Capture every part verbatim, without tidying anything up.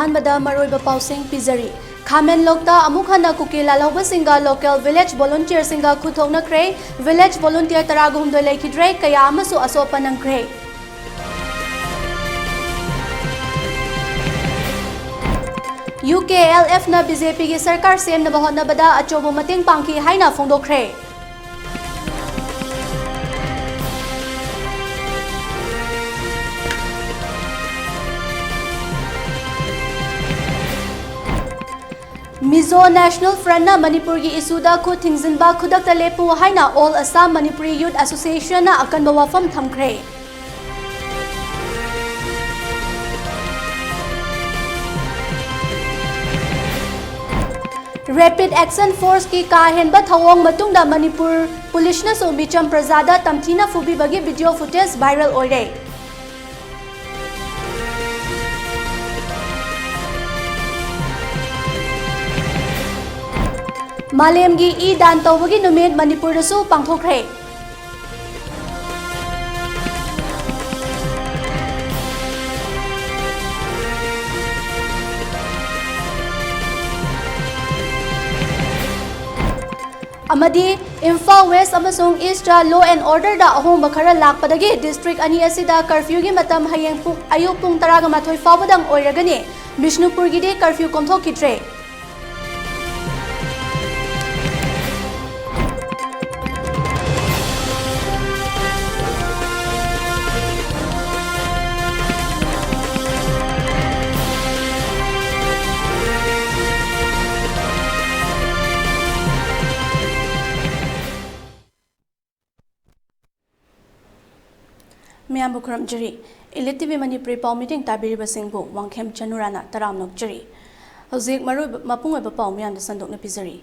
ꯑꯍꯥꯟꯕꯗ ꯃꯔꯨꯑꯣꯏꯕ ꯄꯥꯎꯁꯤꯡ ꯄꯤꯖꯔꯤ꯫ ꯈꯥꯃꯦꯟꯂꯣꯛꯇ ꯑꯃꯨꯛ ꯍꯟꯅ ꯀꯨꯀꯤ ꯂꯥꯜꯍꯧꯕꯁꯤꯡꯒ local village volunteerꯁꯤꯡꯒ ꯈꯨꯠꯊꯣꯛꯅꯈ꯭ꯔꯦ꯫ Village volunteer ꯇꯔꯥꯒ ꯍꯨꯝꯗꯣꯏ ꯂꯩꯈꯤꯗ꯭ꯔꯦ, ꯀꯌꯥ ꯑꯃꯁꯨ ꯑꯁꯣꯛꯄ ꯅꯪꯈ꯭ꯔꯦ꯫ UKLFꯅ BJPꯒꯤ ꯁꯔꯀꯥꯔ ꯁꯦꯝꯅꯕ ꯍꯣꯠꯅꯕꯗ ꯑꯆꯧꯕ ꯃꯇꯦꯡ ꯄꯥꯡꯈꯤ ꯍꯥꯏꯅ ꯐꯣꯡꯗꯣꯛꯈ꯭ꯔꯦ꯫ Mizo National Frontꯅ ꯃꯅꯤꯄꯨꯔꯒꯤ issueꯗ ꯈꯨꯠ ꯊꯤꯡꯖꯤꯟꯕ ꯈꯨꯗꯛꯇ ꯂꯦꯞꯄꯨ ꯍꯥꯏꯅ All Assam Manipuri Youth Associationꯅ ꯑꯀꯟꯕ ꯋꯥꯐꯝ ꯊꯝꯈ꯭ꯔꯦ꯫ Rapid Action Forceꯀꯤ ꯀꯥ ꯍꯦꯟꯕ ꯊꯧꯑꯣꯡ ꯃꯇꯨꯡꯗ ꯃꯅꯤꯄꯨꯔ ꯄꯨꯂꯤꯁꯅꯁꯨ ꯃꯤꯆꯝ ꯄ꯭ꯔꯖꯥꯗ ꯇꯝꯊꯤꯅ ꯐꯨꯕꯤꯕꯒꯤ video footage viral ꯑꯣꯏꯔꯦ꯫ ꯃꯥꯂꯦꯝꯒꯤ ꯏ ꯗꯥꯟ ꯇꯧꯕꯒꯤ ꯅꯨꯃꯤꯠ ꯃꯅꯤꯄꯨꯔꯗꯁꯨ ꯄꯥꯡꯊꯣꯛꯈ꯭ꯔꯦ꯫ ꯑꯃꯗꯤ ꯏꯝꯐꯥꯜ West ꯑꯃꯁꯨꯡ Eastꯇ law and orderꯗ ꯑꯍꯣꯡꯕ ꯈꯔ ꯂꯥꯛꯄꯗꯒꯤ district ꯑꯅꯤ ꯑꯁꯤꯗ curfewꯒꯤ ꯃꯇꯝ ꯍꯌꯦꯡ ꯄꯨꯡ, ꯑꯌꯨꯛ ꯄꯨꯡ ꯇꯔꯥꯒ ꯃꯥꯊꯣꯏ ꯐꯥꯎꯕꯗꯪ ꯑꯣꯏꯔꯒꯅꯤ꯫ ꯕꯤꯁꯅꯨꯄꯨꯔꯒꯤꯗꯤ curfew ꯀꯣꯝꯊꯣꯛꯈꯤꯗ꯭ꯔꯦ꯫ ꯃꯌꯥꯝꯕꯨ ꯈꯨꯔꯨꯝꯖꯔꯤ꯫ Elite TV ꯃꯅꯤꯄꯨꯔꯤ ꯄꯥꯎ meeting ꯇꯥꯕꯤꯔꯤꯕꯁꯤꯡꯕꯨ ꯋꯥꯡꯈꯦꯝ ꯆꯅꯨꯔꯥꯅ ꯇꯔꯥꯝꯅ ꯑꯣꯛꯆꯔꯤ꯫ ꯍꯧꯖꯤꯛ ꯃꯔꯨꯑꯣꯏꯕ, ꯃꯄꯨꯡ ꯑꯣꯏꯕ ꯄꯥꯎ ꯃꯌꯥꯝꯗ ꯁꯟꯗꯣꯛꯅ ꯄꯤꯖꯔꯤ꯫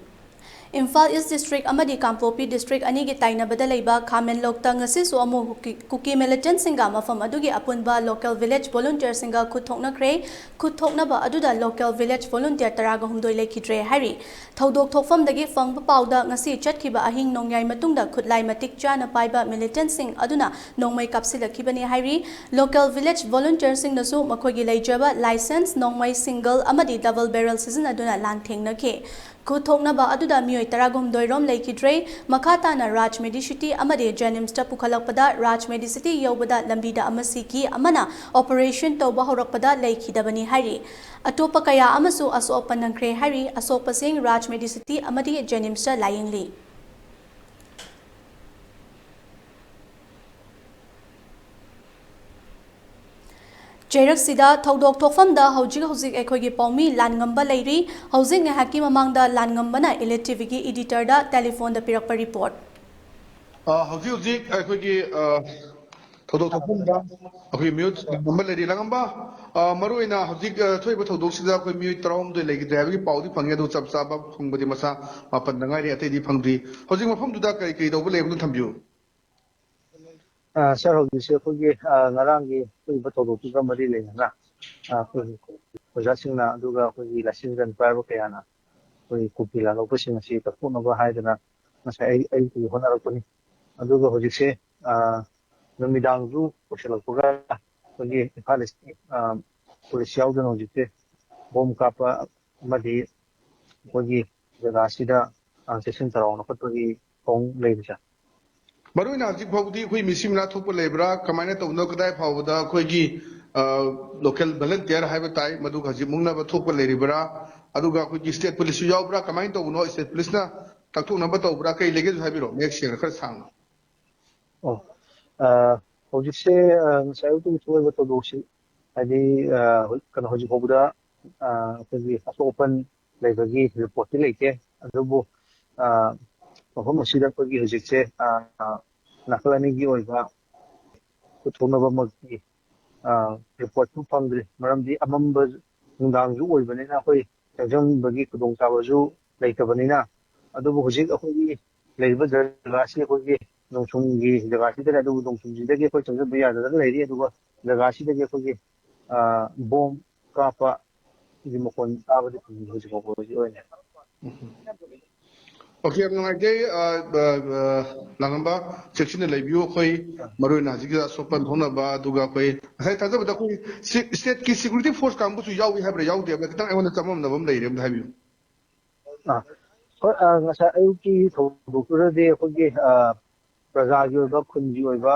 ꯏꯝꯐꯥꯜ ꯏꯁ ꯗꯤꯁꯇ꯭ꯔꯤꯛ ꯑꯃꯗꯤ ꯀꯥꯡꯄꯣꯛꯄꯤ ꯗꯤꯁꯇ꯭ꯔꯤꯛ ꯑꯅꯤꯒꯤ ꯇꯥꯏꯅꯕꯗ ꯂꯩꯕ ꯈꯥꯃꯦꯟꯂꯣꯛꯇ ꯉꯁꯤꯁꯨ ꯑꯃꯨꯛ ꯀꯨꯀꯤ, ꯀꯨꯀꯤ ꯃꯤꯂꯤꯇꯦꯟꯠꯁꯤꯡꯒ ꯃꯐꯝ ꯑꯗꯨꯒꯤ ꯑꯄꯨꯟꯕ ꯂꯣꯀꯦꯜ ꯚꯤꯂꯦꯖ ꯚꯣꯂꯨꯟꯇꯤꯌꯔꯁꯤꯡꯒ ꯈꯨꯠ ꯊꯣꯛꯅꯈ꯭ꯔꯦ꯫ ꯈꯨꯠ ꯊꯣꯛꯅꯕ ꯑꯗꯨꯗ ꯂꯣꯀꯦꯜ ꯚꯤꯂꯦꯖ ꯚꯣꯂꯨꯟꯇꯤꯌꯔ ꯇꯔꯥꯒ ꯍꯨꯝꯗꯣꯏ ꯂꯩꯈꯤꯗ꯭ꯔꯦ ꯍꯥꯏꯔꯤ꯫ ꯊꯧꯗꯣꯛ ꯊꯣꯛꯐꯝꯗꯒꯤ ꯐꯪꯕ ꯄꯥꯎꯗ ꯉꯁꯤ ꯆꯠꯈꯤꯕ ꯑꯍꯤꯡ ꯅꯣꯡꯌꯥꯏ ꯃꯇꯨꯡꯗ ꯈꯨꯠꯂꯥꯏ ꯃꯇꯤꯛ ꯆꯥꯅ ꯄꯥꯏꯕ ꯃꯤꯂꯤꯇꯦꯟꯠꯁꯤꯡ ꯑꯗꯨꯅ ꯅꯣꯡꯃꯩ ꯀꯥꯞꯁꯤꯜꯂꯛꯈꯤꯕꯅꯤ ꯍꯥꯏꯔꯤ꯫ ꯂꯣꯀꯦꯜ ꯚꯤꯂꯦꯖ ꯚꯣꯂꯨꯟꯇꯤꯌꯔꯁꯤꯡꯅꯁꯨ ꯃꯈꯣꯏꯒꯤ ꯂꯩꯖꯕ ꯂꯥꯏꯁꯦꯟꯁ ꯅꯣꯡꯃꯩ ꯁꯤꯡꯒꯜ ꯑꯃꯗꯤ ꯗꯕꯜ ꯕꯦꯔꯦꯜ ꯁꯤꯖꯤꯟꯅꯗꯨꯅ ꯂꯥꯟꯊꯦꯡꯅꯈꯤ꯫ ꯈꯨꯠ ꯊꯣꯛꯅꯕ ꯑꯗꯨꯗ ꯃꯤꯑꯣꯏ ꯇꯔꯥꯍꯨꯝꯗꯣꯏ ꯔꯣꯝ ꯂꯩꯈꯤꯗ꯭ꯔꯦ꯫ ꯃꯈꯥ ꯇꯥꯅ ꯔꯥꯖ ꯃꯦꯗꯤꯁꯤꯇꯤ ꯑꯃꯗꯤ ꯖꯦꯅꯤꯝꯁꯇ ꯄꯨꯈꯠꯂꯛꯄꯗ ꯔꯥꯖ ꯃꯦꯗꯤꯁꯤꯇꯤ ꯌꯧꯕꯗ ꯂꯝꯕꯤꯗ ꯑꯃ ꯁꯤꯈꯤ, ꯑꯃꯅ ꯑꯣꯄꯔꯦꯁꯟ ꯇꯧꯕ ꯍꯧꯔꯛꯄꯗ ꯂꯩꯈꯤꯗꯕꯅꯤ ꯍꯥꯏꯔꯤ꯫ ꯑꯇꯣꯞꯄ ꯀꯌꯥ ꯑꯃꯁꯨ ꯑꯁꯣꯛ ꯑꯄꯟ ꯅꯪꯈ꯭ꯔꯦ ꯍꯥꯏꯔꯤ꯫ ꯑꯁꯣꯛꯄꯁꯤꯡ ꯔꯥꯖ ꯃꯦꯗꯤꯁꯤꯇꯤ ꯑꯃꯗꯤ ꯖꯦꯅꯤꯝꯁꯇ ꯂꯥꯌꯦꯡꯂꯤ꯫ ꯆꯩꯔꯛꯁꯤꯗ ꯊꯧꯗꯣꯛ ꯊꯣꯛꯐꯝꯗ ꯍꯧꯖꯤꯛ ꯍꯧꯖꯤꯛ ꯑꯩꯈꯣꯏꯒꯤ ꯄꯥꯎꯃꯤ ꯂꯥꯟꯉꯝꯕ ꯂꯩꯔꯤ꯫ ꯍꯧꯖꯤꯛ ꯉꯥꯏꯍꯥꯛꯀꯤ ꯃꯃꯥꯡꯗ ꯂꯥꯟꯉꯝꯕꯅ ꯏꯂꯤꯠ ꯇꯤꯚꯤꯒꯤ ꯏꯗꯤꯇꯔꯗ ꯇꯦꯂꯤꯐꯣꯟꯗ ꯄꯤꯔꯛꯄ ꯔꯤꯄꯣꯔꯠ꯫ ꯑ, ꯍꯧꯖꯤꯛ ꯍꯧꯖꯤꯛ ꯑꯩꯈꯣꯏꯒꯤ, ꯑ, ꯊꯧꯗꯣꯛ ꯊꯣꯛꯐꯝꯗ ꯑꯩꯈꯣꯏ ꯃꯤꯑꯣꯏ ꯂꯥꯟꯉꯝꯕ ꯂꯩꯔꯤ꯫ ꯂꯥꯡꯉꯝꯕ, ꯑ, ꯃꯔꯨ ꯑꯣꯏꯅ ꯍꯧꯖꯤꯛ, ꯑ, ꯊꯣꯛꯏꯕ ꯊꯧꯗꯣꯛꯁꯤꯗ ꯑꯩꯈꯣꯏ ꯃꯤꯑꯣꯏ ꯇꯔꯥꯍꯨꯝꯗꯣꯏ ꯂꯩꯈꯤꯗ꯭ꯔꯦ ꯍꯥꯏꯕꯒꯤ ꯄꯥꯎꯗꯤ ꯐꯪꯉꯤ, ꯑꯗꯨ ꯆꯞ ꯆꯥꯕ ꯐꯪꯕꯗꯤ ꯃꯁꯥ ꯃꯥꯄꯟꯗ ꯉꯥꯏꯔꯤ, ꯑꯇꯩꯗꯤ ꯐꯪꯗ꯭ꯔꯤ꯫ ꯍꯧꯖꯤꯛ ꯃꯐꯝꯗꯨꯗ ꯀꯔꯤ ꯀꯔꯤ ꯇꯧꯕ ꯂꯩꯕꯅꯣ ꯊꯝꯕꯤꯌꯨ꯫ ꯑ, ꯁꯥꯔ, ꯍꯧꯖꯤꯛꯁꯦ ꯑꯩꯈꯣꯏꯒꯤ, ꯑ, ꯉꯔꯥꯡꯒꯤ ꯊꯣꯛꯏꯕ ꯊꯧꯗꯣꯛꯇꯨꯒ ꯃꯔꯤ ꯂꯩꯅꯅ, ꯑ, ꯑꯩꯈꯣꯏꯒꯤ ꯑꯣꯖꯥꯁꯤꯡꯅ ꯑꯗꯨꯒ ꯑꯩꯈꯣꯏꯒꯤ ꯂꯥꯏꯁꯦꯟꯁ ꯄꯥꯏꯕ ꯀꯌꯥꯅ ꯑꯩꯈꯣꯏꯒꯤ ꯀꯨꯀꯤ ꯂꯥꯜꯍꯧꯕꯁꯤꯡ ꯑꯁꯤ ꯀꯛꯊꯣꯛꯅꯕ ꯍꯥꯏꯗꯅ ꯉꯁꯥꯏ ꯑꯌꯨꯛ, ꯑꯌꯨꯛꯇꯒꯤ ꯍꯣꯠꯅꯔꯛꯄꯅꯤ꯫ ꯑꯗꯨꯒ ꯍꯧꯖꯤꯛꯁꯦ, ꯑ, ꯅꯨꯃꯤꯗꯥꯡꯁꯨ ꯑꯣꯏꯁꯤꯜꯂꯛꯄꯒ ꯑꯩꯈꯣꯏꯒꯤ ꯏꯝꯐꯥꯜ ꯏꯁꯀꯤ, ꯑ, ꯄꯨꯂꯤꯁ ꯌꯥꯎꯗꯅ ꯍꯧꯖꯤꯛꯁꯦ ꯕꯣꯝ ꯀꯥꯞꯄ ꯑꯃꯗꯤ ꯑꯩꯈꯣꯏꯒꯤ ꯖꯒꯥꯁꯤꯗ, ꯑ, ꯆꯦꯛꯁꯤꯟ ꯊꯧꯔꯥꯡ ꯂꯧꯈꯠꯄꯒꯤ ꯊꯧꯑꯣꯡ ꯂꯩꯕꯁꯦ꯫ ꯃꯔꯨ ꯑꯣꯏꯅ ꯍꯧꯖꯤꯛ ꯐꯥꯎꯕꯗꯤ ꯑꯩꯈꯣꯏ ꯃꯤꯁꯤ ꯃꯤꯅꯥ ꯊꯣꯛꯄ ꯂꯩꯕ꯭ꯔꯥ, ꯀꯃꯥꯏꯅ ꯇꯧꯕꯅꯣ, ꯀꯗꯥꯏ ꯐꯥꯎꯕꯗ ꯑꯩꯈꯣꯏꯒꯤ, ꯑ, ꯂꯣꯀꯦꯜ ꯚꯣꯂꯟꯇꯤꯌꯔ ꯍꯥꯏꯕ ꯇꯥꯏ, ꯃꯗꯨꯒ ꯍꯧꯖꯤꯛ ꯃꯨꯛꯅꯕ ꯊꯣꯛꯄ ꯂꯩꯔꯤꯕ꯭ꯔꯥ, ꯑꯗꯨꯒ ꯑꯩꯈꯣꯏꯒꯤ ꯁ꯭ꯇꯦꯠ ꯄꯨꯂꯤꯁꯁꯨ ꯌꯥꯎꯕ꯭ꯔꯥ, ꯀꯃꯥꯏꯅ ꯇꯧꯕꯅꯣ, ꯁ꯭ꯇꯦꯠ ꯄꯨꯂꯤꯁꯅ ꯀꯛꯊꯣꯛꯅꯕ ꯇꯧꯕ꯭ꯔꯥ, ꯀꯩ ꯂꯩꯒꯦꯁꯨ ꯍꯥꯏꯕꯤꯔꯛꯑꯣ, ꯃꯌꯦꯛ ꯁꯦꯡꯅ ꯈꯔ ꯁꯥꯡꯅ꯫ ꯑꯣ, ꯑ, ꯍꯧꯖꯤꯛꯁꯦ, ꯑ, ꯉꯁꯥꯏ ꯑꯌꯨꯛꯇꯒꯤ ꯊꯣꯛꯏꯕ ꯊꯧꯗꯣꯛꯁꯤ, ꯍꯥꯏꯗꯤ, ꯑ, ꯍꯧ-, ꯀꯩꯅꯣ, ꯍꯧꯖꯤꯛ ꯐꯥꯎꯕꯗ, ꯑ, ꯑꯩꯈꯣꯏꯒꯤ ꯑꯁꯣꯛ ꯑꯄꯟ ꯂꯩꯕꯒꯤ ꯔꯤꯄꯣꯔꯠꯇꯤ ꯂꯩꯇꯦ꯫ ꯑꯗꯨꯕꯨ, ꯑ, ꯃꯐꯝ ꯑꯁꯤꯗ ꯑꯩꯈꯣꯏꯒꯤ ꯍꯧꯖꯤꯛꯁꯦ, ꯑ, ꯑ, ꯅꯥꯀꯜ ꯑꯅꯤꯒꯤ ꯑꯣꯏꯕ ꯄꯨꯊꯣꯛꯅꯕꯃꯛꯇꯤ, ꯑ, ꯔꯤꯄꯣꯔꯠꯁꯨ ꯐꯪꯗ꯭ꯔꯤ꯫ ꯃꯔꯝꯗꯤ ꯑꯃꯝꯕ ꯅꯨꯡꯗꯥꯡꯁꯨ ꯑꯣꯏꯕꯅꯤꯅ ꯑꯩꯈꯣꯏ ꯆꯪꯁꯤꯟꯕꯒꯤ ꯈꯨꯗꯣꯡꯆꯥꯕꯁꯨ ꯂꯩꯇꯕꯅꯤꯅ, ꯑꯗꯨꯕꯨ ꯍꯧꯖꯤꯛ ꯑꯩꯈꯣꯏꯒꯤ ꯂꯩꯔꯤꯕ ꯖꯒꯥꯁꯤ ꯑꯩꯈꯣꯏꯒꯤ ꯅꯣꯡꯆꯨꯝꯒꯤ ꯖꯒꯥꯁꯤꯗꯅꯦ, ꯑꯗꯨꯕꯨ ꯅꯣꯡꯆꯨꯝꯁꯤꯗꯒꯤ ꯑꯩꯈꯣꯏ ꯆꯪꯁꯤꯟꯕ ꯌꯥꯗꯗꯅ ꯂꯩꯔꯤ꯫ ꯑꯗꯨꯒ ꯖꯒꯥꯁꯤꯗꯒꯤ ꯑꯩꯈꯣꯏꯒꯤ, ꯑ, ꯕꯣꯝ ꯀꯥꯞꯄꯒꯤ ꯃꯈꯣꯟ ꯇꯥꯕꯗꯤ ꯐꯪꯗꯦ ꯍꯧꯖꯤꯛ ꯐꯥꯎꯕ ꯍꯧꯖꯤꯛ ꯑꯣꯏꯅ꯫ ꯑꯣꯀꯦ, ꯌꯥꯝ ꯅꯨꯡꯉꯥꯏꯖꯩ꯫ ꯑ, ꯑ, ꯑ, ꯂꯥꯡꯉꯝꯕ, ꯆꯦꯛꯁꯤꯟꯅ ꯂꯩꯕꯤꯌꯨ꯫ ꯑꯩꯈꯣꯏ ꯃꯔꯨ ꯑꯣꯏꯅ ꯍꯧꯖꯤꯛꯀꯤ ꯑꯁꯣꯛꯄ ꯊꯣꯛꯅꯕ, ꯑꯗꯨꯒ ꯑꯩꯈꯣꯏ ꯉꯁꯥꯏ ꯊꯥꯖꯕꯗ ꯑꯩꯈꯣꯏ ꯁꯤ-, ꯁ꯭ꯇꯦꯠꯀꯤ ꯁꯦꯀ꯭ꯌꯨꯔꯤꯇꯤ ꯐꯣꯔꯁ ꯀꯥꯡꯕꯨꯁꯨ ꯌꯥꯎꯏ ꯍꯥꯏꯕ꯭ꯔꯥ, ꯌꯥꯎꯗꯦ ꯍꯥꯏꯕ꯭ꯔꯥ, ꯈꯤꯇꯪ ꯑꯩꯉꯣꯟꯗ ꯆꯃꯝꯅꯕ ꯑꯃ ꯂꯩꯔꯦ, ꯑꯝꯇ ꯍꯥꯏꯕꯤꯌꯨ꯫ ꯑꯥ, ꯍꯣꯏ, ꯑꯥ, ꯉꯁꯥꯏ ꯑꯌꯨꯛꯀꯤ ꯊꯧꯗꯣꯛꯇꯨꯗꯗꯤ ꯑꯩꯈꯣꯏꯒꯤ, ꯑꯥ, ꯄ꯭ꯔꯖꯥꯒꯤ ꯑꯣꯏꯕ, ꯈꯨꯟꯒꯤ ꯑꯣꯏꯕ,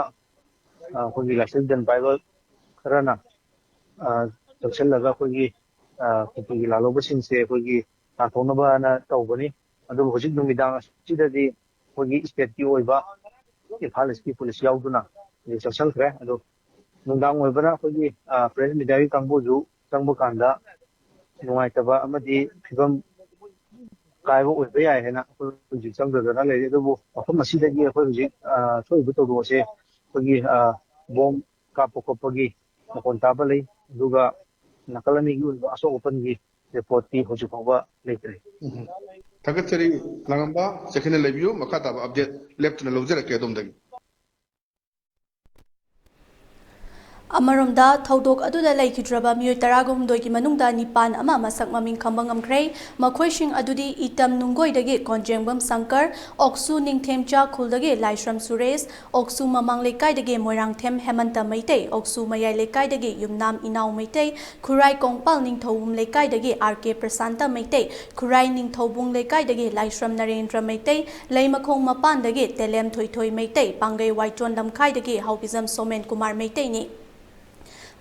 ꯑꯥ, ꯑꯩꯈꯣꯏꯒꯤ ꯂꯥꯏꯁꯦꯟꯁ ꯗꯟ ꯄꯥꯏꯕ ꯈꯔꯅ, ꯑꯥ, ꯆꯪꯁꯤꯜꯂꯒ ꯑꯩꯈꯣꯏꯒꯤ, ꯑꯥ, ꯀꯨꯀꯤꯒꯤ ꯂꯥꯜꯍꯧꯕꯁꯤꯡꯁꯦ ꯑꯩꯈꯣꯏꯒꯤ ꯇꯥꯟꯊꯣꯛꯅꯕꯅ ꯇꯧꯕꯅꯤ꯫ ꯑꯗꯨꯕꯨ ꯍꯧꯖꯤꯛ ꯅꯨꯃꯤꯗꯥꯡ ꯑꯁꯤꯗꯗꯤ ꯑꯩꯈꯣꯏꯒꯤ ꯁ꯭ꯇꯦꯠꯀꯤ ꯑꯣꯏꯕ ꯏꯝꯐꯥꯜ ꯏꯁꯀꯤ ꯄꯨꯂꯤꯁ ꯌꯥꯎꯗꯨꯅ ꯍꯧꯖꯤꯛ ꯆꯪꯁꯤꯟꯈ꯭ꯔꯦ꯫ ꯑꯗꯣ ꯅꯨꯡꯗꯥꯡ ꯑꯣꯏꯕꯅ ꯑꯩꯈꯣꯏꯒꯤ, ꯑꯥ, ꯄ꯭ꯔꯦꯁ ꯃꯤꯗꯤꯌꯥꯒꯤ ꯀꯥꯡꯕꯨꯁꯨ ꯆꯪꯕ ꯀꯥꯟꯗ ꯅꯨꯡꯉꯥꯏꯇꯕ ꯑꯃꯗꯤ ꯐꯤꯕꯝ ꯀꯥꯏꯕ ꯑꯣꯏꯕ ꯌꯥꯏ ꯍꯥꯏꯅ ꯑꯩꯈꯣꯏ ꯍꯧꯖꯤꯛ ꯆꯪꯗꯗꯅ ꯂꯩꯔꯤ꯫ ꯑꯗꯨꯕꯨ ꯃꯐꯝ ꯑꯁꯤꯗꯒꯤ ꯑꯩꯈꯣꯏ ꯍꯧꯖꯤꯛ, ꯑ, ꯊꯣꯛꯏꯕ ꯊꯧꯗꯣꯛ ꯑꯁꯦ ꯑꯩꯈꯣꯏꯒꯤ, ꯑ, ꯕꯣꯝ ꯀꯥꯞꯄ ꯈꯣꯠꯄꯒꯤ ꯃꯈꯣꯟ ꯇꯥꯕ ꯂꯩ, ꯑꯗꯨꯒ ꯅꯥꯀꯜ ꯑꯅꯤꯒꯤ ꯑꯣꯏꯕ ꯑꯁꯣꯛ ꯑꯄꯟꯒꯤ ꯔꯤꯄꯣꯔꯠꯇꯤ ꯍꯧꯖꯤꯛ ꯐꯥꯎꯕ ꯂꯩꯇ꯭ꯔꯤ꯫ ꯎꯝ꯫ ꯊꯥꯒꯠꯆꯔꯤ ꯂꯥꯡꯉꯝꯕ, ꯆꯦꯛꯁꯤꯟꯅ ꯂꯩꯕꯤꯌꯨ꯫ ꯃꯈꯥ ꯇꯥꯕ ꯑꯞꯗꯦꯠ ꯂꯦꯞꯇꯅ ꯂꯧꯖꯔꯛꯀꯦ ꯑꯗꯣꯝꯗꯒꯤ꯫ ꯑꯃꯔꯣꯝꯗ, ꯊꯧꯗꯣꯛ ꯑꯗꯨꯗ ꯂꯩꯈꯤꯗ꯭ꯔꯕ ꯃꯤꯑꯣꯏ ꯇꯔꯥꯒ ꯍꯨꯝꯗꯣꯏꯒꯤ ꯃꯅꯨꯡꯗ ꯅꯤꯄꯥꯟ ꯑꯃ ꯃꯁꯛ ꯃꯃꯤꯡ ꯈꯪꯕ ꯉꯝꯈ꯭ꯔꯦ꯫ ꯃꯈꯣꯏꯁꯤꯡ ꯑꯗꯨꯗꯤ ꯏꯇꯝ ꯅꯨꯡꯒꯣꯏꯗꯒꯤ ꯀꯣꯟꯖꯦꯡꯕꯝ ꯁꯪꯀꯔ, ꯑꯣꯛꯁꯨ ꯅꯤꯡꯊꯦꯝꯆꯥ ꯈꯨꯜꯗꯒꯤ ꯂꯥꯏꯁ꯭ꯔꯝ ꯁꯨꯔꯦꯁ, ꯑꯣꯛꯁꯨ ꯃꯃꯥꯡ ꯂꯩꯀꯥꯏꯗꯒꯤ ꯃꯣꯏꯔꯥꯡꯊꯦꯝ ꯍꯦꯃꯟꯇ ꯃꯩꯇꯩ, ꯑꯣꯛꯁꯨ ꯃꯌꯥꯏ ꯂꯩꯀꯥꯏꯗꯒꯤ ꯌꯨꯝꯅꯥꯝ ꯏꯅꯥꯎ ꯃꯩꯇꯩ, ꯈꯨꯔꯥꯏ ꯀꯣꯡꯄꯥꯜ ꯅꯤꯡꯊꯧꯕꯨꯡ ꯂꯩꯀꯥꯏꯗꯒꯤ ꯑꯥꯔ ꯀꯦ ꯄ꯭ꯔꯁꯥꯟꯇ ꯃꯩꯇꯩ, ꯈꯨꯔꯥꯏ ꯅꯤꯡꯊꯧꯕꯨꯡ ꯂꯩꯀꯥꯏꯗꯒꯤ ꯂꯥꯏꯁ꯭ꯔꯝ ꯅꯔꯦꯟꯗ꯭ꯔ ꯃꯩꯇꯩ, ꯂꯩꯃꯈꯣꯡ ꯃꯄꯥꯟꯗꯒꯤ ꯇꯦꯂꯦꯝ ꯊꯣꯏꯊꯣꯏ ꯃꯩꯇꯩ, ꯄꯥꯡꯒꯩ ꯋꯥꯏꯇꯣꯟ ꯂꯝꯈꯥꯏꯗꯒꯤ ꯍꯥꯎꯕꯤꯖꯝ ꯁꯣꯃꯦꯟ ꯀꯨꯃꯥꯔ ꯃꯩꯇꯩꯅꯤ꯫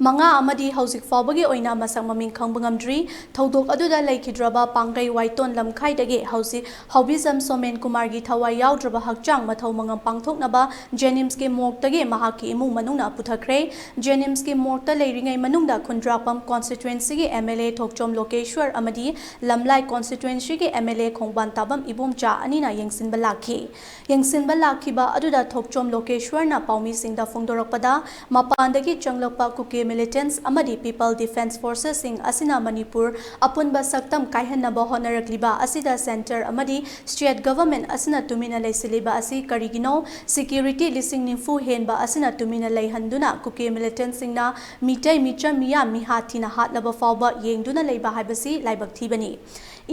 ꯃꯉꯥ ꯑꯃꯗꯤ ꯍꯧꯖꯤꯛ ꯐꯥꯎꯕꯒꯤ ꯑꯣꯏꯅ ꯃꯁꯛ ꯃꯃꯤꯡ ꯈꯪꯕ ꯉꯝꯗ꯭ꯔꯤ꯫ ꯊꯧꯗꯣꯛ ꯑꯗꯨꯗ ꯂꯩꯈꯤꯗ꯭ꯔꯕ ꯄꯥꯡꯒꯩ ꯋꯥꯏꯇꯣꯟ ꯂꯝꯈꯥꯏꯗꯒꯤ ꯍꯧꯖꯤꯛ ꯍꯥꯎꯕꯤꯖꯝ ꯁꯣꯃꯦꯟ ꯀꯨꯃꯥꯔꯒꯤ ꯊꯋꯥꯏ ꯌꯥꯎꯗ꯭ꯔꯕ ꯍꯛꯆꯥꯡ ꯃꯊꯧ ꯃꯉꯝ ꯄꯥꯡꯊꯣꯛꯅꯕ ꯖꯦꯅꯤꯝꯁꯀꯤ ꯃꯣꯔꯒꯇꯒꯤ ꯃꯍꯥꯛꯀꯤ ꯏꯃꯨꯡ ꯃꯅꯨꯡꯅ ꯄꯨꯊꯈ꯭ꯔꯦ꯫ ꯖꯦꯅꯤꯝꯁꯀꯤ ꯃꯣꯔꯒꯇ ꯂꯩꯔꯤꯉꯩ ꯃꯅꯨꯡꯗ ꯈꯨꯟꯗ꯭ꯔꯥꯛꯄꯝ ꯀꯣꯟꯁꯇꯤꯇ꯭ꯋꯦꯟꯁꯤꯒꯤ ꯑꯦꯝ ꯑꯦꯜ ꯑꯦ ꯊꯣꯛꯆꯣꯝ ꯂꯣꯀꯦꯁ꯭ꯋꯔ ꯑꯃꯗꯤ ꯂꯝꯂꯥꯏ ꯀꯣꯟꯁꯇꯤꯇ꯭ꯋꯦꯟꯁꯤꯒꯤ ꯑꯦꯝ ꯑꯦꯜ ꯑꯦ ꯈꯣꯡꯕꯥꯟ ꯇꯥꯕꯝ ꯏꯕꯣꯝꯆꯥ ꯑꯅꯤꯅ ꯌꯦꯡꯁꯤꯟꯕ ꯂꯥꯛꯈꯤ꯫ ꯌꯦꯡꯁꯤꯟꯕ ꯂꯥꯛꯈꯤꯕ ꯑꯗꯨꯗ ꯊꯣꯛꯆꯣꯝ ꯂꯣꯀꯦꯁ꯭ꯋꯔꯅ ꯄꯥꯎꯃꯤꯁꯤꯡꯗ ꯐꯣꯡꯗꯣꯔꯛꯄꯗ, ꯃꯄꯥꯟꯗꯒꯤ ꯆꯪꯂꯛꯄ ꯀꯨꯀꯤ Militants ꯑꯃꯗꯤ People Defence Forcesꯁꯤꯡ ꯑꯁꯤꯅ ꯃꯅꯤꯄꯨꯔ ꯑꯄꯨꯟꯕ ꯁꯛꯇꯝ ꯀꯥꯏꯍꯟꯅꯕ ꯍꯣꯠꯅꯔꯛꯂꯤꯕ ꯑꯁꯤꯗ Centre ꯑꯃꯗꯤ State Government ꯑꯁꯤꯅ ꯇꯨꯃꯤꯟꯅ ꯂꯩꯁꯤꯜꯂꯤꯕ ꯑꯁꯤ ꯀꯔꯤꯒꯤꯅꯣ? Security ꯂꯤꯁꯤꯡ ꯅꯤꯐꯨ ꯍꯦꯟꯕ ꯑꯁꯤꯅ ꯇꯨꯃꯤꯟꯅ ꯂꯩꯍꯟꯗꯨꯅ ꯀꯨꯀꯤ militantꯁꯤꯡꯅ ꯃꯤꯇꯩ ꯃꯤꯆꯝ ꯃꯤꯌꯥꯝ ꯃꯤꯍꯥ ꯊꯤꯅ ꯍꯥꯠꯂꯕ ꯐꯥꯎꯕ ꯌꯦꯡꯗꯨꯅ ꯂꯩꯕ ꯍꯥꯏꯕꯁꯤ ꯂꯥꯏꯕꯛ ꯊꯤꯕꯅꯤ꯫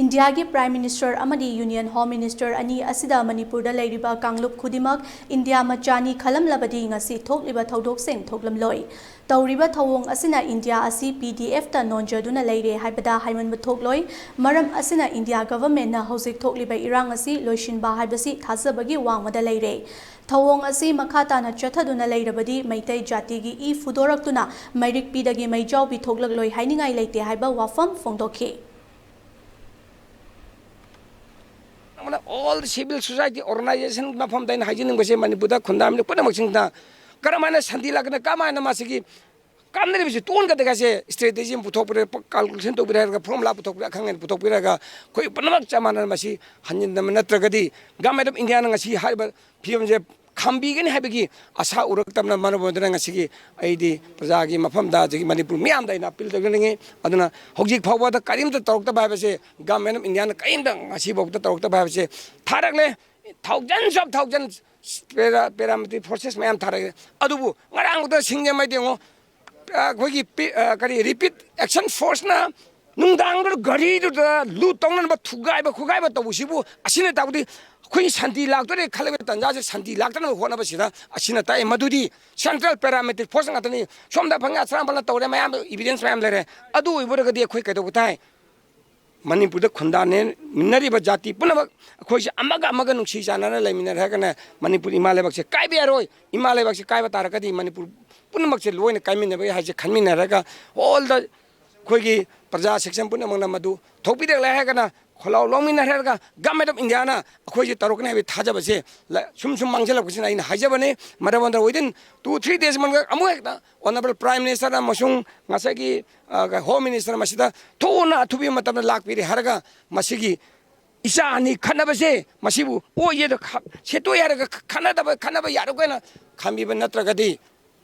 ꯏꯟꯗꯤꯌꯥꯒꯤ Prime Minister ꯑꯃꯗꯤ Union Home Minister ꯑꯅꯤ ꯑꯁꯤꯗ ꯃꯅꯤꯄꯨꯔꯗ ꯂꯩꯔꯤꯕ ꯀꯥꯡꯂꯨꯞ ꯈꯨꯗꯤꯡꯃꯛ ꯏꯟꯗꯤꯌꯥ ꯃꯆꯥꯅꯤ ꯈꯜꯂꯝꯂꯕꯗꯤ ꯉꯁꯤ ꯊꯣꯛꯂꯤꯕ ꯊꯧꯗꯣꯛꯁꯤꯡ ꯊꯣꯛꯂꯝꯂꯣꯏ꯫ ꯇꯧꯔꯤꯕ ꯊꯧꯑꯣꯡ ꯑꯁꯤꯅ ꯏꯟꯗꯤꯌꯥ ꯑꯁꯤ P D Fꯇ ꯅꯣꯟꯖꯗꯨꯅ ꯂꯩꯔꯦ ꯍꯥꯏꯕꯗ ꯍꯥꯏꯃꯟꯕ ꯊꯣꯛꯂꯣꯏ꯫ ꯃꯔꯝ ꯑꯁꯤꯅ ꯏꯟꯗꯤꯌꯥ governmentꯅ ꯍꯧꯖꯤꯛ ꯊꯣꯛꯂꯤꯕ ꯏꯔꯥꯡ ꯑꯁꯤ ꯂꯣꯏꯁꯤꯟꯕ ꯍꯥꯏꯕꯁꯤ ꯊꯥꯖꯕꯒꯤ ꯋꯥꯡꯃꯗ ꯂꯩꯔꯦ꯫ ꯊꯧꯑꯣꯡ ꯑꯁꯤ ꯃꯈꯥ ꯇꯥꯅ ꯆꯠꯊꯗꯨꯅ ꯂꯩꯔꯕꯗꯤ ꯃꯩꯇꯩ ꯖꯥꯇꯤꯒꯤ ꯏ ꯐꯨꯗꯣꯔꯛꯇꯨꯅ ꯃꯩꯔꯤꯛꯄꯤꯗꯒꯤ ꯃꯩꯖꯥꯎꯕꯤ ꯊꯣꯛꯂꯛꯂꯣꯏ ꯍꯥꯏꯅꯤꯡꯉꯥꯏ ꯂꯩꯇꯦ ꯍꯥꯏꯕ ꯋꯥꯐꯝ ꯐꯣꯡꯗꯣꯛꯈꯤ꯫ ꯑꯃꯅ all civil society organization ꯃꯐꯝꯗ ꯑꯩꯅ ꯍꯥꯏꯖꯅꯤꯡꯕꯁꯦ, ꯃꯅꯤꯄꯨꯔꯗ ꯈꯨꯟꯗꯥꯃꯤꯅ ꯄꯨꯝꯅꯃꯛꯁꯤꯡꯗ ꯀꯔꯝ ꯍꯥꯏꯅ ꯁꯥꯟꯇꯤ ꯂꯥꯛꯀꯅꯤ, ꯀꯔꯝ ꯍꯥꯏꯅ ꯃꯁꯤꯒꯤ ꯀꯥꯟꯅꯔꯤꯕꯁꯤ ꯇꯣꯛꯍꯟꯒꯗꯒꯦ ꯍꯥꯏꯁꯦ strategy ꯑꯃ ꯄꯨꯊꯣꯛꯄꯤꯔꯦ, calculation ꯇꯧꯕꯤꯔꯦ ꯍꯥꯏꯔꯒ, formula ꯄꯨꯊꯣꯛꯄꯤꯔꯦ, ꯑꯈꯪ ꯑꯍꯩꯅ ꯄꯨꯊꯣꯛꯄꯤꯔꯒ ꯑꯩꯈꯣꯏ ꯄꯨꯝꯅꯃꯛ ꯆꯞ ꯃꯥꯟꯅꯅ ꯃꯁꯤ ꯍꯟꯖꯤꯟꯗꯕ ꯅꯠꯇ꯭ꯔꯒꯗꯤ Government of Indiaꯅ ꯉꯁꯤ ꯍꯥꯏꯔꯤꯕ ꯐꯤꯕꯝꯁꯦ ꯈꯥꯝꯕꯤꯒꯅꯤ ꯍꯥꯏꯕꯒꯤ ꯑꯁꯥ ꯎꯔꯛꯇꯕꯅ ꯃꯔꯝ ꯑꯣꯏꯗꯨꯅ ꯉꯁꯤꯒꯤ ꯑꯩꯗꯤ ꯄ꯭ꯔꯖꯥꯒꯤ ꯃꯐꯝꯗ ꯑꯗꯒꯤ ꯃꯅꯤꯄꯨꯔ ꯃꯤꯌꯥꯝꯗ ꯑꯩꯅ appeal ꯇꯧꯖꯅꯤꯡꯉꯤ꯫ ꯑꯗꯨꯅ ꯍꯧꯖꯤꯛ ꯐꯥꯎꯕꯗ ꯀꯔꯤꯝꯇ ꯇꯧꯔꯛꯇꯕ ꯍꯥꯏꯕꯁꯦ Government of Indiaꯅ ꯀꯔꯤꯝꯇ ꯉꯁꯤꯐꯥꯎꯗ ꯇꯧꯔꯛꯇꯕ ꯍꯥꯏꯕꯁꯦ ꯊꯥꯔꯛꯂꯦ꯫ Thousands of thousands para-, paramilitary forces ꯃꯌꯥꯝ ꯊꯥꯔꯛꯑꯦ꯫ ꯑꯗꯨꯕꯨ ꯉꯔꯥꯡ ꯈꯛꯇ ꯁꯤꯡꯖꯃꯩꯗ ꯌꯦꯡꯉꯣ, ꯑꯩꯈꯣꯏꯒꯤ ꯄꯤ-, ꯑ, ꯀꯔꯤ, Rapid Action Forceꯅ ꯅꯨꯡꯗꯥꯡꯗꯨꯗ ꯒꯥꯔꯤꯗꯨꯗ loot ꯇꯧꯅꯅꯕ ꯊꯨꯒꯥꯏꯕ ꯈꯣꯠꯀꯥꯏꯕ ꯇꯧꯕꯁꯤꯕꯨ, ꯑꯁꯤꯅ ꯇꯥꯛꯄꯗꯤ ꯑꯩꯈꯣꯏꯒꯤ ꯁꯥꯟꯇꯤ ꯂꯥꯛꯇꯣꯔꯦ ꯈꯜꯂꯕ ꯇꯥꯟꯖꯥꯁꯦ ꯁꯥꯟꯇꯤ ꯂꯥꯛꯇꯅꯕ ꯍꯣꯠꯅꯕꯁꯤꯗ ꯑꯁꯤꯅ ꯇꯥꯛꯑꯦ꯫ ꯃꯗꯨꯗꯤ Central Paramilitary Force ꯉꯥꯛꯇꯅꯤ꯫ ꯁꯣꯝꯗ ꯐꯪꯉꯦ, ꯑꯁꯔꯥꯝ ꯐꯅ ꯇꯧꯔꯦ, ꯃꯌꯥꯝ evidence ꯃꯌꯥꯝ ꯂꯩꯔꯦ꯫ ꯑꯗꯨ ꯑꯣꯏꯕ ꯑꯣꯏꯔꯒꯗꯤ ꯑꯩꯈꯣꯏ ꯀꯩꯗꯧꯕ ꯇꯥꯏ? ꯃꯅꯤꯄꯨꯔꯗ ꯈꯨꯟꯗꯥꯃꯤꯟꯅꯔꯤꯕ ꯖꯥꯇꯤ ꯄꯨꯝꯅꯃꯛ ꯑꯩꯈꯣꯏꯁꯦ ꯑꯃꯒ ꯑꯃꯒ ꯅꯨꯡꯁꯤ ꯆꯥꯟꯅꯅ ꯂꯩꯃꯤꯟꯅꯔꯒꯅ ꯃꯅꯤꯄꯨꯔ ꯏꯃꯥ ꯂꯩꯕꯥꯛꯁꯦ ꯀꯥꯏꯕ ꯌꯥꯔꯣꯏ꯫ ꯏꯃꯥ ꯂꯩꯕꯥꯛꯁꯦ ꯀꯥꯏꯕ ꯇꯥꯔꯒꯗꯤ ꯃꯅꯤꯄꯨꯔ ꯄꯨꯝꯅꯃꯛꯁꯦ ꯂꯣꯏꯅ ꯀꯥꯏꯃꯤꯟꯅꯕ ꯌꯥꯏ ꯍꯥꯏꯁꯦ ꯈꯟꯃꯤꯟꯅꯔꯒ all the ꯑꯩꯈꯣꯏꯒꯤ ꯄ꯭ꯔꯖꯥ section ꯄꯨꯝꯅꯃꯛꯅ ꯃꯗꯨ ꯊꯣꯛꯄꯤꯔꯛꯂꯦ ꯍꯥꯏꯔꯒꯅ ꯈꯣꯜꯂꯥꯎ ꯂꯧꯃꯤꯟꯅꯔꯒ Government of Indiaꯅ ꯑꯩꯈꯣꯏꯁꯦ ꯇꯧꯔꯛꯀꯅꯤ ꯍꯥꯏꯕꯒꯤ ꯊꯥꯖꯕꯁꯦ ꯂ-, ꯁꯨꯝ ꯁꯨꯝ ꯃꯥꯡꯁꯤꯜꯂꯛꯄꯁꯤꯅ ꯑꯩꯅ ꯍꯥꯏꯖꯕꯅꯤ꯫ ꯃꯔꯝ ꯑꯗꯨꯅ within two three days ꯃꯅꯨꯡꯗ ꯑꯃꯨꯛ ꯍꯦꯛꯇ Honourable Prime Minister ꯑꯃꯁꯨꯡ ꯉꯁꯥꯏꯒꯤ, ꯑ, Home Minister ꯃꯁꯤꯗ ꯊꯨꯅ ꯑꯊꯨꯕ ꯃꯇꯝꯗ ꯂꯥꯛꯄꯤꯔꯦ ꯍꯥꯏꯔꯒ ꯃꯁꯤꯒꯤ ꯏꯆꯥ ꯑꯅꯤ ꯈꯠꯅꯕꯁꯦ ꯃꯁꯤꯕꯨ ꯑꯣꯏꯌꯦꯗ ꯈ-, ꯁꯦꯠꯇꯣꯛꯑꯦ ꯍꯥꯏꯔꯒ ꯈ-, ꯈꯠꯅꯗꯕ, ꯈꯠꯅꯕ ꯌꯥꯔꯣꯏ ꯍꯥꯏꯅ ꯈꯟꯕꯤꯕ ꯅꯠꯇ꯭ꯔꯒꯗꯤ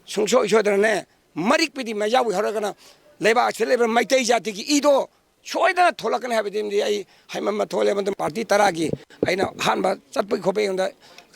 ꯁꯨꯡꯁꯣꯏ ꯁꯣꯏꯗꯅꯅꯦ ꯃꯔꯤꯛꯄꯨꯗꯤ ꯃꯌꯥꯎ ꯍꯧꯔꯒꯅ ꯂꯩꯕꯥꯛ ꯑꯁꯤꯗ ꯂꯩꯕ ꯃꯩꯇꯩ ꯖꯥꯇꯤꯒꯤ ꯏꯗꯣ ꯁꯣꯏꯗꯅ ꯊꯣꯛꯂꯛꯀꯅꯤ ꯍꯥꯏꯕꯗꯨꯃꯗꯤ ꯑꯩ ꯍꯥꯏꯃꯟꯕ ꯊꯣꯛꯂꯦ꯫ ꯃꯗꯨ ꯄꯥꯔꯇꯤ ꯇꯔꯥꯒꯤ ꯑꯩꯅ ꯑꯍꯥꯟꯕ ꯆꯠꯄꯒꯤ ꯈꯣꯠꯄꯒꯤ ꯑꯩꯉꯣꯟꯗ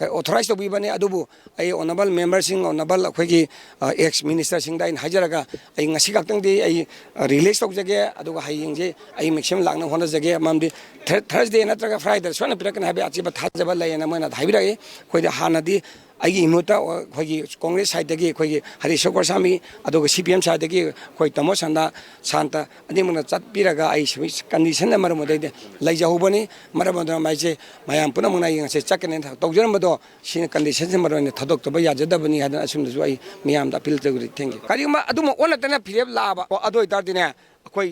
ꯑꯣꯊꯣꯔꯥꯏꯁ ꯇꯧꯕꯤꯕꯅꯤ꯫ ꯑꯗꯨꯕꯨ ꯑꯩ ꯑꯣꯅꯔꯦꯕꯜ ꯃꯦꯝꯕꯔꯁꯤꯡ, ꯑꯣꯅꯔꯦꯕꯜ ꯑꯩꯈꯣꯏꯒꯤ ꯑꯦꯛꯁ ꯃꯤꯅꯤꯁꯇꯔꯁꯤꯡꯗ ꯑꯩꯅ ꯍꯥꯏꯖꯔꯒ ꯑꯩ ꯉꯁꯤ ꯈꯛꯇꯪꯗꯤ ꯑꯩ ꯔꯤꯂꯤꯁ ꯇꯧꯖꯒꯦ꯫ ꯑꯗꯨꯒ ꯍꯌꯦꯡꯁꯦ ꯑꯩ ꯃꯦꯛꯁꯤꯃꯝ ꯂꯥꯛꯅꯕ ꯍꯣꯠꯅꯖꯒꯦ꯫ ꯃꯔꯝꯗꯤ ꯊꯔ-, ꯊꯔꯁꯗꯦ ꯅꯠꯇ꯭ꯔꯒ ꯐ꯭ꯔꯥꯏꯗꯦꯗ ꯁꯣꯏꯅ ꯄꯤꯔꯛꯀꯅꯤ ꯍꯥꯏꯕꯒꯤ ꯑꯆꯦꯠꯄ ꯊꯥꯖꯕ ꯂꯩꯌꯦꯅ ꯃꯣꯏꯅ ꯍꯥꯏꯕꯤꯔꯛꯏ꯫ ꯑꯩꯈꯣꯏꯗ ꯍꯥꯟꯅꯗꯤ ꯑꯩꯒꯤ ꯏꯍꯨꯠꯇ ꯑꯩꯈꯣꯏꯒꯤ ꯀꯣꯡꯒ꯭ꯔꯦꯁ ꯁꯥꯏꯠꯇꯒꯤ ꯑꯩꯈꯣꯏꯒꯤ ꯍꯔꯤꯁ ꯒꯣꯁ꯭ꯋꯥꯃꯤ, ꯑꯗꯨꯒ ꯁꯤ ꯄꯤ ꯑꯦꯝ ꯁꯥꯏꯠꯇꯒꯤ ꯑꯩꯈꯣꯏ ꯇꯥꯃꯣ ꯁꯟꯗꯥ ꯁꯥꯟꯇ ꯑꯅꯤꯃꯛꯅ ꯆꯠꯄꯤꯔꯒ ꯑꯩ ꯁꯤꯃꯤ ꯀꯟꯗꯤꯁꯟꯅ ꯃꯔꯝ ꯑꯣꯏꯔꯒ ꯂꯩꯖꯍꯧꯕꯅꯤ꯫ ꯃꯔꯝ ꯑꯗꯨꯅ ꯃꯥꯏꯁꯦ ꯃꯌꯥꯝ ꯄꯨꯝꯅꯃꯛꯅ ꯑꯩ ꯉꯁꯤ ꯆꯠꯀꯅꯦꯅ ꯇꯧꯖꯔꯝꯕꯗꯣ, ꯁꯤꯅ ꯀꯟꯗꯤꯁꯟꯁꯤꯅ ꯃꯔꯝ ꯑꯣꯏꯅ ꯊꯥꯗꯣꯛꯇꯕ ꯌꯥꯖꯗꯕꯅꯤ ꯍꯥꯏꯗꯅ ꯑꯁꯨꯝꯅꯁꯨ ꯑꯩ ꯃꯤꯌꯥꯝꯗ ꯑꯄꯤꯜ ꯇꯧꯖꯔꯤ꯫ Thank you꯫ ꯀꯔꯤꯒꯨꯝꯕ ꯑꯗꯨꯝꯕ ꯑꯣꯟꯅ ꯇꯩꯅ ꯐꯤꯔꯦꯞ ꯂꯥꯛꯑꯕ ꯑꯗꯨ ꯑꯣꯏꯇꯥꯔꯗꯤꯅꯦ, ꯑꯩꯈꯣꯏ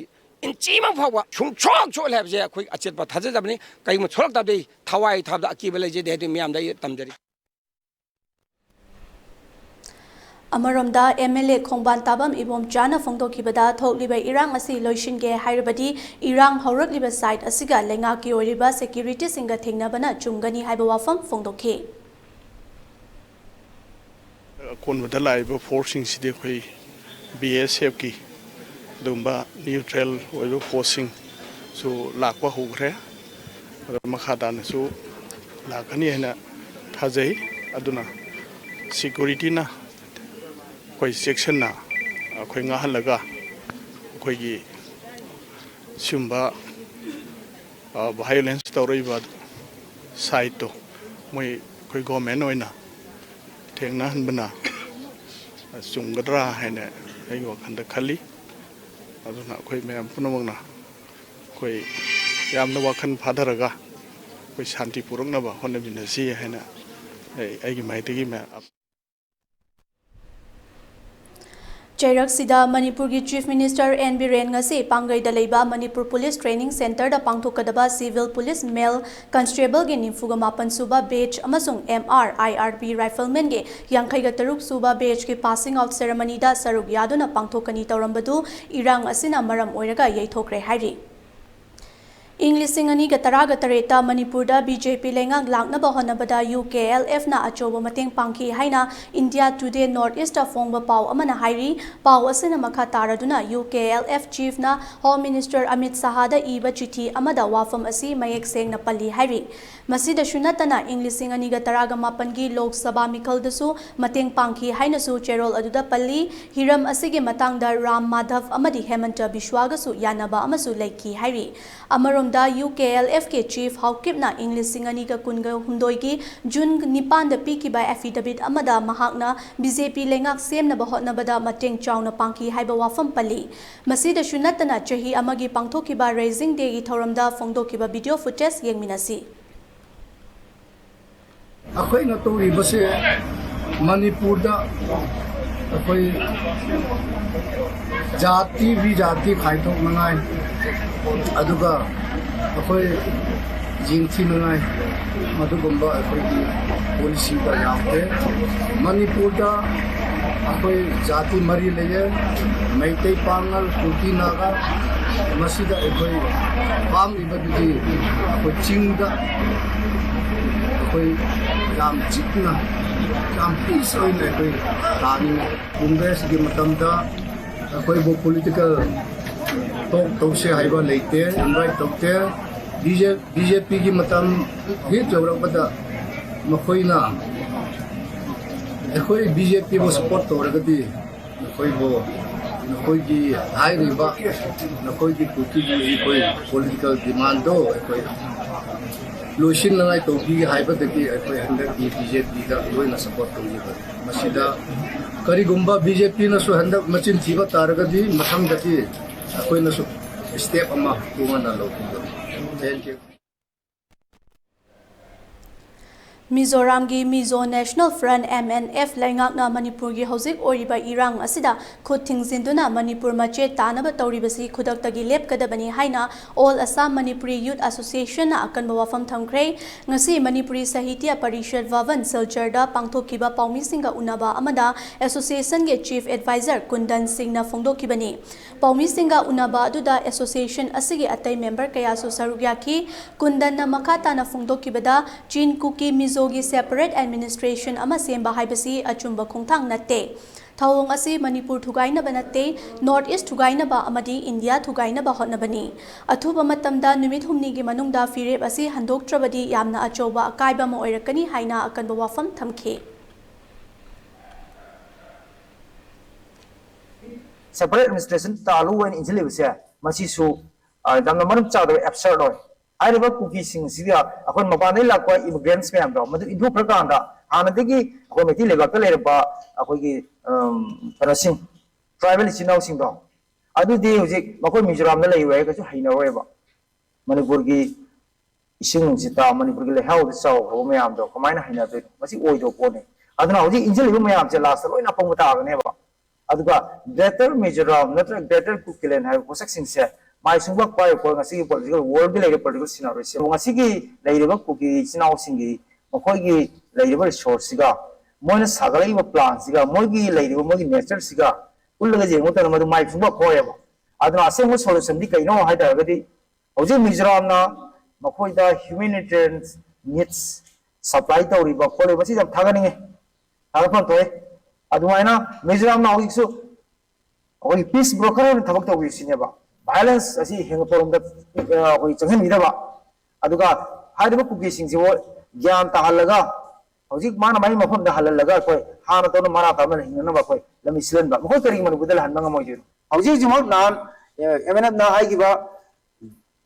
ꯏꯟꯆꯤ ꯑꯃ ꯐꯥꯎꯕ ꯁꯨꯡꯁꯣꯛ ꯁꯣꯛꯂꯦ ꯍꯥꯏꯕꯁꯦ ꯑꯩꯈꯣꯏ ꯑꯆꯦꯠꯄ ꯊꯥꯖꯖꯕꯅꯤ꯫ ꯀꯔꯤꯒꯨꯝꯕ ꯁꯣꯛꯂꯛ ꯇꯥꯔꯗꯤ ꯊꯋꯥꯏ ꯊꯥꯕꯗ ꯑꯀꯤꯕ ꯂꯩꯖꯗꯦ ꯍꯥꯏꯗꯨ ꯃꯤꯌꯥꯝꯗ ꯑꯩ ꯇꯝꯖꯔꯤ꯫ ꯑꯃꯔꯣꯝꯗ, ꯑꯦꯝ ꯑꯦꯜ ꯑꯦ ꯈꯣꯡꯕꯥꯟ ꯇꯥꯕꯝ ꯏꯕꯣꯝꯆꯥꯅ ꯐꯣꯡꯗꯣꯛꯈꯤꯕꯗ, ꯊꯣꯛꯂꯤꯕ ꯏꯔꯥꯡ ꯑꯁꯤ ꯂꯣꯏꯁꯤꯟꯒꯦ ꯍꯥꯏꯔꯕꯗꯤ ꯏꯔꯥꯡ ꯍꯧꯔꯛꯂꯤꯕ ꯁꯥꯏꯠ ꯑꯁꯤꯒ ꯂꯩꯉꯥꯛꯀꯤ ꯑꯣꯏꯔꯤꯕ ꯁꯦꯀ꯭ꯌꯨꯔꯤꯇꯤꯁꯤꯡꯒ ꯊꯦꯡꯅꯕꯅ ꯆꯨꯝꯒꯅꯤ ꯍꯥꯏꯕ ꯋꯥꯐꯝ ꯐꯣꯡꯗꯣꯛꯈꯤ꯫ ꯑꯀꯣꯟꯕꯗ ꯂꯥꯛꯏꯕ ꯐꯣꯔꯁꯁꯤꯡꯁꯤꯗꯤ ꯑꯩꯈꯣꯏ ꯕꯤ ꯑꯦꯁ ꯑꯦꯐꯀꯤ ꯑꯗꯨꯒꯨꯝꯕ ꯅ꯭ꯌꯨꯇ꯭ꯔꯦꯜ ꯑꯣꯏꯕ ꯐꯣꯔꯁꯁꯤꯡꯁꯨ ꯂꯥꯛꯄ ꯍꯧꯈ꯭ꯔꯦ꯫ ꯑꯗꯣ ꯃꯈꯥ ꯇꯥꯅꯁꯨ ꯂꯥꯛꯀꯅꯤ ꯍꯥꯏꯅ ꯊꯥꯖꯩ꯫ ꯑꯗꯨꯅ ꯁꯦꯀ꯭ꯌꯨꯔꯤꯇꯤꯅ ꯑꯩꯈꯣꯏ ꯆꯦꯛꯁꯤꯟꯅ ꯑꯩꯈꯣꯏ ꯉꯥꯛꯍꯜꯂꯒ ꯑꯩꯈꯣꯏꯒꯤ ꯁꯤꯒꯨꯝꯕ ꯚꯥꯏꯑꯣꯂꯦꯟꯁ ꯇꯧꯔꯛꯏꯕ ꯁꯥꯏꯠꯇꯣ ꯃꯣꯏ ꯑꯩꯈꯣꯏ ꯒꯣꯔꯃꯦꯟ ꯑꯣꯏꯅ ꯊꯦꯡꯅꯍꯟꯕꯅ ꯆꯨꯝꯒꯗ꯭ꯔꯥ ꯍꯥꯏꯅ ꯑꯩꯒꯤ ꯋꯥꯈꯜꯗ ꯈꯜꯂꯤ꯫ ꯑꯗꯨꯅ ꯑꯩꯈꯣꯏ ꯃꯌꯥꯝ ꯄꯨꯝꯅꯃꯛꯅ ꯑꯩꯈꯣꯏ ꯌꯥꯝꯅ ꯋꯥꯈꯜ ꯐꯥꯊꯔꯒ ꯑꯩꯈꯣꯏ ꯁꯥꯟꯇꯤ ꯄꯨꯔꯛꯅꯕ ꯍꯣꯠꯅꯃꯤꯟꯅꯁꯤ ꯍꯥꯏꯅ ꯑꯩ ꯑꯩꯒꯤ ꯃꯥꯏꯗꯒꯤ ꯃꯌꯥꯝ ꯆꯩꯔꯛꯁꯤꯗ ꯃꯅꯤꯄꯨꯔꯒꯤ ꯆꯤꯐ ꯃꯤꯅꯤꯁꯇꯔ ꯑꯦꯟ ꯕꯤꯔꯦꯟ ꯉꯁꯤ ꯄꯥꯡꯒꯩꯗ ꯂꯩꯕ ꯃꯅꯤꯄꯨꯔ ꯄꯨꯂꯤꯁ ꯇ꯭ꯔꯦꯅꯤꯡ ꯁꯦꯟꯇꯔꯗ ꯄꯥꯡꯊꯣꯛꯀꯗꯕ ꯁꯤꯚꯤꯜ ꯄꯨꯂꯤꯁ ꯃꯦꯜ ꯀꯟꯁꯇꯦꯕꯜꯒꯤ ꯅꯤꯐꯨꯒ ꯃꯥꯄꯟ ꯁꯨꯕ ꯕꯦꯆ ꯑꯃꯁꯨꯡ ꯑꯦꯝ ꯑꯥꯔ ꯑꯥꯏ ꯑꯥꯔ ꯄꯤ ꯔꯥꯏꯐꯜꯃꯦꯟꯒꯤ ꯌꯥꯡꯈꯩꯒ ꯇꯔꯨꯛ ꯁꯨꯕ ꯕꯦꯆꯀꯤ ꯄꯥꯁꯤꯡ ꯑꯥꯎꯠ ꯁꯦꯔꯃꯅꯤꯗ ꯁꯔꯨꯛ ꯌꯥꯗꯨꯅ ꯄꯥꯡꯊꯣꯛꯀꯅꯤ ꯇꯧꯔꯝꯕꯗꯨ ꯏꯔꯥꯡ ꯑꯁꯤꯅ ꯃꯔꯝ ꯑꯣꯏꯔꯒ ꯌꯩꯊꯣꯛꯈ꯭ꯔꯦ ꯍꯥꯏꯔꯤ꯫ ꯏꯪ ꯂꯤꯁꯤꯡ ꯑꯅꯤꯒ ꯇꯔꯥꯒ ꯇꯔꯦꯠꯇ ꯃꯅꯤꯄꯨꯔꯗ ꯕꯤ ꯖꯦ ꯄꯤ ꯂꯩꯉꯥꯛ ꯂꯥꯛꯅꯕ ꯍꯣꯠꯅꯕꯗ ꯌꯨ ꯀꯦ ꯑꯦꯜ ꯑꯦꯐꯅ ꯑꯆꯧꯕ ꯃꯇꯦꯡ ꯄꯥꯡꯈꯤ ꯍꯥꯏꯅ ꯏꯟꯗꯤꯌꯥ ꯇꯨꯗꯦ ꯅꯣꯔꯠ ꯏꯁꯇ ꯐꯣꯡꯕ ꯄꯥꯎ ꯑꯃꯅ ꯍꯥꯏꯔꯤ꯫ ꯄꯥꯎ ꯑꯁꯤꯅ ꯃꯈꯥ ꯇꯥꯔꯗꯨꯅ ꯌꯨ ꯀꯦ ꯑꯦꯜ ꯑꯦꯐ ꯆꯤꯐꯅ ꯍꯣꯝ ꯃꯤꯅꯤꯁꯇꯔ ꯑꯃꯤꯠ ꯁꯍꯥꯗ ꯏꯕ ꯆꯤꯊꯤ ꯑꯃꯗ ꯋꯥꯐꯝ ꯑꯁꯤ ꯃꯌꯦꯛ ꯁꯦꯡꯅ ꯄꯜꯂꯤ ꯍꯥꯏꯔꯤ꯫ ꯃꯁꯤꯗꯁꯨ ꯅꯠꯇꯅ ꯏꯪ ꯂꯤꯁꯤꯡ ꯑꯅꯤꯒ ꯇꯔꯥꯒ ꯃꯥꯄꯟꯒꯤ ꯂꯣꯛ ꯁꯚꯥ ꯃꯤꯈꯜꯗꯁꯨ ꯃꯇꯦꯡ ꯄꯥꯡꯈꯤ ꯍꯥꯏꯅꯁꯨ ꯆꯦꯔꯣꯜ ꯑꯗꯨꯗ ꯄꯜꯂꯤ꯫ ꯍꯤꯔꯝ ꯑꯁꯤꯒꯤ ꯃꯇꯥꯡꯗ ꯔꯥꯝ ꯃꯥꯙꯕ ꯑꯃꯗꯤ ꯍꯦꯃꯟꯇ ꯕꯤꯁ꯭ꯋꯥꯒꯁꯨ ꯌꯥꯅꯕ ꯑꯃꯁꯨ ꯂꯩꯈꯤ ꯍꯥꯏꯔꯤ꯫ ꯑꯃꯔꯣꯝꯗ ꯌꯨ ꯀꯦ ꯑꯦꯜ ꯑꯦꯐꯀꯤ ꯆꯤꯐ ꯍꯥꯎꯀꯤꯞꯅ ꯏꯪ ꯂꯤꯁꯤꯡ ꯑꯅꯤꯒ ꯀꯨꯟꯒ ꯍꯨꯝꯗꯣꯏꯒꯤ ꯖꯨꯟ ꯅꯤꯄꯥꯟꯗ ꯄꯤꯈꯤꯕ ꯑꯦꯐꯤꯗꯦꯕꯤꯠ ꯑꯃꯗ ꯃꯍꯥꯛꯅ ꯕꯤ ꯖꯦ ꯄꯤ ꯂꯩꯉꯥꯛ ꯁꯦꯝꯅꯕ ꯍꯣꯠꯅꯕꯗ ꯃꯇꯦꯡ ꯆꯥꯎꯅ ꯄꯥꯡꯈꯤ ꯍꯥꯏꯕ ꯋꯥꯐꯝ ꯄꯜꯂꯤ꯫ ꯃꯁꯤꯗꯁꯨ ꯅꯠꯇꯅ ꯆꯍꯤ ꯑꯃꯒꯤ ꯄꯥꯡꯊꯣꯛꯈꯤꯕ ꯔꯦꯖꯤꯡ ꯗꯦꯒꯤ ꯊꯧꯔꯝꯗ ꯐꯣꯡꯗꯣꯛꯈꯤꯕ ꯚꯤꯗꯤꯑꯣ ꯐꯨꯇꯦꯖ ꯌꯦꯡꯃꯤꯟꯅꯁꯤ꯫ ꯑꯩꯈꯣꯏꯅ ꯇꯧꯔꯤꯕꯁꯦ ꯃꯅꯤꯄꯨꯔꯗ ꯑꯩꯈꯣꯏ ꯖꯥꯇꯤ ꯕꯤꯖꯥꯇꯤ ꯈꯥꯏꯗꯣꯛꯅꯉꯥꯏ, ꯑꯗꯨꯒ ꯑꯩꯈꯣꯏ ꯌꯦꯡꯊꯤꯅꯉꯥꯏ, ꯃꯗꯨꯒꯨꯝꯕ ꯑꯩꯈꯣꯏꯒꯤ ꯄꯣꯂꯤꯁꯤꯗ ꯌꯥꯎꯗꯦ꯫ ꯃꯅꯤꯄꯨꯔꯗ ꯑꯩꯈꯣꯏ ꯖꯥꯇꯤ ꯃꯔꯤ ꯂꯩꯌꯦ, ꯃꯩꯇꯩ, ꯄꯥꯉꯜ, ꯀꯨꯀꯤ, ꯅꯥꯒꯥ꯫ ꯃꯁꯤꯗ ꯑꯩꯈꯣꯏ ꯄꯥꯝꯂꯤꯕꯗꯨꯗꯤ ꯑꯩꯈꯣꯏ ꯆꯤꯡꯗ ꯑꯩꯈꯣꯏ ꯌꯥꯝ ꯆꯤꯛꯅ, ꯌꯥꯝ ꯄꯤꯁ ꯑꯣꯏꯅ ꯑꯩꯈꯣꯏ ꯇꯥꯅꯤꯡꯉꯤ꯫ ꯀꯣꯡꯒ꯭ꯔꯦꯁꯀꯤ ꯃꯇꯝꯗ ꯑꯩꯈꯣꯏꯕꯨ ꯄꯣꯂꯤꯇꯤꯀꯦꯜ ꯇꯣꯛ ꯇꯧꯁꯦ ꯍꯥꯏꯕ ꯂꯩꯇꯦ, ꯏꯟꯚꯥꯏꯠ ꯇꯧꯗꯦ꯫ ꯕꯤ ꯖꯦ ꯄꯤꯒꯤ ꯃꯇꯝ ꯍꯦꯛ ꯌꯧꯔꯛꯄꯗ ꯃꯈꯣꯏꯅ ꯑꯩꯈꯣꯏ ꯕꯤ ꯖꯦ ꯄꯤꯕꯨ ꯁꯄꯣꯔꯠ ꯇꯧꯔꯒꯗꯤ ꯅꯈꯣꯏꯕꯨ, ꯅꯈꯣꯏꯒꯤ ꯍꯥꯏꯔꯤꯕ, ꯅꯈꯣꯏꯒꯤ ꯀꯨꯀꯤꯒꯤ ꯑꯩꯈꯣꯏ ꯄꯣꯂꯤꯇꯤꯀꯦꯜ ꯗꯤꯃꯥꯟꯗꯣ ꯑꯩꯈꯣꯏ ꯂꯣꯏꯁꯤꯟꯅꯉꯥꯏ ꯇꯧꯕꯤꯒꯦ ꯍꯥꯏꯕꯗꯒꯤ ꯑꯩꯈꯣꯏ ꯍꯟꯗꯛꯀꯤ ꯕꯤ ꯖꯦ ꯄꯤꯗ ꯂꯣꯏꯅ ꯁꯄꯣꯔꯠ ꯇꯧꯖꯕꯅꯤ꯫ ꯃꯁꯤꯗ ꯀꯔꯤꯒꯨꯝꯕ ꯕꯤ ꯖꯦ ꯄꯤꯅꯁꯨ ꯍꯟꯗꯛ ꯃꯆꯤꯟ ꯊꯤꯕ ꯇꯥꯔꯒꯗꯤ ꯃꯊꯪꯗꯗꯤ ꯑꯩꯈꯣꯏꯅꯁꯨ ꯁ꯭ꯇꯦꯞ ꯑꯃ ꯇꯣꯉꯥꯟꯅ ꯂꯧꯈꯤꯒꯅꯤ꯫ Thank you. ꯃꯤꯖꯣꯔꯥꯝꯒꯤ Mizo National Front, M N F, ꯂꯩꯉꯥꯛꯅ ꯃꯅꯤꯄꯨꯔꯒꯤ ꯍꯧꯖꯤꯛ ꯑꯣꯏꯔꯤꯕ ꯏꯔꯥꯡ ꯑꯁꯤꯗ ꯈꯨꯠ ꯊꯤꯡꯖꯤꯟꯗꯨꯅ ꯃꯅꯤꯄꯨꯔ ꯃꯆꯦꯠ ꯇꯥꯅꯕ ꯇꯧꯔꯤꯕꯁꯤ ꯈꯨꯗꯛꯇꯒꯤ ꯂꯦꯞꯀꯗꯕꯅꯤ ꯍꯥꯏꯅ All Assam Manipuri Youth Association ꯅ ꯑꯀꯟꯕ ꯋꯥꯐꯝ ꯊꯝꯈ꯭ꯔꯦ꯫ ꯉꯁꯤ ꯃꯅꯤꯄꯨꯔꯤ ꯁꯥꯍꯤꯇ꯭ꯌ ꯄꯔꯤꯁꯠ ꯚꯕꯟ ꯁꯤꯜꯆꯔꯗ ꯄꯥꯡꯊꯣꯛꯈꯤꯕ ꯄꯥꯎꯃꯤꯁꯤꯡꯒ ꯎꯅꯕ ꯑꯃꯗ association ꯒꯤ chief adviser ꯀꯨꯟꯗꯟ ꯁꯤꯡꯅ ꯐꯣꯡꯗꯣꯛꯈꯤꯕꯅꯤ꯫ ꯄꯥꯎꯃꯤꯁꯤꯡꯒ ꯎꯅꯕ ꯑꯗꯨꯗ association ꯑꯁꯤꯒꯤ ꯑꯇꯩ member ꯀꯌꯥꯁꯨ ꯁꯔꯨꯛ ꯌꯥꯈꯤ꯫ ꯀꯨꯟꯗꯟꯅ ꯃꯈꯥ ꯇꯥꯅ ꯐꯣꯡꯗꯣꯛꯈꯤꯕꯗ, ꯆꯤꯟ ꯀꯨꯀꯤ ꯃꯤꯖꯣꯒꯤ separate administration ꯑꯃ ꯁꯦꯝꯕ ꯍꯥꯏꯕꯁꯤ ꯑꯆꯨꯝꯕ ꯈꯣꯡꯊꯥꯡ ꯅꯠꯇꯦ꯫ ꯊꯧꯑꯣꯡ ꯑꯁꯤ ꯃꯅꯤꯄꯨꯔ ꯊꯨꯒꯥꯏꯅꯕ ꯅꯠꯇꯦ, North East ꯊꯨꯒꯥꯏꯅꯕ ꯑꯃꯗꯤ ꯏꯟꯗꯤꯌꯥ ꯊꯨꯒꯥꯏꯅꯕ ꯍꯣꯠꯅꯕꯅꯤ꯫ ꯑꯊꯨꯕ ꯃꯇꯝꯗ ꯅꯨꯃꯤꯠ ꯍꯨꯝꯅꯤꯒꯤ ꯃꯅꯨꯡꯗ ꯐꯤꯔꯦꯞ ꯑꯁꯤ ꯍꯟꯗꯣꯛꯇ꯭ꯔꯕꯗꯤ ꯌꯥꯝꯅ ꯑꯆꯧꯕ ꯑꯀꯥꯏꯕ ꯑꯃ ꯑꯣꯏꯔꯛꯀꯅꯤ ꯍꯥꯏꯅ ꯑꯀꯟꯕ ꯋꯥꯐꯝ ꯊꯝꯈꯤ꯫ Separate administration ꯇꯥꯂꯨ ꯑꯣꯏꯅ ꯏꯟꯁꯤꯜꯂꯤꯕꯁꯦ, ꯃꯁꯤꯁꯨ, ꯑ, ꯌꯥꯝꯅ ꯃꯔꯝ ꯆꯥꯗꯕ, absurd ꯑꯣꯏ꯫ ꯍꯥꯏꯔꯤꯕ ꯀꯨꯀꯤꯁꯤꯡꯁꯤꯗ ꯑꯩꯈꯣꯏ ꯃꯄꯥꯟꯗꯒꯤ ꯂꯥꯛꯄ immigrants ꯃꯌꯥꯝꯗꯣ ꯃꯗꯨ ꯏꯟꯊꯣꯛꯈ꯭ꯔꯀꯥꯟꯗ, ꯍꯥꯟꯅꯗꯒꯤ ꯑꯩꯈꯣꯏ ꯃꯩꯇꯩ ꯂꯩꯕꯥꯛꯇ ꯂꯩꯔꯝꯕ ꯑꯩꯈꯣꯏꯒꯤ, ꯑꯝ, ꯀꯩꯅꯣꯁꯤꯡ, tribal ꯏꯆꯤꯟ ꯏꯅꯥꯎꯁꯤꯡꯗꯣ, ꯑꯗꯨꯗꯤ ꯍꯧꯖꯤꯛ ꯃꯈꯣꯏ ꯃꯤꯖꯣꯔꯥꯝꯗ ꯂꯩꯔꯨꯔꯦ ꯍꯥꯏꯔꯒꯁꯨ ꯍꯩꯅꯔꯣꯏꯕ꯫ ꯃꯅꯤꯄꯨꯔꯒꯤ ꯏꯁꯤꯡ ꯅꯨꯡꯁꯤꯠꯇ, ꯃꯅꯤꯄꯨꯔꯒꯤ ꯂꯩꯍꯥꯎꯗ ꯆꯥꯎꯈ꯭ꯔꯕ ꯃꯌꯥꯝꯗꯣ ꯀꯃꯥꯏꯅ ꯍꯩꯅꯗꯣꯏꯅꯣ? ꯃꯁꯤ ꯑꯣꯏꯗꯕ ꯄꯣꯠꯅꯤ꯫ ꯑꯗꯨꯅ ꯍꯧꯖꯤꯛ ꯏꯟꯁꯤꯜꯂꯤꯕ ꯃꯌꯥꯝꯁꯦ last ꯂꯣꯏꯅ ꯑꯄꯪꯕ ꯇꯥꯒꯅꯦꯕ꯫ ꯑꯗꯨꯒ Greater Mizoram ꯅꯠꯇ꯭ꯔꯒ Greater Kukiland ꯍꯥꯏꯕ ꯄꯣꯠꯁꯛꯁꯤꯡꯁꯦ ꯃꯥꯏ ꯁꯨꯡꯄꯥꯛ ꯄꯥꯛꯏꯕ ꯄꯣꯠ, ꯉꯁꯤꯒꯤ political world ꯒꯤ ꯂꯩꯔꯤꯕ political scenario ꯁꯦ, ꯉꯁꯤꯒꯤ ꯂꯩꯔꯤꯕ ꯀꯨꯀꯤ ꯏꯆꯤꯟ ꯏꯅꯥꯎꯁꯤꯡꯒꯤ, ꯃꯈꯣꯏꯒꯤ ꯂꯩꯔꯤꯕ resource ꯁꯤꯒ, ꯃꯣꯏꯅ ꯁꯥꯒꯠꯂꯛꯏꯕ plan ꯁꯤꯒ, ꯃꯣꯏꯒꯤ ꯂꯩꯔꯤꯕ ꯃꯣꯏꯒꯤ nature ꯁꯤꯒ ꯄꯨꯜꯂꯒ ꯌꯦꯡꯕ ꯃꯇꯝꯗ ꯃꯗꯨ ꯃꯥꯏ ꯁꯨꯡꯄꯥꯛ ꯄꯥꯛꯑꯣꯏꯕ꯫ ꯑꯗꯨꯅ ꯑꯁꯦꯡꯕ solution ꯗꯤ ꯀꯩꯅꯣ ꯍꯥꯏ ꯇꯥꯔꯒꯗꯤ, ꯍꯧꯖꯤꯛ ꯃꯤꯖꯣꯔꯥꯝꯅ ꯃꯈꯣꯏꯗ humanitarian needs supply ꯇꯧꯔꯤꯕ ꯈꯣꯠꯂꯤꯕ, ꯃꯁꯤ ꯌꯥꯝ ꯊꯥꯒꯠꯅꯤꯡꯉꯤ, ꯊꯥꯒꯠꯐꯝ ꯊꯣꯛꯏ꯫ ꯑꯗꯨꯃꯥꯏꯅ ꯃꯤꯖꯣꯔꯥꯝꯅ ꯍꯧꯖꯤꯛꯁꯨ ꯑꯩꯈꯣꯏꯒꯤ peace broker ꯑꯣꯏꯅ ꯊꯕꯛ ꯇꯧꯕꯤꯁꯤꯅꯦꯕ꯫ Violence ꯑꯁꯤ ꯍꯦꯟꯒꯠꯄꯔꯣꯝꯗ, ꯑ, ꯑꯩꯈꯣꯏ ꯆꯪꯍꯟꯕꯤꯗꯕ꯫ ꯑꯗꯨꯒ ꯍꯥꯏꯔꯤꯕ ꯀꯨꯀꯤꯁꯤꯡꯁꯤꯕꯨ ꯒ꯭ꯌꯥꯟ ꯇꯥꯍꯜꯂꯒ, ꯍꯧꯖꯤꯛ ꯃꯥꯅ ꯃꯥꯒꯤ ꯃꯐꯝꯗ ꯍꯜꯍꯜꯂꯒ ꯑꯩꯈꯣꯏ ꯍꯥꯟꯅ ꯇꯧꯅ ꯃꯔꯥ ꯇꯥꯅ ꯍꯤꯡꯅꯅꯕ ꯑꯩꯈꯣꯏ ꯂꯝꯕꯤ ꯁꯤꯜꯍꯟꯕ꯫ ꯃꯈꯣꯏ ꯀꯔꯤꯒꯤ ꯃꯅꯤꯄꯨꯔꯗ ꯂꯩꯍꯟꯕ ꯉꯝꯃꯣꯏꯗꯣꯏꯅꯣ? ꯍꯧꯖꯤꯛ ꯍꯧꯖꯤꯛꯃꯛ ꯅꯍꯥꯟ, ꯑ, M N F ꯅ ꯍꯥꯏꯈꯤꯕ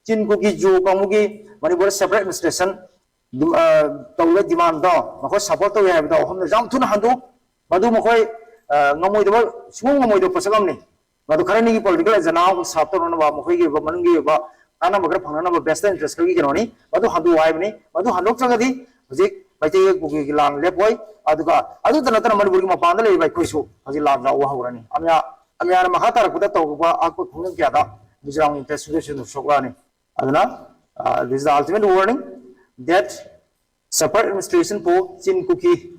ꯆꯤꯟ ꯀꯨꯀꯤ ꯖꯨ ꯀꯥꯡꯕꯨꯒꯤ ꯃꯅꯤꯄꯨꯔꯗ separate administration ꯗꯤꯝ-, ꯑ, ꯇꯧꯔꯤꯕ demand ꯗꯣ ꯃꯈꯣꯏ support ꯇꯧꯏ ꯍꯥꯏꯕꯗꯣ ꯋꯥꯐꯝꯗ ꯌꯥꯝ ꯊꯨꯅ ꯍꯟꯗꯣꯛꯎ꯫ ꯃꯗꯨ ꯃꯈꯣꯏ, ꯑ, ꯉꯝꯃꯣꯏꯗꯕ, ꯁꯨꯡꯉꯝ ꯉꯝꯃꯣꯏꯗꯕ ꯄꯣꯠꯁꯛ ꯑꯃꯅꯤ꯫ ꯃꯗꯨ ꯈꯔꯅꯤꯒꯤ political agenda ꯑꯃ ꯁꯥꯞ ꯇꯧꯅꯅꯕ, ꯃꯈꯣꯏꯒꯤ ꯑꯣꯏꯕ ꯃꯅꯨꯡꯒꯤ ꯑꯣꯏꯕ ꯀꯥꯟꯅꯕ ꯈꯔ ꯐꯪꯅꯅꯕ vested interest ꯈꯔꯒꯤ ꯀꯩꯅꯣꯅꯤ꯫ ꯃꯗꯨ ꯍꯟꯗꯣꯛꯎ ꯍꯥꯏꯕꯅꯤ꯫ ꯃꯗꯨ ꯍꯟꯗꯣꯛꯇ꯭ꯔꯒꯗꯤ ꯍꯧꯖꯤꯛ ꯃꯩꯇꯩ ꯀꯨꯀꯤꯒꯤ ꯂꯥꯟ ꯂꯦꯞꯄꯣꯏ꯫ ꯑꯗꯨꯒ ꯑꯗꯨꯇ ꯅꯠꯇꯅ ꯃꯅꯤꯄꯨꯔꯒꯤ ꯃꯄꯥꯟꯗ ꯂꯩꯔꯤꯕ ꯑꯩꯈꯣꯏꯁꯨ ꯍꯧꯖꯤꯛ ꯂꯥꯟ ꯌꯥꯎꯕ ꯍꯧꯔꯅꯤ꯫ ꯑꯃꯌꯥ-, ꯑꯃꯌꯥꯅ ꯃꯈꯥ ꯇꯥꯔꯛꯄꯗ ꯇꯧꯔꯛꯄ ꯑꯀꯣꯏ ꯈꯨꯡꯒꯪ ꯀꯌꯥꯗ ꯃꯤꯖꯣꯔꯥꯝꯒꯤ interest ꯁꯣꯛꯂꯛꯑꯅꯤ꯫ ꯑꯗꯨꯅ, uh, this is the ultimate warning that separate administration for Chin Kuki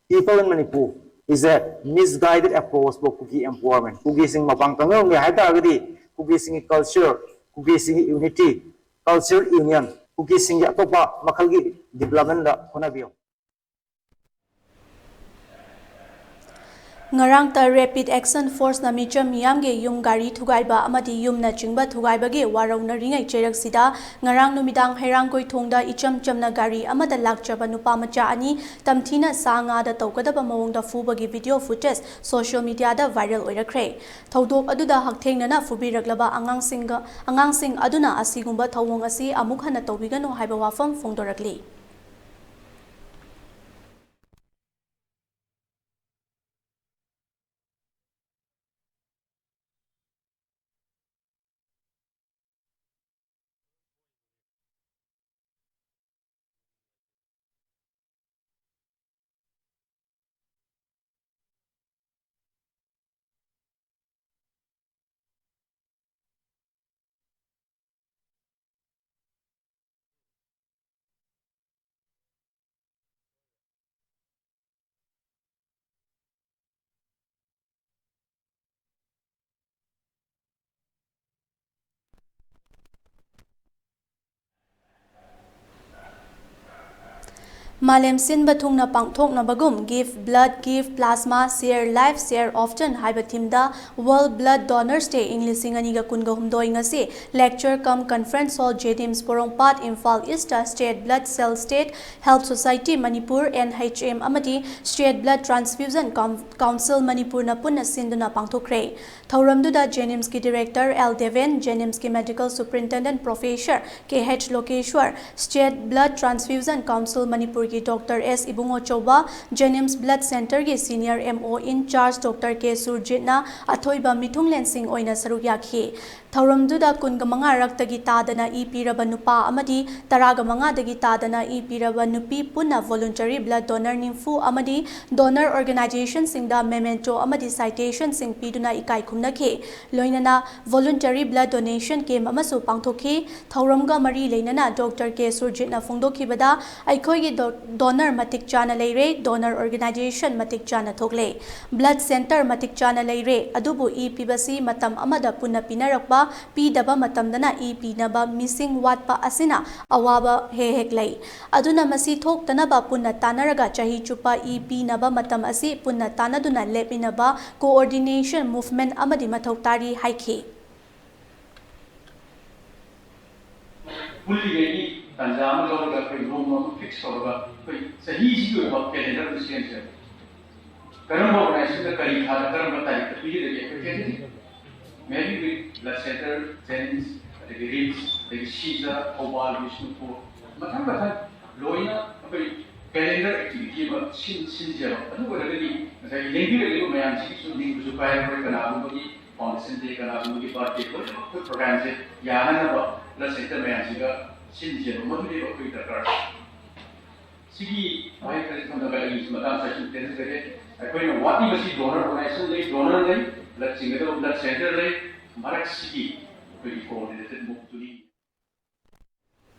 people in Manipur is a misguided approach for Kuki empowerment. ꯀꯨꯀꯤꯁꯤꯡ ꯃꯄꯥꯟ ꯀꯪꯍꯟꯒꯦ ꯍꯥꯏ ꯇꯥꯔꯒꯗꯤ ꯀꯨꯀꯤꯁꯤꯡꯒꯤ culture, ꯀꯨꯀꯤꯁꯤꯡꯒꯤ unity, cultural union, ꯀꯨꯀꯤꯁꯤꯡꯒꯤ ꯑꯇꯣꯞꯄ ꯃꯈꯜꯒꯤ development ꯍꯣꯠꯅꯕꯤꯌꯨ꯫ ꯉꯔꯥꯡꯇ Rapid Action Forceꯅ ꯃꯤꯆꯝ ꯃꯤꯌꯥꯝꯒꯤ ꯌꯨꯝ, ꯒꯥꯔꯤ ꯊꯨꯒꯥꯏꯕ ꯑꯃꯗꯤ ꯌꯨꯝꯅꯆꯤꯡꯕ ꯊꯨꯒꯥꯏꯕꯒꯤ ꯋꯥꯔꯧꯅꯔꯤꯉꯩ ꯆꯩꯔꯛꯁꯤꯗ, ꯉꯔꯥꯡ ꯅꯨꯃꯤꯗꯥꯡ ꯍꯩꯔꯥꯡꯒꯣꯏ ꯊꯣꯡꯗ ꯏꯆꯝ ꯆꯝꯅ ꯒꯥꯔꯤ ꯑꯃꯗ ꯂꯥꯛꯆꯕ ꯅꯨꯄꯥ ꯃꯆꯥ ꯑꯅꯤ ꯇꯝꯊꯤꯅ ꯁꯥ ꯉꯥꯗ ꯇꯧꯒꯗꯕ ꯃꯑꯣꯡꯗ ꯐꯨꯕꯒꯤ video footage social mediaꯗ viral ꯑꯣꯏꯔꯛꯈ꯭ꯔꯦ꯫ ꯊꯧꯗꯣꯛ ꯑꯗꯨꯗ ꯍꯛꯊꯦꯡꯅꯅ ꯐꯨꯕꯤꯔꯛꯂꯕ ꯑꯉꯥꯡꯁꯤꯡꯒ, ꯑꯉꯥꯡꯁꯤꯡ ꯑꯗꯨꯅ ꯑꯁꯤꯒꯨꯝꯕ ꯊꯧꯑꯣꯡ ꯑꯁꯤ ꯑꯃꯨꯛ ꯍꯟꯅ ꯇꯧꯕꯤꯒꯅꯨ ꯍꯥꯏꯕ ꯋꯥꯐꯝ ꯐꯣꯡꯗꯣꯔꯛꯂꯤ꯫ ꯃꯥꯂꯦꯝ ꯁꯤꯟꯕ ꯊꯨꯡꯅ ꯄꯥꯡꯊꯣꯛꯅꯕꯒꯨꯝ Give Blood, Give Plasma, Share Life, Share Often ꯍꯥꯏꯕ themeꯗ World Blood Donors Day ꯏꯪ ꯂꯤꯁꯤꯡ ꯑꯅꯤꯒ ꯀꯨꯟꯒ ꯍꯨꯝꯗꯣꯏ ꯉꯁꯤ Lecture cum Conference Hall, JNIMS ꯄꯣꯔꯣꯝꯄꯥꯠ, Imphal Eastꯇ State Blood Cell, State Health Society Manipur, NHM, ꯑꯃꯗꯤ State Blood Transfusion Com-, Council ꯃꯅꯤꯄꯨꯔꯅ ꯄꯨꯟꯅ ꯁꯤꯟꯗꯨꯅ ꯄꯥꯡꯊꯣꯛꯈ꯭ꯔꯦ꯫ ꯊꯧꯔꯝꯗꯨꯗ JNIMSꯀꯤ Director L ꯗꯦꯕꯦꯟ, JNIMSꯀꯤ Medical Superintendent Professor K H Lokeshwar, State Blood Transfusion Council ꯃꯅꯤꯄꯨꯔꯒꯤ doctor S Ibungochouba, JNIMS blood ꯁꯦꯟꯇꯔꯒꯤ senior M O in charge doctor K ꯁꯨꯔꯖꯤꯠꯅ ꯑꯊꯣꯏꯕ ꯃꯤꯊꯨꯡꯂꯦꯟꯁꯤꯡ ꯑꯣꯏꯅ ꯁꯔꯨꯛ ꯌꯥꯈꯤ꯫ ꯊꯧꯔꯝꯗꯨꯗ ꯀꯨꯟꯒ ꯃꯉꯥ ꯔꯛꯇꯒꯤ ꯇꯥꯗꯅ ꯏ ꯄꯤꯔꯕ ꯅꯨꯄꯥ ꯑꯃꯗꯤ ꯇꯔꯥꯒ ꯃꯉꯥꯗꯒꯤ ꯇꯥꯗꯅ ꯏ ꯄꯤꯔꯕ ꯅꯨꯄꯤ ꯄꯨꯟꯅ voluntary blood donor ꯅꯤꯐꯨ ꯑꯃꯗꯤ donor organizationꯁꯤꯡꯗ memento ꯑꯃꯗꯤ citationꯁꯤꯡ ꯄꯤꯗꯨꯅ ꯏꯀꯥꯏ ꯈꯨꯝꯅꯈꯤ꯫ ꯂꯣꯏꯅꯅ voluntary blood donation camp ꯑꯃꯁꯨ ꯄꯥꯡꯊꯣꯛꯈꯤ꯫ ꯊꯧꯔꯝꯒ ꯃꯔꯤ ꯂꯩꯅꯅ ꯗꯣꯛꯇꯔ ꯀꯦ ꯁꯨꯔꯖꯤꯠꯅ ꯐꯣꯡꯗꯣꯛꯈꯤꯕꯗ, ꯑꯩꯈꯣꯏꯒꯤ ꯗꯣ-, donor ꯃꯇꯤꯛ ꯆꯥꯅ ꯂꯩꯔꯦ, donor organization ꯃꯇꯤꯛ ꯆꯥꯅ ꯊꯣꯛꯂꯦ, blood center ꯃꯇꯤꯛ ꯆꯥꯅ ꯂꯩꯔꯦ, ꯑꯗꯨꯕꯨ ꯏ ꯄꯤꯕꯁꯤ ꯃꯇꯝ ꯑꯃꯗ ꯄꯨꯟꯅ ꯄꯤꯅꯔꯛꯄ, ꯄꯤꯗꯕ ꯃꯇꯝꯗꯅ ꯏ ꯄꯤꯅꯕ ꯃꯤꯁꯤꯡ ꯋꯥꯠꯄ ꯑꯁꯤꯅ ꯑꯋꯥꯕ ꯍꯦꯛ ꯍꯦꯛ ꯂꯩ꯫ ꯑꯗꯨꯅ ꯃꯁꯤ ꯊꯣꯛꯇꯅꯕ ꯄꯨꯟꯅ ꯇꯥꯟꯅꯔꯒ ꯆꯍꯤ ꯆꯨꯞꯄ ꯏ ꯄꯤꯅꯕ ꯃꯇꯝ ꯑꯁꯤ ꯄꯨꯟꯅ ꯇꯥꯟꯅꯗꯨꯅ ꯂꯦꯞꯃꯤꯟꯅꯕ coordination movement ꯑꯃꯗꯤ ꯃꯊꯧ ꯇꯥꯔꯤ ꯍꯥꯏꯈꯤ꯫ ꯄꯨꯜꯂꯤꯉꯩꯒꯤ ꯇꯥꯟꯖꯥ ꯑꯃ ꯂꯧꯔꯒ ꯑꯩꯈꯣꯏ ꯅꯣꯡꯃ ꯑꯃ ꯐꯤꯛꯁ ꯇꯧꯔꯒ ꯑꯩꯈꯣꯏ ꯆꯍꯤꯁꯤꯒꯤ ꯑꯣꯏꯕ ꯀꯦꯂꯦꯟꯗꯔ ꯑꯃ ꯁꯦꯝꯁꯦꯕ꯫ ꯀꯔꯝꯕ ꯑꯣꯔꯒꯅꯥꯏꯖꯦꯁꯟꯗ ꯀꯔꯤ ꯊꯥꯗ ꯀꯔꯝꯕ ꯇꯥꯔꯤꯛꯇ ꯄꯤꯒꯗꯒꯦ ꯑꯩꯈꯣꯏ candidate maybe with blood centre, JNIMS, ꯑꯗꯒꯤ ꯔꯤꯝꯁ, ꯑꯗꯒꯤ ꯁꯤꯖ, ꯊꯧꯕꯥꯜ, ꯕꯤꯁꯅꯨꯄꯨꯔ, ꯃꯊꯪ ꯃꯊꯪ ꯂꯣꯏꯅ ꯑꯩꯈꯣꯏ ꯀꯦꯂꯦꯟꯗꯔ ꯑꯦꯛꯇꯤꯚꯤꯇꯤ ꯑꯃ ꯁꯤꯟ-, ꯁꯤꯟꯁꯦꯕ꯫ ꯑꯗꯨ ꯑꯣꯏꯔꯒꯗꯤ ꯉꯁꯥꯏꯒꯤ ꯂꯦꯡꯕꯤꯔꯛꯂꯤꯕ ꯃꯌꯥꯝꯁꯤꯒꯤꯁꯨ ꯅꯤꯡꯕꯁꯨ ꯀꯥꯏꯔꯔꯣꯏ꯫ ꯀꯅꯥꯒꯨꯝꯕꯒꯤ ꯐꯥꯎꯟꯗꯦꯁꯟ ꯗꯦ, ꯀꯅꯥꯒꯨꯝꯕꯒꯤ ꯕꯥꯔꯊꯗꯦ, ꯂꯣꯏꯅꯃꯛ ꯑꯩꯈꯣꯏ ꯄ꯭ꯔꯣꯒ꯭ꯔꯥꯝꯁꯦ ꯌꯥꯅꯅꯕ ꯕ꯭ꯂꯗ ꯁꯦꯟꯇꯔ ꯃꯌꯥꯝꯁꯤꯒ ꯁꯤꯟꯁꯦꯕ꯫ ꯃꯗꯨꯅꯦꯕ ꯑꯩꯈꯣꯏ ꯗꯔꯀꯥꯔ꯫ ꯁꯤꯒꯤ ꯋꯥꯍꯩ ꯈꯔ ꯊꯝꯂꯒ ꯑꯩ ꯃꯇꯥꯡ ꯆꯥꯁꯤꯟ ꯇꯦꯟꯖꯒꯦ꯫ ꯑꯩꯈꯣꯏꯅ ꯋꯥꯠꯂꯤꯕꯁꯤ ꯗꯣꯅꯔ ꯑꯣꯔꯒꯅꯥꯏꯖꯦꯁꯟ ꯂꯩ, ꯗꯣꯅꯔ ꯂꯩ, ꯕ꯭ꯂꯗ ꯆꯤꯡꯒꯗꯕ ꯕ꯭ꯂꯗ ꯁꯦꯟꯇꯔ ꯂꯩ, ꯃꯔꯛꯁꯤꯒꯤ ꯑꯩꯈꯣꯏꯒꯤ ꯀꯣꯑꯣꯔꯗꯤꯅꯦꯇꯦꯠ ꯃꯨꯚꯇꯨꯅꯤ꯫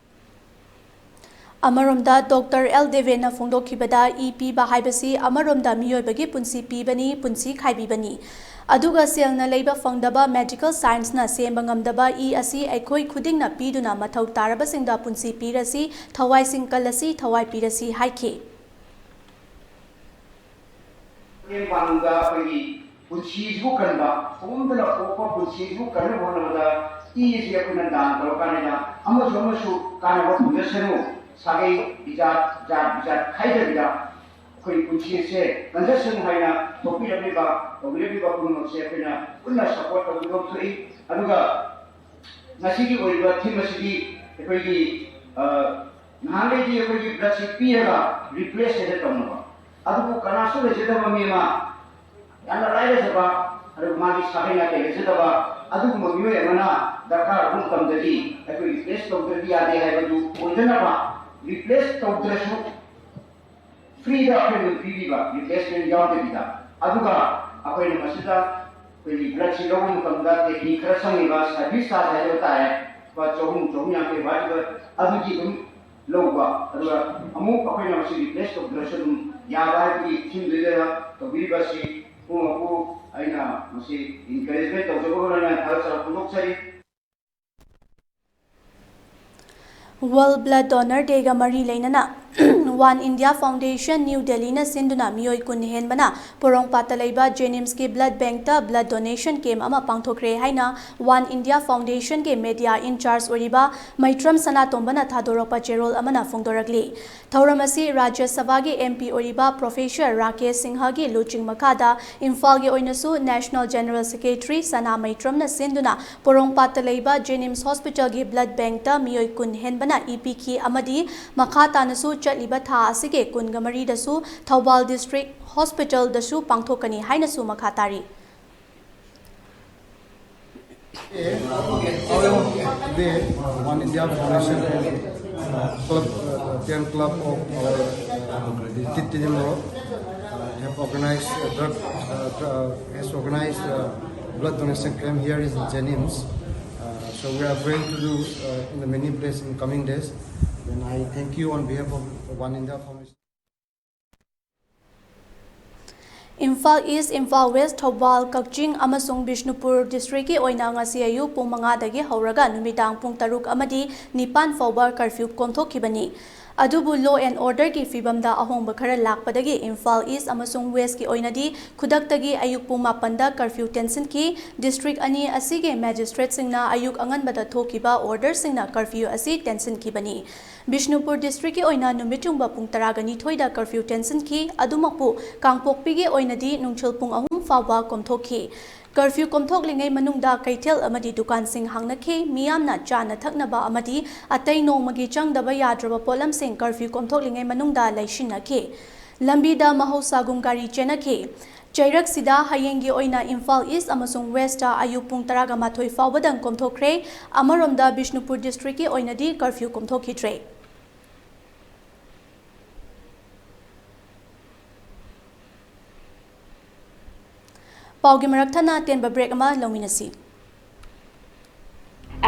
ꯑꯃꯔꯣꯝꯗ ꯗꯣꯛꯇꯔ ꯑꯦꯜ ꯗꯦꯕꯦꯅ ꯐꯣꯡꯗꯣꯛꯈꯤꯕꯗ, ꯏ ꯄꯤꯕ ꯍꯥꯏꯕꯁꯤ ꯑꯃꯔꯣꯝꯗ ꯃꯤꯑꯣꯏꯕꯒꯤ ꯄꯨꯟꯁꯤ ꯄꯤꯕꯅꯤ, ꯄꯨꯟꯁꯤ ꯈꯥꯏꯕꯤꯕꯅꯤ꯫ ꯑꯗꯨꯒ ꯁꯦꯜꯅ ꯂꯩꯕ ꯐꯪꯗꯕ, ꯃꯦꯗꯤꯀꯦꯜ ꯁꯥꯏꯟꯁꯅ ꯁꯦꯝꯕ ꯉꯝꯗꯕ ꯏ ꯑꯁꯤ ꯑꯩꯈꯣꯏ ꯈꯨꯗꯤꯡꯅ ꯄꯤꯗꯨꯅ ꯃꯊꯧ ꯇꯥꯔꯕꯁꯤꯡꯗ ꯄꯨꯟꯁꯤ ꯄꯤꯔꯁꯤ, ꯊꯋꯥꯏꯁꯤꯡ ꯀꯜꯂꯁꯤ, ꯊꯋꯥꯏ ꯄꯤꯔꯁꯤ ꯍꯥꯏꯈꯤ꯫ ꯃꯇꯦꯡ ꯄꯥꯡꯕꯗ ꯑꯩꯈꯣꯏꯒꯤ ꯄꯨꯟꯁꯤꯁꯤꯕꯨ ꯀꯟꯕ, ꯄꯣꯛꯂꯝꯗꯅ ꯄꯣꯛꯄ ꯄꯨꯟꯁꯤꯁꯤꯕꯨ ꯀꯟꯅꯕ ꯍꯣꯠꯅꯕꯗ ꯏ ꯑꯁꯤ ꯑꯩꯈꯣꯏꯅ ꯗꯥꯟ ꯇꯧꯔꯀꯥꯟꯗ ꯑꯃꯁꯨ ꯑꯃꯁꯨ ꯀꯥꯟꯅꯕ ꯐꯪꯖꯁꯅꯨ, ꯁꯥꯒꯩ ꯕꯤꯖꯥꯠ, ꯖꯥꯠ ꯕꯤꯖꯥꯠ ꯈꯥꯏꯗꯕꯤꯗ ꯑꯩꯈꯣꯏ ꯄꯨꯟꯁꯤ ꯑꯁꯦ ꯀꯟꯖꯁꯅꯨ ꯍꯥꯏꯅ ꯊꯣꯛꯄꯤꯔꯛꯂꯤꯕ, ꯇꯧꯕꯤꯔꯛꯂꯤꯕ ꯄꯨꯝꯅꯃꯛꯁꯦ ꯑꯩꯈꯣꯏꯅ ꯄꯨꯟꯅ ꯁꯄꯣꯔꯠ ꯇꯧꯕꯤꯐꯝ ꯊꯣꯛꯏ꯫ ꯑꯗꯨꯒ ꯉꯁꯤꯒꯤ ꯑꯣꯏꯔꯤꯕ ꯊꯤꯝ ꯑꯁꯤꯗꯤ ꯑꯩꯈꯣꯏꯒꯤ, ꯑ, ꯅꯍꯥꯟꯈꯩꯗꯤ ꯑꯩꯈꯣꯏꯒꯤ bloodꯁꯤ ꯄꯤꯔꯒ replace ꯍꯦꯛꯇ ꯇꯧꯅꯕ, ꯑꯗꯨꯕꯨ ꯀꯅꯥꯁꯨ ꯂꯩꯖꯗꯕ ꯃꯤ ꯑꯃ, ꯌꯥꯝꯅ ꯂꯥꯏꯔꯖꯕ, ꯑꯗꯨꯒ ꯃꯥꯒꯤ ꯁꯥꯒꯩ ꯅꯥꯇꯩ ꯂꯩꯖꯗꯕ, ꯑꯗꯨꯒꯨꯝꯕ ꯃꯤꯑꯣꯏ ꯑꯃꯅ ꯗꯔꯀꯥꯔ ꯑꯣꯏꯕ ꯃꯇꯝꯗꯗꯤ ꯑꯩꯈꯣꯏ replace ꯇꯧꯗ꯭ꯔꯗꯤ ꯌꯥꯗꯦ ꯍꯥꯏꯕꯗꯨ ꯑꯣꯏꯗꯅꯕ, replace ꯇꯧꯗ꯭ꯔꯁꯨ freeꯗ ꯑꯩꯈꯣꯏꯅ ꯄꯤꯕꯤꯕ, replacement ꯌꯥꯎꯗꯕꯤꯗ꯫ ꯑꯗꯨꯒ ꯑꯩꯈꯣꯏꯅ ꯃꯁꯤꯗ ꯑꯩꯈꯣꯏꯒꯤ bloodꯁꯤ ꯂꯧꯕ ꯃꯇꯝꯗ technique ꯈꯔ ꯆꯪꯉꯤꯕ service charge ꯍꯥꯏꯖꯕ ꯇꯥꯔꯦ, ꯂꯨꯄꯥ ꯆꯍꯨꯝ, ꯆꯍꯨꯝ ꯌꯥꯡꯈꯩ ꯋꯥꯠꯂꯤꯕ, ꯑꯗꯨꯗꯤ ꯑꯗꯨꯝ ꯂꯧꯕ, ꯑꯗꯨꯒ ꯑꯃꯨꯛ ꯑꯩꯈꯣꯏꯅ ꯃꯁꯤ replace ꯇꯧꯗ꯭ꯔꯁꯨ ꯑꯗꯨꯝ ꯌꯥꯕ ꯍꯥꯏꯕꯒꯤ themeꯗꯨꯗ ꯇꯧꯕꯤꯔꯤꯕ ꯑꯁꯤ ꯄꯨꯝꯅꯃꯛꯄꯨ ꯑꯩꯅ ꯃꯁꯤ encouragement ꯇꯧꯖꯕꯒ ꯂꯣꯏꯅꯅ ꯊꯥꯒꯠꯆꯕ ꯐꯣꯡꯗꯣꯛꯆꯔꯤ꯫ World Blood Donor Dayꯒ ꯃꯔꯤ ꯂꯩꯅꯅ One India Foundation, New Delhiꯅ ꯁꯤꯟꯗꯨꯅ ꯃꯤꯑꯣꯏ ꯀꯨꯟ ꯍꯦꯟꯕꯅ ꯄꯣꯔꯣꯝꯄꯥꯠꯇ ꯂꯩꯕ JNIMSꯀꯤ blood bankꯇ blood donation camp ꯑꯃ ꯄꯥꯡꯊꯣꯛꯈ꯭ꯔꯦ ꯍꯥꯏꯅ One India Foundationꯒꯤ media in charge ꯑꯣꯏꯔꯤꯕ ꯃꯩꯇ꯭ꯔꯝ ꯁꯅꯥꯇꯣꯝꯕꯅ ꯊꯥꯗꯣꯔꯛꯄ ꯆꯦꯔꯣꯜ ꯑꯃꯅ ꯐꯣꯡꯗꯣꯔꯛꯂꯤ꯫ ꯊꯧꯔꯝ ꯑꯁꯤ ꯔꯥꯖ꯭ꯌ ꯁꯚꯥꯒꯤ MP ꯑꯣꯏꯔꯤꯕ Professor ꯔꯥꯀꯦꯁ ꯁꯤꯡꯍꯒꯤ ꯂꯨꯆꯤꯡ ꯃꯈꯥꯗ ꯏꯝꯐꯥꯜꯒꯤ ꯑꯣꯏꯅꯁꯨ National General Secretary ꯁꯅꯥ ꯃꯩꯇ꯭ꯔꯝꯅ ꯁꯤꯟꯗꯨꯅ ꯄꯣꯔꯣꯝꯄꯥꯠꯇ ꯂꯩꯕ JNIMS Hospitalꯒꯤ blood bankꯇ ꯃꯤꯑꯣꯏ ꯀꯨꯟ ꯍꯦꯟꯕꯅ ꯏ ꯄꯤꯈꯤ ꯑꯃꯗꯤ ꯃꯈꯥ ꯇꯥꯅꯁꯨ ꯆꯠꯂꯤꯕ ꯊꯥ ꯑꯁꯤꯒꯤ ꯀꯨꯟꯒ ꯃꯔꯤꯗꯁꯨ ꯊꯧꯕꯥꯜ District Hospitalꯗꯁꯨ ꯄꯥꯡꯊꯣꯛꯀꯅꯤ ꯍꯥꯏꯅꯁꯨ ꯃꯈꯥ ꯇꯥꯔꯤ꯫ Today, One India Foundation Club, uh, Ten Club of our uh, T T M Road, uh, have organized uh, blood, uh, uh, has organized uh, blood donation camp here in JNIMS. Uh, so we are going to do uh, in the many places in coming days. Then I thank you on behalf of One India Foundation. Imphal east, Imphal west, Thoubal, Kakching ꯑꯃꯁꯨꯡ ꯕꯤꯁꯅꯨꯄꯨꯔ districtꯀꯤ ꯑꯣꯏꯅ ꯉꯁꯤ ꯑꯌꯨꯛ ꯄꯨꯡ ꯃꯉꯥꯗꯒꯤ ꯍꯧꯔꯒ ꯅꯨꯃꯤꯗꯥꯡ ꯄꯨꯡ ꯇꯔꯨꯛ ꯑꯃꯗꯤ ꯅꯤꯄꯥꯟ ꯐꯥꯎꯕ curfew ꯀꯣꯝꯊꯣꯛꯈꯤꯕꯅꯤ꯫ ꯑꯗꯨꯕꯨ law and orderꯒꯤ ꯐꯤꯕꯝꯗ ꯑꯍꯣꯡꯕ ꯈꯔ ꯂꯥꯛꯄꯗꯒꯤ ꯏꯝꯐꯥꯜ ꯏꯁ ꯑꯃꯁꯨꯡ ꯋꯦꯁꯀꯤ ꯑꯣꯏꯅꯗꯤ ꯈꯨꯗꯛꯇꯒꯤ ꯑꯌꯨꯛ ꯄꯨꯡ ꯃꯥꯄꯟꯗ curfew ꯇꯦꯟꯁꯤꯟꯈꯤ꯫ District ꯑꯅꯤ ꯑꯁꯤꯒꯤ magistrateꯁꯤꯡꯅ ꯑꯌꯨꯛ ꯑꯉꯟꯕꯗ ꯊꯣꯛꯈꯤꯕ orderꯁꯤꯡꯅ curfew ꯑꯁꯤ ꯇꯦꯟꯁꯤꯟꯈꯤꯕꯅꯤ꯫ ꯕꯤꯁꯅꯨꯄꯨꯔ ꯗꯤꯁꯇ꯭ꯔꯤꯛꯀꯤ ꯑꯣꯏꯅ ꯅꯨꯃꯤꯠ ꯌꯨꯡꯕ ꯄꯨꯡ ꯇꯔꯥꯒ ꯅꯤꯊꯣꯏꯗ ꯀꯔꯐ꯭ꯌꯨ ꯊꯦꯡꯖꯤꯟꯈꯤ꯫ ꯑꯗꯨꯃꯛꯄꯨ ꯀꯥꯡꯄꯣꯛꯄꯤꯒꯤ ꯑꯣꯏꯅꯗꯤ ꯅꯨꯡꯊꯤꯜ ꯄꯨꯡ ꯑꯍꯨꯝ ꯐꯥꯎꯕ ꯀꯣꯝꯊꯣꯛꯈꯤ꯫ ꯀꯔꯐ꯭ꯌꯨ ꯀꯣꯝꯊꯣꯛꯂꯤꯉꯩ ꯃꯅꯨꯡꯗ ꯀꯩꯊꯦꯜ ꯑꯃꯗꯤ ꯗꯨꯀꯥꯟꯁꯤꯡ ꯍꯥꯡꯅꯈꯤ꯫ ꯃꯤꯌꯥꯝꯅ ꯆꯥꯅ ꯊꯛꯅꯕ ꯑꯃꯗꯤ ꯑꯇꯩ ꯅꯣꯡꯃꯒꯤ ꯆꯪꯗꯕ ꯌꯥꯗ꯭ꯔꯕ ꯄꯣꯠꯂꯝꯁꯤꯡ ꯀꯔꯐ꯭ꯌꯨ ꯀꯣꯝꯊꯣꯛꯂꯤꯉꯩ ꯃꯅꯨꯡꯗ ꯂꯩꯁꯤꯟꯅꯈꯤ꯫ ꯂꯝꯕꯤꯗ ꯃꯍꯧꯁꯥꯒꯨꯝ ꯒꯥꯔꯤ ꯆꯦꯟꯅꯈꯤ꯫ ꯆꯩꯔꯛꯁꯤꯗ ꯍꯌꯦꯡꯒꯤ ꯑꯣꯏꯅ ꯏꯝꯐꯥꯜ ꯏꯁ ꯑꯃꯁꯨꯡ ꯋꯦꯁꯇ ꯑꯌꯨꯛ ꯄꯨꯡ ꯇꯔꯥꯒ ꯃꯥꯊꯣꯏ ꯐꯥꯎꯕꯗꯪ ꯀꯣꯝꯊꯣꯛꯈ꯭ꯔꯦ꯫ ꯑꯃꯔꯣꯝꯗ ꯕꯤꯁꯅꯨꯄꯨꯔ ꯗꯤꯁꯇ꯭ꯔꯤꯛꯀꯤ ꯑꯣꯏꯅꯗꯤ ꯀꯔꯐ꯭ꯌꯨ ꯀꯣꯝꯊꯣꯛꯈꯤꯗ꯭ꯔꯦ꯫ ꯄꯥꯎꯒꯤ ꯃꯔꯛ ꯊꯠꯅ ꯑꯇꯦꯟꯕ ꯕ꯭ꯔꯦꯛ ꯑꯃ ꯂꯧꯃꯤꯟꯅꯁꯤ꯫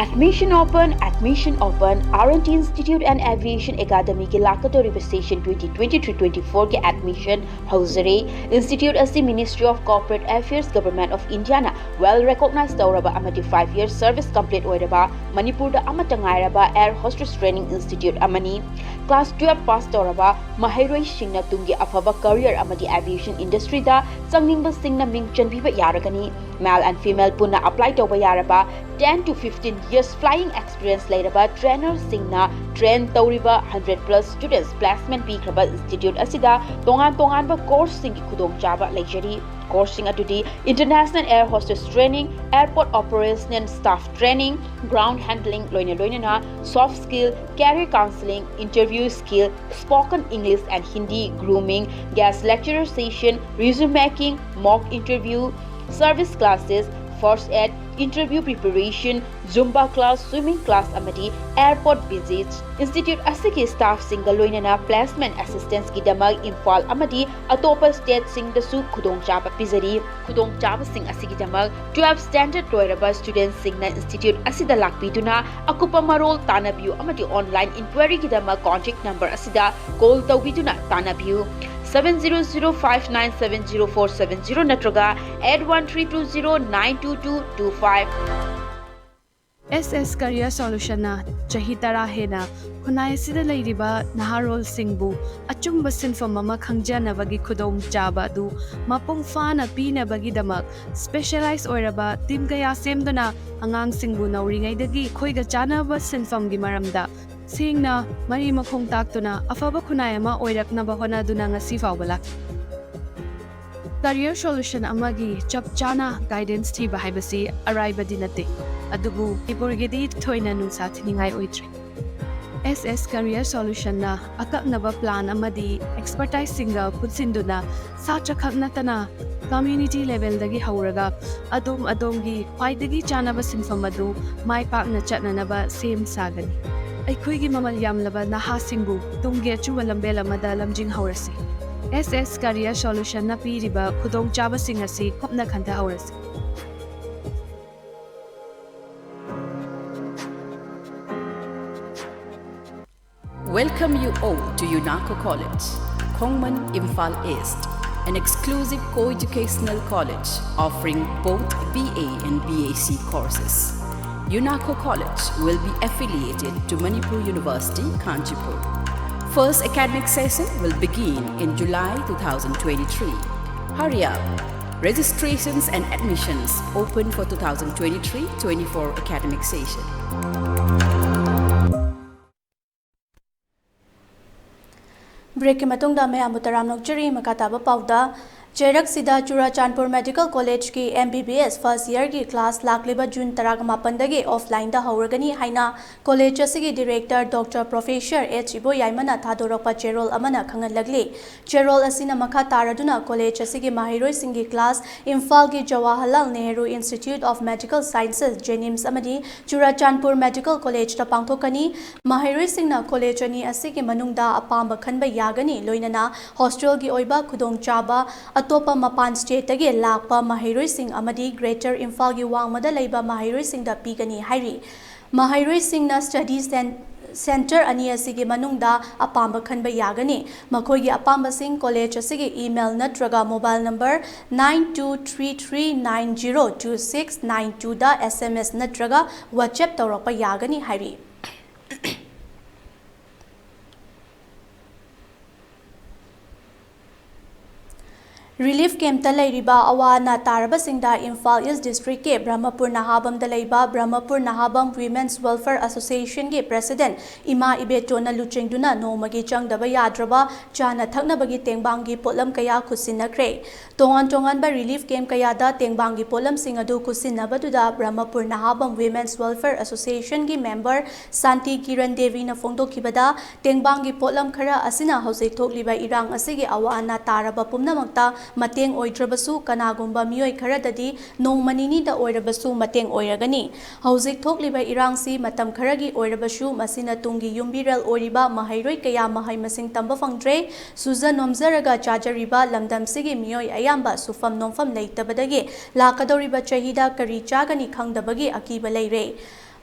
Admission open, admission open, R and T Institute and Aviation Academy ꯒꯤ ꯂꯥꯛꯀꯗꯧꯔꯤꯕ session twenty twenty-three twenty-four ꯒꯤ admission ꯍꯧꯖꯔꯦ꯫ Institute ꯑꯁꯤ Ministry of Corporate Affairs, Government of India ꯅ well recognized ꯇꯧꯔꯕ ꯑꯃꯗꯤ five year service complete ꯑꯣꯏꯔꯕ ꯃꯅꯤꯄꯨꯔꯗ ꯑꯃꯠꯇ ꯉꯥꯏꯔꯕ air hostess training institute ꯑꯃꯅꯤ꯫ Class twelve pass ꯇꯧꯔꯕ ꯃꯍꯩꯔꯣꯏꯁꯤꯡꯅ ꯇꯨꯡꯒꯤ ꯑꯐꯕ career ꯑꯃꯗꯤ aviation industry ꯗ ꯆꯪꯅꯤꯡꯕꯁꯤꯡꯅ ꯃꯤꯡ ꯆꯟꯕꯤꯕ ꯌꯥꯔꯒꯅꯤ꯫ Male and female ꯄꯨꯟꯅ apply ꯇꯧꯕ ꯌꯥꯔꯕ ten to fifteen years flying experience ꯂꯩꯔꯕ trainer ꯁꯤꯡꯅ train ꯇꯧꯔꯤꯕ hundred plus students placement ꯄꯤꯈ꯭ꯔꯕ institute ꯑꯁꯤꯗ ꯇꯣꯉꯥꯟ ꯇꯣꯉꯥꯟꯕ course ꯁꯤꯡꯒꯤ ꯈꯨꯗꯣꯡꯆꯥꯕ ꯂꯩꯖꯔꯤ꯫ Course ꯁꯤꯡ ꯑꯗꯨꯗꯤ International Air Hostess Training, Airport Operational Staff Training, Ground Handling ꯂꯣꯏꯅ ꯂꯣꯏꯅꯅ soft skill, career counseling, interview skill, spoken English and Hindi, grooming, guest lecturer session, resume making, mock interview, service classes, first aid, interview preparation, Zumba class, swimming class ꯑꯃꯗꯤ airport visits꯫ Institute ꯑꯁꯤꯒꯤ staff ꯁꯤꯡꯒ ꯂꯣꯏꯅꯅ placement assistance ꯀꯤꯗꯃꯛ ꯏꯝꯐꯥꯜ ꯑꯃꯗꯤ ꯑꯇꯣꯞꯄ state ꯁꯤꯡꯗꯁꯨ ꯈꯨꯗꯣꯡꯆꯥꯕ ꯄꯤꯖꯔꯤ꯫ ꯈꯨꯗꯣꯡꯆꯥꯕꯁꯤꯡ ꯑꯁꯤꯒꯤꯗꯃꯛ twelve standard ꯂꯣꯏꯔꯕ student ꯁꯤꯡꯅ institute ꯑꯁꯤꯗ ꯂꯥꯛꯄꯤꯗꯨꯅ ꯑꯀꯨꯞꯄ ꯃꯔꯣꯜ ꯇꯥꯟꯅꯕꯤꯌꯨ ꯑꯃꯗꯤ online inquiry ꯒꯤꯗꯃꯛ contact number ꯑꯁꯤꯗ call ꯇꯧꯕꯤꯗꯨꯅ ꯇꯥꯟꯅꯕꯤꯌꯨ, seven zero zero five nine seven zero four seven zero ꯅꯠꯇ꯭ꯔꯒ eight one three two zero nine two two two five꯫ S S Career Solution ꯅ ꯆꯍꯤ ꯇꯔꯥ ꯍꯦꯟꯅ ꯈꯨꯟꯅꯥꯏ ꯑꯁꯤꯗ ꯂꯩꯔꯤꯕ ꯅꯍꯥꯔꯣꯜꯁꯤꯡꯕꯨ ꯑꯆꯨꯝꯕ ꯁꯤꯟꯐꯝ ꯑꯃ ꯈꯪꯖꯅꯕꯒꯤ ꯈꯨꯗꯣꯡꯆꯥꯕ ꯑꯗꯨ ꯃꯄꯨꯡ ꯐꯥꯅ ꯄꯤꯅꯕꯒꯤꯗꯃꯛ specialize ꯑꯣꯏꯔꯕ team ꯀꯌꯥ ꯁꯦꯝꯗꯨꯅ ꯑꯉꯥꯡꯁꯤꯡꯕꯨ ꯅꯧꯔꯤꯉꯩꯗꯒꯤ ꯑꯩꯈꯣꯏꯒ ꯆꯥꯟꯅꯕ ꯁꯤꯟꯐꯝꯒꯤ ꯃꯔꯝꯗ ꯁꯦꯡꯅ ꯃꯔꯤ ꯃꯈꯣꯡ ꯇꯥꯛꯇꯨꯅ ꯑꯐꯕ ꯈꯨꯟꯅꯥꯏ ꯑꯃ ꯑꯣꯏꯔꯛꯅꯕ ꯍꯣꯠꯅꯗꯨꯅ ꯉꯁꯤ ꯐꯥꯎꯕ ꯂꯥꯛꯂꯤ꯫ Career solution ꯑꯃꯒꯤ ꯆꯞ ꯆꯥꯅ guidance ꯊꯤꯕ ꯍꯥꯏꯕꯁꯤ ꯑꯔꯥꯏꯕꯗꯤ ꯅꯠꯇꯦ, ꯑꯗꯨꯕꯨ ꯃꯅꯤꯄꯨꯔꯒꯤꯗꯤ ꯊꯣꯏꯅ ꯅꯨꯡꯁꯥ ꯊꯤꯅꯤꯡꯉꯥꯏ ꯑꯣꯏꯗ꯭ꯔꯦ꯫ S S Career Solutionꯅ ꯑꯀꯛꯅꯕ plan ꯑꯃꯗꯤ expertiseꯁꯤꯡꯒ ꯄꯨꯟꯁꯤꯟꯗꯨꯅ ꯁꯥꯇ꯭ꯔ ꯈꯛ ꯅꯠꯇꯅ community levelꯗꯒꯤ ꯍꯧꯔꯒ ꯑꯗꯣꯝ ꯑꯗꯣꯝꯒꯤ ꯈ꯭ꯋꯥꯏꯗꯒꯤ ꯆꯥꯅꯕ ꯁꯤꯟꯐꯝ ꯑꯗꯨ ꯃꯥꯏ ꯄꯥꯛꯅ ꯆꯠꯅꯅꯕ ꯁꯦꯝ ꯁꯥꯒꯅꯤ꯫ ꯑꯩꯈꯣꯏꯒꯤ ꯃꯃꯜ ꯌꯥꯝꯂꯕ ꯅꯍꯥꯁꯤꯡꯕꯨ ꯇꯨꯡꯒꯤ ꯑꯆꯨꯝꯕ ꯂꯝꯕꯦꯜ ꯑꯃꯗ ꯂꯝꯖꯤꯡꯍꯧꯔꯁꯤ꯫ S S Career Solutionꯅ ꯄꯤꯔꯤꯕ ꯈꯨꯗꯣꯡꯆꯥꯕꯁꯤꯡ ꯑꯁꯤ ꯀꯨꯞꯅ ꯈꯟꯊꯍꯧꯔꯁꯤ꯫ Welcome you all to UNACO College, Khongman, Imphal East, an exclusive co-educational college offering both B A and B A C courses. UNACO College will be affiliated to Manipur University, Kanchipur. First academic session will begin in July two thousand twenty-three. Hurry up! Registrations and admissions open for two thousand twenty-three twenty-four academic session. Breakꯀꯤ ꯃꯇꯨꯡꯗ ꯃꯌꯥꯝꯕꯨ ꯇꯔꯥꯝꯅ ꯑꯣꯛꯆꯔꯤ꯫ ꯃꯈꯥ ꯇꯥꯕ ꯄꯥꯎꯗ, ꯆꯩꯔꯛꯁꯤꯗ Churachandpur Medical Collegeꯀꯤ M B B S first yearꯒꯤ class ꯂꯥꯛꯂꯤꯕ June ꯇꯔꯥꯃꯥꯄꯟꯗꯒꯤ offlineꯗ ꯍꯧꯔꯒꯅꯤ ꯍꯥꯏꯅ college ꯑꯁꯤꯒꯤ director Doctor Professor H ꯏꯕꯣꯌꯥꯏꯃꯅ ꯊꯥꯗꯣꯔꯛꯄ ꯆꯦꯔꯣꯜ ꯑꯃꯅ ꯈꯪꯍꯜꯂꯛꯂꯤ꯫ ꯆꯦꯔꯣꯜ ꯑꯁꯤꯅ ꯃꯈꯥ ꯇꯥꯔꯗꯨꯅ college ꯑꯁꯤꯒꯤ ꯃꯍꯩꯔꯣꯏꯁꯤꯡꯒꯤ class ꯏꯝꯐꯥꯜꯒꯤ Jawaharlal Nehru Institute of Medical Sciences, JNIMS, ꯑꯃꯗꯤ ꯆꯨꯔꯥꯆꯥꯟꯄꯨꯔ Medical Collegeꯇ ꯄꯥꯡꯊꯣꯛꯀꯅꯤ꯫ ꯃꯍꯩꯔꯣꯏꯁꯤꯡꯅ college ꯑꯅꯤ ꯑꯁꯤꯒꯤ ꯃꯅꯨꯡꯗ ꯑꯄꯥꯝꯕ ꯈꯟꯕ ꯌꯥꯒꯅꯤ, ꯂꯣꯏꯅꯅ hostelꯒꯤ ꯑꯣꯏꯕ ꯈꯨꯗꯣꯡꯆꯥꯕ ꯑꯇꯣꯞꯄ ꯃꯄꯥꯟ stateꯇꯒꯤ ꯂꯥꯛꯄ ꯃꯍꯩꯔꯣꯏꯁꯤꯡ ꯑꯃꯗꯤ Greater ꯏꯝꯐꯥꯜꯒꯤ ꯋꯥꯡꯃꯗ ꯂꯩꯕ ꯃꯍꯩꯔꯣꯏꯁꯤꯡꯗ ꯄꯤꯒꯅꯤ ꯍꯥꯏꯔꯤ꯫ ꯃꯍꯩꯔꯣꯏꯁꯤꯡꯅ study cen-, centre ꯑꯅꯤ ꯑꯁꯤꯒꯤ ꯃꯅꯨꯡꯗ ꯑꯄꯥꯝꯕ ꯈꯟꯕ ꯌꯥꯒꯅꯤ꯫ ꯃꯈꯣꯏꯒꯤ ꯑꯄꯥꯝꯕꯁꯤꯡ college ꯑꯁꯤꯒꯤ email ꯅꯠꯇ꯭ꯔꯒ mobile number nine two three three nine zero two six nine twoꯗ S M S ꯅꯠꯇ꯭ꯔꯒ WhatsApp ꯇꯧꯔꯛꯄ ꯌꯥꯒꯅꯤ ꯍꯥꯏꯔꯤ꯫ ꯔꯤꯂꯤꯐ ꯀꯦꯝꯞꯇ ꯂꯩꯔꯤꯕ ꯑꯋꯥ ꯑꯅꯥ ꯇꯥꯔꯕꯁꯤꯡꯗ ꯏꯝꯐꯥꯜ ꯏꯁ ꯗꯤꯁꯇ꯭ꯔꯤꯛꯀꯤ ꯕ꯭ꯔꯍꯃꯄꯨꯔ ꯅꯍꯥꯕꯝꯗ ꯂꯩꯕ ꯕ꯭ꯔꯍꯃꯄꯨꯔ ꯅꯍꯥꯕꯝ ꯋꯤꯃꯦꯟꯁ ꯋꯦꯜꯐꯦꯌꯔ ꯑꯁꯣꯁꯤꯌꯦꯁꯟꯒꯤ ꯄ꯭ꯔꯦꯁꯤꯗꯦꯟꯠ ꯏꯃꯥ ꯏꯕꯦꯇꯣꯟꯅ ꯂꯨꯆꯤꯡꯗꯨꯅ ꯅꯣꯡꯃꯒꯤ ꯆꯪꯗꯕ ꯌꯥꯗ꯭ꯔꯕ ꯆꯥꯅ ꯊꯛꯅꯕꯒꯤ ꯇꯦꯡꯕꯥꯡꯒꯤ ꯄꯣꯠꯂꯝ ꯀꯌꯥ ꯈꯨꯠꯁꯤꯟꯅꯈ꯭ꯔꯦ꯫ ꯇꯣꯉꯥꯟ ꯇꯣꯉꯥꯟꯕ ꯔꯤꯂꯤꯐ ꯀꯦꯝꯞ ꯀꯌꯥꯗ ꯇꯦꯡꯕꯥꯡꯒꯤ ꯄꯣꯠꯂꯝꯁꯤꯡ ꯑꯗꯨ ꯈꯨꯠꯁꯤꯟꯅꯕꯗꯨꯗ ꯕ꯭ꯔꯍꯃꯄꯨꯔ ꯅꯍꯥꯕꯝ ꯋꯤꯃꯦꯟꯁ ꯋꯦꯜꯐꯦꯌꯔ ꯑꯁꯣꯁꯤꯌꯦꯁꯟꯒꯤ ꯃꯦꯝꯕꯔ ꯁꯥꯟꯇꯤ ꯀꯤꯔꯟ ꯗꯦꯕꯤꯅ ꯐꯣꯡꯗꯣꯛꯈꯤꯕꯗ, ꯇꯦꯡꯕꯥꯡꯒꯤ ꯄꯣꯠꯂꯝ ꯈꯔ ꯑꯁꯤꯅ ꯍꯧꯖꯤꯛ ꯊꯣꯛꯂꯤꯕ ꯏꯔꯥꯡ ꯑꯁꯤꯒꯤ ꯑꯋꯥ ꯑꯅꯥ ꯇꯥꯔꯕ ꯄꯨꯝꯅꯃꯛꯇ ꯃꯇꯦꯡ ꯑꯣꯏꯗ꯭ꯔꯕꯁꯨ, ꯀꯅꯥꯒꯨꯝꯕ ꯃꯤꯑꯣꯏ ꯈꯔꯗꯗꯤ ꯅꯣꯡꯃ ꯅꯤꯅꯤꯗ ꯑꯣꯏꯔꯕꯁꯨ ꯃꯇꯦꯡ ꯑꯣꯏꯔꯒꯅꯤ꯫ ꯍꯧꯖꯤꯛ ꯊꯣꯛꯂꯤꯕ ꯏꯔꯥꯡꯁꯤ ꯃꯇꯝ ꯈꯔꯒꯤ ꯑꯣꯏꯔꯕꯁꯨ, ꯃꯁꯤꯅ ꯇꯨꯡꯒꯤ ꯌꯨꯝꯕꯤꯔꯦꯜ ꯑꯣꯏꯔꯤꯕ ꯃꯍꯩꯔꯣꯏ ꯀꯌꯥ ꯃꯍꯩ ꯃꯁꯤꯡ ꯇꯝꯕ ꯐꯪꯗ꯭ꯔꯦ꯫ ꯁꯨꯖ ꯅꯣꯝꯖꯔꯒ ꯆꯥꯖꯔꯤꯕ ꯂꯝꯗꯝꯁꯤꯒꯤ ꯃꯤꯑꯣꯏ ꯑꯌꯥꯝꯕ ꯁꯨꯐꯝ ꯅꯣꯝꯐꯝ ꯂꯩꯇꯕꯗꯒꯤ ꯂꯥꯛꯀꯗꯧꯔꯤꯕ ꯆꯍꯤꯗ ꯀꯔꯤ ꯆꯥꯒꯅꯤ ꯈꯪꯗꯕꯒꯤ ꯑꯀꯤꯕ ꯂꯩꯔꯦ꯫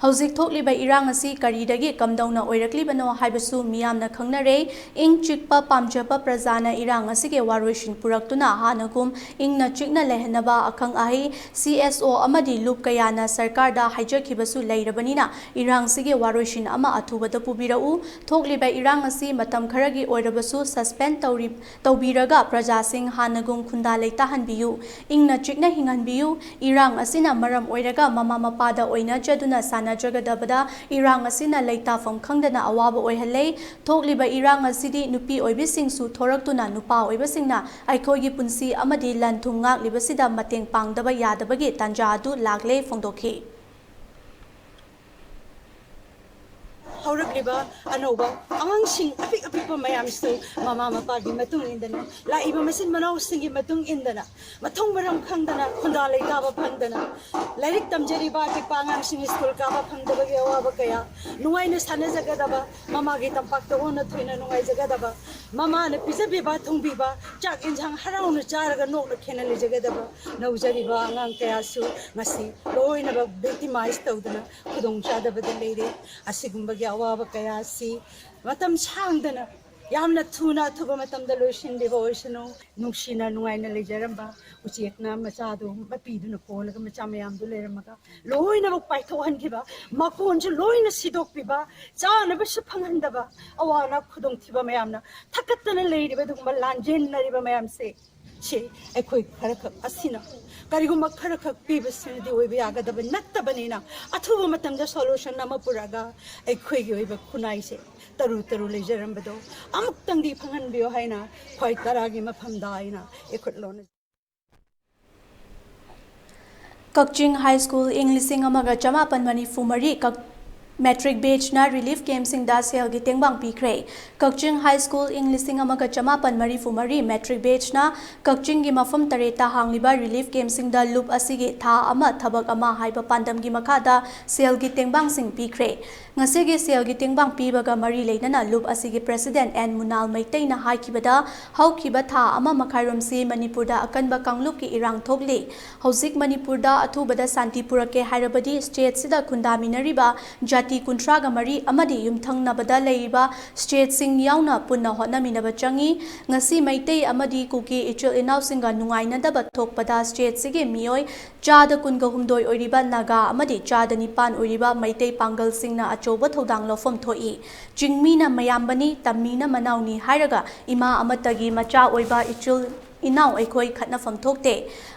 ꯍꯧꯖꯤꯛ ꯊꯣꯛꯂꯤꯕ ꯏꯔꯥꯡ ꯑꯁꯤ ꯀꯔꯤꯗꯒꯤ ꯀꯝꯗꯧꯅ ꯑꯣꯏꯔꯛꯂꯤꯕꯅꯣ ꯍꯥꯏꯕꯁꯨ ꯃꯤꯌꯥꯝꯅ ꯈꯪꯅꯔꯦ꯫ ꯏꯪ ꯆꯤꯛꯄ ꯄꯥꯝꯖꯕ ꯄ꯭ꯔꯖꯥꯅ ꯏꯔꯥꯡ ꯑꯁꯤꯒꯤ ꯋꯥꯔꯣꯏꯁꯤꯟ ꯄꯨꯔꯛꯇꯨꯅ ꯍꯥꯟꯅꯒꯨꯝ ꯏꯪꯅ ꯆꯤꯛꯅ ꯂꯩꯍꯟꯅꯕ ꯑꯈꯪ ꯑꯍꯩ, ꯁꯤ ꯑꯦꯁ ꯑꯣ ꯑꯃꯗꯤ ꯂꯨꯞ ꯀꯌꯥꯅ ꯁꯔꯀꯥꯔꯗ ꯍꯥꯏꯖꯈꯤꯕꯁꯨ ꯂꯩꯔꯕꯅꯤꯅ, ꯏꯔꯥꯡꯁꯤꯒꯤ ꯋꯥꯔꯣꯏꯁꯤꯟ ꯑꯃ ꯑꯊꯨꯕꯗ ꯄꯨꯕꯤꯔꯛꯎ꯫ ꯊꯣꯛꯂꯤꯕ ꯏꯔꯥꯡ ꯑꯁꯤ ꯃꯇꯝ ꯈꯔꯒꯤ ꯑꯣꯏꯔꯕꯁꯨ ꯁꯁꯄꯦꯟ ꯇꯧꯔꯤ-, ꯇꯧꯕꯤꯔꯒ ꯄ꯭ꯔꯖꯥꯁꯤꯡ ꯍꯥꯟꯅꯒꯨꯝ ꯈꯨꯟꯗꯥ ꯂꯩꯇꯥꯍꯟꯕꯤꯌꯨ꯫ ꯏꯪꯅ ꯆꯤꯛꯅ ꯍꯤꯡꯍꯟꯕꯤꯌꯨ꯫ ꯏꯔꯥꯡ ꯑꯁꯤꯅ ꯃꯔꯝ ꯑꯣꯏꯔꯒ ꯃꯃꯥ ꯃꯄꯥꯗ ꯑꯣꯏꯅꯖꯗꯨꯅ ꯁꯥꯟꯅꯖꯒꯗꯕꯗ ꯏꯔꯥꯡ ꯑꯁꯤꯅ ꯂꯩꯇꯥꯐꯝ ꯈꯪꯗꯅ ꯑꯋꯥꯕ ꯑꯣꯏꯍꯜꯂꯦ꯫ ꯊꯣꯛꯂꯤꯕ ꯏꯔꯥꯡ ꯑꯁꯤꯗꯤ ꯅꯨꯄꯤ ꯑꯣꯏꯕꯤꯁꯤꯡꯁꯨ ꯊꯣꯔꯛꯇꯨꯅ ꯅꯨꯄꯥ ꯑꯣꯏꯕꯁꯤꯡꯅ ꯑꯩꯈꯣꯏꯒꯤ ꯄꯨꯟꯁꯤ ꯑꯃꯗꯤ ꯂꯟ ꯊꯨꯝ ꯉꯥꯛꯂꯤꯕꯁꯤꯗ ꯃꯇꯦꯡ ꯄꯥꯡꯗꯕ ꯌꯥꯗꯕꯒꯤ ꯇꯥꯟꯖꯥ ꯑꯗꯨ ꯂꯥꯛꯂꯦ ꯐꯣꯡꯗꯣꯛꯈꯤ꯫ ꯍꯧꯔꯛꯂꯤꯕ ꯑꯅꯧꯕ ꯑꯉꯥꯡꯁꯤꯡ ꯑꯄꯤꯛ ꯑꯄꯤꯛꯄ ꯃꯌꯥꯝꯁꯨ ꯃꯃꯥ ꯃꯄꯥꯒꯤ ꯃꯇꯨꯡ ꯏꯟꯗꯅ, ꯂꯥꯛꯏꯕ ꯃꯆꯤꯟ ꯃꯅꯥꯎꯁꯤꯡꯒꯤ ꯃꯇꯨꯡ ꯏꯟꯗꯅ, ꯃꯊꯣꯡ ꯃꯔꯝ ꯈꯪꯗꯅ, ꯈꯨꯟꯗꯥ ꯂꯩꯇꯥꯕ ꯐꯪꯗꯅ, ꯂꯥꯏꯔꯤꯛ ꯇꯝꯖꯔꯤꯕ ꯑꯄꯤꯛꯄ ꯑꯉꯥꯡꯁꯤꯡ ꯁ꯭ꯀꯨꯜ ꯀꯥꯕ ꯐꯪꯗꯕꯒꯤ ꯑꯋꯥꯕ ꯀꯌꯥ, ꯅꯨꯡꯉꯥꯏꯅ ꯁꯥꯟꯅꯖꯒꯗꯕ, ꯃꯃꯥꯒꯤ ꯇꯝꯄꯥꯛꯇ ꯑꯣꯟꯅ ꯊꯣꯏꯅ ꯅꯨꯡꯉꯥꯏꯖꯒꯗꯕ, ꯃꯃꯥꯅ ꯄꯤꯖꯕꯤꯕ ꯊꯣꯡꯕꯤꯕ ꯆꯥꯛ ꯌꯦꯟꯁꯥꯡ ꯍꯔꯥꯎꯅ ꯆꯥꯔꯒ ꯅꯣꯛꯅ ꯈꯦꯅ ꯂꯩꯖꯒꯗꯕ ꯅꯧꯖꯔꯤꯕ ꯑꯉꯥꯡ ꯀꯌꯥꯁꯨ ꯉꯁꯤ ꯂꯣꯏꯅꯃꯛ ꯚꯤꯛꯇꯤꯃꯥꯏꯁ ꯇꯧꯗꯨꯅ ꯈꯨꯗꯣꯡꯆꯥꯗꯕꯗ ꯂꯩꯔꯦ꯫ ꯑꯁꯤꯒꯨꯝꯕꯒꯤ ꯑꯋꯥꯕ ꯀꯌꯥ ꯑꯁꯤ ꯃꯇꯝ ꯁꯥꯡꯗꯅ, ꯌꯥꯝꯅ ꯊꯨꯅ, ꯑꯊꯨꯕ ꯃꯇꯝꯗ ꯂꯣꯏꯁꯤꯟꯕꯤꯕ ꯑꯣꯏꯁꯅꯨ꯫ ꯅꯨꯡꯁꯤꯅ, ꯅꯨꯡꯉꯥꯏꯅ ꯂꯩꯖꯔꯝꯕ ꯎꯆꯦꯛꯅ ꯃꯆꯥꯗꯨ ꯃꯄꯤꯗꯨꯅ ꯀꯣꯜꯂꯒ ꯃꯆꯥ ꯃꯌꯥꯝꯗꯨ ꯂꯩꯔꯝꯃꯒ, ꯂꯣꯏꯅꯃꯛ ꯄꯥꯏꯊꯣꯛꯍꯟꯈꯤꯕ, ꯃꯀꯣꯟꯁꯨ ꯂꯣꯏꯅ ꯁꯤꯗꯣꯛꯄꯤꯕ, ꯆꯥꯅꯕꯁꯨ ꯐꯪꯍꯟꯗꯕ, ꯑꯋꯥ ꯑꯅꯥ ꯈꯨꯗꯣꯡꯊꯤꯕ ꯃꯌꯥꯝꯅ ꯊꯛꯀꯠꯇꯅ ꯂꯩꯔꯤꯕ ꯑꯗꯨꯒꯨꯝꯕ ꯂꯥꯟꯖꯦꯟꯅꯔꯤꯕ ꯃꯌꯥꯝꯁꯦ ꯁꯤ ꯑꯩꯈꯣꯏ ꯈꯔꯈꯛ ꯑꯁꯤꯅ, ꯀꯔꯤꯒꯨꯝꯕ ꯈꯔꯈꯛ ꯄꯤꯕꯁꯤꯅꯗꯤ ꯑꯣꯏꯕ ꯌꯥꯒꯗꯕ ꯅꯠꯇꯕꯅꯤꯅ, ꯑꯊꯨꯕ ꯃꯇꯝꯗ solution ꯑꯃ ꯄꯨꯔꯛꯑꯒ ꯑꯩꯈꯣꯏꯒꯤ ꯑꯣꯏꯕ ꯈꯨꯟꯅꯥꯏꯁꯦ ꯇꯔꯨ ꯇꯔꯨ ꯂꯩꯖꯔꯝꯕꯗꯣ ꯑꯃꯨꯛꯇꯪꯗꯤ ꯐꯪꯍꯟꯕꯤꯌꯨ ꯍꯥꯏꯅ ꯈ꯭ꯋꯥꯏ ꯇꯔꯥꯒꯤ ꯃꯐꯝꯗ ꯑꯩꯅ ꯏꯈꯨꯠ ꯂꯣꯟꯅ ꯀꯛꯆꯤꯡ ꯍꯥꯏ ꯁ꯭ꯀꯨꯜ ꯏꯪ ꯂꯤꯁꯤꯡ ꯑꯃꯒ ꯆꯃꯥꯄꯟ ꯃꯔꯤꯐꯨ ꯃꯔꯤ ꯀꯛ-, ꯃꯦꯇ꯭ꯔꯤꯛ ꯕꯦꯆꯅ ꯔꯤꯂꯤꯐ ꯀꯦꯝꯞꯁꯤꯡꯗ ꯁꯦꯜꯒꯤ ꯇꯦꯡꯕꯥꯡ ꯄꯤꯈ꯭ꯔꯦ꯫ ꯀꯛꯆꯤꯡ ꯍꯥꯏ ꯁ꯭ꯀꯨꯜ ꯏꯪ ꯂꯤꯁꯤꯡ ꯑꯃꯒ ꯆꯃꯥꯄꯟ ꯃꯔꯤꯐꯨ ꯃꯔꯤ ꯃꯦꯇ꯭ꯔꯤꯛ ꯕꯦꯆꯅ ꯀꯛꯆꯤꯡꯒꯤ ꯃꯐꯝ ꯇꯔꯦꯠꯇ ꯍꯥꯡꯂꯤꯕ ꯔꯤꯂꯤꯐ ꯀꯦꯝꯞꯁꯤꯡꯗ ꯂꯨꯞ ꯑꯁꯤꯒꯤ ꯊꯥ ꯑꯃ ꯊꯕꯛ ꯑꯃ ꯍꯥꯏꯕ ꯄꯥꯟꯗꯝꯒꯤ ꯃꯈꯥꯗ ꯁꯦꯜꯒꯤ ꯇꯦꯡꯕꯥꯡꯁꯤꯡ ꯄꯤꯈ꯭ꯔꯦ꯫ ꯉꯁꯤꯒꯤ ꯁꯦꯜꯒꯤ ꯇꯦꯡꯕꯥꯡ ꯄꯤꯕꯒ ꯃꯔꯤ ꯂꯩꯅꯅ ꯂꯨꯞ ꯑꯁꯤꯒꯤ ꯄ꯭ꯔꯦꯁꯤꯗꯦꯟꯠ ꯑꯦꯟ ꯃꯨꯅꯥꯜ ꯃꯩꯇꯩꯅ ꯍꯥꯏꯈꯤꯕꯗ, ꯍꯧꯈꯤꯕ ꯊꯥ ꯑꯃ ꯃꯈꯥꯏꯔꯣꯝꯁꯤ ꯃꯅꯤꯄꯨꯔꯗ ꯑꯀꯟꯕ ꯀꯥꯡꯂꯨꯞꯀꯤ ꯏꯔꯥꯡ ꯊꯣꯛꯂꯤ꯫ ꯍꯧꯖꯤꯛ ꯃꯅꯤꯄꯨꯔꯗ ꯑꯊꯨꯕꯗ ꯁꯥꯟꯇꯤ ꯄꯨꯔꯛꯀꯦ ꯍꯥꯏꯔꯕꯗꯤ ꯁ꯭ꯇꯦꯠꯁꯤꯗ ꯈꯨꯟꯗꯥꯃꯤꯟꯅꯔꯤꯕ ꯖꯥꯇꯤ ꯀꯨꯟꯊ꯭ꯔꯥꯒ ꯃꯔꯤ ꯑꯃꯗꯤ ꯌꯨꯝꯊꯪꯅꯕꯗ ꯂꯩꯔꯤꯕ ꯁ꯭ꯇꯦꯠꯁꯤꯡ ꯌꯥꯎꯅ ꯄꯨꯟꯅ ꯍꯣꯠꯅꯃꯤꯟꯅꯕ ꯆꯪꯏ꯫ ꯉꯁꯤ ꯃꯩꯇꯩ ꯑꯃꯗꯤ ꯀꯨꯀꯤ ꯏꯆꯤꯜ ꯏꯅꯥꯎꯁꯤꯡꯒ ꯅꯨꯡꯉꯥꯏꯅꯗꯕ ꯊꯣꯛꯄꯗ ꯁ꯭ꯇꯦꯠꯁꯤꯒꯤ ꯃꯤꯑꯣꯏ ꯆꯥꯗ ꯀꯨꯟꯒ ꯍꯨꯝꯗꯣꯏ ꯑꯣꯏꯔꯤꯕ ꯅꯥꯒꯥ ꯑꯃꯗꯤ ꯆꯥꯗ ꯅꯤꯄꯥꯟ ꯑꯣꯏꯔꯤꯕ ꯃꯩꯇꯩ ꯄꯥꯡꯒꯜꯁꯤꯡꯅ ꯑꯆꯧꯕ ꯊꯧꯗꯥꯡ ꯂꯧꯐꯝ ꯊꯣꯛꯏ꯫ ꯆꯤꯡꯃꯤꯅ ꯃꯌꯥꯝꯕꯅꯤ, ꯇꯝꯃꯤꯅ ꯃꯅꯥꯎꯅꯤ ꯍꯥꯏꯔꯒ ꯏꯃꯥ ꯑꯃꯠꯇꯒꯤ ꯃꯆꯥ ꯑꯣꯏꯕ ꯏꯆꯤꯜ ꯏꯅꯥꯎ ꯑꯩꯈꯣꯏ ꯈꯠꯅꯐꯝ ꯊꯣꯛꯇꯦ꯫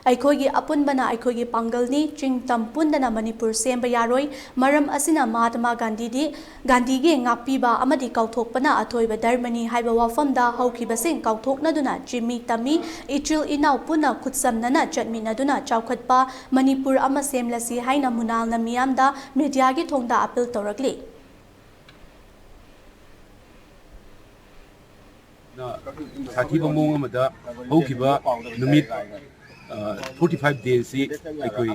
ꯑꯩꯈꯣꯏꯒꯤ ꯑꯄꯨꯟꯕꯅ ꯑꯩꯈꯣꯏꯒꯤ ꯄꯥꯡꯒꯜꯅꯤ꯫ ꯆꯤꯡ ꯇꯝ ꯄꯨꯟꯗꯅ ꯃꯅꯤꯄꯨꯔ ꯁꯦꯝꯕ ꯌꯥꯔꯣꯏ꯫ ꯃꯔꯝ ꯑꯁꯤꯅ ꯃꯍꯥꯇꯃꯥ ꯒꯥꯟꯙꯤꯗꯤ, ꯒꯥꯟꯙꯤꯒꯤ ꯉꯥꯛꯄꯤꯕ ꯑꯃꯗꯤ ꯀꯥꯎꯊꯣꯛꯄꯅ ꯑꯊꯣꯏꯕ ꯙꯔꯃꯅꯤ ꯍꯥꯏꯕ ꯋꯥꯐꯝꯗ ꯍꯧꯈꯤꯕꯁꯤꯡ ꯀꯥꯎꯊꯣꯛꯅꯗꯨꯅ ꯆꯤꯡꯃꯤ ꯇꯝꯃꯤ ꯏꯆꯤꯜ ꯏꯅꯥꯎ ꯄꯨꯟꯅ ꯈꯨꯠꯁꯝꯅꯅ ꯆꯠꯃꯤꯟꯅꯗꯨꯅ ꯆꯥꯎꯈꯠꯄ ꯃꯅꯤꯄꯨꯔ ꯑꯃ ꯁꯦꯝꯂꯁꯤ ꯍꯥꯏꯅ ꯃꯨꯅꯥꯜꯅ ꯃꯤꯌꯥꯝꯗ ꯃꯤꯗꯤꯌꯥꯒꯤ ꯊꯣꯡꯗ ꯑꯥꯄꯤꯜ ꯇꯧꯔꯛꯂꯤ꯫ ꯁꯥꯊꯤꯕ ꯃꯑꯣꯡ ꯑꯃꯗ ꯍꯧꯈꯤꯕ ꯅꯨꯃꯤꯠ ꯐꯣꯔꯇꯤ ꯐꯥꯏꯚ ꯗꯦꯁꯁꯤ ꯑꯩꯈꯣꯏ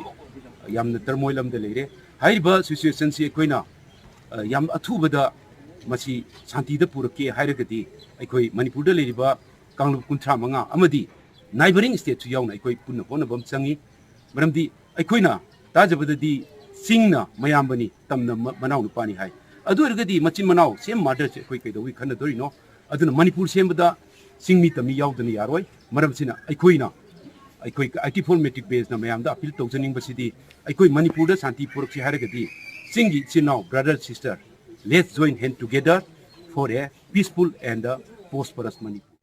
ꯌꯥꯝꯅ ꯇꯔꯃꯣꯏꯜ ꯑꯃꯗ ꯂꯩꯔꯦ꯫ ꯍꯥꯏꯔꯤꯕ ꯁꯤꯆꯨꯋꯦꯁꯟꯁꯤ ꯑꯩꯈꯣꯏꯅ ꯌꯥꯝ ꯑꯊꯨꯕꯗ ꯃꯁꯤ ꯁꯥꯟꯇꯤꯗ ꯄꯨꯔꯛꯀꯦ ꯍꯥꯏꯔꯒꯗꯤ ꯑꯩꯈꯣꯏ ꯃꯅꯤꯄꯨꯔꯗ ꯂꯩꯔꯤꯕ ꯀꯥꯡꯂꯨꯞ ꯀꯨꯟꯊ꯭ꯔꯥ ꯃꯉꯥ ꯑꯃꯗꯤ ꯅꯥꯏꯕꯔꯤꯡ ꯁ꯭ꯇꯦꯠꯁꯨ ꯌꯥꯎꯅ ꯑꯩꯈꯣꯏ ꯄꯨꯟꯅ ꯍꯣꯠꯅꯕ ꯑꯃ ꯆꯪꯉꯤ꯫ ꯃꯔꯝꯗꯤ ꯑꯩꯈꯣꯏꯅ ꯇꯥꯖꯕꯗꯗꯤ ꯆꯤꯡꯅ ꯃꯌꯥꯝꯕꯅꯤ, ꯇꯝꯅ ꯃ- ꯃꯅꯥꯎ ꯅꯨꯄꯥꯅꯤ ꯍꯥꯏ꯫ ꯑꯗꯨ ꯑꯣꯏꯔꯒꯗꯤ ꯃꯆꯤꯟ ꯃꯅꯥꯎ ꯁꯦꯝ ꯃꯥꯗꯔꯁꯦ ꯑꯩꯈꯣꯏ ꯀꯩꯗꯧꯕꯩ ꯈꯟꯅꯗꯣꯔꯤꯅꯣ? ꯑꯗꯨꯅ ꯃꯅꯤꯄꯨꯔ ꯁꯦꯝꯕꯗ ꯆꯤꯡꯃꯤ ꯇꯝꯃꯤ ꯌꯥꯎꯗꯅ ꯌꯥꯔꯣꯏ꯫ ꯃꯔꯝꯁꯤꯅ ꯑꯩꯈꯣꯏꯅ ꯑꯩꯈꯣꯏ ꯑꯥꯏꯇꯤ ꯐꯣꯔ ꯃꯦꯇ꯭ꯔꯤꯛ ꯕꯦꯆꯅ ꯃꯌꯥꯝꯗ ꯑꯄꯤꯜ ꯇꯧꯖꯅꯤꯡꯕꯁꯤꯗꯤ ꯑꯩꯈꯣꯏ ꯃꯅꯤꯄꯨꯔꯗ ꯁꯥꯟꯇꯤ ꯄꯨꯔꯛꯁꯤ ꯍꯥꯏꯔꯒꯗꯤ ꯆꯤꯡꯒꯤ ꯏꯆꯤꯟ ꯏꯅꯥꯎ brother sister, let's join hand together for a peaceful and prosperous Manipur.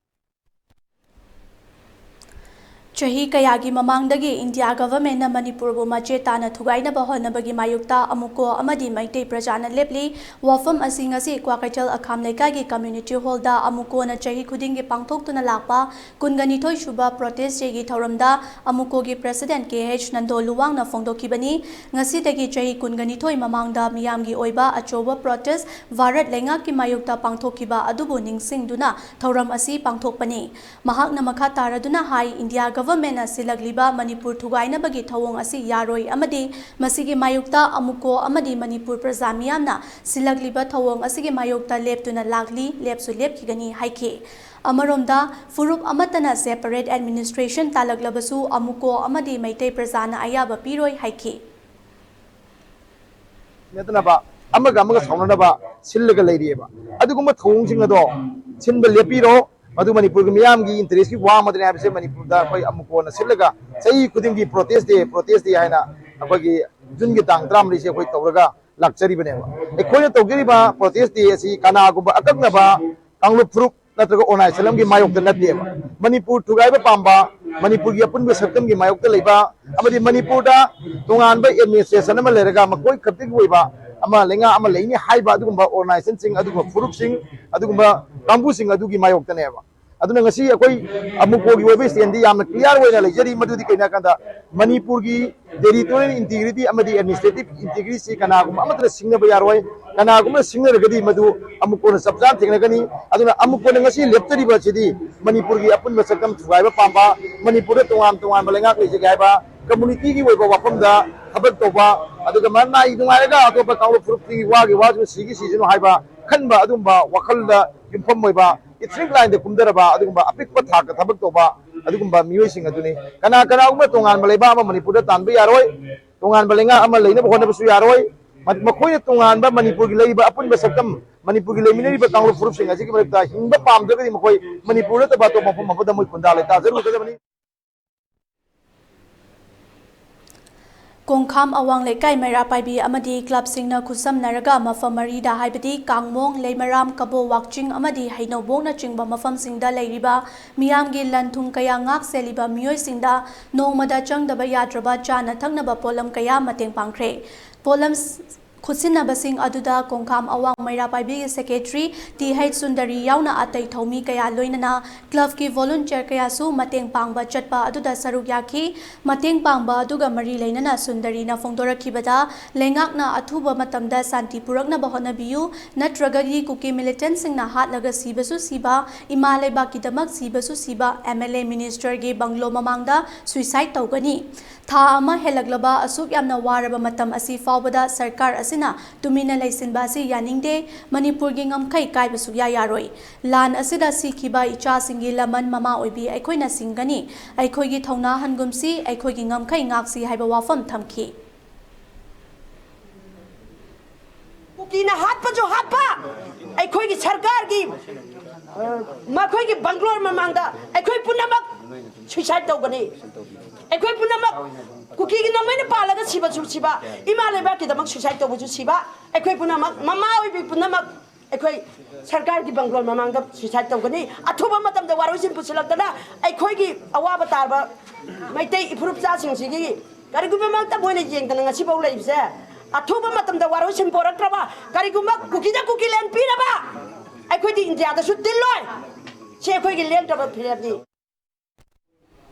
ꯆꯍꯤ ꯀꯌꯥꯒꯤ ꯃꯃꯥꯡꯗꯒꯤ ꯏꯟꯗꯤꯌꯥ ꯒꯚꯔꯟꯃꯦꯟꯠꯅ ꯃꯅꯤꯄꯨꯔꯕꯨ ꯃꯆꯦꯠ ꯇꯥꯅ ꯊꯨꯒꯥꯏꯅꯕ ꯍꯣꯠꯅꯕꯒꯤ ꯃꯥꯌꯣꯛꯇ ꯑꯃꯨꯀꯣ ꯑꯃꯗꯤ ꯃꯩꯇꯩ ꯄ꯭ꯔꯖꯥꯅ ꯂꯦꯞꯂꯤ꯫ ꯋꯥꯐꯝ ꯑꯁꯤ ꯉꯁꯤ ꯀ꯭ꯋꯥꯀꯩꯊꯦꯜ ꯑꯈꯥꯝ ꯂꯩꯀꯥꯏꯒꯤ ꯀꯝꯃ꯭ꯌꯨꯅꯤꯇꯤ ꯍꯣꯜꯗ ꯑꯃꯨꯀꯣꯅ ꯆꯍꯤ ꯈꯨꯗꯤꯡꯒꯤ ꯄꯥꯡꯊꯣꯛꯇꯨꯅ ꯂꯥꯛꯄ ꯀꯨꯟꯒ ꯅꯤꯊꯣꯏ ꯁꯨꯕ ꯄ꯭ꯔꯣꯇꯦꯁ ꯗꯦꯒꯤ ꯊꯧꯔꯝꯗ ꯑꯃꯨꯀꯣꯒꯤ ꯄ꯭ꯔꯦꯁꯤꯗꯦꯟꯠ ꯀꯦ ꯑꯩꯆ ꯅꯟꯗꯣ ꯂꯨꯋꯥꯡꯅ ꯐꯣꯡꯗꯣꯛꯈꯤꯕꯅꯤ꯫ ꯉꯁꯤꯗꯒꯤ ꯆꯍꯤ ꯀꯨꯟꯒ ꯅꯤꯊꯣꯏ ꯃꯃꯥꯡꯗ ꯃꯤꯌꯥꯝꯒꯤ ꯑꯣꯏꯕ ꯑꯆꯧꯕ ꯄ꯭ꯔꯣꯇꯦꯁ ꯚꯥꯔꯠ ꯂꯩꯉꯥꯛꯀꯤ ꯃꯥꯌꯣꯛꯇ ꯄꯥꯡꯊꯣꯛꯈꯤꯕ ꯑꯗꯨꯕꯨ ꯅꯤꯡꯁꯤꯡꯗꯨꯅ ꯊꯧꯔꯝ ꯑꯁꯤ ꯄꯥꯡꯊꯣꯛꯄꯅꯤ꯫ ꯃꯍꯥꯛꯅ ꯃꯈꯥ ꯇꯥꯔꯗꯨꯅ ꯍꯥꯏ, ꯏꯟꯗꯤꯌꯥ ꯒꯚꯔꯟꯃꯦꯟꯠꯅ ꯁꯤꯜꯂꯛꯂꯤꯕ ꯃꯅꯤꯄꯨꯔ ꯊꯨꯒꯥꯏꯅꯕꯒꯤ ꯊꯧꯑꯣꯡ ꯑꯁꯤ ꯌꯥꯔꯣꯏ ꯑꯃꯗꯤ ꯃꯁꯤꯒꯤ ꯃꯥꯌꯣꯛꯇ ꯑꯃꯨꯀꯣ ꯑꯃꯗꯤ ꯃꯅꯤꯄꯨꯔ ꯄ꯭ꯔꯖꯥ ꯃꯤꯌꯥꯝꯅ ꯁꯤꯜꯂꯛꯂꯤꯕ ꯊꯧꯑꯣꯡ ꯑꯁꯤꯒꯤ ꯃꯥꯌꯣꯛꯇ ꯂꯦꯞꯇꯨꯅ ꯂꯥꯛꯂꯤ, ꯂꯦꯞꯁꯨ ꯂꯦꯞꯈꯤꯒꯅꯤ ꯍꯥꯏꯈꯤ꯫ ꯑꯃꯔꯣꯝꯗ, ꯐꯨꯔꯨꯞ ꯑꯃꯠꯇꯅ separate administration ꯇꯥꯂꯛꯂꯕꯁꯨ ꯑꯃꯨꯀꯣ ꯑꯃꯗꯤ ꯃꯩꯇꯩ ꯄ꯭ꯔꯖꯥꯅ ꯑꯌꯥꯕ ꯄꯤꯔꯣꯏ ꯍꯥꯏꯈꯤ꯫ ꯅꯠꯇꯅꯕ ꯑꯃꯒ ꯑꯃꯒ ꯁꯥꯎꯅꯅꯕ ꯁꯤꯜꯂꯒ ꯂꯩꯔꯤꯑꯕ꯫ ꯑꯗꯨꯒꯨꯝꯕ ꯊꯧꯑꯣꯡꯁꯤꯡ ꯑꯗꯣ ꯁꯤꯟꯕ ꯂꯦꯞꯄꯤꯔꯣ꯫ ꯃꯗꯨ ꯃꯅꯤꯄꯨꯔꯒꯤ ꯃꯤꯌꯥꯝꯒꯤ interest ꯀꯤ ꯋꯥ ꯑꯃꯗꯅꯤ ꯍꯥꯏꯕꯁꯦ ꯃꯅꯤꯄꯨꯔꯗ ꯑꯩꯈꯣꯏ ꯑꯃꯨꯛ ꯀꯣꯟꯅ ꯁꯤꯜꯂꯒ ꯆꯍꯤ ꯈꯨꯗꯤꯡꯒꯤ protest day, protest day ꯍꯥꯏꯅ ꯑꯩꯈꯣꯏꯒꯤ ꯖꯨꯟꯒꯤ ꯇꯥꯡ ꯇꯔꯥꯃꯔꯤꯁꯦ ꯑꯩꯈꯣꯏ ꯇꯧꯔꯒ ꯂꯥꯛꯆꯔꯤꯕꯅꯦꯕ꯫ ꯑꯩꯈꯣꯏꯅ ꯇꯧꯖꯔꯤꯕ protest day ꯑꯁꯤ ꯀꯅꯥꯒꯨꯝꯕ ꯑꯀꯛꯅꯕ ꯀꯥꯡꯂꯨꯞ ꯐꯨꯔꯨꯞ ꯅꯠꯇ꯭ꯔꯒ organization ꯑꯃꯒꯤ ꯃꯥꯌꯣꯛꯇ ꯅꯠꯇꯦꯕ꯫ ꯃꯅꯤꯄꯨꯔ ꯊꯨꯒꯥꯏꯕ ꯄꯥꯝꯕ, ꯃꯅꯤꯄꯨꯔꯒꯤ ꯑꯄꯨꯟꯕ ꯁꯛꯇꯝꯒꯤ ꯃꯥꯌꯣꯛꯇ ꯂꯩꯕ ꯑꯃꯗꯤ ꯃꯅꯤꯄꯨꯔꯗ ꯇꯣꯉꯥꯟꯕ administration ꯑꯃ ꯂꯩꯔꯒ ꯃꯈꯣꯏ ꯈꯛꯇꯒꯤ ꯑꯣꯏꯕ ꯑꯃ ꯂꯩꯉꯥꯛ ꯑꯃ ꯂꯩꯅꯤ ꯍꯥꯏꯕ ꯑꯗꯨꯒꯨꯝꯕ organization ꯁꯤꯡ, ꯑꯗꯨꯒꯨꯝꯕ ꯐꯨꯔꯨꯞꯁꯤꯡ, ꯑꯗꯨꯒꯨꯝꯕ ꯀꯥꯡꯕꯨꯁꯤꯡ ꯑꯗꯨꯒꯤ ꯃꯥꯌꯣꯛꯇꯅꯦꯕ꯫ ꯑꯗꯨꯅ ꯉꯁꯤ ꯑꯩꯈꯣꯏ ꯑꯃꯨꯀꯣꯒꯤ ꯑꯣꯏꯕ stand ꯗꯤ ꯌꯥꯝꯅ clear ꯑꯣꯏꯅ ꯂꯩꯖꯔꯤ꯫ ꯃꯗꯨꯗꯤ ꯀꯩꯅꯣ ꯍꯥꯏ ꯀꯥꯟꯗ ꯃꯅꯤꯄꯨꯔꯒꯤ territorial integrity ꯑꯃꯗꯤ administrative integrity ꯁꯤ ꯀꯅꯥꯒꯨꯝꯕ ꯑꯃꯠꯇꯅ ꯁꯤꯡꯅꯕ ꯌꯥꯔꯣꯏ꯫ ꯀꯅꯥꯒꯨꯝꯕꯅ ꯁꯤꯡꯅꯔꯒꯗꯤ ꯃꯗꯨ ꯑꯃꯨꯛ ꯀꯣꯟꯅ ꯆꯞ ꯆꯥꯅ ꯊꯦꯡꯅꯒꯅꯤ꯫ ꯑꯗꯨꯅ ꯑꯃꯨꯛ ꯀꯣꯟꯅ ꯉꯁꯤ ꯂꯦꯞꯆꯔꯤꯕ ꯑꯁꯤꯗꯤ ꯃꯅꯤꯄꯨꯔꯒꯤ ꯑꯄꯨꯟꯕ ꯁꯛꯇꯝ ꯊꯨꯒꯥꯏꯕ ꯄꯥꯝꯕ, ꯃꯅꯤꯄꯨꯔꯗ ꯇꯣꯉꯥꯟ ꯇꯣꯉꯥꯟꯕ ꯂꯩꯉꯥꯛ ꯂꯩꯖꯒꯦ ꯍꯥꯏꯕ, community ꯒꯤ ꯑꯣꯏꯕ ꯋꯥꯐꯝꯗ ꯊꯕꯛ ꯇꯧꯕ, ꯑꯗꯨꯒ ꯃꯅꯥꯏ ꯅꯨꯡꯉꯥꯏꯔꯒ ꯑꯇꯣꯞꯄ ꯀꯥꯡꯂꯨꯞ ꯐꯨꯔꯨꯞꯀꯤ ꯋꯥꯒꯤ ꯋꯥꯁꯨ ꯁꯤꯒꯤ ꯁꯤꯁꯅꯨ ꯍꯥꯏꯕ ꯈꯟꯕ ꯑꯗꯨꯒꯨꯝꯕ ꯋꯥꯈꯜꯗ ꯌꯨꯝꯐꯝ ꯑꯣꯏꯕ ethnic line ꯗ ꯀꯨꯝꯊꯔꯕ ꯑꯗꯨꯒꯨꯝꯕ ꯑꯄꯤꯛꯄ ꯊꯥꯛꯇ ꯊꯕꯛ ꯇꯧꯕ ꯑꯗꯨꯒꯨꯝꯕ ꯃꯤꯑꯣꯏꯁꯤꯡ ꯑꯗꯨꯅꯤ꯫ ꯀꯅꯥ ꯀꯅꯥꯒꯨꯝꯕ ꯇꯣꯉꯥꯟꯕ ꯂꯩꯕꯥꯛ ꯑꯃ ꯃꯅꯤꯄꯨꯔꯗ ꯇꯥꯟꯕ ꯌꯥꯔꯣꯏ, ꯇꯣꯉꯥꯟꯕ ꯂꯩꯉꯥꯛ ꯑꯃ ꯂꯩꯅꯕ ꯍꯣꯠꯅꯕꯁꯨ ꯌꯥꯔꯣꯏ꯫ ꯃ-, ꯃꯈꯣꯏꯅ ꯇꯣꯉꯥꯟꯕ ꯃꯅꯤꯄꯨꯔꯒꯤ ꯂꯩꯔꯤꯕ ꯑꯄꯨꯟꯕ ꯁꯛꯇꯝ, ꯃꯅꯤꯄꯨꯔꯒꯤ ꯂꯩꯃꯤꯟꯅꯔꯤꯕ ꯀꯥꯡꯂꯨꯞ ꯐꯨꯔꯨꯞꯁꯤꯡ ꯑꯁꯤꯒꯤ ꯃꯔꯛꯇ ꯍꯤꯡꯕ ꯄꯥꯝꯗ꯭ꯔꯒꯗꯤ ꯃꯈꯣꯏ ꯃꯅꯤꯄꯨꯔ ꯅꯠꯇꯕ ꯑꯇꯣꯞꯄ ꯃꯐꯝ ꯑꯃꯗ ꯃꯣꯏ ꯈꯨꯟꯗꯥ ꯂꯩꯇꯥꯖꯔꯨꯒꯗꯕꯅꯤ꯫ ꯀꯣꯡꯈꯥꯝ ꯑꯋꯥꯡ ꯂꯩꯀꯥꯏ ꯃꯩꯔꯥ ꯄꯥꯏꯕꯤ ꯑꯃꯗꯤ ꯀ꯭ꯂꯕꯁꯤꯡꯅ ꯈꯨꯠꯁꯝꯅꯔꯒ ꯃꯐꯝ ꯃꯔꯤꯗ, ꯍꯥꯏꯕꯗꯤ ꯀꯥꯡꯃꯣꯡ, ꯂꯩꯃꯔꯥꯝ, ꯀꯕꯣ, ꯋꯥꯛꯆꯤꯡ ꯑꯃꯗꯤ ꯍꯩꯅꯧꯕꯣꯡꯅꯆꯤꯡꯕ ꯃꯐꯝꯁꯤꯡꯗ ꯂꯩꯔꯤꯕ ꯃꯤꯌꯥꯝꯒꯤ ꯂꯟ ꯊꯨꯝ ꯀꯌꯥ ꯉꯥꯛ ꯁꯦꯜꯂꯤꯕ ꯃꯤꯑꯣꯏꯁꯤꯡꯗ ꯅꯣꯡꯃꯗ ꯆꯪꯗꯕ ꯌꯥꯗ꯭ꯔꯕ ꯆꯥꯅ ꯊꯛꯅꯕ ꯄꯣꯠꯂꯝ ꯀꯌꯥ ꯃꯇꯦꯡ ꯄꯥꯡꯈ꯭ꯔꯦ꯫ ꯄꯣꯠꯂꯝ ꯈꯨꯠꯁꯤꯟꯅꯕꯁꯤꯡ ꯑꯗꯨꯗ ꯀꯣꯡꯈꯥꯝ ꯑꯋꯥꯡ ꯃꯩꯔꯥ ꯄꯥꯏꯕꯤꯒꯤ ꯁꯦꯀ꯭ꯔꯦꯇꯔꯤ ꯇꯤ ꯍꯩꯆ ꯁꯨꯟꯗꯔꯤ ꯌꯥꯎꯅ ꯑꯇꯩ ꯊꯧꯃꯤ ꯀꯌꯥ, ꯂꯣꯏꯅꯅ ꯀ꯭ꯂꯕꯀꯤ ꯚꯣꯂꯨꯟꯇꯤꯌꯔ ꯀꯌꯥꯁꯨ ꯃꯇꯦꯡ ꯄꯥꯡꯕ ꯆꯠꯄ ꯑꯗꯨꯗ ꯁꯔꯨꯛ ꯌꯥꯈꯤ꯫ ꯃꯇꯦꯡ ꯄꯥꯡꯕ ꯑꯗꯨꯒ ꯃꯔꯤ ꯂꯩꯅꯅ ꯁꯨꯟꯗꯔꯤꯅ ꯐꯣꯡꯗꯣꯔꯛꯈꯤꯕꯗ, ꯂꯩꯉꯥꯛꯅ ꯑꯊꯨꯕ ꯃꯇꯝꯗ ꯁꯥꯟꯇꯤ ꯄꯨꯔꯛꯅꯕ ꯍꯣꯠꯅꯕꯤꯌꯨ, ꯅꯠꯇ꯭ꯔꯒꯗꯤ ꯀꯨꯀꯤ ꯃꯤꯂꯤꯇꯦꯟꯠꯁꯤꯡꯅ ꯍꯥꯠꯂꯒ ꯁꯤꯕꯁꯨ ꯁꯤꯕ, ꯏꯃꯥ ꯂꯩꯕꯥꯛꯀꯤꯗꯃꯛ ꯁꯤꯕꯁꯨ ꯁꯤꯕ, ꯑꯦꯝ ꯑꯦꯜ ꯑꯦ ꯃꯤꯅꯤꯁꯇꯔꯒꯤ ꯕꯪꯒ꯭ꯂꯣ ꯃꯃꯥꯡꯗ ꯁꯨꯏꯁꯥꯏꯗ ꯇꯧꯒꯅꯤ꯫ ꯊꯥ ꯑꯃ ꯍꯦꯜꯂꯛꯂꯕ ꯑꯁꯨꯛ ꯌꯥꯝꯅ ꯋꯥꯔꯕ ꯃꯇꯝ ꯑꯁꯤ ꯐꯥꯎꯕꯗ ꯁꯔꯀꯥꯔ ꯑꯁꯤꯅ ꯇꯨꯃꯤꯟꯅ ꯂꯩꯁꯤꯟꯕ ꯑꯁꯤ ꯌꯥꯅꯤꯡꯗꯦ꯫ ꯃꯅꯤꯄꯨꯔꯒꯤ ꯉꯝꯈꯩ ꯀꯥꯏꯕ ꯁꯨꯛꯌꯥ ꯌꯥꯔꯣꯏ꯫ ꯂꯥꯟ ꯑꯁꯤꯗ ꯁꯤꯈꯤꯕ ꯏꯆꯥꯁꯤꯡꯒꯤ ꯂꯃꯟ ꯃꯃꯥ ꯑꯣꯏꯕꯤ ꯑꯩꯈꯣꯏꯅ ꯁꯤꯡꯒꯅꯤ꯫ ꯑꯩꯈꯣꯏꯒꯤ ꯊꯧꯅꯥ ꯍꯟꯒꯨꯝꯁꯤ, ꯑꯩꯈꯣꯏꯒꯤ ꯉꯝꯈꯩ ꯉꯥꯛꯁꯤ ꯍꯥꯏꯕ ꯋꯥꯐꯝ ꯊꯝꯈꯤ꯫ ꯀꯨꯀꯤꯅ ꯍꯥꯠꯄꯁꯨ ꯍꯥꯠꯄ, ꯑꯩꯈꯣꯏꯒꯤ ꯁꯔꯀꯥꯔꯒꯤ, ꯑ, ꯃꯈꯣꯏꯒꯤ ꯕꯪꯒ꯭ꯂꯣ ꯃꯃꯥꯡꯗ ꯑꯩꯈꯣꯏ ꯄꯨꯝꯅꯃꯛ ꯁꯨꯏꯁꯥꯏꯗ ꯇꯧꯒꯅꯤ꯫ ꯑꯩꯈꯣꯏ ꯄꯨꯝꯅꯃꯛ ꯀꯨꯀꯤꯒꯤ ꯅꯣꯡꯃꯩꯅ ꯄꯥꯜꯂꯒ ꯁꯤꯕꯁꯨ ꯁꯤꯕ, ꯏꯃꯥ ꯂꯩꯕꯥꯛꯀꯤꯗꯃꯛ ꯁꯨꯏꯁꯥꯏꯗ ꯇꯧꯕꯁꯨ ꯁꯤꯕ, ꯑꯩꯈꯣꯏ ꯄꯨꯝꯅꯃꯛ, ꯃꯃꯥ ꯑꯣꯏꯕꯤ ꯄꯨꯝꯅꯃꯛ ꯑꯩꯈꯣꯏ ꯁꯔꯀꯥꯔꯒꯤ ꯕꯪꯒ꯭ꯂꯣ ꯃꯃꯥꯡꯗ ꯁꯨꯏꯁꯥꯏꯗ ꯇꯧꯒꯅꯤ꯫ ꯑꯊꯨꯕ ꯃꯇꯝꯗ ꯋꯥꯔꯣꯏꯁꯤꯟ ꯄꯨꯁꯤꯜꯂꯛꯇꯅ ꯑꯩꯈꯣꯏꯒꯤ ꯑꯋꯥꯕ ꯇꯥꯔꯕ ꯃꯩꯇꯩ ꯏꯐꯨꯔꯨꯞꯆꯥꯁꯤꯡꯁꯤꯒꯤ ꯀꯔꯤꯒꯨꯝꯕꯃꯛꯇ ꯃꯣꯏꯅ ꯌꯦꯡꯗꯅ ꯉꯁꯤꯐꯥꯎ ꯂꯩꯕꯁꯦ, ꯑꯊꯨꯕ ꯃꯇꯝꯗ ꯋꯥꯔꯣꯏꯁꯤꯟ ꯄꯣꯔꯛꯇ꯭ꯔꯕ, ꯀꯔꯤꯒꯨꯝꯕ ꯀꯨꯀꯤꯗ ꯀꯨꯀꯤꯂꯦꯟ ꯄꯤꯔꯕ, ꯑꯩꯈꯣꯏꯗꯤ ꯏꯟꯗꯤꯌꯥꯗꯁꯨ ꯇꯤꯜꯂꯣꯏ꯫ ꯁꯤ ꯑꯩꯈꯣꯏꯒꯤ ꯂꯦꯡꯗ꯭ꯔꯕ ꯐꯤꯔꯦꯞꯅꯤ꯫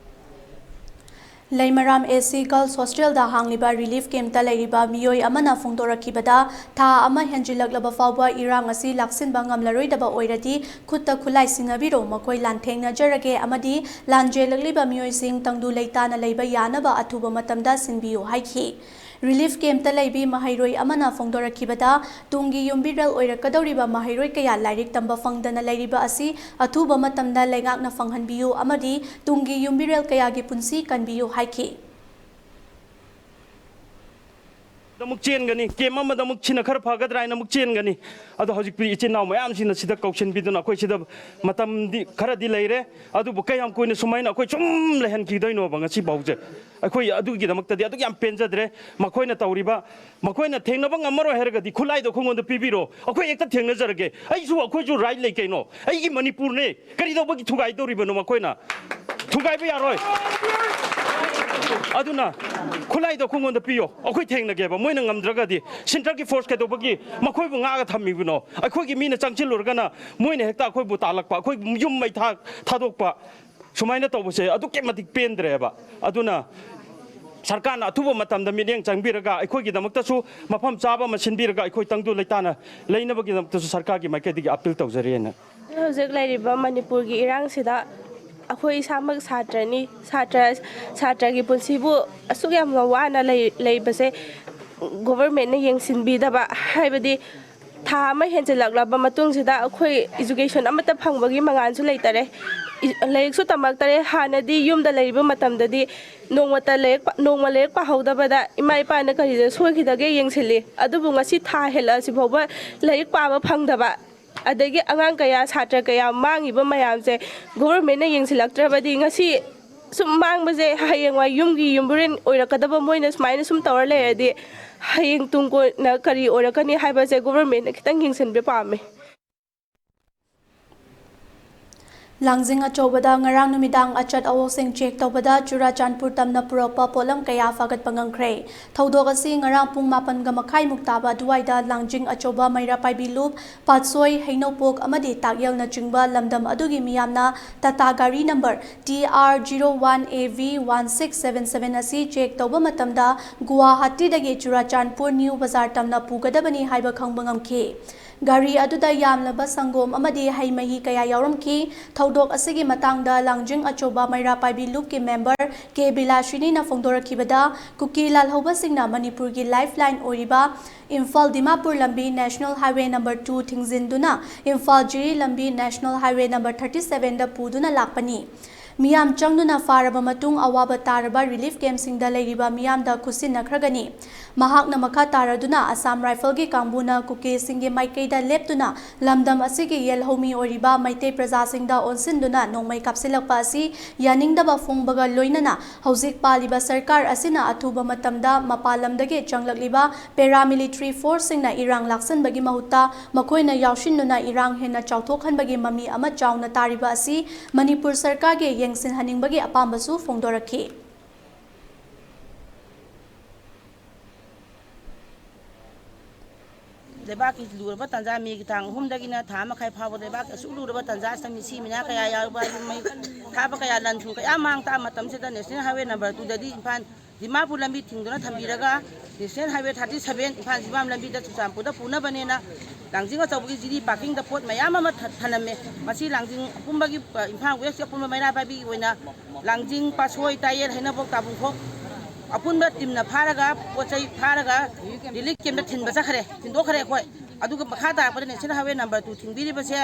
ꯂꯩꯃꯔꯥꯝ ꯑꯦ ꯁꯤ ꯒꯔꯜꯁ ꯍꯣꯁꯇꯦꯜꯗ ꯍꯥꯡꯂꯤꯕ ꯔꯤꯂꯤꯐ ꯀꯦꯝꯞꯇ ꯂꯩꯔꯤꯕ ꯃꯤꯑꯣꯏ ꯑꯃꯅ ꯐꯣꯡꯗꯣꯔꯛꯈꯤꯕꯗ, ꯊꯥ ꯑꯃ ꯍꯦꯟꯖꯤꯜꯂꯛꯂꯕ ꯐꯥꯎꯕ ꯏꯔꯥꯡ ꯑꯁꯤ ꯂꯥꯛꯁꯤꯟꯕ ꯉꯝꯂꯔꯣꯏꯗꯕ ꯑꯣꯏꯔꯗꯤ ꯈꯨꯠꯇ ꯈꯨꯠꯂꯥꯏ ꯁꯤꯟꯅꯕꯤꯔꯣ, ꯃꯈꯣꯏ ꯂꯥꯟꯊꯦꯡꯅꯖꯔꯒꯦ ꯑꯃꯗꯤ ꯂꯥꯟ ꯆꯦꯜꯂꯛꯂꯤꯕ ꯃꯤꯑꯣꯏꯁꯤꯡ ꯇꯪꯗꯨ ꯂꯩꯇꯥꯅ ꯂꯩꯕ ꯌꯥꯅꯕ ꯑꯊꯨꯕ ꯃꯇꯝꯗ ꯁꯤꯟꯕꯤꯌꯨ ꯍꯥꯏꯈꯤ꯫ ꯔꯤꯂꯤꯐ ꯀꯦꯝꯞꯇ ꯂꯩꯕꯤ ꯃꯍꯩꯔꯣꯏ ꯑꯃꯅ ꯐꯣꯡꯗꯣꯔꯛꯈꯤꯕꯗ, ꯇꯨꯡꯒꯤ ꯌꯨꯝꯕꯤꯔꯦꯜ ꯑꯣꯏꯔꯛꯀꯗꯧꯔꯤꯕ ꯃꯍꯩꯔꯣꯏ ꯀꯌꯥ ꯂꯥꯏꯔꯤꯛ ꯇꯝꯕ ꯐꯪꯗꯅ ꯂꯩꯔꯤꯕ ꯑꯁꯤ ꯑꯊꯨꯕ ꯃꯇꯝꯗ ꯂꯩꯉꯥꯛꯅ ꯐꯪꯍꯟꯕꯤꯌꯨ ꯑꯃꯗꯤ ꯇꯨꯡꯒꯤ ꯌꯨꯝꯕꯤꯔꯦꯜ ꯀꯌꯥꯒꯤ ꯄꯨꯟꯁꯤ ꯀꯟꯕꯤꯌꯨ ꯍꯥꯏꯈꯤ꯫ ꯑꯃꯨꯛ ꯆꯦꯟꯒꯅꯤ, ꯀꯦꯝ ꯑꯃꯗ ꯑꯃꯨꯛ ꯁꯤꯅ ꯈꯔ ꯐꯒꯗ꯭ꯔꯥ ꯍꯥꯏꯅ ꯑꯃꯨꯛ ꯆꯦꯟꯒꯅꯤ꯫ ꯑꯗꯣ ꯍꯧꯖꯤꯛꯇꯤ ꯏꯆꯤꯟ ꯏꯅꯥꯎ ꯃꯌꯥꯝꯁꯤꯡꯅ ꯁꯤꯗ ꯀꯧꯁꯤꯟꯕꯤꯗꯨꯅ ꯑꯩꯈꯣꯏ ꯁꯤꯗ ꯃꯇꯝꯗꯤ ꯈꯔꯗꯤ ꯂꯩꯔꯦ꯫ ꯑꯗꯨꯕꯨ ꯀꯌꯥꯝ ꯀꯨꯏꯅ ꯁꯨꯃꯥꯏꯅ ꯑꯩꯈꯣꯏ ꯁꯨꯝ ꯂꯩꯍꯟꯈꯤꯗꯣꯏꯅꯣꯕ ꯉꯁꯤ ꯐꯥꯎꯁꯦ? ꯑꯩꯈꯣꯏ ꯑꯗꯨꯒꯤꯗꯃꯛꯇꯗꯤ ꯑꯗꯨꯛ ꯌꯥꯝ ꯄꯦꯟꯖꯗ꯭ꯔꯦ꯫ ꯃꯈꯣꯏꯅ ꯇꯧꯔꯤꯕ, ꯃꯈꯣꯏꯅ ꯊꯦꯡꯅꯕ ꯉꯝꯃꯔꯣꯏ ꯍꯥꯏꯔꯒꯗꯤ ꯈꯨꯠꯂꯥꯏꯗꯣ ꯑꯩꯈꯣꯏꯉꯣꯟꯗ ꯄꯤꯕꯤꯔꯣ, ꯑꯩꯈꯣꯏ ꯍꯦꯛꯇ ꯊꯦꯡꯅꯖꯔꯒꯦ꯫ ꯑꯩꯁꯨ, ꯑꯩꯈꯣꯏꯁꯨ ꯔꯥꯏꯠ ꯂꯩ ꯀꯩꯅꯣ, ꯑꯩꯒꯤ ꯃꯅꯤꯄꯨꯔꯅꯦ꯫ ꯀꯔꯤꯗꯧꯕꯒꯤ ꯊꯨꯒꯥꯏꯗꯧꯔꯤꯕꯅꯣ ꯃꯈꯣꯏꯅ? ꯊꯨꯒꯥꯏꯕ ꯌꯥꯔꯣꯏ꯫ ꯑꯗꯨꯅ ꯈꯨꯠꯂꯥꯏꯗꯣ ꯑꯩꯈꯣꯏꯉꯣꯟꯗ ꯄꯤꯌꯣ, ꯑꯩꯈꯣꯏ ꯊꯦꯡꯅꯒꯦꯕ꯫ ꯃꯣꯏꯅ ꯉꯝꯗ꯭ꯔꯒꯗꯤ ꯁꯦꯟꯇꯔꯒꯤ ꯐꯣꯔꯁ ꯀꯩꯗꯧꯕꯒꯤ ꯃꯈꯣꯏꯕꯨ ꯉꯥꯛꯑ ꯊꯝꯃꯤꯕꯅꯣ? ꯑꯩꯈꯣꯏꯒꯤ ꯃꯤꯅ ꯆꯪꯁꯤꯜꯂꯨꯔꯒꯅ ꯃꯣꯏꯅ ꯍꯦꯛꯇ ꯑꯩꯈꯣꯏꯕꯨ ꯇꯥꯜꯂꯛꯄ, ꯑꯩꯈꯣꯏ ꯌꯨꯝ ꯃꯩ ꯊꯥ-, ꯊꯥꯗꯣꯛꯄ, ꯁꯨꯃꯥꯏꯅ ꯇꯧꯕꯁꯦ ꯑꯗꯨꯛꯀꯤ ꯃꯇꯤꯛ ꯄꯦꯟꯗ꯭ꯔꯦꯕ꯫ ꯑꯗꯨꯅ ꯁꯔꯀꯥꯔꯅ ꯑꯊꯨꯕ ꯃꯇꯝꯗ ꯃꯤꯠꯌꯦꯡ ꯆꯪꯕꯤꯔꯒ ꯑꯩꯈꯣꯏꯒꯤꯗꯃꯛꯇꯁꯨ ꯃꯐꯝ ꯆꯥꯕ ꯑꯃ ꯁꯤꯟꯕꯤꯔꯒ ꯑꯩꯈꯣꯏ ꯇꯪꯗꯨ ꯂꯩꯇꯥꯅ ꯂꯩꯅꯕꯒꯤꯗꯃꯛꯇꯁꯨ ꯁꯔꯀꯥꯔꯒꯤ ꯃꯥꯏꯀꯩꯗꯒꯤ ꯑꯄꯤꯜ ꯇꯧꯖꯔꯤꯑꯅ꯫ ꯍꯧꯖꯤꯛ ꯂꯩꯔꯤꯕ ꯃꯅꯤꯄꯨꯔꯒꯤ ꯏꯔꯥꯡꯁꯤꯗ ꯑꯩꯈꯣꯏ ꯏꯁꯥꯃꯛ ꯁꯥꯇ꯭ꯔꯅꯤ꯫ ꯁꯥꯇ꯭ꯔ, ꯁꯥꯇ꯭ꯔꯒꯤ ꯄꯨꯟꯁꯤꯕꯨ ꯑꯁꯨꯛ ꯌꯥꯝꯅ ꯋꯥꯅ ꯂꯩ-, ꯂꯩꯕꯁꯦ ꯒꯣꯚꯔꯃꯦꯟꯠꯅ ꯌꯦꯡꯁꯤꯟꯕꯤꯗꯕ, ꯍꯥꯏꯕꯗꯤ ꯊꯥ ꯑꯃ ꯍꯦꯟꯖꯤꯜꯂꯛꯂꯕ ꯃꯇꯨꯡꯁꯤꯗ ꯑꯩꯈꯣꯏ ꯏꯖꯨꯀꯦꯁꯟ ꯑꯃꯠꯇ ꯐꯪꯕꯒꯤ ꯃꯉꯥꯜꯁꯨ ꯂꯩꯇꯔꯦ꯫ ꯏ-, ꯂꯥꯏꯔꯤꯛꯁꯨ ꯇꯝꯃꯛꯇꯔꯦ꯫ ꯍꯥꯟꯅꯗꯤ ꯌꯨꯝꯗ ꯂꯩꯔꯤꯕ ꯃꯇꯝꯗꯗꯤ ꯅꯣꯡꯃꯇ ꯂꯥꯏꯔꯤꯛ ꯄ-, ꯅꯣꯡꯃ ꯂꯥꯏꯔꯤꯛ ꯄꯥꯍꯧꯗꯕꯗ ꯏꯃꯥ ꯏꯄꯥꯅ ꯀꯔꯤꯗ ꯁꯣꯏꯈꯤꯗꯒꯦ ꯌꯦꯡꯁꯤꯜꯂꯤ꯫ ꯑꯗꯨꯕꯨ ꯉꯁꯤ ꯊꯥ ꯍꯦꯜꯂꯛꯑꯁꯤ ꯐꯥꯎꯕ ꯂꯥꯏꯔꯤꯛ ꯄꯥꯕ ꯐꯪꯗꯕ, ꯑꯗꯒꯤ ꯑꯉꯥꯡ ꯀꯌꯥ, ꯁꯥꯇ꯭ꯔ ꯀꯌꯥ ꯃꯥꯡꯉꯤꯕ ꯃꯌꯥꯝꯁꯦ ꯒꯣꯚꯔꯃꯦꯟꯠꯅ ꯌꯦꯡꯁꯤꯜꯂꯛꯇ꯭ꯔꯕꯗꯤ ꯉꯁꯤ ꯁꯨꯝ ꯃꯥꯡꯕꯁꯦ ꯍꯌꯦꯡꯋꯥꯏ ꯌꯨꯝꯒꯤ ꯌꯨꯝꯕꯨꯔꯦꯟ ꯑꯣꯏꯔꯛꯀꯗꯕ ꯃꯣꯏꯅ ꯁꯨꯃꯥꯏꯅ ꯁꯨꯝ ꯇꯧꯔ ꯂꯩꯔꯗꯤ ꯍꯌꯦꯡ ꯇꯨꯡ ꯀꯣꯏꯅ ꯀꯔꯤ ꯑꯣꯏꯔꯛꯀꯅꯤ ꯍꯥꯏꯕꯁꯦ ꯒꯣꯚꯔꯃꯦꯟꯠꯅ ꯈꯤꯇꯪ ꯌꯦꯡꯁꯤꯟꯕ ꯄꯥꯝꯃꯦ꯫ ꯂꯥꯡꯖꯤꯡ ꯑꯆꯧꯕꯗ ꯉꯔꯥꯡ ꯅꯨꯃꯤꯗꯥꯡ ꯑꯆꯠ ꯑꯋꯣꯛꯁꯤꯡ ꯆꯦꯛ ꯇꯧꯕꯗ ꯆꯨꯔꯥꯆꯥꯟꯄꯨꯔ ꯇꯝꯅ ꯄꯨꯔꯛꯄ ꯄꯣꯠꯂꯝ ꯀꯌꯥ ꯐꯥꯒꯠꯄ ꯉꯝꯈ꯭ꯔꯦ꯫ ꯊꯧꯗꯣꯛ ꯑꯁꯤ ꯉꯔꯥꯡ ꯄꯨꯡ ꯃꯥꯄꯟꯒ ꯃꯈꯥꯏꯃꯨꯛ ꯇꯥꯕ ꯑꯗꯨꯋꯥꯏꯗ ꯂꯥꯡꯖꯤꯡ ꯑꯆꯧꯕ ꯃꯩꯔꯥ ꯄꯥꯏꯕꯤ ꯂꯨꯞ, ꯄꯥꯠꯁꯣꯏ, ꯍꯩꯅꯧꯄꯣꯛ ꯑꯃꯗꯤ ꯇꯥꯛꯌꯦꯜꯅꯆꯤꯡꯕ ꯂꯝꯗꯝ ꯑꯗꯨꯒꯤ ꯃꯤꯌꯥꯝꯅ ꯇꯥꯇꯥ ꯒꯥꯔꯤ number T R zero one A V one six seven seven ꯑꯁꯤ ꯆꯦꯛ ꯇꯧꯕ ꯃꯇꯝꯗ ꯒꯨꯋꯥꯍꯥꯇꯤꯗꯒꯤ ꯆꯨꯔꯥꯆꯥꯟꯄꯨꯔ ꯅ꯭ꯌꯨ ꯕꯖꯥꯔ ꯇꯝꯅ ꯄꯨꯒꯗꯕꯅꯤ ꯍꯥꯏꯕ ꯈꯪꯕ ꯉꯝꯈꯤ꯫ ꯒꯥꯔꯤ ꯑꯗꯨꯗ ꯌꯥꯝꯂꯕ ꯁꯪꯒꯣꯝ ꯑꯃꯗꯤ ꯍꯩ ꯃꯍꯤ ꯀꯌꯥ ꯌꯥꯎꯔꯝꯈꯤ꯫ ꯊꯧꯗꯣꯛ ꯑꯁꯤꯒꯤ ꯃꯇꯥꯡꯗ ꯂꯥꯡꯖꯤꯡ ꯑꯆꯧꯕ ꯃꯩꯔꯥ ꯄꯥꯏꯕꯤ ꯂꯨꯞꯀꯤ ꯃꯦꯝꯕꯔ ꯀꯦ ꯕꯤꯂꯥꯁꯤꯅꯤꯅ ꯐꯣꯡꯗꯣꯔꯛꯈꯤꯕꯗ, ꯀꯨꯀꯤ ꯂꯥꯜꯍꯧꯕꯁꯤꯡꯅ ꯃꯅꯤꯄꯨꯔꯒꯤ ꯂꯥꯏꯐ ꯂꯥꯏꯟ ꯑꯣꯏꯔꯤꯕ ꯏꯝꯐꯥꯜ ꯗꯤꯃꯥꯄꯨꯔ ꯂꯝꯕꯤ ꯅꯦꯁꯅꯦꯜ ꯍꯥꯏꯋꯦ ꯅꯝꯕꯔ two ꯊꯤꯡꯖꯤꯟꯗꯨꯅ ꯏꯝꯐꯥꯜ ꯖꯤꯔꯤ ꯂꯝꯕꯤ ꯅꯦꯁꯅꯦꯜ ꯍꯥꯏꯋꯦ ꯅꯝꯕꯔ thirty sevenꯗ ꯄꯨꯗꯨꯅ ꯂꯥꯛꯄꯅꯤ꯫ ꯃꯤꯌꯥꯝ ꯆꯪꯗꯨꯅ ꯐꯥꯔꯕ ꯃꯇꯨꯡ ꯑꯋꯥꯕ ꯇꯥꯔꯕ ꯔꯤꯂꯤꯐ ꯀꯦꯝꯞꯁꯤꯡꯗ ꯂꯩꯔꯤꯕ ꯃꯤꯌꯥꯝꯗ ꯈꯨꯠꯁꯤꯟꯅꯈ꯭ꯔꯒꯅꯤ꯫ ꯃꯍꯥꯛꯅ ꯃꯈꯥ ꯇꯥꯔꯗꯨꯅ ꯑꯁꯥꯝ ꯔꯥꯏꯐꯜꯒꯤ ꯀꯥꯡꯕꯨꯅ ꯀꯨꯀꯤꯁꯤꯡꯒꯤ ꯃꯥꯏꯀꯩꯗ ꯂꯦꯞꯇꯨꯅ ꯂꯝꯗꯝ ꯑꯁꯤꯒꯤ ꯌꯦꯜꯍꯧꯃꯤ ꯑꯣꯏꯔꯤꯕ ꯃꯩꯇꯩ ꯄ꯭ꯔꯖꯥꯁꯤꯡꯗ ꯑꯣꯟꯁꯤꯟꯗꯨꯅ ꯅꯣꯡꯃꯩ ꯀꯥꯞꯁꯤꯜꯂꯛꯄ ꯑꯁꯤ ꯌꯥꯅꯤꯡꯗꯕ ꯐꯣꯡꯕꯒ ꯂꯣꯏꯅꯅ ꯍꯧꯖꯤꯛ ꯄꯥꯜꯂꯤꯕ ꯁꯔꯀꯥꯔ ꯑꯁꯤꯅ ꯑꯊꯨꯕ ꯃꯇꯝꯗ ꯃꯄꯥꯟ ꯂꯝꯗꯒꯤ ꯆꯪꯂꯛꯂꯤꯕ ꯄꯦꯔꯥꯃꯤꯂꯤꯇꯔꯤ ꯐꯣꯔꯁꯁꯤꯡꯅ ꯏꯔꯥꯡ ꯂꯥꯛꯁꯤꯟꯕꯒꯤ ꯃꯍꯨꯠꯇ ꯃꯈꯣꯏꯅ ꯌꯥꯎꯁꯤꯟꯗꯨꯅ ꯏꯔꯥꯡ ꯍꯦꯟꯅ ꯆꯥꯎꯊꯣꯛꯍꯟꯕꯒꯤ ꯃꯃꯤ ꯑꯃ ꯆꯥꯎꯅ ꯇꯥꯔꯤꯕ ꯑꯁꯤ ꯃꯅꯤꯄꯨꯔ ꯁꯔꯀꯥꯔꯒꯤ ꯌꯦꯡꯁꯤꯟꯍꯟꯅꯤꯡꯕꯒꯤ ꯑꯄꯥꯝꯕꯁꯨ ꯐꯣꯡꯗꯣꯔꯛꯈꯤ꯫ ꯂꯩꯕꯥꯛꯀꯤ ꯂꯨꯔꯕ ꯇꯥꯟꯖꯥ, ꯃꯦꯒꯤ ꯇꯥꯡ ꯑꯍꯨꯝꯗꯒꯤꯅ ꯊꯥ ꯃꯈꯥꯏ ꯐꯥꯎꯕ ꯂꯩꯕꯥꯛꯀꯤ ꯑꯁꯨꯛ ꯂꯨꯔꯕ ꯇꯥꯟꯖꯥ ꯑꯁꯤꯗ ꯃꯤꯁꯤ ꯃꯤꯅꯥ ꯀꯌꯥ ꯌꯥꯎꯕ, ꯃꯩ ꯊꯥꯕ ꯀꯌꯥ, ꯂꯟ ꯊꯨꯝ ꯀꯌꯥ ꯃꯥꯡ ꯇꯥꯛꯑ ꯃꯇꯝꯁꯤꯗ ꯅꯦꯁꯅꯦꯜ ꯍꯥꯏꯋꯦ ꯅꯝꯕꯔ ꯇꯨꯗꯗꯤ ꯏꯝꯐꯥꯜ ꯗꯤꯃꯥꯄꯨꯔ ꯂꯝꯕꯤ ꯊꯤꯡꯗꯨꯅ ꯊꯝꯕꯤꯔꯒ national highway thirty seven Imphal Jiribam ꯂꯝꯕꯤꯗ ꯆꯨꯔꯆꯥꯟꯄꯨꯔꯗ ꯄꯨꯅꯕꯅꯦꯅ ꯂꯥꯡꯖꯤꯡ ꯑꯆꯧꯕꯒꯤ ꯖꯤꯔꯤ ꯄꯥꯔꯀꯤꯡꯗ ꯄꯣꯠ ꯃꯌꯥꯝ ꯑꯃ ꯊ-, ꯊꯅꯝꯃꯦ꯫ ꯃꯁꯤ ꯂꯥꯡꯖꯤꯡ ꯑꯄꯨꯟꯕꯒꯤ, ꯑ, ꯏꯝꯐꯥꯜ ꯋꯦꯁꯀꯤ ꯑꯄꯨꯟꯕ ꯃꯩꯔꯥ ꯄꯥꯏꯕꯤꯒꯤ ꯑꯣꯏꯅ ꯂꯥꯡꯖꯤꯡ, ꯄꯥꯠꯁꯣꯏ, ꯇꯥꯌꯦꯜ, ꯍꯩꯅꯧꯕꯣꯛ, ꯇꯥꯕꯨꯡꯈꯣꯛ ꯑꯄꯨꯟꯕ ꯇꯤꯝꯅ ꯐꯥꯔꯒ, ꯄꯣꯠ ꯆꯩ ꯐꯥꯔꯒ ꯔꯤꯂꯤꯐ ꯀꯦꯝꯞꯇ ꯊꯤꯟꯕ ꯆꯠꯈ꯭ꯔꯦ, ꯊꯤꯟꯗꯣꯛꯈ꯭ꯔꯦ ꯑꯩꯈꯣꯏ꯫ ꯑꯗꯨꯒ ꯃꯈꯥ ꯇꯥꯔꯛꯄꯗ ꯅꯦꯁꯅꯦꯜ ꯍꯥꯏꯋꯦ ꯅꯝꯕꯔ ꯇꯨ ꯊꯤꯡꯕꯤꯔꯤꯕꯁꯦ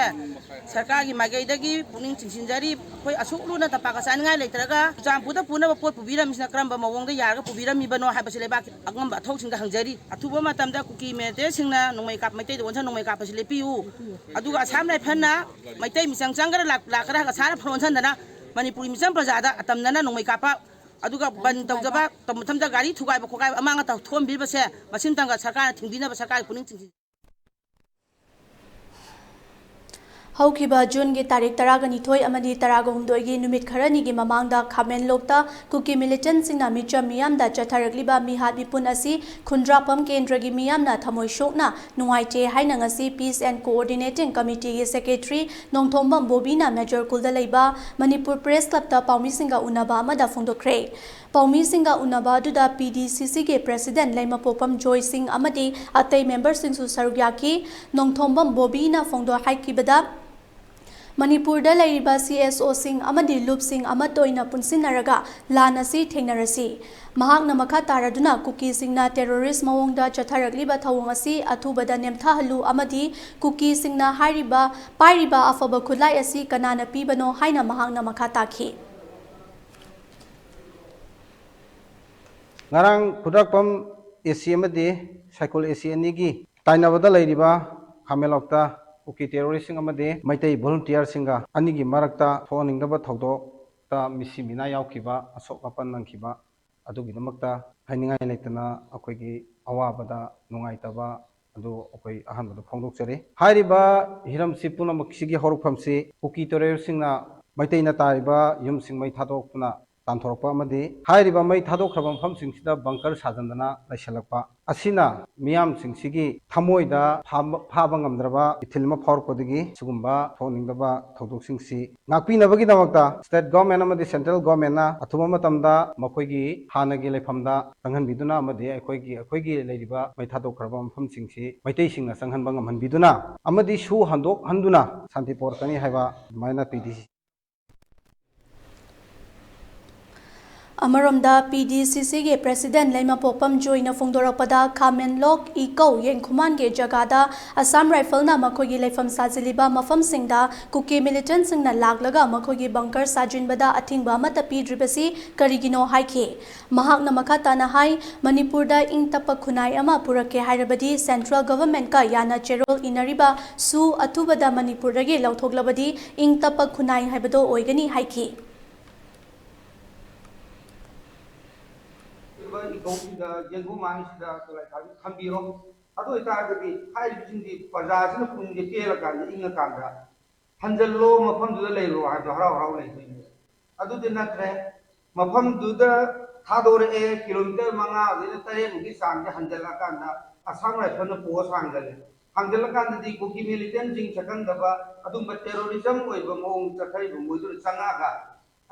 ꯁꯔꯀꯥꯔꯒꯤ ꯃꯥꯏꯀꯩꯗꯒꯤ ꯄꯨꯛꯅꯤꯡ ꯆꯤꯡꯁꯤꯟꯖꯔꯤ꯫ ꯑꯩꯈꯣꯏ ꯑꯁꯨꯛ ꯂꯨꯅ ꯇꯝꯄꯥꯛꯀ ꯆꯥꯅꯤꯡꯉꯥꯏ ꯂꯩꯇ꯭ꯔꯒ ꯆꯨꯔꯆꯥꯟꯄꯨꯔꯗ ꯄꯨꯅꯕ ꯄꯣꯠ ꯄꯨꯕꯤꯔꯝꯃꯤꯁꯤꯅ ꯀꯔꯝꯕ ꯃꯑꯣꯡꯗ ꯌꯥꯔꯒ ꯄꯨꯕꯤꯔꯝꯃꯤꯕꯅꯣ ꯍꯥꯏꯕꯁꯤ ꯂꯩꯕꯥꯛꯀꯤ ꯑꯉꯝꯕ ꯑꯊꯧꯁꯤꯡꯗ ꯍꯪꯖꯔꯤ꯫ ꯑꯊꯨꯕ ꯃꯇꯝꯗ ꯀꯨꯀꯤ ꯃꯤꯂꯤꯇꯦꯟꯁꯤꯡꯅ ꯅꯣꯡꯃꯩ ꯀꯥꯞ-, ꯃꯩꯇꯩꯗ ꯑꯣꯟꯁꯟ ꯅꯣꯡꯃꯩ ꯀꯥꯞꯄꯁꯤ ꯂꯦꯞꯄꯤꯌꯨ꯫ ꯑꯗꯨꯒ ꯑꯁꯥꯝ ꯔꯥꯏꯐꯜꯅ ꯃꯩꯇꯩ ꯃꯤꯆꯪ ꯆꯪꯒꯗ꯭ꯔꯥ ꯂꯥꯛ-, ꯂꯥꯛꯀꯗ꯭ꯔꯥ ꯍꯥꯏꯔꯒ ꯁꯥꯔ ꯐꯔ ꯑꯣꯟꯁꯟꯗꯅ ꯃꯅꯤꯄꯨꯔꯤ ꯃꯤꯆꯝ ꯄ꯭ꯔꯖꯥꯗ ꯑꯇꯝꯅꯅ ꯅꯣꯡꯃꯩ ꯀꯥꯞꯄ, ꯑꯗꯨꯒ ꯕꯟ ꯇꯧꯗꯕ, ꯃꯊꯪꯗ ꯒꯥꯔꯤ ꯊꯨꯒꯥꯏꯕ ꯈꯣꯠꯀꯥꯏꯕ ꯑꯃꯥꯡ ꯑꯇꯥ ꯊꯣꯛꯍꯟꯕꯤꯔꯤꯕꯁꯦ ꯃꯁꯤꯝꯇꯪꯒ ꯁꯔꯀꯥꯔꯅ ꯊꯤꯡꯕꯤꯅꯕ ꯁꯔꯀꯥꯔꯒꯤ ꯄꯨꯛꯅꯤꯡ ꯆꯤꯡꯁꯤꯟ꯫ ꯍꯧꯈꯤꯕ ꯖꯨꯟꯒꯤ ꯇꯥꯔꯤꯛ ꯇꯔꯥꯒ ꯅꯤꯊꯣꯏ ꯑꯃꯗꯤ ꯇꯔꯥꯒ ꯍꯨꯝꯗꯣꯏꯒꯤ ꯅꯨꯃꯤꯠ ꯈꯔꯅꯤꯒꯤ ꯃꯃꯥꯡꯗ ꯈꯥꯃꯦꯟꯂꯣꯛꯇ ꯀꯨꯀꯤ ꯃꯤꯂꯤꯇꯦꯟꯠꯁꯤꯡꯅ ꯃꯤꯆꯝ ꯃꯤꯌꯥꯝꯗ ꯆꯠꯊꯔꯛꯂꯤꯕ ꯃꯤꯍꯥꯠ ꯃꯤꯄꯨꯟ ꯑꯁꯤ ꯈꯨꯟꯗ꯭ꯔꯥꯛꯄꯝ ꯀꯦꯟꯗ꯭ꯔꯒꯤ ꯃꯤꯌꯥꯝꯅ ꯊꯃꯣꯏ ꯁꯣꯛꯅ ꯅꯨꯡꯉꯥꯏꯇꯦ ꯍꯥꯏꯅ ꯉꯁꯤ Peace and Coordinating Committeeꯒꯤ Secretary ꯅꯣꯡꯊꯣꯝꯕꯝ ꯕꯣꯕꯤꯅ ꯃꯦꯖꯣꯔ ꯀꯨꯜꯗ ꯂꯩꯕ ꯃꯅꯤꯄꯨꯔ ꯄ꯭ꯔꯦꯁ ꯀ꯭ꯂꯕꯇ ꯄꯥꯎꯃꯤꯁꯤꯡꯒ ꯎꯅꯕ ꯑꯃꯗ ꯐꯣꯡꯗꯣꯛꯈ꯭ꯔꯦ꯫ ꯄꯥꯎꯃꯤꯁꯤꯡꯒ ꯎꯅꯕ ꯑꯗꯨꯗ PDCCꯒꯤ President ꯂꯩꯃꯄꯣꯛꯄꯝ ꯖꯣꯏ ꯁꯤꯡ ꯑꯃꯗꯤ ꯑꯇꯩ memberꯁꯤꯡꯁꯨ ꯁꯔꯨꯛ ꯌꯥꯈꯤ꯫ ꯅꯣꯡꯊꯣꯝꯕꯝ ꯕꯣꯕꯤꯅ ꯐꯣꯡꯗꯣꯛ ꯍꯥꯏꯈꯤꯕꯗ, ꯃꯅꯤꯄꯨꯔꯗ ꯂꯩꯔꯤꯕ ꯁꯤ ꯑꯦꯁ ꯑꯣꯁꯤꯡ ꯑꯃꯗꯤ ꯂꯨꯞꯁꯤꯡ ꯑꯃꯠꯇ ꯑꯣꯏꯅ ꯄꯨꯟꯁꯤꯟꯅꯔꯒ ꯂꯥꯟ ꯑꯁꯤ ꯊꯦꯡꯅꯔꯁꯤ꯫ ꯃꯍꯥꯛꯅ ꯃꯈꯥ ꯇꯥꯔꯗꯨꯅ ꯀꯨꯀꯤꯁꯤꯡꯅ ꯇꯦꯔꯣꯔꯤꯁ ꯃꯑꯣꯡꯗ ꯆꯠꯊꯔꯛꯂꯤꯕ ꯊꯧꯑꯣꯡ ꯑꯁꯤ ꯑꯊꯨꯕꯗ ꯅꯦꯝꯊꯍꯜꯂꯨ ꯑꯃꯗꯤ ꯀꯨꯀꯤꯁꯤꯡꯅ ꯍꯥꯏꯔꯤꯕ, ꯄꯥꯏꯔꯤꯕ ꯑꯐꯕ ꯈꯨꯠꯂꯥꯏ ꯑꯁꯤ ꯀꯅꯥꯅ ꯄꯤꯕꯅꯣ ꯍꯥꯏꯅ ꯃꯍꯥꯛꯅ ꯃꯈꯥ ꯇꯥꯈꯤ꯫ ꯉꯔꯥꯡ ꯈꯨꯗ꯭ꯔꯥꯛꯄꯝ ꯑꯦ ꯁꯤ ꯑꯃꯗꯤ ꯁꯥꯏꯀꯨꯜ ꯑꯦ ꯁꯤ ꯑꯅꯤꯒꯤ ꯇꯥꯏꯅꯕꯗ ꯂꯩꯔꯤꯕ ꯈꯥꯃꯦꯟꯂꯣꯛꯇ ꯀꯨꯀꯤ ꯇꯦꯔꯣꯔꯤꯁꯁꯤꯡ ꯑꯃꯗꯤ ꯃꯩꯇꯩ ꯚꯣꯂꯨꯟꯇꯤꯌꯔꯁꯤꯡꯒ ꯑꯅꯤꯒꯤ ꯃꯔꯛꯇ ꯊꯣꯛꯍꯟꯅꯤꯡꯗꯕ ꯊꯧꯗꯣꯛꯇ ꯃꯤꯁꯤ ꯃꯤꯅꯥ ꯌꯥꯎꯈꯤꯕ, ꯑꯁꯣꯛ ꯑꯄꯟ ꯅꯪꯈꯤꯕ ꯑꯗꯨꯒꯤꯗꯃꯛꯇ ꯍꯥꯏꯅꯤꯡꯉꯥꯏ ꯂꯩꯇꯅ ꯑꯩꯈꯣꯏꯒꯤ ꯑꯋꯥꯕꯗ ꯅꯨꯡꯉꯥꯏꯇꯕ ꯑꯗꯨ ꯑꯩꯈꯣꯏ ꯑꯍꯥꯟꯕꯗ ꯐꯣꯡꯗꯣꯛꯆꯔꯤ꯫ ꯍꯥꯏꯔꯤꯕ ꯍꯤꯔꯝꯁꯤ ꯄꯨꯝꯅꯃꯛꯁꯤꯒꯤ ꯍꯧꯔꯛꯐꯝꯁꯤ ꯀꯨꯀꯤ ꯇꯦꯔꯣꯔꯤꯁꯁꯤꯡꯅ ꯃꯩꯇꯩꯅ ꯇꯥꯔꯤꯕ ꯌꯨꯝꯁꯤꯡ ꯃꯩ ꯊꯥꯗꯣꯛꯇꯨꯅ ꯇꯥꯟꯊꯣꯔꯛꯄ ꯑꯃꯗꯤ ꯍꯥꯏꯔꯤꯕ ꯃꯩ ꯊꯥꯗꯣꯛꯈ꯭ꯔꯕ ꯃꯐꯝꯁꯤꯡꯁꯤꯗ ꯕꯪꯀꯔ ꯁꯥꯖꯟꯗꯅ ꯂꯩꯁꯜꯂꯛꯄ ꯑꯁꯤꯅ ꯃꯤꯌꯥꯝꯁꯤꯡꯁꯤꯒꯤ ꯊꯃꯣꯏꯗ ꯐꯥꯕ, ꯐꯥꯕ ꯉꯝꯗ꯭ꯔꯕ ꯏꯊꯤꯜ ꯑꯃ ꯐꯥꯎꯔꯛꯄꯗꯒꯤ ꯁꯤꯒꯨꯝꯕ ꯊꯣꯛꯍꯟꯅꯤꯡꯗꯕ ꯊꯧꯗꯣꯛꯁꯤꯡꯁꯤ ꯉꯥꯛꯄꯤꯅꯕꯒꯤꯗꯃꯛꯇ state government ꯑꯃꯗꯤ central governmentꯅ ꯑꯊꯨꯕ ꯃꯇꯝꯗ ꯃꯈꯣꯏꯒꯤ ꯍꯥꯟꯅꯒꯤ ꯂꯩꯐꯝꯗ ꯆꯪꯍꯟꯕꯤꯗꯨꯅ ꯑꯃꯗꯤ ꯑꯩꯈꯣꯏꯒꯤ, ꯑꯩꯈꯣꯏꯒꯤ ꯂꯩꯔꯤꯕ ꯃꯩ ꯊꯥꯗꯣꯛꯈ꯭ꯔꯕ ꯃꯐꯝꯁꯤꯡꯁꯤ ꯃꯩꯇꯩꯁꯤꯡꯅ ꯆꯪꯍꯟꯕ ꯉꯝꯍꯟꯕꯤꯗꯨꯅ ꯑꯃꯗꯤ ꯁꯨ ꯍꯟꯗꯣꯛꯍꯟꯗꯨꯅ ꯁꯥꯟꯇꯤ ꯄꯨꯔꯛꯀꯅꯤ ꯍꯥꯏꯕ ꯑꯗꯨꯃꯥꯏꯅ ꯄꯤ ꯗꯤ ꯁꯤ꯫ ꯑꯃꯔꯣꯝꯗ, ꯄꯤ ꯗꯤ ꯁꯤ ꯁꯤꯒꯤ president ꯂꯩꯃꯄꯣꯛꯄꯝ ꯖꯣꯏꯅ ꯐꯣꯡꯗꯣꯔꯛꯄꯗ, ꯈꯥꯃꯦꯟꯂꯣꯛ, ꯏꯀꯧ, ꯌꯦꯡꯈꯨꯃꯥꯟꯒꯤ ꯖꯒꯥꯗ Assam Rifleꯅ ꯃꯈꯣꯏꯒꯤ ꯂꯩꯐꯝ ꯁꯥꯖꯤꯜꯂꯤꯕ ꯃꯐꯝꯁꯤꯡꯗ ꯀꯨꯀꯤ militantꯁꯤꯡꯅ ꯂꯥꯛꯂꯒ ꯃꯈꯣꯏꯒꯤ bunker ꯁꯥꯖꯤꯟꯕꯗ ꯑꯊꯤꯡꯕ ꯑꯃꯠꯇ ꯄꯤꯗ꯭ꯔꯤꯕꯁꯤ ꯀꯔꯤꯒꯤꯅꯣ ꯍꯥꯏꯈꯤ꯫ ꯃꯍꯥꯛꯅ ꯃꯈꯥ ꯇꯥꯅ ꯍꯥꯏ, ꯃꯅꯤꯄꯨꯔꯗ ꯏꯪ ꯇꯞꯄ ꯈꯨꯟꯅꯥꯏ ꯑꯃ ꯄꯨꯔꯛꯀꯦ ꯍꯥꯏꯔꯕꯗꯤ central governmentꯀ ꯌꯥꯅ ꯆꯦꯔꯣꯜ ꯏꯅꯔꯤꯕ ꯁꯨ ꯑꯊꯨꯕꯗ ꯃꯅꯤꯄꯨꯔꯗꯒꯤ ꯂꯧꯊꯣꯛꯂꯕꯗꯤ ꯏꯪ ꯇꯞꯄ ꯈꯨꯟꯅꯥꯏ ꯍꯥꯏꯕꯗꯣ ꯑꯣꯏꯒꯅꯤ ꯍꯥꯏꯈꯤ꯫ ꯏꯀꯧꯁꯤꯗ, ꯌꯦꯡꯒꯨꯃꯥꯡꯁꯤꯗ ꯇꯨꯂꯥꯏꯈꯥꯕꯤ ꯊꯝꯕꯤꯔꯣ꯫ ꯑꯗꯨ ꯑꯣꯏꯇꯥꯔꯒꯗꯤ ꯍꯥꯏꯔꯤꯕꯁꯤꯡꯗꯤ ꯄ꯭ꯔꯖꯥꯁꯤꯅ ꯄꯨꯛꯅꯤꯡꯁꯦ ꯄꯦꯜꯂꯀꯥꯟꯗ, ꯏꯪꯉꯀꯥꯟꯗ ꯍꯟꯖꯜꯂꯣ, ꯃꯐꯝꯗꯨꯗ ꯂꯩꯔꯣ ꯍꯥꯏꯕꯗꯣ ꯍꯔꯥꯎ ꯍꯔꯥꯎ ꯂꯩꯗꯣꯏꯅꯦ꯫ ꯑꯗꯨꯗꯤ ꯅꯠꯇ꯭ꯔꯦ, ꯃꯐꯝꯗꯨꯗ ꯊꯥꯗꯣꯔꯛꯑꯦ, ꯀꯤꯂꯣꯃꯤꯇꯔ ꯃꯉꯥꯗꯩꯅ ꯇꯔꯦꯠꯃꯨꯛꯀꯤ ꯆꯥꯡꯁꯦ ꯍꯟꯖꯜꯂꯀꯥꯟꯗ ꯑꯁꯥꯝ ꯔꯥꯏꯐꯜꯅ ꯄꯣꯁ ꯍꯥꯡꯖꯜꯂꯦ꯫ ꯍꯥꯡꯖꯜꯂꯀꯥꯟꯗꯗꯤ ꯀꯨꯀꯤ militantꯁꯤꯡ ꯆꯠꯀꯟꯗꯕ ꯑꯗꯨꯝꯕ terrorism ꯑꯣꯏꯕ ꯃꯑꯣꯡ ꯆꯠꯊꯔꯤꯕ ꯃꯣꯏꯗꯨꯅ ꯆꯪꯉꯛꯑꯒ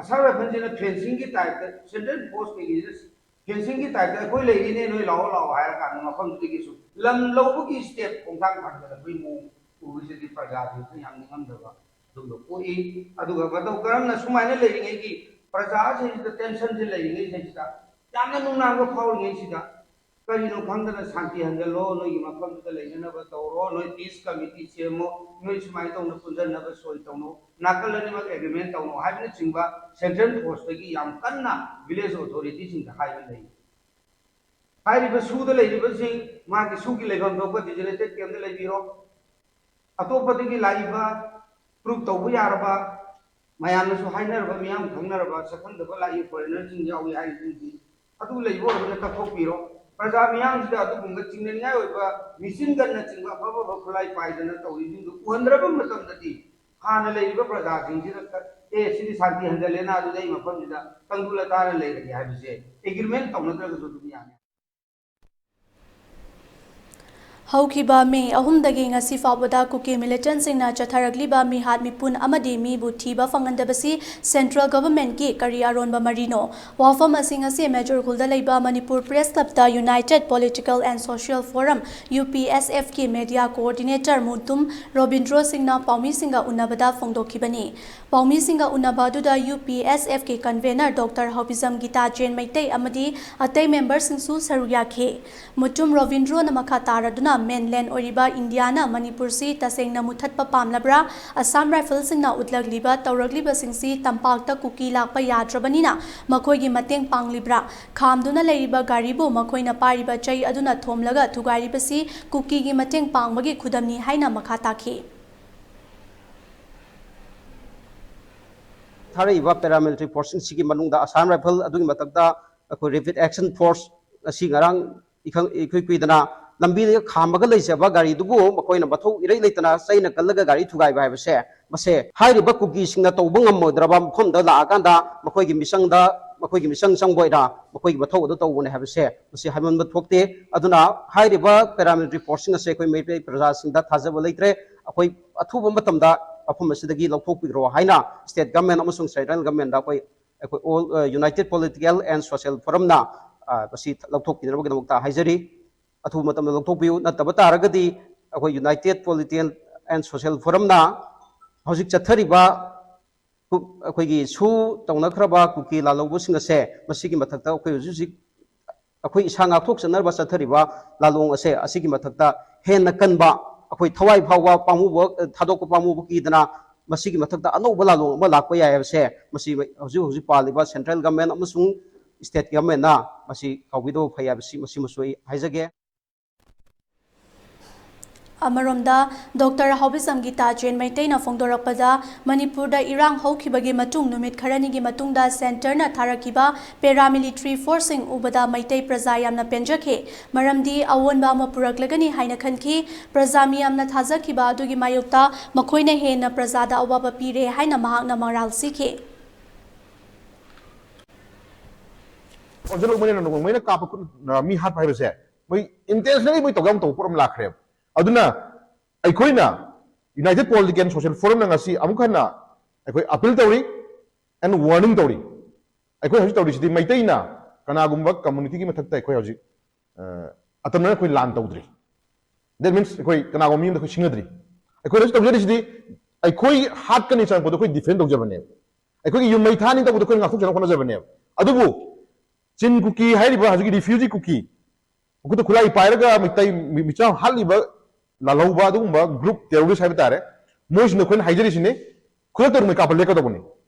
ꯑꯁꯥꯝ ꯔꯥꯏꯐꯜꯁꯤꯅ fencingꯒꯤ typeꯇ, central force ꯀꯩꯒꯤꯁꯤꯅ fencingꯒꯤ typeꯇ "ꯑꯩꯈꯣꯏ ꯂꯩꯔꯤꯅꯦ, ꯅꯣꯏ ꯂꯥꯛꯑꯣ, ꯂꯥꯛꯑꯣ" ꯍꯥꯏꯔꯀꯥꯟꯗ ꯃꯐꯝꯗꯨꯗꯒꯤꯁꯨ ꯂꯝ ꯂꯧꯕꯒꯤ step ꯈꯣꯡꯊꯥꯡ ꯊꯥꯡꯖꯜꯂꯛꯄꯒꯤ ꯃꯑꯣꯡ ꯎꯕꯁꯤꯗꯤ ꯄ꯭ꯔꯖꯥꯁꯤꯡꯁꯤꯅ ꯌꯥꯝ ꯅꯤꯡꯉꯝꯗꯕ꯫ ꯑꯗꯨꯒ ꯄꯣꯛꯏ꯫ ꯑꯗꯨꯒ ꯃꯇꯧ ꯀꯔꯝꯅ ꯁꯨꯃꯥꯏꯅ ꯂꯩꯔꯤꯉꯩꯒꯤ ꯄ꯭ꯔꯖꯥꯁꯤꯡꯁꯤꯗ ꯇꯦꯟꯁꯟꯁꯦ ꯂꯩꯔꯤꯉꯩꯁꯤꯗ, ꯌꯥꯝꯅ ꯅꯨꯡꯅꯥꯡꯕ ꯐꯥꯎꯔꯤꯉꯩꯁꯤꯗ, ꯀꯔꯤꯅꯣ ꯈꯪꯗꯅ ꯁꯥꯟꯇꯤ ꯍꯟꯖꯜꯂꯣ, ꯅꯣꯏꯒꯤ ꯃꯐꯝꯗꯨꯗ ꯂꯩꯅꯅꯕ ꯇꯧꯔꯣ, ꯅꯣꯏ ꯄꯤꯁ ꯀꯃꯤꯇꯤ ꯁꯦꯝꯃꯣ, ꯅꯣꯏ ꯁꯨꯃꯥꯏꯅ ꯇꯧꯅ ꯄꯨꯟꯁꯤꯟꯅꯕ ꯁꯣꯏ ꯇꯧꯅꯣ, ꯅꯥꯀꯜ ꯑꯅꯤꯃꯛ ꯑꯦꯒ꯭ꯔꯤꯃꯦꯟ ꯇꯧꯅꯣ ꯍꯥꯏꯕꯅꯆꯤꯡꯕ ꯁꯦꯟꯇ꯭ꯔꯦꯜ ꯐꯣꯔꯁꯇꯒꯤ ꯌꯥꯝ ꯀꯟꯅ ꯚꯤꯂꯦꯖ ꯑꯣꯊꯣꯔꯤꯇꯤꯁꯤꯡꯗ ꯍꯥꯏꯕ ꯂꯩ꯫ ꯍꯥꯏꯔꯤꯕ ꯁꯨꯗ ꯂꯩꯔꯤꯕꯁꯤꯡ ꯃꯥꯒꯤ ꯁꯨꯒꯤ ꯂꯩꯐꯝ ꯊꯣꯛꯄ ꯗꯤꯖꯤꯅꯦꯇꯦꯠ ꯀꯦꯝꯗ ꯂꯩꯕꯤꯔꯣ꯫ ꯑꯇꯣꯞꯄꯗꯒꯤ ꯂꯥꯛꯏꯕ, ꯄ꯭ꯔꯨꯞ ꯇꯧꯕ ꯌꯥꯔꯕ, ꯃꯌꯥꯝꯅꯁꯨ ꯍꯥꯏꯅꯔꯕ, ꯃꯤꯌꯥꯝ ꯈꯪꯅꯔꯕ, ꯁꯛꯈꯪꯗꯕ ꯂꯥꯛꯏ, ꯐꯣꯔꯦꯅꯔꯁꯤꯡ ꯌꯥꯎꯏ ꯍꯥꯏꯔꯤꯁꯤꯡꯁꯤ ꯑꯗꯨ ꯂꯩꯕ ꯑꯣꯏꯔꯒꯅ ꯀꯛꯊꯣꯛꯄꯤꯔꯣ꯫ ꯄ꯭ꯔꯖꯥ ꯃꯤꯌꯥꯝꯁꯤꯗ ꯑꯗꯨꯒꯨꯝꯕ ꯆꯤꯡꯅꯅꯤꯡꯉꯥꯏ ꯑꯣꯏꯕ ꯃꯦꯆꯤꯟ ꯒꯟꯅꯆꯤꯡꯕ ꯑꯐ ꯑꯐꯕ ꯈꯨꯠꯂꯥꯏ ꯄꯥꯏꯗꯅ ꯇꯧꯔꯤꯁꯤꯡꯗꯨ ꯎꯍꯟꯗ꯭ꯔꯕ ꯃꯇꯝꯗꯗꯤ ꯍꯥꯟꯅ ꯂꯩꯔꯤꯕ ꯄ꯭ꯔꯖꯥꯁꯤꯡꯁꯤꯅ ꯀ-, "ꯑꯦ, ꯁꯤꯗꯤ ꯁꯥꯟꯇꯤ ꯍꯟꯖꯜꯂꯦꯅ, ꯑꯗꯨꯗꯤ ꯑꯩ ꯃꯐꯝꯁꯤꯗ ꯇꯪꯗꯨ ꯂꯇꯥꯅ ꯂꯩꯔꯒꯦ" ꯍꯥꯏꯕꯁꯦ ꯑꯦꯒ꯭ꯔꯤꯃꯦꯟ ꯇꯧꯅꯗ꯭ꯔꯒꯁꯨ ꯑꯗꯨꯝ ꯌꯥꯅꯤ꯫ ꯍꯧꯈꯤꯕ ꯃꯦ ꯑꯍꯨꯝꯗꯒꯤ ꯉꯁꯤ ꯐꯥꯎꯕꯗ ꯀꯨꯀꯤ ꯃꯤꯂꯤꯇꯦꯟꯠꯁꯤꯡꯅ ꯆꯠꯊꯔꯛꯂꯤꯕ ꯃꯤꯍꯥꯠ ꯃꯤꯄꯨꯟ ꯑꯃꯗꯤ ꯃꯤꯕꯨ ꯊꯤꯕ ꯐꯪꯍꯟꯗꯕꯁꯤ ꯁꯦꯟꯇ꯭ꯔꯦꯜ ꯒꯚꯔꯟꯃꯦꯟꯠꯀꯤ ꯀꯔꯤ ꯑꯔꯣꯟꯕ ꯃꯔꯤꯅꯣ? ꯋꯥꯐꯝ ꯑꯁꯤ ꯉꯁꯤ ꯃꯦꯖꯣꯔ ꯈꯨꯜꯗ ꯂꯩꯕ ꯃꯅꯤꯄꯨꯔ ꯄ꯭ꯔꯦꯁ ꯀ꯭ꯂꯕꯇ United Political and Social Forum, U P S F ꯀꯤ ꯃꯦꯗꯤꯌꯥ ꯀꯣꯑꯣꯔꯗꯤꯅꯦꯇꯔ ꯃꯨꯇꯨꯝ ꯔꯣꯕꯤꯟꯗ꯭ꯔꯣ ꯁꯤꯡꯅ ꯄꯥꯎꯃꯤꯁꯤꯡꯒ ꯎꯅꯕꯗ ꯐꯣꯡꯗꯣꯛꯈꯤꯕꯅꯤ꯫ ꯄꯥꯎꯃꯤꯁꯤꯡꯒ ꯎꯅꯕ ꯑꯗꯨꯗ U P S F ꯀꯤ ꯀꯟꯚꯦꯅꯔ ꯗꯣꯛꯇꯔ ꯍꯥꯎꯕꯤꯖꯝ ꯒꯤꯇꯥ ꯖꯦꯟ ꯃꯩꯇꯩ ꯑꯃꯗꯤ ꯑꯇꯩ ꯃꯦꯝꯕꯔꯁꯤꯡꯁꯨ ꯁꯔꯨꯛ ꯌꯥꯈꯤ꯫ ꯃꯨꯇꯨꯝ ꯔꯣꯕꯤꯟꯗ꯭ꯔꯣꯅ ꯃꯈꯥ ꯇꯥꯔꯗꯨꯅ ꯃꯦꯟꯂꯦꯟ ꯑꯣꯏꯔꯤꯕ ꯏꯟꯗꯤꯌꯥꯅ ꯃꯅꯤꯄꯨꯔꯁꯤ ꯇꯁꯦꯡꯅ ꯃꯨꯊꯠꯄ ꯄꯥꯝꯂꯕ꯭ꯔꯥ, ꯑꯁꯥꯝ ꯔꯥꯏꯐꯜꯁꯤꯡꯅ ꯎꯠꯂꯛꯂꯤꯕ ꯇꯧꯔꯛꯂꯤꯕꯁꯤꯡꯁꯤ ꯇꯝꯄꯥꯛꯇ ꯀꯨꯀꯤ ꯂꯥꯛꯄ ꯌꯥꯗ꯭ꯔꯕꯅꯤꯅ ꯃꯈꯣꯏꯒꯤ ꯃꯇꯦꯡ ꯄꯥꯡꯂꯤꯕ꯭ꯔꯥ, ꯈꯥꯝꯗꯨꯅ ꯂꯩꯔꯤꯕ ꯒꯥꯔꯤꯕꯨ ꯃꯈꯣꯏꯅ ꯄꯥꯏꯔꯤꯕ ꯆꯩ ꯑꯗꯨꯅ ꯊꯣꯝꯂꯒ ꯊꯨꯒꯥꯏꯔꯤꯕꯁꯤ ꯀꯨꯀꯤꯒꯤ ꯃꯇꯦꯡ ꯄꯥꯡꯕꯒꯤ ꯈꯨꯗꯝꯅꯤ ꯍꯥꯏꯅ ꯃꯈꯥ ꯇꯥꯈꯤ꯫ ꯊꯥꯔꯛꯏꯕ ꯄꯦꯔꯥꯃꯤꯂꯤꯇꯔꯤ ꯐꯣꯔꯁꯁꯤꯡꯁꯤꯒꯤ ꯃꯅꯨꯡꯗ ꯑꯁꯥꯝ ꯔꯥꯏꯐꯜ, ꯑꯗꯨꯒꯤ ꯃꯊꯛꯇ ꯑꯩꯈꯣꯏ ꯔꯦꯄꯤꯗ ꯑꯦꯛꯁꯟ ꯐꯣꯔꯁ, ꯉꯁꯤ ꯉꯔꯥꯡ ꯏꯈꯪ ꯏꯀꯨꯏ ꯀꯨꯏꯗꯅ ꯂꯝꯕꯤꯗ ꯈꯥꯝꯃꯒ ꯂꯩꯖꯕ ꯒꯥꯔꯤꯗꯨꯕꯨ ꯃꯈꯣꯏꯅ ꯃꯊꯧ ꯏꯔꯩ ꯂꯩꯇꯅ ꯆꯩꯅ ꯀꯜꯂꯒ ꯒꯥꯔꯤ ꯊꯨꯒꯥꯏꯕ ꯍꯥꯏꯕꯁꯦ, ꯃꯁꯦ ꯍꯥꯏꯔꯤꯕ ꯀꯨꯀꯤꯁꯤꯡꯅ ꯇꯧꯕ ꯉꯝꯃꯣꯏꯗ꯭ꯔꯕ ꯃꯐꯝꯗ ꯂꯥꯛꯑꯀꯥꯟꯗ ꯃꯈꯣꯏꯒꯤ ꯃꯤꯆꯪꯗ, ꯃꯈꯣꯏꯒꯤ ꯃꯤꯆꯪ ꯆꯪꯕ ꯑꯣꯏꯅ ꯃꯈꯣꯏꯒꯤ ꯃꯊꯧ ꯑꯗꯨ ꯇꯧꯕꯅꯦ ꯍꯥꯏꯕꯁꯦ, ꯃꯁꯤ ꯍꯥꯏꯃꯟꯕ ꯊꯣꯛꯇꯦ꯫ ꯑꯗꯨꯅ ꯍꯥꯏꯔꯤꯕ ꯄꯦꯔꯥꯃꯤꯂꯤꯇꯔꯤ ꯐꯣꯔꯁꯁꯤꯡ ꯑꯁꯦ ꯑꯩꯈꯣꯏ ꯃꯩꯇꯩ ꯄ꯭ꯔꯖꯥꯁꯤꯡꯗ ꯊꯥꯖꯕ ꯂꯩꯇ꯭ꯔꯦ꯫ ꯑꯩꯈꯣꯏ ꯑꯊꯨꯕ ꯃꯇꯝꯗ ꯃꯐꯝ ꯑꯁꯤꯗꯒꯤ ꯂꯧꯊꯣꯛꯄꯤꯈ꯭ꯔꯣ ꯍꯥꯏꯅ ꯁ꯭ꯇꯦꯠ ꯒꯃꯦꯟ ꯑꯃꯁꯨꯡ ꯁꯦꯟꯇ꯭ꯔꯦꯜ ꯒꯃꯦꯟꯗ ꯑꯩꯈꯣꯏ, ꯑꯩꯈꯣꯏ ꯑꯣꯜ, ꯑ, ꯌꯨꯅꯥꯏꯇꯦꯗ ꯄꯣꯂꯤꯇꯤꯀꯦꯜ ꯑꯦꯟ ꯁꯣꯁꯤꯌꯦꯜ ꯐꯣꯔꯝꯅ, ꯑ, ꯃꯁꯤ ꯂꯧꯊꯣꯛꯄꯤꯅꯕꯒꯤꯗꯃꯛꯇ ꯍꯥꯏꯖꯔꯤ꯫ ꯑꯊꯨꯕ ꯃꯇꯝꯗ ꯂꯧꯊꯣꯛꯄꯤꯌꯨ, ꯅꯠꯇꯕ ꯇꯥꯔꯒꯗꯤ ꯑꯩꯈꯣꯏ ꯌꯨꯅꯥꯏꯇꯦꯗ ꯄꯣꯂꯤꯇꯤꯀꯦꯜ ꯑꯦꯟ ꯁꯣꯁꯤꯌꯦꯜ ꯐꯣꯔꯝꯅ ꯍꯧꯖꯤꯛ ꯆꯠꯊꯔꯤꯕ ꯀꯨ-, ꯑꯩꯈꯣꯏꯒꯤ ꯁꯨ ꯇꯧꯅꯈ꯭ꯔꯕ ꯀꯨꯀꯤ ꯂꯥꯜꯍꯧꯕꯁꯤꯡ ꯑꯁꯦ ꯃꯁꯤꯒꯤ ꯃꯊꯛꯇ ꯑꯩꯈꯣꯏ ꯍꯧꯖꯤꯛ ꯍꯧꯖꯤꯛ ꯑꯩꯈꯣꯏ ꯏꯁꯥ ꯉꯥꯛꯊꯣꯛꯆꯅꯕ ꯆꯠꯊꯔꯤꯕ ꯂꯥꯂꯣꯡ ꯑꯁꯦ, ꯑꯁꯤꯒꯤ ꯃꯊꯛꯇ ꯍꯦꯟꯅ ꯀꯟꯕ, ꯑꯩꯈꯣꯏ ꯊꯋꯥꯏ ꯐꯥꯎꯕ ꯄꯥꯝꯃꯨꯕ, ꯊꯥꯗꯣꯛꯄ ꯄꯥꯝꯃꯨꯕ ꯀꯤꯗꯅ ꯃꯁꯤꯒꯤ ꯃꯊꯛꯇ ꯑꯅꯧꯕ ꯂꯥꯂꯣꯡ ꯑꯃ ꯂꯥꯛꯄ ꯌꯥꯏ ꯍꯥꯏꯕꯁꯦ, ꯃꯁꯤ ꯍꯧꯖꯤꯛ ꯍꯧꯖꯤꯛ ꯄꯥꯜꯂꯤꯕ central government ꯑꯃꯁꯨꯡ state governmentꯅ ꯃꯁꯤ ꯀꯥꯎꯕꯤꯗꯕ ꯐꯩ ꯍꯥꯏꯕꯁꯤ ꯃꯁꯤꯃꯁꯨ ꯑꯩ ꯍꯥꯏꯖꯒꯦ꯫ ꯑꯃꯔꯣꯝꯗ, ꯗꯣꯛꯇꯔ ꯍꯥꯎꯕꯤꯖꯝꯒꯤ ꯇꯥꯖꯦꯟ ꯃꯩꯇꯩꯅ ꯐꯣꯡꯗꯣꯔꯛꯄꯗ, ꯃꯅꯤꯄꯨꯔꯗ ꯏꯔꯥꯡ ꯍꯧꯈꯤꯕꯒꯤ ꯃꯇꯨꯡ ꯅꯨꯃꯤꯠ ꯈꯔꯅꯤꯒꯤ ꯃꯇꯨꯡꯗ centreꯅ ꯊꯥꯔꯛꯈꯤꯕ paramilitary forceꯁꯤꯡ ꯎꯕꯗ ꯃꯩꯇꯩ ꯄ꯭ꯔꯖꯥ ꯌꯥꯝꯅ ꯄꯦꯟꯖꯈꯤ꯫ ꯃꯔꯝꯗꯤ ꯑꯑꯣꯟꯕ ꯑꯃ ꯄꯨꯔꯛꯂꯒꯅꯤ ꯍꯥꯏꯅ ꯈꯟꯈꯤ꯫ ꯄ꯭ꯔꯖꯥ ꯃꯤꯌꯥꯝꯅ ꯊꯥꯖꯈꯤꯕ ꯑꯗꯨꯒꯤ ꯃꯥꯌꯣꯛꯇ ꯃꯈꯣꯏꯅ ꯍꯦꯟꯅ ꯄ꯭ꯔꯖꯥꯗ ꯑꯋꯥꯕ ꯄꯤꯔꯦ ꯍꯥꯏꯅ ꯃꯍꯥꯛꯅ ꯃꯔꯥꯜ ꯁꯤꯈꯤ꯫ ꯑꯣꯟꯁꯤꯜꯂꯛꯄꯅꯤꯅ ꯅꯣꯡꯃꯩꯅ ꯀꯥꯞꯄ ꯈꯨꯠ-, ꯃꯤ ꯍꯥꯠꯄ ꯍꯥꯏꯕꯁꯦ ꯃꯣꯏ intentionally ꯃꯣꯏ ꯇꯧꯒꯦ ꯇꯧꯕ ꯄꯣꯠ ꯑꯃ ꯂꯥꯛꯈ꯭ꯔꯦꯕ꯫ ꯑꯗꯨꯅ ꯑꯩꯈꯣꯏꯅ United Political and Social Forumꯅ ꯉꯁꯤ ꯑꯃꯨꯛ ꯍꯟꯅ ꯑꯩꯈꯣꯏ appeal ꯇꯧꯔꯤ and warning ꯇꯧꯔꯤ꯫ ꯑꯩꯈꯣꯏ ꯍꯧꯖꯤꯛ ꯇꯧꯔꯤꯁꯤꯗꯤ ꯃꯩꯇꯩꯅ ꯀꯅꯥꯒꯨꯝꯕ communityꯒꯤ ꯃꯊꯛꯇ ꯑꯩꯈꯣꯏ ꯍꯧꯖꯤꯛ, ꯑ, ꯑꯇꯝꯅꯅ ꯑꯩꯈꯣꯏ ꯂꯥꯟ ꯇꯧꯗ꯭ꯔꯤ꯫ That means ꯑꯩꯈꯣꯏ ꯀꯅꯥꯒꯨꯝꯕ ꯃꯤ ꯑꯃꯗ ꯑꯩꯈꯣꯏ ꯁꯤꯡꯅꯗ꯭ꯔꯤ꯫ ꯑꯩꯈꯣꯏꯅ ꯍꯧꯖꯤꯛ ꯇꯧꯖꯔꯤꯁꯤꯗꯤ ꯑꯩꯈꯣꯏ ꯍꯥꯠꯀꯅꯤ ꯆꯪꯉꯛꯄꯗꯣ ꯑꯩꯈꯣꯏ defend ꯇꯧꯖꯕꯅꯦꯕ꯫ ꯑꯩꯈꯣꯏꯒꯤ ꯌꯨꯝ ꯃꯩ ꯊꯥꯅꯤ ꯇꯧꯕꯗꯣ ꯑꯩꯈꯣꯏꯅ ꯉꯥꯛꯊꯣꯛꯆꯅꯕ ꯍꯣꯠꯅꯖꯕꯅꯦꯕ꯫ ꯑꯗꯨꯕꯨ ꯆꯤꯟ ꯀꯨꯀꯤ ꯍꯥꯏꯔꯤꯕ ꯍꯧꯖꯤꯛꯀꯤ refugee ꯀꯨꯀꯤ, ꯃꯈꯨꯠꯇ ꯈꯨꯠꯂꯥꯏ ꯄꯥꯏꯔꯒ ꯃꯩꯇꯩ ꯃꯤ-, ꯃꯤꯆꯝ ꯍꯥꯠꯂꯤꯕ, ꯂꯥꯜꯍꯧꯕ ꯑꯗꯨꯒꯨꯝꯕ group terrorist ꯍꯥꯏꯕ ꯇꯥꯔꯦ, ꯃꯣꯏꯁꯤꯡꯗ ꯑꯩꯈꯣꯏꯅ ꯍꯥꯏꯖꯔꯤꯁꯤꯅꯤ, ꯈꯨꯗꯛꯇ ꯅꯣꯡꯃꯩ ꯀꯥꯞꯄ ꯂꯦꯞꯀꯗꯧꯕꯅꯤ꯫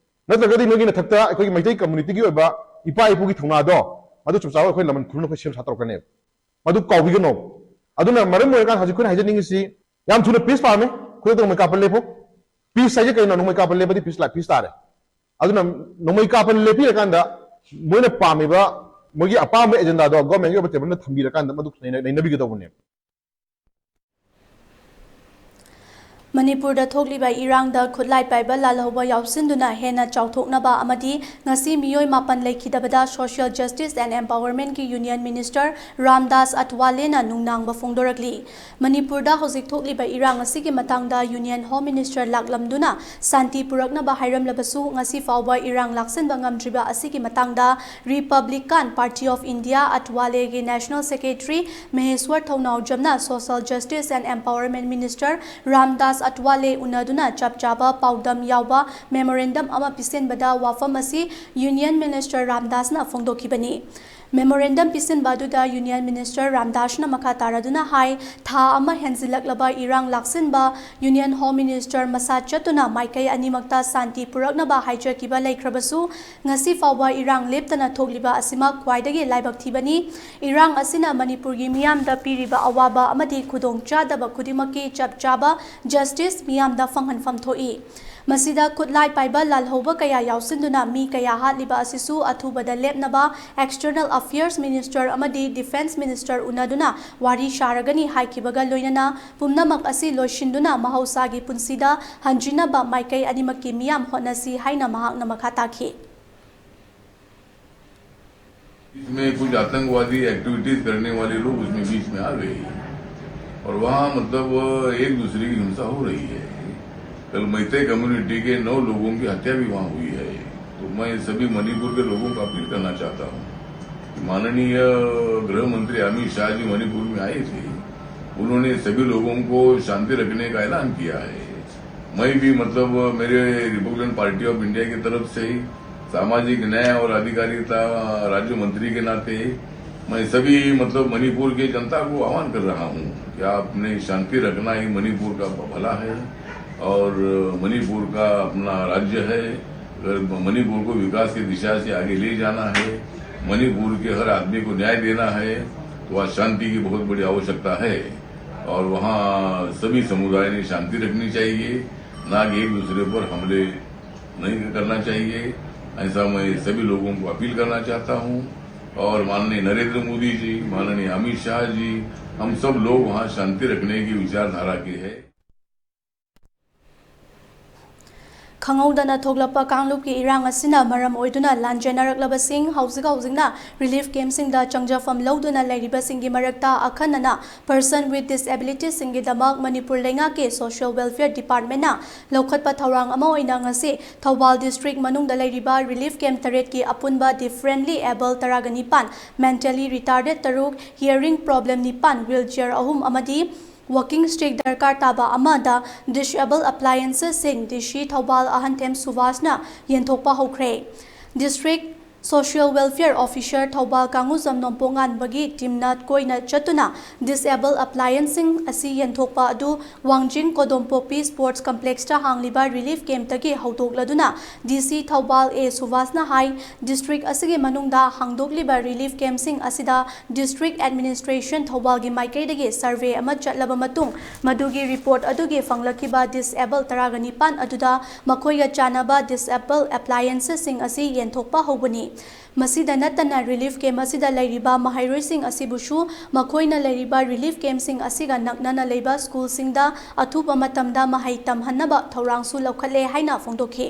ꯅꯠꯇ꯭ꯔꯒꯗꯤ ꯅꯣꯏꯒꯤ ꯃꯊꯛꯇ ꯑꯩꯈꯣꯏꯒꯤ ꯃꯩꯇꯩ communityꯒꯤ ꯑꯣꯏꯕ ꯏꯄꯥ ꯏꯄꯨꯒꯤ ꯊꯧꯅꯥꯗꯣ ꯃꯗꯨ ꯆꯞ ꯆꯥꯕ ꯑꯩꯈꯣꯏ ꯂꯃꯟ ꯈꯨꯅꯨꯅ ꯑꯩꯈꯣꯏ ꯁꯦꯝ ꯁꯥ ꯇꯧꯔꯛꯀꯅꯦꯕ꯫ ꯃꯗꯨ ꯀꯥꯎꯕꯤꯒꯅꯣ꯫ ꯑꯗꯨꯅ ꯃꯔꯝ ꯑꯣꯏꯔꯀꯥꯟꯗ ꯍꯧꯖꯤꯛ ꯑꯩꯈꯣꯏꯅ ꯍꯥꯏꯖꯅꯤꯡꯉꯤꯁꯤ, ꯌꯥꯝ ꯊꯨꯅ peace ꯄꯥꯝꯃꯤ, ꯈꯨꯗꯛꯇ ꯅꯣꯡꯃꯩ ꯀꯥꯞꯄ ꯂꯦꯞꯄꯨ꯫ Peace ꯍꯥꯏꯁꯦ ꯀꯩꯅꯣ? ꯅꯣꯡꯃꯩ ꯀꯥꯞꯄ ꯂꯦꯞꯄꯗꯤ peace ꯂꯥꯛ-, peace ꯇꯥꯔꯦ꯫ ꯑꯗꯨꯅ ꯅꯣꯡꯃꯩ ꯀꯥꯞꯄ ꯂꯦꯞꯄꯤꯔꯀꯥꯟꯗ ꯃꯣꯏꯅ ꯄꯥꯝꯃꯤꯕ, ꯃꯣꯏꯒꯤ ꯑꯄꯥꯝꯕ agendaꯗꯣ governmentꯀꯤ ꯑꯣꯏꯕ tableꯗ ꯊꯝꯕꯤꯔꯀꯥꯟꯗ ꯃꯗꯨ ꯅꯩꯅ-, ꯅꯩꯅꯕꯤꯒꯗꯧꯕꯅꯦꯕ꯫ ꯃꯅꯤꯄꯨꯔꯗ ꯊꯣꯛꯂꯤꯕ ꯏꯔꯥꯡꯗ ꯈꯨꯠꯂꯥꯏ ꯄꯥꯏꯕ ꯂꯥꯜꯍꯧꯕ ꯌꯥꯎꯁꯤꯟꯗꯨꯅ ꯍꯦꯟꯅ ꯆꯥꯎꯊꯣꯛꯅꯕ ꯑꯃꯗꯤ ꯉꯁꯤ ꯃꯤꯑꯣꯏ ꯃꯥꯄꯟ ꯂꯩꯈꯤꯗꯕꯗ Social Justice and Empowermentꯀꯤ Union Minister Ramdas ꯑꯊꯋꯥꯂꯦꯅ ꯅꯨꯡꯅꯥꯡꯕ ꯐꯣꯡꯗꯣꯔꯛꯂꯤ꯫ ꯃꯅꯤꯄꯨꯔꯗ ꯍꯧꯖꯤꯛ ꯊꯣꯛꯂꯤꯕ ꯏꯔꯥꯡ ꯑꯁꯤꯒꯤ ꯃꯇꯥꯡꯗ Union Home Minister ꯂꯥꯛꯂꯝꯗꯨꯅ ꯁꯥꯟꯇꯤ ꯄꯨꯔꯛꯅꯕ ꯍꯥꯏꯔꯝꯂꯕꯁꯨ, ꯉꯁꯤ ꯐꯥꯎꯕ ꯏꯔꯥꯡ ꯂꯥꯛꯁꯤꯟꯕ ꯉꯝꯗ꯭ꯔꯤꯕ ꯑꯁꯤꯒꯤ ꯃꯇꯥꯡꯗ Republican Party of India ꯑꯊꯋꯥꯂꯦꯒꯤ National Secretary ꯃꯍꯦꯁ꯭ꯋꯔ ꯊꯧꯅꯥꯎꯖꯝꯅ Social Justice and Empowerment Minister Ramdas ꯑꯇꯋꯥꯂꯦ ꯎꯅꯗꯨꯅ ꯆꯞ ꯆꯥꯕ ꯄꯥꯎꯗꯝ ꯌꯥꯎꯕ memorandum ꯑꯃ ꯄꯤꯁꯤꯟꯕꯗ ꯋꯥꯐꯝ ꯑꯁꯤ Union Minister ꯔꯥꯝꯗꯥꯁꯅ ꯐꯣꯡꯗꯣꯛꯈꯤꯕꯅꯤ꯫ Memorandum ꯄꯤꯁꯤꯟꯕ ꯑꯗꯨꯗ Union Minister ꯔꯥꯝꯗꯥꯁꯅ ꯃꯈꯥ ꯇꯥꯔꯗꯨꯅ ꯍꯥꯏ, ꯊꯥ ꯑꯃ ꯍꯦꯟꯖꯤꯜꯂꯛꯂꯕ ꯏꯔꯥꯡ ꯂꯥꯛꯁꯤꯟꯕ, Union Home Minister ꯃꯁꯥ ꯆꯠꯇꯨꯅ ꯃꯥꯏꯀꯩ ꯑꯅꯤꯃꯛꯇ ꯁꯥꯟꯇꯤ ꯄꯨꯔꯛꯅꯕ ꯍꯥꯏꯖꯈꯤꯕ ꯂꯩꯈ꯭ꯔꯕꯁꯨ, ꯉꯁꯤ ꯐꯥꯎꯕ ꯏꯔꯥꯡ ꯂꯦꯞꯇꯅ ꯊꯣꯛꯂꯤꯕ ꯑꯁꯤꯃꯛ ꯈ꯭ꯋꯥꯏꯗꯒꯤ ꯂꯥꯏꯕꯛ ꯊꯤꯕꯅꯤ꯫ ꯏꯔꯥꯡ ꯑꯁꯤꯅ ꯃꯅꯤꯄꯨꯔꯒꯤ ꯃꯤꯌꯥꯝꯗ ꯄꯤꯔꯤꯕ ꯑꯋꯥꯕ ꯑꯃꯗꯤ ꯈꯨꯗꯣꯡꯆꯥꯗꯕ ꯈꯨꯗꯤꯡꯃꯛꯀꯤ ꯆꯞ ꯆꯥꯕ justice ꯃꯤꯌꯥꯝꯗ ꯐꯪꯍꯟꯐꯝ ꯊꯣꯛꯏ꯫ ꯃꯁꯤꯗ ꯈꯨꯠꯂꯥꯏ ꯄꯥꯏꯕ ꯂꯥꯜꯍꯧꯕ ꯀꯌꯥ ꯌꯥꯎꯁꯤꯟꯗꯨꯅ ꯃꯤ ꯀꯌꯥ ꯍꯥꯠꯂꯤꯕ ꯑꯁꯤꯁꯨ ꯑꯊꯨꯕꯗ ꯂꯦꯞꯅꯕ External Affairs Minister ꯑꯃꯗꯤ Defence Minister ꯎꯅꯗꯨꯅ ꯋꯥꯔꯤ ꯁꯥꯔꯒꯅꯤ ꯍꯥꯏꯈꯤꯕꯒ ꯂꯣꯏꯅꯅ ꯄꯨꯝꯅꯃꯛ ꯑꯁꯤ ꯂꯣꯏꯁꯤꯟꯗꯨꯅ ꯃꯍꯧꯁꯥꯒꯤ ꯄꯨꯟꯁꯤꯗ ꯍꯟꯖꯤꯟꯅꯕ ꯃꯥꯏꯀꯩ ꯑꯅꯤꯃꯛꯀꯤ ꯃꯤꯌꯥꯝ ꯍꯣꯠꯅꯁꯤ ꯍꯥꯏꯅ ꯃꯍꯥꯛꯅ ꯃꯈꯥ ꯇꯥꯈꯤ꯫ इसमें कुछ आतंकवादी एक्टिविटीज करने वाले लोग उसमें बीच में आ गए और वहाँ मतलब एक दूसरे की हिंसा हो रही है। कल मैते कम्युनिटी के नौ लोगों की हत्या भी वहाँ हुई है। तो मैं सभी मणिपुर के लोगों को अपील करना चाहता हूँ कि माननीय गृह मंत्री अमित शाह जी मणिपुर में आए थे, उन्होंने सभी लोगों को शांति रखने का ऐलान किया है। मैं भी मतलब मेरे रिपब्लिकन पार्टी ऑफ इंडिया की तरफ से ही सामाजिक न्याय और अधिकारिता राज्य मंत्री के नाते मैं सभी मतलब मणिपुर के जनता को आह्वान कर रहा हूँ कि आपने शांति रखना ही मणिपुर का भला है और मणिपुर का अपना राज्य है। अगर मणिपुर को विकास की दिशा से आगे ले जाना है, मणिपुर के हर आदमी को न्याय देना है, तो आज शांति की बहुत बड़ी आवश्यकता है और वहाँ सभी समुदाय ने शांति रखनी चाहिए, ना कि एक दूसरे पर हमले नहीं करना चाहिए। ऐसा मैं सभी लोगों को अपील करना चाहता हूँ और माननीय नरेंद्र मोदी जी, माननीय अमित शाह जी, हम सब लोग वहाँ शांति रखने की विचारधारा के हैं। ꯈꯪꯍꯧꯗꯅ ꯊꯣꯛꯂꯛꯄ ꯀꯥꯡꯂꯨꯞꯀꯤ ꯏꯔꯥꯡ ꯑꯁꯤꯅ ꯃꯔꯝ ꯑꯣꯏꯗꯨꯅ ꯂꯥꯟꯖꯦꯟꯅꯔꯛꯂꯕꯁꯤꯡ ꯍꯧꯖꯤꯛ ꯍꯧꯖꯤꯛꯅ relief campꯁꯤꯡꯗ ꯆꯪꯖꯐꯝ ꯂꯧꯗꯨꯅ ꯂꯩꯔꯤꯕꯁꯤꯡꯒꯤ ꯃꯔꯛꯇ ꯑꯈꯟꯅꯅ Person with Disabilitiesꯁꯤꯡꯒꯤꯗꯃꯛ ꯃꯅꯤꯄꯨꯔ ꯂꯩꯉꯥꯛꯀꯤ Social Welfare Departmentꯅ ꯂꯧꯈꯠꯄ ꯊꯧꯔꯥꯡ ꯑꯃ ꯑꯣꯏꯅ ꯉꯁꯤ ꯊꯧꯕꯥꯜ district ꯃꯅꯨꯡꯗ ꯂꯩꯔꯤꯕ relief camp ꯇꯔꯦꯠꯀꯤ ꯑꯄꯨꯟꯕ differently able ꯇꯔꯥꯒ ꯅꯤꯄꯥꯟ, mentally retarded ꯇꯔꯨꯛ, hearing problem ꯅꯤꯄꯥꯟ, wheelchair ꯑꯍꯨꯝ ꯑꯃꯗꯤ walking stick ꯗꯔꯀꯥꯔ ꯇꯥꯕ ꯑꯃꯗ disable appliances ꯁꯤꯡ DC ꯊꯧꯕꯥꯜ ꯑꯍꯟꯊꯦꯝ ꯁꯨꯕꯥꯁꯅ ꯌꯦꯟꯊꯣꯛꯄ ꯍꯧꯈ꯭ꯔꯦ꯫ District Social Welfare Officer Thoubal ꯀꯥꯡꯉꯨꯖꯝ ꯅꯣꯡꯄꯣꯛ ꯉꯥꯟꯕꯒꯤ team ꯅ ꯀꯣꯏꯅ ꯆꯠꯇꯨꯅ disable appliances ꯁꯤꯡ ꯑꯁꯤ ꯌꯦꯟꯊꯣꯛꯄ ꯑꯗꯨ ꯋꯥꯡꯖꯤꯡ ꯀꯣꯗꯣꯝꯄꯣꯛꯄꯤ sports complex ꯇ ꯍꯥꯡꯂꯤꯕ relief camp ꯇꯒꯤ ꯍꯧꯗꯣꯛꯂꯗꯨꯅ DC ꯊꯧꯕꯥꯜ ꯑꯦ ꯁꯨꯕꯥꯁꯅ ꯍꯥꯏ, district ꯑꯁꯤꯒꯤ ꯃꯅꯨꯡꯗ ꯍꯥꯡꯗꯣꯛꯂꯤꯕ relief camp ꯁꯤꯡ ꯑꯁꯤꯗ District Administration ꯊꯧꯕꯥꯜꯒꯤ ꯃꯥꯏꯀꯩꯗꯒꯤ survey ꯑꯃ ꯆꯠꯂꯕ ꯃꯇꯨꯡ, ꯃꯗꯨꯒꯤ report ꯑꯗꯨꯒꯤ ꯐꯪꯂꯛꯈꯤꯕ disable ꯇꯔꯥꯒ ꯅꯤꯄꯥꯟ ꯑꯗꯨꯗ ꯃꯈꯣꯏꯒ ꯆꯥꯟꯅꯕ disable appliances ꯁꯤꯡ ꯑꯁꯤ ꯌꯦꯟꯊꯣꯛꯄ ꯍꯧꯕꯅꯤ꯫ ꯃꯁꯤꯗ ꯅꯠꯇꯅ relief camp ꯑꯁꯤꯗ ꯂꯩꯔꯤꯕ ꯃꯍꯩꯔꯣꯏꯁꯤꯡ ꯑꯁꯤꯕꯨꯁꯨ ꯃꯈꯣꯏꯅ ꯂꯩꯔꯤꯕ relief camp ꯁꯤꯡ ꯑꯁꯤꯒ ꯅꯛꯅꯅ ꯂꯩꯕ school ꯁꯤꯡꯗ ꯑꯊꯨꯕ ꯃꯇꯝꯗ ꯃꯍꯩ ꯇꯝꯍꯟꯅꯕ ꯊꯧꯔꯥꯡꯁꯨ ꯂꯧꯈꯠꯂꯦ ꯍꯥꯏꯅ ꯐꯣꯡꯗꯣꯛꯈꯤ꯫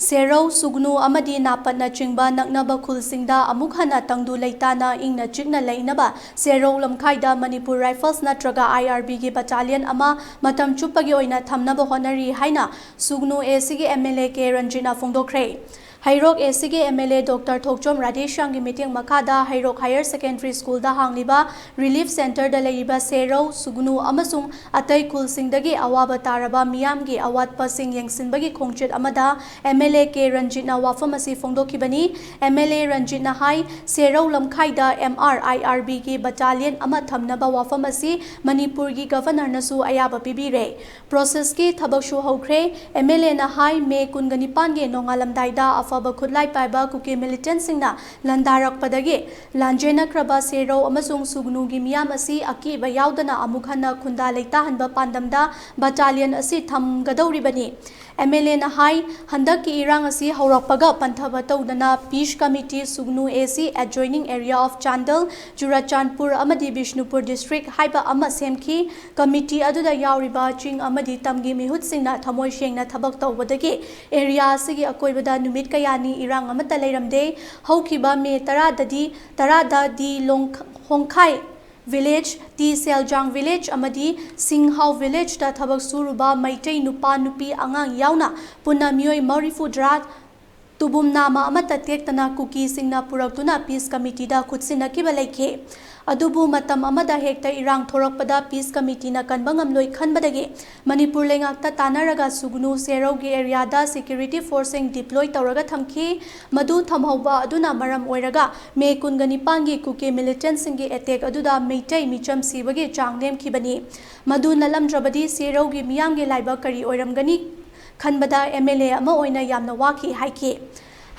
ꯁꯦꯔꯧ, ꯁꯨꯒꯅꯨ ꯑꯃꯗꯤ ꯅꯥꯄꯠꯅꯆꯤꯡꯕ ꯅꯛꯅꯕ ꯈꯨꯜꯁꯤꯡꯗ ꯑꯃꯨꯛ ꯍꯟꯅ ꯇꯪꯗꯨ ꯂꯩꯇꯥꯅ ꯏꯪꯅ ꯆꯤꯛꯅ ꯂꯩꯅꯕ ꯁꯦꯔꯧ ꯂꯝꯈꯥꯏꯗ Manipur Rifles ꯅꯠꯇ꯭ꯔꯒ IRB ꯒꯤ battalion ꯑꯃ ꯃꯇꯝ ꯆꯨꯞꯄꯒꯤ ꯑꯣꯏꯅ ꯊꯝꯅꯕ ꯍꯣꯠꯅꯔꯤ ꯍꯥꯏꯅ ꯁꯨꯒꯅꯨ AC ꯒꯤ MLA ꯀꯦ ꯔꯟꯖꯤꯠꯅ ꯐꯣꯡꯗꯣꯛꯈ꯭ꯔꯦ꯫ ꯍꯩꯔꯣꯛ AC ꯒꯤ MLA Doctor ꯊꯣꯛꯆꯣꯝ ꯔꯥꯙꯦꯁ꯭ꯌꯥꯝꯒꯤ ꯃꯤꯠꯌꯦꯡ ꯃꯈꯥꯗ ꯍꯩꯔꯣꯛ Higher Secondary School ꯗ ꯍꯥꯡꯂꯤꯕ relief centre ꯗ ꯂꯩꯔꯤꯕ ꯁꯦꯔꯧ, ꯁꯨꯒꯅꯨ ꯑꯃꯁꯨꯡ ꯑꯇꯩ ꯈꯨꯜꯁꯤꯡꯗꯒꯤ ꯑꯋꯥꯕ ꯇꯥꯔꯕ ꯃꯤꯌꯥꯝꯒꯤ ꯑꯋꯥꯠꯄꯁꯤꯡ ꯌꯦꯡꯁꯤꯟꯕꯒꯤ ꯈꯣꯡꯆꯠ ꯑꯃꯗ MLA ꯀꯦ ꯔꯟꯖꯤꯠꯅ ꯋꯥꯐꯝ ꯑꯁꯤ ꯐꯣꯡꯗꯣꯛꯈꯤꯕꯅꯤ꯫ MLA ꯔꯟꯖꯤꯠꯅ ꯍꯥꯏ, ꯁꯦꯔꯧ ꯂꯝꯈꯥꯏꯗ MR IRB ꯒꯤ battalion ꯑꯃ ꯊꯝꯅꯕ ꯋꯥꯐꯝ ꯑꯁꯤ ꯃꯅꯤꯄꯨꯔꯒꯤ Governor ꯅꯁꯨ ꯑꯌꯥꯕ ꯄꯤꯕꯤꯔꯦ꯫ Process ꯀꯤ ꯊꯕꯛꯁꯨ ꯍꯧꯈ꯭ꯔꯦ꯫ MLA ꯅ ꯍꯥꯏ, ꯃꯦ ꯀꯨꯟꯒ ꯅꯤꯄꯥꯟꯒꯤ ꯅꯣꯡꯉꯥꯜꯂꯝꯗꯥꯏꯗ ꯑꯐꯕ ꯈꯨꯠꯂꯥꯏ ꯄꯥꯏꯕ ꯀꯨꯀꯤ militant ꯁꯤꯡꯅ ꯂꯥꯟꯗꯥꯔꯛꯄꯗꯒꯤ ꯂꯥꯟꯖꯦꯟꯅꯈ꯭ꯔꯕ ꯁꯦꯔꯧ ꯑꯃꯁꯨꯡ ꯁꯨꯒꯅꯨꯒꯤ ꯃꯤꯌꯥꯝ ꯑꯁꯤ ꯑꯀꯤꯕ ꯌꯥꯎꯗꯅ ꯑꯃꯨꯛ ꯍꯟꯅ ꯈꯨꯟꯗꯥ ꯂꯩꯇꯥꯍꯟꯕ ꯄꯥꯟꯗꯝꯗ battalion ꯑꯁꯤ ꯊꯝꯒꯗꯧꯔꯤꯕꯅꯤ꯫ MLA ꯅ ꯍꯥꯏ, ꯍꯟꯗꯛꯀꯤ ꯏꯔꯥꯡ ꯑꯁꯤ ꯍꯧꯔꯛꯄꯒ ꯄꯟꯊꯕ ꯇꯧꯗꯅ Peace Committee ꯁꯨꯒꯅꯨ AC adjoining area of Chandel, Churachandpur ꯑꯃꯗꯤ ꯕꯤꯁꯅꯨꯄꯨꯔ district ꯍꯥꯏꯕ ꯑꯃ ꯁꯦꯝꯈꯤ꯫ Committee ꯑꯗꯨꯗ ꯌꯥꯎꯔꯤꯕ ꯆꯤꯡ ꯑꯃꯗꯤ ꯇꯝꯒꯤ ꯃꯤꯍꯨꯠꯁꯤꯡꯅ ꯊꯃꯣꯏ ꯁꯦꯡꯅ ꯊꯕꯛ ꯇꯧꯕꯗꯒꯤ area ꯑꯁꯤꯒꯤ ꯑꯀꯣꯏꯕꯗ ꯅꯨꯃꯤꯠ ꯀꯌꯥꯅꯤ ꯏꯔꯥꯡ ꯑꯃꯠꯇ ꯂꯩꯔꯝꯗꯦ꯫ ꯍꯧꯈꯤꯕ ꯃꯦ ꯇꯔꯥꯗꯗꯤ, ꯇꯔꯥꯗꯗꯤ ꯂꯣꯡ-, ꯍꯣꯡꯈꯥꯏ village, ꯇꯤ ꯁꯦꯜꯖꯥꯡ village ꯑꯃꯗꯤ ꯁꯤꯡꯍꯥꯎ village ꯇ ꯊꯕꯛ ꯁꯨꯔꯨꯕ ꯃꯩꯇꯩ ꯅꯨꯄꯥ, ꯅꯨꯄꯤ, ꯑꯉꯥꯡ ꯌꯥꯎꯅ ꯄꯨꯟꯅ ꯃꯤꯑꯣꯏ ꯃꯔꯤꯐꯨꯇꯔꯥ ꯇꯨꯕꯨꯝ ꯅꯥꯃ ꯑꯃꯠꯇ ꯇꯦꯛꯇꯅ ꯀꯨꯀꯤꯁꯤꯡꯅ ꯄꯨꯔꯛꯇꯨꯅ ꯄꯤꯁ ꯀꯃꯤꯇꯤꯗ ꯈꯨꯠꯁꯤꯟꯅꯈꯤꯕ ꯂꯩꯈꯤ꯫ ꯑꯗꯨꯕꯨ ꯃꯇꯝ ꯑꯃꯗ ꯍꯦꯛꯇ ꯏꯔꯥꯡ ꯊꯣꯔꯛꯄꯗ ꯄꯤꯁ ꯀꯃꯤꯇꯤꯅ ꯀꯟꯕ ꯉꯝꯂꯣꯏ ꯈꯟꯕꯗꯒꯤ ꯃꯅꯤꯄꯨꯔ ꯂꯩꯉꯥꯛꯇ ꯇꯥꯟꯅꯔꯒ ꯁꯨꯒꯅꯨ ꯁꯦꯔꯧꯒꯤ ꯑꯦꯔꯤꯌꯥꯗ ꯁꯦꯀ꯭ꯌꯨꯔꯤꯇꯤ ꯐꯣꯔꯁꯁꯤꯡ ꯗꯤꯄ꯭ꯂꯣꯏ ꯇꯧꯔꯒ ꯊꯝꯈꯤ꯫ ꯃꯗꯨ ꯊꯝꯍꯧꯕ ꯑꯗꯨꯅ ꯃꯔꯝ ꯑꯣꯏꯔꯒ ꯃꯦ ꯀꯨꯟꯒ ꯅꯤꯄꯥꯟꯒꯤ ꯀꯨꯀꯤ ꯃꯤꯂꯤꯇꯦꯟꯠꯁꯤꯡꯒꯤ ꯑꯦꯇꯦꯛ ꯑꯗꯨꯗ ꯃꯩꯇꯩ ꯃꯤꯆꯝ ꯁꯤꯕꯒꯤ ꯆꯥꯡ ꯅꯦꯝꯈꯤꯕꯅꯤ꯫ ꯃꯗꯨ ꯅꯠꯂꯝꯗ꯭ꯔꯕꯗꯤ ꯁꯦꯔꯧꯒꯤ ꯃꯤꯌꯥꯝꯒꯤ ꯂꯥꯏꯕꯛ ꯀꯔꯤ ꯑꯣꯏꯔꯝꯒꯅꯤ ꯈꯟꯕꯗ ꯑꯦꯝ ꯑꯦꯜ ꯑꯦ ꯑꯃ ꯑꯣꯏꯅ ꯌꯥꯝꯅ ꯋꯥꯈꯤ ꯍꯥꯏꯈꯤ꯫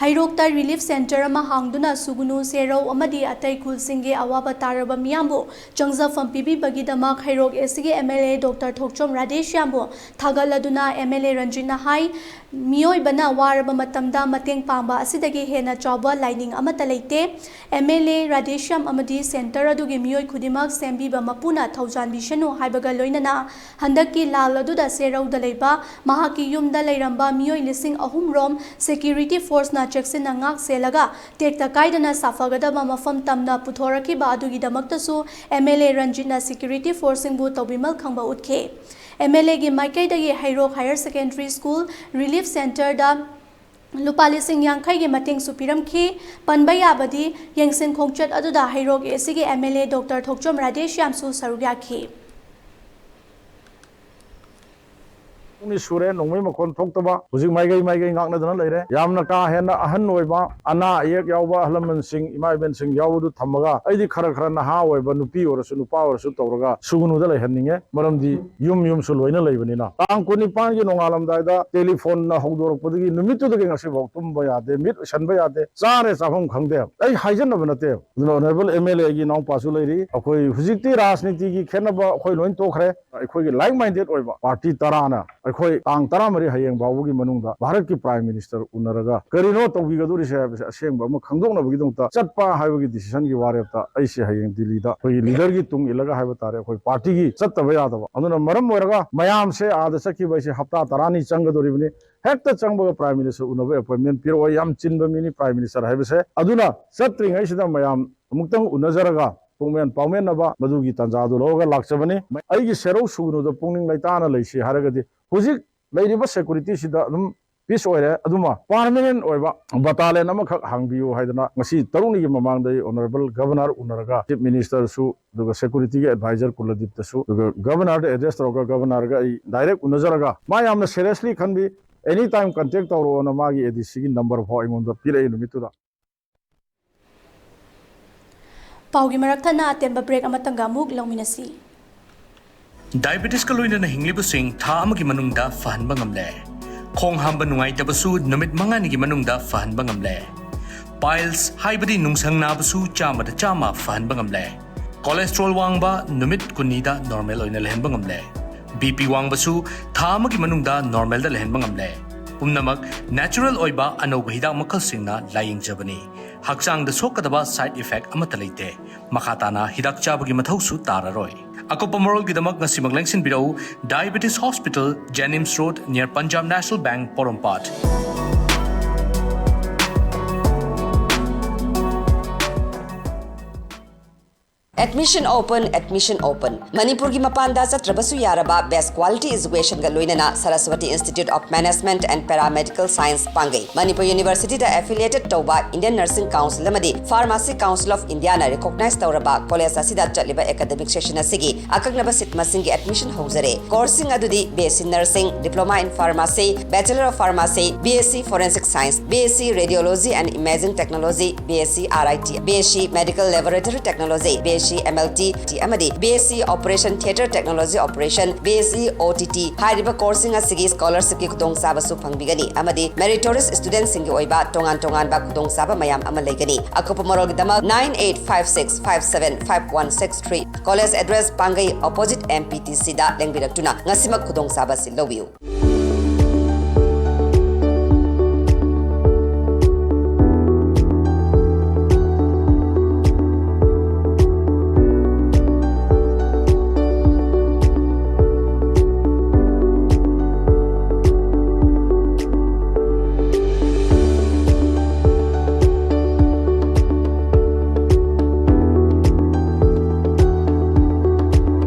ꯍꯩꯔꯣꯛꯇ ꯔꯤꯂꯤꯐ ꯁꯦꯟꯇꯔ ꯑꯃ ꯍꯥꯡꯗꯨꯅ ꯁꯨꯒꯨꯅꯨ, ꯁꯦꯔꯧ ꯑꯃꯗꯤ ꯑꯇꯩ ꯈꯨꯜꯁꯤꯡꯒꯤ ꯑꯋꯥꯕ ꯇꯥꯔꯕ ꯃꯤꯌꯥꯝꯕꯨ ꯆꯪꯖꯐꯝ ꯄꯤꯕꯤꯕꯒꯤꯗꯃꯛ ꯍꯩꯔꯣꯛ ꯑꯦ ꯁꯤꯒꯤ M L A doctor Thokchom ꯔꯥꯙꯦꯁ꯭ꯌꯥꯝꯕꯨ ꯊꯥꯒꯠꯂꯗꯨꯅ ꯑꯦꯝ ꯑꯦꯜ ꯑꯦ ꯔꯟꯖꯤꯠꯅ ꯍꯥꯏ, ꯃꯤꯑꯣꯏꯕꯅ ꯋꯥꯔꯕ ꯃꯇꯝꯗ ꯃꯇꯦꯡ ꯄꯥꯡꯕ ꯑꯁꯤꯗꯒꯤ ꯍꯦꯟꯅ ꯆꯥꯎꯕ ꯂꯥꯏꯅꯤꯡ ꯑꯃꯠꯇ ꯂꯩꯇꯦ꯫ ꯑꯦꯝ ꯑꯦꯜ ꯑꯦ ꯔꯥꯙꯦꯁ꯭ꯌꯥꯝ ꯑꯃꯗꯤ ꯁꯦꯟꯇꯔ ꯑꯗꯨꯒꯤ ꯃꯤꯑꯣꯏ ꯈꯨꯗꯤꯡꯃꯛ ꯁꯦꯝꯕꯤꯕ ꯃꯄꯨꯅ ꯊꯧꯖꯥꯟꯕꯤꯁꯅꯨ ꯍꯥꯏꯕꯒ ꯂꯣꯏꯅꯅ ꯍꯟꯗꯛꯀꯤ ꯂꯥꯜ ꯑꯗꯨꯗ ꯁꯦꯔꯧꯗ ꯂꯩꯕ ꯃꯍꯥꯛꯀꯤ ꯌꯨꯝꯗ ꯂꯩꯔꯝꯕ ꯃꯤꯑꯣꯏ ꯂꯤꯁꯤꯡ ꯑꯍꯨꯝ ꯔꯣꯝ ꯁꯦꯀ꯭ꯌꯨꯔꯤꯇꯤ ꯐꯣꯔꯁꯅ ꯆꯦꯛꯁꯤꯟꯅ ꯉꯥꯛ ꯁꯦꯜꯂꯒ ꯇꯦꯛꯇ ꯀꯥꯏꯗꯅ ꯁꯥꯐꯒꯗꯕ ꯃꯐꯝ ꯇꯝꯅ ꯄꯨꯊꯣꯔꯛꯈꯤꯕ ꯑꯗꯨꯒꯤꯗꯃꯛꯇꯁꯨ ꯑꯦꯝ ꯑꯦꯜ ꯑꯦ ꯔꯟꯖꯤꯠꯅ ꯁꯦꯀ꯭ꯌꯨꯔꯤꯇꯤ ꯐꯣꯔꯁꯁꯤꯡꯕꯨ ꯇꯧꯕꯤꯃꯜ ꯈꯪꯕ ꯎꯠꯈꯤ꯫ ꯑꯦꯝ ꯑꯦꯜ ꯑꯦꯒꯤ ꯃꯥꯏꯀꯩꯗꯒꯤ ꯍꯩꯔꯣꯛ ꯍꯥꯌꯔ ꯁꯦꯀꯦꯟꯗꯔꯤ ꯁ꯭ꯀꯨꯜ ꯔꯤꯂꯤꯐ ꯁꯦꯟꯇꯔꯗ ꯂꯨꯄꯥ ꯂꯤꯁꯤꯡ ꯌꯥꯡꯈꯩꯒꯤ ꯃꯇꯦꯡꯁꯨ ꯄꯤꯔꯝꯈꯤ꯫ ꯄꯟꯕ ꯌꯥꯕꯗꯤ, ꯌꯦꯡꯁꯤꯟ ꯈꯣꯡꯆꯠ ꯑꯗꯨꯗ ꯍꯩꯔꯣꯛ ꯑꯦ ꯁꯤꯒꯤ ꯑꯦꯝ ꯑꯦꯜ ꯑꯦ ꯗꯣꯛꯇꯔ ꯊꯣꯛꯆꯣꯝ ꯔꯥꯙꯦꯁ꯭ꯌꯥꯝꯁꯨ ꯁꯔꯨꯛ ꯌꯥꯈꯤ꯫ ꯄꯨꯡꯅꯤ ꯁꯨꯔꯦ ꯅꯣꯡꯃꯩ ꯃꯈꯣꯟ ꯊꯣꯛꯇꯕ, ꯍꯧꯖꯤꯛ ꯃꯥꯏꯀꯩ ꯃꯥꯏꯀꯩ ꯉꯥꯛꯅꯗꯅ ꯂꯩꯔꯦ꯫ ꯌꯥꯝꯅ ꯀꯥ ꯍꯦꯟꯅ ꯑꯍꯟ ꯑꯣꯏꯕ, ꯑꯅꯥ ꯑꯌꯦꯛ ꯌꯥꯎꯕ ꯑꯍꯜ ꯂꯃꯟꯁꯤꯡ, ꯏꯃꯥ ꯏꯕꯦꯟꯁꯤꯡ ꯌꯥꯎꯕꯗꯨ ꯊꯝꯃꯒ, ꯑꯩꯗꯤ ꯈꯔ ꯈꯔ ꯅꯍꯥ ꯑꯣꯏꯕ ꯅꯨꯄꯤ ꯑꯣꯏꯔꯁꯨ ꯅꯨꯄꯥ ꯑꯣꯏꯔꯁꯨ ꯇꯧꯔꯒ ꯁꯨꯒꯅꯨꯗ ꯂꯩꯍꯟꯅꯤꯡꯉꯦ꯫ ꯃꯔꯝꯗꯤ ꯌꯨꯝ ꯌꯨꯝꯁꯨ ꯂꯣꯏꯅ ꯂꯩꯕꯅꯤꯅ꯫ ꯇꯥꯡ ꯀꯨꯟꯅꯤꯄꯥꯟꯒꯤ ꯅꯣꯡꯉꯥꯜꯂꯝꯗꯥꯏꯗ ꯇꯦꯂꯤꯐꯣꯟꯅ ꯍꯧꯗꯣꯔꯛꯄꯗꯒꯤ ꯅꯨꯃꯤꯠꯇꯨꯗꯒꯤ ꯉꯁꯤꯐꯥꯎ ꯇꯨꯝꯕ ꯌꯥꯗꯦ, ꯃꯤꯠ ꯎꯏꯁꯟꯕ ꯌꯥꯗꯦ, ꯆꯥꯔꯦ ꯆꯥꯐꯝ ꯈꯪꯗꯦ꯫ ꯑꯩ ꯍꯥꯏꯖꯟꯅꯕ ꯅꯠꯇꯦ꯫ ꯑꯗꯨꯅ ꯑꯣꯅꯔꯦꯕꯜ ꯑꯦꯝ ꯑꯦꯜ ꯑꯦꯒꯤ ꯏꯅꯥꯎꯄꯥꯁꯨ ꯂꯩꯔꯤ꯫ ꯑꯩꯈꯣꯏ ꯍꯧꯖꯤꯛꯇꯤ ꯔꯥꯖꯅꯤꯇꯤꯒꯤ ꯈꯦꯠꯅꯕ ꯑꯩꯈꯣꯏ ꯂꯣꯏ ꯇꯣꯛꯈ꯭ꯔꯦ꯫ ꯑꯩꯈꯣꯏꯒꯤ ꯂꯥꯏꯛ ꯃꯥꯏꯟꯗꯦꯠ ꯑꯣꯏꯕ ꯄꯥꯔꯇꯤ ꯇꯔꯥꯅ ꯑꯩꯈꯣꯏ ꯇꯥꯡ ꯇꯔꯥꯃꯔꯤ ꯍꯌꯦꯡ ꯐꯥꯎꯕꯒꯤ ꯃꯅꯨꯡꯗ ꯚꯥꯔꯠꯀꯤ ꯄ꯭ꯔꯥꯏꯝ ꯃꯤꯅꯤꯁꯇꯔ ꯎꯅꯔꯒ ꯀꯔꯤꯅꯣ ꯇꯧꯕꯤꯒꯗꯧꯔꯤꯁꯦ ꯍꯥꯏꯕꯁꯦ ꯑꯁꯦꯡꯕ ꯑꯃ ꯈꯪꯗꯣꯛꯅꯕꯒꯤꯗꯃꯛꯇ ꯆꯠꯄ ꯍꯥꯏꯕꯒꯤ ꯗꯤꯁꯤꯖꯟꯒꯤ ꯋꯥꯔꯦꯞꯇ ꯑꯩꯁꯦ ꯍꯌꯦꯡ ꯗꯤꯜꯂꯤꯗ ꯑꯩꯈꯣꯏꯒꯤ ꯂꯤꯗꯔꯒꯤ ꯇꯨꯡ ꯏꯜꯂꯒ ꯍꯥꯏꯕ ꯇꯥꯔꯦ, ꯑꯩꯈꯣꯏ ꯄꯥꯔꯇꯤꯒꯤ ꯆꯠꯇꯕ ꯌꯥꯗꯕ꯫ ꯑꯗꯨꯅ ꯃꯔꯝ ꯑꯣꯏꯔꯒ ꯃꯌꯥꯝꯁꯦ ꯑꯥꯗ ꯆꯠꯈꯤꯕ ꯍꯥꯏꯁꯦ ꯍꯞꯇꯥ ꯇꯔꯥꯅꯤ ꯆꯪꯒꯗꯧꯔꯤꯕꯅꯤ꯫ ꯍꯦꯛꯇ ꯆꯪꯕꯒ ꯄ꯭ꯔꯥꯏꯝ ꯃꯤꯅꯤꯁꯇꯔ ꯎꯅꯕ ꯑꯦꯄꯣꯏꯟꯃꯦꯟ ꯄꯤꯔꯛꯑꯣ꯫ ꯌꯥꯝ ꯆꯤꯟꯕ ꯃꯤꯅꯤ ꯄ꯭ꯔꯥꯏꯝ ꯃꯤꯅꯤꯁꯇꯔ ꯍꯥꯏꯕꯁꯦ꯫ ꯑꯗꯨꯅ ꯆꯠꯇ꯭ꯔꯤꯉꯩꯁꯤꯗ ꯃꯌꯥꯝ ꯑꯃꯨꯛꯇꯪ ꯎꯅꯖꯔꯒ ꯄꯨꯛꯃꯦꯟ ꯄꯥꯎꯃꯦꯟꯅꯕ ꯃꯗꯨꯒꯤ ꯇꯥꯟꯖꯥꯗꯨ ꯂꯧꯔꯒ ꯂꯥꯛꯆꯕꯅꯤ꯫ ꯑꯩꯒꯤ ꯁꯦꯔꯧ ꯁꯨꯒꯅꯨꯗ ꯄꯨꯛꯅꯤꯡ ꯂꯩꯇꯥꯅ ꯂꯩꯁꯤ ꯍꯥꯏꯔꯒꯗꯤ ꯍꯧꯖꯤꯛ ꯂꯩꯔꯤꯕ ꯁꯦꯀꯨꯔꯤꯇꯤꯁꯤꯗ ꯑꯗꯨꯝ ꯄꯤꯁ ꯑꯣꯏꯔꯦ, ꯑꯗꯨꯃ ꯄꯥꯔꯃꯅꯦꯟ ꯑꯣꯏꯕ ꯕꯇꯥꯂꯤꯌꯟ ꯑꯃꯈꯛ ꯍꯥꯡꯕꯤꯌꯨ ꯍꯥꯏꯗꯅ ꯉꯁꯤ ꯇꯔꯨꯛꯅꯤꯒꯤ ꯃꯃꯥꯡꯗ ꯑꯩ ꯑꯣꯅꯔꯦꯕꯜ ꯒꯚꯔꯅꯔ ꯎꯅꯔꯒ, ꯆꯤꯐ ꯃꯤꯅꯤꯁꯇꯔꯁꯨ, ꯑꯗꯨꯒ ꯁꯦꯀ꯭ꯌꯨꯔꯤꯇꯤꯒꯤ ꯑꯦꯗꯚꯥꯏꯖꯔ ꯀꯨꯜꯗꯤꯞꯇꯁꯨ, ꯑꯗꯨꯒ ꯒꯚꯔꯅꯔꯗ ꯑꯦꯗ꯭ꯔꯦꯁ ꯇꯧꯔꯒ, ꯒꯚꯔꯅꯔꯒ ꯑꯩ ꯗꯥꯏꯔꯦꯛ ꯎꯅꯖꯔꯒ, ꯃꯥ ꯌꯥꯝꯅ ꯁꯦꯔꯤꯌꯁꯂꯤ ꯈꯟꯕꯤ, ꯑꯦꯅꯤ ꯇꯥꯏꯝ ꯀꯟꯇꯦꯛ ꯇꯧꯔꯛꯑꯣꯅ ꯃꯥꯒꯤ ꯑꯦ ꯗꯤ ꯁꯤꯒꯤ ꯅꯝꯕꯔ ꯐꯥꯎ ꯑꯩꯉꯣꯟꯗ ꯄꯤꯔꯛꯏ ꯅꯨꯃꯤꯠꯇꯨꯗ꯫ ꯄꯥꯎꯒꯤ ꯃꯔꯛ ꯊꯠꯅ ꯑꯇꯦꯟꯕ ꯕ꯭ꯔꯦꯛ ꯑꯃꯇꯪꯒ ꯑꯃꯨꯛ ꯂꯧꯃꯤꯟꯅꯁꯤ꯫ ꯗꯥꯏꯕꯦꯇꯤꯁꯀ ꯂꯣꯏꯅꯅ ꯍꯤꯡꯂꯤꯕꯁꯤꯡ ꯊꯥ ꯑꯃꯒꯤ ꯃꯅꯨꯡꯗ ꯐꯍꯟꯕ ꯉꯝꯂꯦ꯫ ꯈꯣꯡ ꯍꯥꯝꯕ ꯅꯨꯡꯉꯥꯏꯇꯕꯁꯨ ꯅꯨꯃꯤꯠ ꯃꯉꯥꯅꯤꯒꯤ ꯃꯅꯨꯡꯗ ꯐꯍꯟꯕ ꯉꯝꯂꯦ꯫ ꯄꯥꯏꯜꯁ ꯍꯥꯏꯕꯗꯤ ꯅꯨꯡꯁꯪ ꯅꯥꯕꯁꯨ ꯆꯥꯝꯃꯗ ꯆꯥꯝꯃ ꯐꯍꯟꯕ ꯉꯝꯂꯦ꯫ ꯀꯣꯂꯦꯁꯇ꯭ꯔꯣꯜ ꯋꯥꯡꯕ ꯅꯨꯃꯤꯠ ꯀꯨꯟꯅꯤꯗ ꯅꯣꯔꯃꯦꯜ ꯑꯣꯏꯅ ꯂꯩꯍꯟꯕ ꯉꯝꯂꯦ꯫ ꯕꯤ ꯄꯤ ꯋꯥꯡꯕꯁꯨ ꯊꯥ ꯑꯃꯒꯤ ꯃꯅꯨꯡꯗ ꯅꯣꯔꯃꯦꯜꯗ ꯂꯩꯍꯟꯕ ꯉꯝꯂꯦ꯫ ꯄꯨꯝꯅꯃꯛ ꯅꯦꯆꯔꯦꯜ ꯑꯣꯏꯕ ꯑꯅꯧꯕ ꯍꯤꯗꯥꯛ ꯃꯈꯜꯁꯤꯡꯅ ꯂꯥꯌꯦꯡꯖꯕꯅꯤ꯫ ꯍꯛꯆꯥꯡꯗ ꯁꯣꯛꯀꯗꯕ ꯁꯥꯏꯗ ꯏꯐꯦꯛ ꯑꯃꯠꯇ ꯂꯩꯇꯦ꯫ ꯃꯈꯥ ꯇꯥꯅ ꯍꯤꯗꯥꯛ ꯆꯥꯕꯒꯤ ꯃꯊꯧꯁꯨ ꯇꯥꯔꯔꯣꯏ꯫ ꯑꯀꯨꯞꯄ ꯃꯔꯣꯜꯒꯤꯗꯃꯛ ꯉꯁꯤꯃꯛ ꯂꯦꯡꯁꯤꯟꯕꯤꯔꯛꯎ, ꯗꯥꯏꯕꯦꯇꯤꯁ ꯍꯣꯁꯄꯤꯇꯥꯜ, ꯖꯦꯅꯤꯝꯁ ꯔꯣꯗ, ꯅꯤꯌꯔ ꯄꯟꯖꯥꯕ ꯅꯦꯁꯅꯦꯜ ꯕꯦꯡꯛ, ꯄꯣꯔꯣꯝꯄꯥꯠ꯫ Admission open, admission open. ꯃꯅꯤꯄꯨꯔꯒꯤ ꯃꯄꯥꯟꯗ ꯆꯠꯇ꯭ꯔꯕꯁꯨ ꯌꯥꯔꯕ best quality educationꯒ ꯂꯣꯏꯅꯅ Saraswati Institute of Management and Paramedical Science ꯄꯥꯡꯒꯩ꯫ Manipur Universityꯗ affiliated ꯇꯧꯕ Indian Nursing Council ꯑꯃꯗꯤ Pharmacy Council of Indiaꯅ recognize ꯇꯧꯔꯕ college ꯑꯁꯤꯗ ꯆꯠꯂꯤꯕ academic session ꯑꯁꯤꯒꯤ ꯑꯀꯛꯅꯕ seat ꯃꯁꯤꯡꯒꯤ admission ꯍꯧꯖꯔꯦ꯫ Courseꯁꯤꯡ ꯑꯗꯨꯗꯤ B S C Nursing, Diploma in Pharmacy, Bachelor of Pharmacy, B S C Forensic Science, B S C Radiology and Imaging Technology, B S C R I T, B S C Medical Laboratory Technology, B S C M L T ꯑꯃꯗꯤ B S C Operation Theatre Technology Operation, B S C O T T ꯍꯥꯏꯔꯤꯕ courseꯁꯤꯡ ꯑꯁꯤꯒꯤ scholarshipꯀꯤ ꯈꯨꯗꯣꯡꯆꯥꯕꯁꯨ ꯐꯪꯕꯤꯒꯅꯤ ꯑꯃꯗꯤ meritorious studentꯁꯤꯡꯒꯤ ꯑꯣꯏꯕ ꯇꯣꯉꯥꯟ ꯇꯣꯉꯥꯟꯕ ꯈꯨꯗꯣꯡꯆꯥꯕ ꯃꯌꯥꯝ ꯑꯃ ꯂꯩꯒꯅꯤ꯫ ꯑꯀꯨꯞꯄ ꯃꯔꯣꯜꯒꯤꯗꯃꯛ nine eight five six five seven five one six three꯫ College address ꯄꯥꯡꯒꯩ opposite M P T Cꯗ ꯂꯦꯡꯕꯤꯔꯛꯇꯨꯅ ꯉꯁꯤꯃꯛ ꯈꯨꯗꯣꯡꯆꯥꯕ ꯑꯁꯤ ꯂꯧꯕꯤꯌꯨ꯫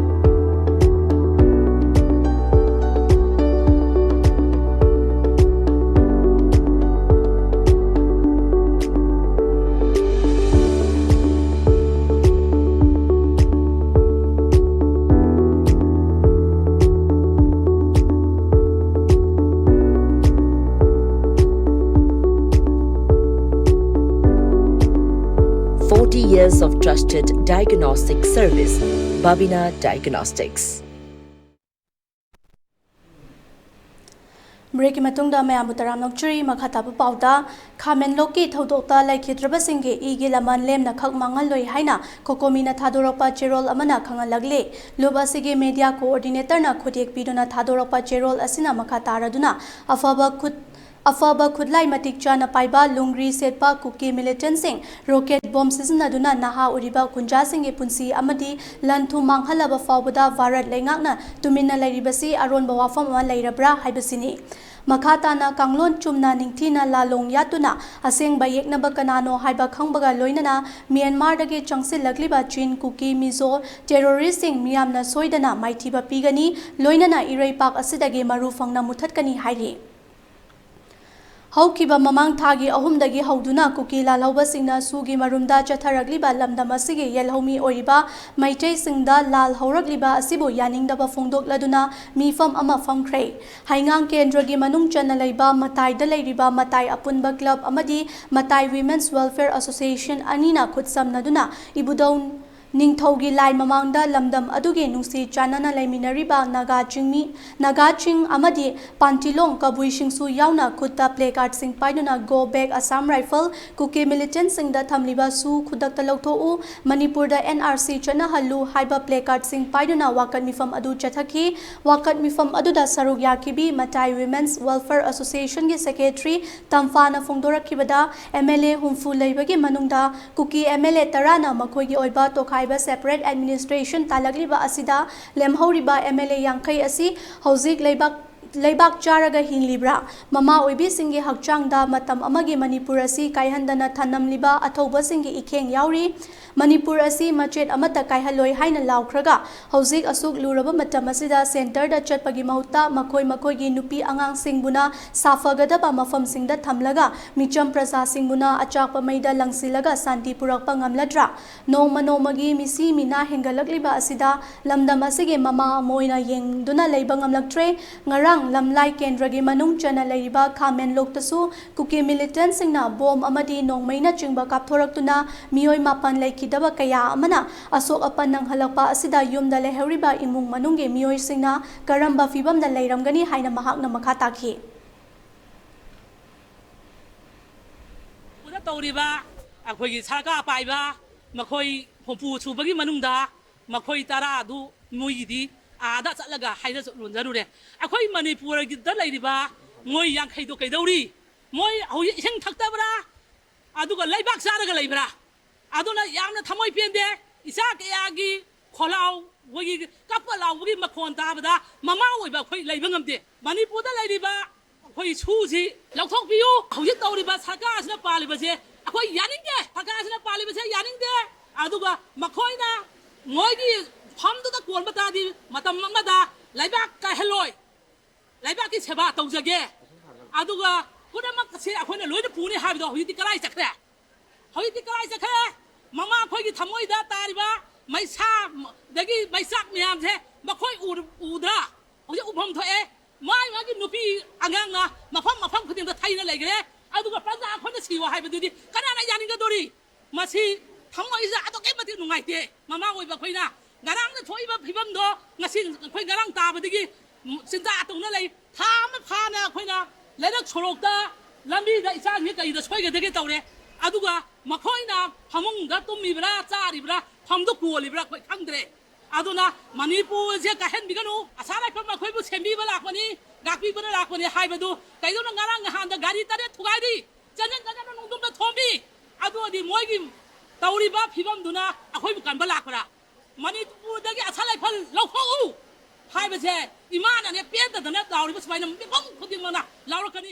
Years of trusted diagnostic service, Babina Diagnostics. ꯕ꯭ꯔꯦꯛꯀꯤ ꯃꯇꯨꯡꯗ ꯃꯌꯥꯝꯕꯨ ꯇꯔꯥꯝꯅ ꯑꯣꯛꯆꯔꯤ꯫ ꯃꯈꯥ ꯇꯥꯕ ꯄꯥꯎꯗ, ꯈꯥꯃꯦꯟꯂꯣꯛꯀꯤ ꯊꯧꯗꯣꯛꯇ ꯂꯩꯈꯤꯗ꯭ꯔꯕꯁꯤꯡꯒꯤ ꯏꯒꯤ ꯂꯃꯟ ꯂꯦꯝꯅ ꯈꯛ ꯃꯥꯡꯍꯜꯂꯣꯏ ꯍꯥꯏꯅ ꯀꯣꯀꯣꯃꯤꯅ ꯊꯥꯗꯣꯔꯛꯄ ꯆꯦꯔꯣꯜ ꯑꯃꯅ ꯈꯪꯍꯜꯂꯛꯂꯤ꯫ ꯂꯨꯞ ꯑꯁꯤꯒꯤ ꯃꯦꯗꯤꯌꯥ ꯀꯣꯑꯣꯔꯗꯤꯅꯦꯇꯔꯅ ꯈꯨꯠꯌꯦꯛ ꯄꯤꯗꯨꯅ ꯊꯥꯗꯣꯔꯛꯄ ꯆꯦꯔꯣꯜ ꯑꯁꯤꯅ ꯃꯈꯥ ꯇꯥꯔꯗꯨꯅ, ꯑꯐꯕ ꯈꯨꯠ ꯑꯐꯕ ꯈꯨꯠꯂꯥꯏ ꯃꯇꯤꯛ ꯆꯥꯅ ꯄꯥꯏꯕ ꯂꯨꯡꯒ꯭ꯔꯤ ꯁꯦꯠꯄ ꯀꯨꯀꯤ ꯃꯤꯂꯤꯇꯦꯟꯠꯁꯤꯡ ꯔꯣꯀꯦꯠ ꯕꯣꯝ ꯁꯤꯖꯤꯟꯅꯗꯨꯅ ꯅꯍꯥ ꯑꯣꯏꯔꯤꯕ ꯀꯨꯟꯖꯥꯁꯤꯡꯒꯤ ꯄꯨꯟꯁꯤ ꯑꯃꯗꯤ ꯂꯟ ꯊꯨꯝ ꯃꯥꯡꯍꯜꯂꯕ ꯐꯥꯎꯕꯗ ꯚꯥꯔꯠ ꯂꯩꯉꯥꯛꯅ ꯇꯨꯃꯤꯟꯅ ꯂꯩꯔꯤꯕꯁꯤ ꯑꯔꯣꯟꯕ ꯋꯥꯐꯝ ꯑꯃ ꯂꯩꯔꯕ꯭ꯔꯥ ꯍꯥꯏꯕꯁꯤꯅꯤ꯫ ꯃꯈꯥ ꯇꯥꯅ ꯀꯥꯡꯂꯣꯟ ꯆꯨꯝꯅ ꯅꯤꯡꯊꯤꯅ ꯂꯥꯂꯣꯡ ꯌꯥꯠꯇꯨꯅ ꯑꯁꯦꯡꯕ ꯌꯦꯛꯅꯕ ꯀꯅꯥꯅꯣ ꯍꯥꯏꯕ ꯈꯪꯕꯒ ꯂꯣꯏꯅꯅ ꯃ꯭ꯌꯥꯟꯃꯥꯔꯗꯒꯤ ꯆꯪꯁꯤꯜꯂꯛꯂꯤꯕ ꯆꯤꯟ ꯀꯨꯀꯤ ꯃꯤꯖꯣ ꯇꯦꯔꯣꯔꯤꯁꯁꯤꯡ ꯃꯤꯌꯥꯝꯅ ꯁꯣꯏꯗꯅ ꯃꯥꯏꯊꯤꯕ ꯄꯤꯒꯅꯤ, ꯂꯣꯏꯅꯅ ꯏꯔꯩꯄꯥꯛ ꯑꯁꯤꯗꯒꯤ ꯃꯔꯨ ꯐꯪꯅ ꯃꯨꯊꯠꯀꯅꯤ ꯍꯥꯏꯔꯤ꯫ ꯍꯧꯈꯤꯕ ꯃꯃꯥꯡ ꯊꯥꯒꯤ ꯑꯍꯨꯝꯗꯒꯤ ꯍꯧꯗꯨꯅ ꯀꯨꯀꯤ ꯂꯥꯜꯍꯧꯕꯁꯤꯡꯅ ꯁꯨꯒꯤ ꯃꯔꯨꯝꯗ ꯆꯠꯊꯔꯛꯂꯤꯕ ꯂꯝꯗꯝ ꯑꯁꯤꯒꯤ ꯌꯦꯜꯍꯧꯃꯤ ꯑꯣꯏꯔꯤꯕ ꯃꯩꯇꯩꯁꯤꯡꯗ ꯂꯥꯜ ꯍꯧꯔꯛꯂꯤꯕ ꯑꯁꯤꯕꯨ ꯌꯥꯅꯤꯡꯗꯕ ꯐꯣꯡꯗꯣꯛꯂꯗꯨꯅ ꯃꯤꯐꯝ ꯑꯃ ꯐꯝꯈ꯭ꯔꯦ꯫ ꯍꯩꯉꯥꯡ ꯀꯦꯟꯗ꯭ꯔꯒꯤ ꯃꯅꯨꯡ ꯆꯟꯅ ꯂꯩꯕ ꯃꯇꯥꯏꯗ ꯂꯩꯔꯤꯕ ꯃꯇꯥꯏ ꯑꯄꯨꯟꯕ ꯀ꯭ꯂꯕ ꯑꯃꯗꯤ ꯃꯇꯥꯏ Women's Welfare Association ꯑꯅꯤꯅ ꯈꯨꯠꯁꯝꯅꯗꯨꯅ ꯏꯕꯨꯙꯧ ꯅꯤꯡꯊꯧꯒꯤ ꯂꯥꯏ ꯃꯃꯥꯡꯗ ꯂꯝꯗꯝ ꯑꯗꯨꯒꯤ ꯅꯨꯡꯁꯤ ꯆꯥꯟꯅꯅ ꯂꯩꯃꯤꯟꯅꯔꯤꯕ ꯅꯥꯒꯥ ꯆꯤꯡꯃꯤ, ꯅꯥꯒꯥ ꯆꯤꯡ ꯑꯃꯗꯤ ꯄꯥꯟꯇꯤꯂꯣꯡ ꯀꯕꯨꯏꯁꯤꯡꯁꯨ ꯌꯥꯎꯅ ꯈꯨꯠꯇ placard ꯁꯤꯡ ꯄꯥꯏꯗꯨꯅ "Go back Assam Rifle, ꯀꯨꯀꯤ ꯃꯤꯂꯤꯇꯦꯟꯠꯁꯤꯡꯗ ꯊꯝꯂꯤꯕ ꯁꯨ ꯈꯨꯗꯛꯇ ꯂꯧꯊꯣꯛꯎ, ꯃꯅꯤꯄꯨꯔꯗ N R C ꯆꯠꯅꯍꯜꯂꯨ" ꯍꯥꯏꯕ placard ꯁꯤꯡ ꯄꯥꯏꯗꯨꯅ ꯋꯥꯀꯠ ꯃꯤꯐꯝ ꯑꯗꯨ ꯆꯠꯊꯈꯤ꯫ ꯋꯥꯀꯠ ꯃꯤꯐꯝ ꯑꯗꯨꯗ ꯁꯔꯨꯛ ꯌꯥꯈꯤꯕꯤ ꯃꯇꯥꯏ Women's Welfare Association ꯒꯤ secretary ꯇꯝꯐꯥꯅ ꯐꯣꯡꯗꯣꯔꯛꯈꯤꯕꯗ, M L A ꯍꯨꯝꯐꯨ ꯂꯩꯕꯒꯤ ꯃꯅꯨꯡꯗ ꯀꯨꯀꯤ M L A ꯇꯔꯥꯅ ꯃꯈꯣꯏꯒꯤ ꯑꯣꯏꯕ ꯇꯣꯈꯥꯏꯕ separate administration ꯇꯥꯜꯂꯛꯂꯤꯕ ꯑꯁꯤꯗ ꯂꯦꯝꯍꯧꯔꯤꯕ M L A ꯌꯥꯡꯈꯩ ꯑꯁꯤ ꯍꯧꯖꯤꯛ ꯂꯩꯕꯥꯛ, ꯂꯩꯕꯥꯛ ꯆꯥꯔꯒ ꯍꯤꯡꯂꯤꯕ꯭ꯔꯥ? ꯃꯃꯥ ꯑꯣꯏꯕꯤꯁꯤꯡꯒꯤ ꯍꯛꯆꯥꯡꯗ ꯃꯇꯝ ꯑꯃꯒꯤ ꯃꯅꯤꯄꯨꯔ ꯑꯁꯤ ꯀꯥꯏꯍꯟꯗꯅ ꯊꯝꯂꯝꯂꯤꯕ ꯑꯊꯧꯕꯁꯤꯡꯒꯤ ꯏꯈꯦꯡ ꯌꯥꯎꯔꯤ꯫ ꯃꯅꯤꯄꯨꯔ ꯑꯁꯤ ꯃꯆꯦꯠ ꯑꯃꯠꯇ ꯀꯥꯏꯍꯜꯂꯣꯏ ꯍꯥꯏꯅ ꯂꯥꯎꯈ꯭ꯔꯒ, ꯍꯧꯖꯤꯛ ꯑꯁꯨꯛ ꯂꯨꯔꯕ ꯃꯇꯝ ꯑꯁꯤꯗ centre ꯗ ꯆꯠꯄꯒꯤ ꯃꯍꯨꯠꯇ ꯃꯈꯣꯏ ꯃꯈꯣꯏꯒꯤ ꯅꯨꯄꯤ ꯑꯉꯥꯡꯁꯤꯡꯕꯨꯅ ꯁꯥꯐꯒꯗꯕ ꯃꯐꯝꯁꯤꯡꯗ ꯊꯝꯂꯒ ꯃꯤꯆꯝ ꯄ꯭ꯔꯖꯥꯁꯤꯡꯕꯨꯅ ꯑꯆꯥꯛꯄ ꯃꯩꯗ ꯂꯪꯁꯤꯜꯂꯒ ꯁꯥꯟꯇꯤ ꯄꯨꯔꯛꯄ ꯉꯝꯂꯗ꯭ꯔꯥ? ꯅꯣꯡꯃ ꯅꯣꯡꯃꯒꯤ ꯃꯤꯁꯤ ꯃꯤꯅꯥ ꯍꯦꯟꯒꯠꯂꯛꯂꯤꯕ ꯑꯁꯤꯗ ꯂꯝꯗꯝ ꯑꯁꯤꯒꯤ ꯃꯃꯥ ꯑꯃ ꯑꯣꯏꯅ ꯌꯦꯡꯗꯨꯅ ꯂꯩꯕ ꯉꯝꯂꯛꯇ꯭ꯔꯦ꯫ ꯉꯔꯥꯡ ꯂꯝꯂꯥꯏ ꯀꯦꯟꯗ꯭ꯔꯒꯤ ꯃꯅꯨꯡ ꯆꯟꯅ ꯂꯩꯔꯤꯕ ꯈꯥꯃꯦꯟꯂꯣꯛꯇꯁꯨ ꯀꯨꯀꯤ ꯃꯤꯂꯤꯇꯦꯟꯁꯤꯡꯅ ꯕꯣꯝ ꯑꯃꯗꯤ ꯅꯣꯡꯃꯩꯅꯆꯤꯡꯕ ꯀꯥꯞꯊꯣꯔꯛꯇꯨꯅ ꯃꯤꯑꯣꯏ ꯃꯥꯄꯟ ꯂꯩꯈꯤꯗꯕ ꯀꯌꯥ ꯑꯃꯅ ꯑꯁꯣꯛ ꯑꯄꯟ ꯅꯪꯍꯜꯂꯛꯄ ꯑꯁꯤꯗ ꯌꯨꯝꯗ ꯂꯩꯍꯧꯔꯤꯕ ꯏꯃꯨꯡ ꯃꯅꯨꯡꯒꯤ ꯃꯤꯑꯣꯏꯁꯤꯡꯅ ꯀꯔꯝꯕ ꯐꯤꯚꯝꯗ ꯂꯩꯔꯝꯒꯅꯤ ꯍꯥꯏꯅ ꯃꯍꯥꯛꯅ ꯃꯈꯥ ꯇꯥꯈꯤ꯫ ꯃꯅꯤꯄꯨꯔꯗ ꯇꯧꯔꯤꯕ ꯑꯩꯈꯣꯏꯒꯤ ꯁꯔꯀꯥꯔ ꯄꯥꯏꯕ ꯃꯈꯣꯏ ꯍꯨꯝꯐꯨ ꯁꯨꯕꯒꯤ ꯃꯅꯨꯡꯗ ꯃꯈꯣꯏ ꯇꯔꯥ ꯑꯗꯨ ꯃꯣꯏꯒꯤꯗꯤ ꯑꯥꯗ ꯆꯠꯂꯒ ꯍꯥꯏꯅ ꯂꯣꯟꯖꯔꯨꯔꯦ꯫ ꯑꯩꯈꯣꯏ ꯃꯅꯤꯄꯨꯔꯒꯤꯗ ꯂꯩꯔꯤꯕ ꯃꯣꯏ ꯌꯥꯡꯈꯩꯗꯣ ꯀꯩꯗꯧꯔꯤ? ꯃꯣꯏ ꯍꯧꯖꯤꯛ ꯏꯁꯤꯡ ꯊꯛꯇꯕ꯭ꯔꯥ? ꯑꯗꯨꯒ ꯂꯩꯕꯥꯛ ꯆꯥꯔꯒ ꯂꯩꯕ꯭ꯔꯥ? ꯑꯗꯨꯅ ꯌꯥꯝꯅ ꯊꯃꯣꯏ ꯄꯦꯟꯗꯦ꯫ ꯏꯆꯥ ꯀꯌꯥꯒꯤ ꯈꯣꯜꯂꯥꯎ, ꯑꯩꯈꯣꯏꯒꯤ ꯀꯞꯄ ꯂꯥꯎꯕꯒꯤ ꯃꯈꯣꯟ ꯇꯥꯕꯗ ꯃꯃꯥ ꯑꯣꯏꯕ ꯑꯩꯈꯣꯏ ꯂꯩꯕ ꯉꯝꯗꯦ꯫ ꯃꯅꯤꯄꯨꯔꯗ ꯂꯩꯔꯤꯕ ꯑꯩꯈꯣꯏ ꯁꯨꯁꯤ ꯂꯧꯊꯣꯛꯄꯤꯌꯨ꯫ ꯍꯧꯖꯤꯛ ꯇꯧꯔꯤꯕ ꯁꯔꯀꯥꯔꯁꯤꯅ ꯄꯥꯜꯂꯤꯕꯁꯦ ꯑꯩꯈꯣꯏ ꯌꯥꯅꯤꯡꯗꯦ꯫ ꯁꯔꯀꯥꯔꯁꯤꯅ ꯄꯥꯜꯂꯤꯕꯁꯦ ꯌꯥꯅꯤꯡꯗꯦ꯫ ꯑꯗꯨꯒ ꯃꯈꯣꯏꯅ ꯃꯣꯏꯒꯤ ꯐꯝꯗꯨꯗ ꯀꯣꯟꯕ ꯇꯥꯔꯗꯤ ꯃꯇꯝ ꯑꯃꯗ ꯂꯩꯕꯥꯛ ꯀꯥꯏꯍꯜꯂꯣꯏ꯫ ꯂꯩꯕꯥꯛꯀꯤ ꯁꯦꯕꯥ ꯇꯧꯖꯒꯦ꯫ ꯑꯗꯨꯒ ꯄꯨꯝꯅꯃꯛ ꯑꯁꯤ ꯑꯩꯈꯣꯏꯅ ꯂꯣꯏꯅ ꯄꯨꯅꯤ ꯍꯥꯏꯕꯗꯣ ꯍꯧꯖꯤꯛꯇꯤ ꯀꯗꯥꯏ ꯆꯠꯈ꯭ꯔꯦ? ꯍꯧꯖꯤꯛꯇꯤ ꯀꯗꯥꯏ ꯆꯠꯈ꯭ꯔꯦ? ꯃꯃꯥ ꯑꯩꯈꯣꯏꯒꯤ ꯊꯃꯣꯏꯗ ꯇꯥꯔꯤꯕ ꯃꯩꯁꯥꯗꯒꯤ ꯃꯩꯆꯥꯛ ꯃꯌꯥꯝꯁꯦ ꯃꯈꯣꯏ ꯎꯔ-, ꯎꯗ꯭ꯔꯥ? ꯍꯧꯖꯤꯛ ꯎꯐꯝ ꯊꯣꯛꯑꯦ꯫ ꯃꯥꯒꯤ ꯃꯥꯒꯤ ꯅꯨꯄꯤ ꯑꯉꯥꯡꯅ ꯃꯐꯝ ꯃꯐꯝ ꯈꯨꯗꯤꯡꯗ ꯊꯩꯅ ꯂꯩꯈ꯭ꯔꯦ꯫ ꯑꯗꯨꯒ ꯄ꯭ꯔꯖꯥ ꯑꯩꯈꯣꯏꯅ ꯁꯤꯌꯣ ꯍꯥꯏꯕꯗꯨꯗꯤ ꯀꯅꯥꯅ ꯌꯥꯅꯤꯡꯒꯗꯣꯔꯤ? ꯃꯁꯤ ꯊꯃꯣꯏꯁꯤꯗ ꯑꯗꯨꯛꯀꯤ ꯃꯇꯤꯛ ꯅꯨꯡꯉꯥꯏꯇꯦ꯫ ꯃꯃꯥ ꯑꯣꯏꯕ ꯑꯩꯈꯣꯏꯅ ꯉꯔꯥꯡꯅ ꯊꯣꯛꯏꯕ ꯐꯤꯕꯝꯗꯣ ꯉꯁꯤ ꯑꯩꯈꯣꯏ ꯉꯔꯥꯡ ꯇꯥꯕꯗꯒꯤ ꯆꯤꯟꯖꯥ ꯇꯧꯅ ꯂꯩ꯫ ꯊꯥ ꯑꯃ ꯐꯥꯅ ꯑꯩꯈꯣꯏꯅ ꯂꯩꯔꯛ ꯁꯣꯔꯣꯛꯇ, ꯂꯝꯕꯤꯗ ꯏꯆꯥꯁꯤꯡꯁꯤ ꯀꯔꯤꯗ ꯁꯣꯏꯒꯗꯒꯦ ꯇꯧꯔꯦ꯫ ꯑꯗꯨꯒ ꯃꯈꯣꯏꯅ ꯐꯃꯨꯡꯗ ꯇꯨꯝꯃꯤꯕ꯭ꯔꯥ, ꯆꯥꯔꯤꯕ꯭ꯔꯥ, ꯐꯝꯗꯨ ꯀꯣꯜꯂꯤꯕ꯭ꯔꯥ ꯑꯩꯈꯣꯏ ꯈꯪꯗ꯭ꯔꯦ꯫ ꯑꯗꯨꯅ ꯃꯅꯤꯄꯨꯔꯁꯦ ꯀꯥꯏꯍꯟꯕꯤꯒꯅꯨ꯫ ꯑꯁꯥ ꯂꯥꯏꯐꯝ ꯑꯩꯈꯣꯏꯕꯨ ꯁꯦꯝꯕꯤꯕ ꯂꯥꯛꯄꯅꯤ, ꯉꯥꯛꯄꯤꯕꯅ ꯂꯥꯛꯄꯅꯤ ꯍꯥꯏꯕꯗꯨ ꯀꯩꯗꯧꯅ ꯉꯔꯥꯡ ꯅꯍꯥꯟꯗ ꯒꯥꯔꯤ ꯇꯔꯦꯠ ꯊꯨꯒꯥꯏꯔꯤ, ꯆꯟꯖꯟ ꯆꯟꯖꯟꯅ ꯅꯨꯡꯗꯨꯝꯗ ꯊꯣꯝꯕꯤ꯫ ꯑꯗꯨ ꯑꯣꯏꯔꯗꯤ ꯃꯣꯏꯒꯤ ꯇꯧꯔꯤꯕ ꯐꯤꯕꯝꯗꯨꯅ ꯑꯩꯈꯣꯏꯕꯨ ꯀꯟꯕ ꯂꯥꯛꯄ꯭ꯔꯥ? ꯃꯅꯤꯄꯨꯔꯗꯒꯤ ꯑꯁꯥ ꯂꯥꯏꯐꯝ ꯂꯧꯊꯣꯛꯎ ꯍꯥꯏꯕꯁꯦ ꯏꯃꯥꯅꯅꯦ ꯄꯦꯟꯗꯗꯅ ꯂꯥꯎꯔꯤꯕ ꯁꯨꯃꯥꯏꯅ ꯃꯤꯄꯨꯝ ꯈꯨꯗꯤꯡꯃꯛꯅ ꯂꯥꯎꯔꯛꯀꯅꯤ꯫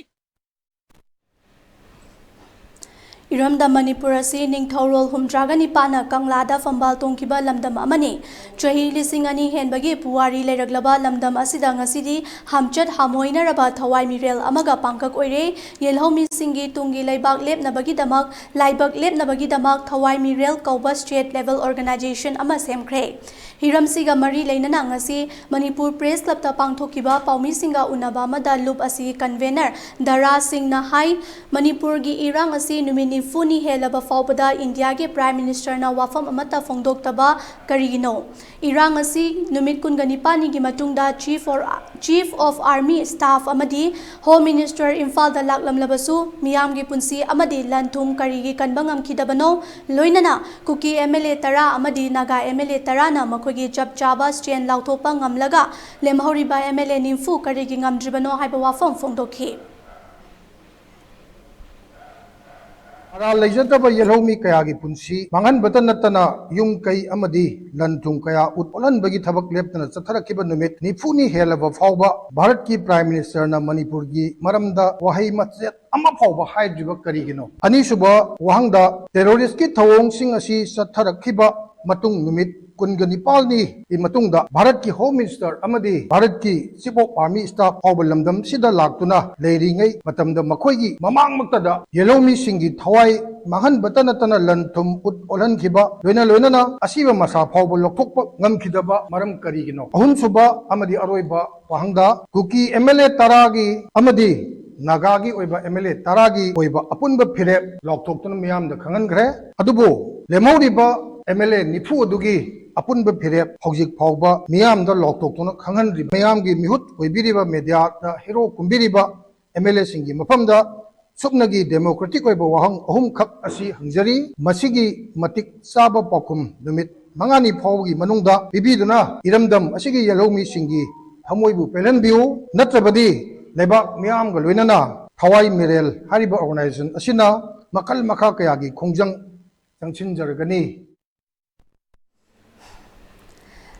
ꯏꯔꯝꯗꯝ ꯃꯅꯤꯄꯨꯔ ꯑꯁꯤ ꯅꯤꯡꯊꯧꯔꯣꯜ ꯍꯨꯝꯗ꯭ꯔꯥꯒ ꯅꯤꯄꯥꯟꯅ ꯀꯪꯂꯥꯗ ꯐꯝꯕꯥꯜ ꯇꯣꯡꯈꯤꯕ ꯂꯝꯗꯝ ꯑꯃꯅꯤ꯫ ꯆꯍꯤ ꯂꯤꯁꯤꯡ ꯑꯅꯤ ꯍꯦꯟꯕꯒꯤ ꯄꯨꯋꯥꯔꯤ ꯂꯩꯔꯛꯂꯕ ꯂꯝꯗꯝ ꯑꯁꯤꯗ ꯉꯁꯤꯗꯤ ꯍꯥꯝꯆꯠ ꯍꯥꯝꯃꯣꯏꯅꯔꯕ ꯊꯋꯥꯏ ꯃꯤꯔꯦꯜ ꯑꯃꯒ ꯄꯥꯡꯀꯛ ꯑꯣꯏꯔꯦ꯫ ꯌꯦꯜꯍꯧꯃꯤꯁꯤꯡꯒꯤ ꯇꯨꯡꯒꯤ ꯂꯩꯕꯥꯛ ꯂꯦꯞꯅꯕꯒꯤꯗꯃꯛ, ꯂꯥꯏꯕꯛ ꯂꯦꯞꯅꯕꯒꯤꯗꯃꯛ ꯊꯋꯥꯏ ꯃꯤꯔꯦꯜ ꯀꯧꯕ state level organization ꯑꯃ ꯁꯦꯝꯈ꯭ꯔꯦ꯫ ꯍꯤꯔꯝꯁꯤꯒ ꯃꯔꯤ ꯂꯩꯅꯅ ꯉꯁꯤ ꯃꯅꯤꯄꯨꯔ Press Clubꯇ ꯄꯥꯡꯊꯣꯛꯈꯤꯕ ꯄꯥꯎꯃꯤꯁꯤꯡꯒ ꯎꯅꯕ ꯑꯃꯗ ꯂꯨꯞ ꯑꯁꯤꯒꯤ convener ꯗꯔꯥ ꯁꯤꯡꯅ ꯍꯥꯏ, ꯃꯅꯤꯄꯨꯔꯒꯤ ꯏꯔꯥꯡ ꯑꯁꯤ ꯅꯨꯃꯤꯠ ꯅꯤꯐꯨꯅꯤ ꯍꯦꯜꯂꯕ ꯐꯥꯎꯕꯗ ꯏꯟꯗꯤꯌꯥꯒꯤ Prime Ministerꯅ ꯋꯥꯐꯝ ꯑꯃꯠꯇ ꯐꯣꯡꯗꯣꯛꯇꯕ ꯀꯔꯤꯒꯤꯅꯣ? ꯏꯔꯥꯡ ꯑꯁꯤ ꯅꯨꯃꯤꯠ ꯀꯨꯟꯒ ꯅꯤꯄꯥꯟꯅꯤꯒꯤ ꯃꯇꯨꯡꯗ Chief or, Chief of Army Staff ꯑꯃꯗꯤ Home Minister ꯏꯝꯐꯥꯜꯗ ꯂꯥꯛꯂꯝꯂꯕꯁꯨ ꯃꯤꯌꯥꯝꯒꯤ ꯄꯨꯟꯁꯤ ꯑꯃꯗꯤ ꯂꯟ ꯊꯨꯝ ꯀꯔꯤꯒꯤ ꯀꯟꯕ ꯉꯝꯈꯤꯗꯕꯅꯣ? ꯂꯣꯏꯅꯅ ꯀꯨꯀꯤ MLA ꯇꯔꯥ ꯑꯃꯗꯤ ꯅꯥꯒꯥ MLA ꯇꯔꯥꯅ ꯃꯈꯣꯏꯒꯤ ꯆꯞ ꯆꯥꯕ stand ꯂꯥꯎꯊꯣꯛꯄ ꯉꯝꯂꯒ ꯂꯦꯝꯍꯧꯔꯤꯕ MLA ꯅꯤꯐꯨ ꯀꯔꯤꯒꯤ ꯉꯝꯗ꯭ꯔꯤꯕꯅꯣ ꯍꯥꯏꯕ ꯋꯥꯐꯝ ꯐꯣꯡꯗꯣꯛꯈꯤ꯫ ꯃꯔꯥꯜ ꯂꯩꯖꯗꯕ ꯌꯦꯜꯍꯧꯃꯤ ꯀꯌꯥꯒꯤ ꯄꯨꯟꯁꯤ ꯃꯥꯡꯍꯟꯕꯇ ꯅꯠꯇꯅ ꯌꯨꯝ ꯀꯩ ꯑꯃꯗꯤ ꯂꯟ ꯊꯨꯝ ꯀꯌꯥ ꯎꯠ ꯑꯣꯜꯍꯟꯕꯒꯤ ꯊꯕꯛ ꯂꯦꯞꯇꯅ ꯆꯠꯊꯔꯛꯈꯤꯕ ꯅꯨꯃꯤꯠ ꯅꯤꯐꯨꯅꯤ ꯍꯦꯜꯂꯕ ꯐꯥꯎꯕ ꯚꯥꯔꯠꯀꯤ Prime Ministerꯅ ꯃꯅꯤꯄꯨꯔꯒꯤ ꯃꯔꯝꯗ ꯋꯥꯍꯩ ꯃꯆꯦꯠ ꯑꯃ ꯐꯥꯎꯕ ꯍꯥꯏꯗ꯭ꯔꯤꯕ ꯀꯔꯤꯒꯤꯅꯣ? ꯑꯅꯤꯁꯨꯕ ꯋꯥꯍꯪꯗ, terroristꯀꯤ ꯊꯧꯑꯣꯡꯁꯤꯡ ꯑꯁꯤ ꯆꯠꯊꯔꯛꯈꯤꯕ ꯃꯇꯨꯡ ꯅꯨꯃꯤꯠ ꯀꯨꯟꯒ ꯅꯤꯄꯥꯜꯅꯤꯒꯤ ꯃꯇꯨꯡꯗ ꯚꯥꯔꯠꯀꯤ Home Minister ꯑꯃꯗꯤ ꯚꯥꯔꯠꯀꯤ Chief of Army Staff ꯐꯥꯎꯕ ꯂꯝꯗꯝꯁꯤꯗ ꯂꯥꯛꯇꯨꯅ ꯂꯩꯔꯤꯉꯩ ꯃꯇꯝꯗ ꯃꯈꯣꯏꯒꯤ ꯃꯃꯥꯡꯃꯛꯇꯗ ꯌꯦꯜꯍꯧꯃꯤꯁꯤꯡꯒꯤ ꯊꯋꯥꯏ ꯃꯥꯡꯍꯟꯕꯇ ꯅꯠꯇꯅ ꯂꯟ ꯊꯨꯝ ꯎꯠ ꯑꯣꯜꯍꯟꯈꯤꯕ, ꯂꯣꯏꯅ ꯂꯣꯏꯅꯅ ꯑꯁꯤꯕ ꯃꯁꯥ ꯐꯥꯎꯕ ꯂꯧꯊꯣꯛꯄ ꯉꯝꯈꯤꯗꯕ ꯃꯔꯝ ꯀꯔꯤꯒꯤꯅꯣ? ꯑꯍꯨꯝꯁꯨꯕ ꯑꯃꯗꯤ ꯑꯔꯣꯏꯕ ꯋꯥꯍꯪꯗ, ꯀꯨꯀꯤ MLA ꯇꯔꯥꯒꯤ ꯑꯃꯗꯤ ꯅꯥꯒꯥꯒꯤ ꯑꯣꯏꯕ MLA ꯇꯔꯥꯒꯤ ꯑꯣꯏꯕ ꯑꯄꯨꯟꯕ ꯐꯤꯔꯦꯞ ꯂꯥꯎꯊꯣꯛꯇꯨꯅ ꯃꯤꯌꯥꯝꯗ ꯈꯪꯍꯟꯈ꯭ꯔꯦ꯫ ꯑꯗꯨꯕꯨ ꯂꯦꯝꯍꯧꯔꯤꯕ MLA ꯅꯤꯐꯨ ꯑꯗꯨꯒꯤ ꯑꯄꯨꯟꯕ ꯐꯤꯔꯦꯞ ꯍꯧꯖꯤꯛ ꯐꯥꯎꯕ ꯃꯤꯌꯥꯝꯗ ꯂꯥꯎꯊꯣꯛꯇꯨꯅ ꯈꯪꯍꯟꯗ꯭ꯔꯤꯕ, ꯃꯤꯌꯥꯝꯒꯤ ꯃꯤꯍꯨꯠ ꯑꯣꯏꯕꯤꯔꯤꯕ mediaꯗ hero ꯀꯨꯝꯕꯤꯔꯤꯕ MLAꯁꯤꯡꯒꯤ ꯃꯐꯝꯗ ꯁꯨꯞꯅꯒꯤ democratic ꯑꯣꯏꯕ ꯋꯥꯍꯪ ꯑꯍꯨꯝꯈꯛ ꯑꯁꯤ ꯍꯪꯖꯔꯤ꯫ ꯃꯁꯤꯒꯤ ꯃꯇꯤꯛ ꯆꯥꯕ ꯄꯥꯎꯈꯨꯝ ꯅꯨꯃꯤꯠ ꯃꯉꯥꯅꯤ ꯐꯥꯎꯕꯒꯤ ꯃꯅꯨꯡꯗ ꯄꯤꯕꯤꯗꯨꯅ ꯏꯔꯝꯗꯝ ꯑꯁꯤꯒꯤ ꯌꯦꯜꯍꯧꯃꯤꯁꯤꯡꯒꯤ ꯊꯃꯣꯏꯕꯨ ꯄꯦꯜꯍꯟꯕꯤꯌꯨ, ꯅꯠꯇ꯭ꯔꯕꯗꯤ ꯂꯩꯕꯥꯛ ꯃꯤꯌꯥꯝꯒ ꯂꯣꯏꯅꯅ ꯊꯋꯥꯏ ꯃꯤꯔꯦꯜ ꯍꯥꯏꯔꯤꯕ organization ꯑꯁꯤꯅ ꯃꯈꯜ ꯃꯈꯥ ꯀꯌꯥꯒꯤ ꯈꯣꯡꯖꯪ ꯆꯪꯁꯤꯟꯖꯔꯒꯅꯤ꯫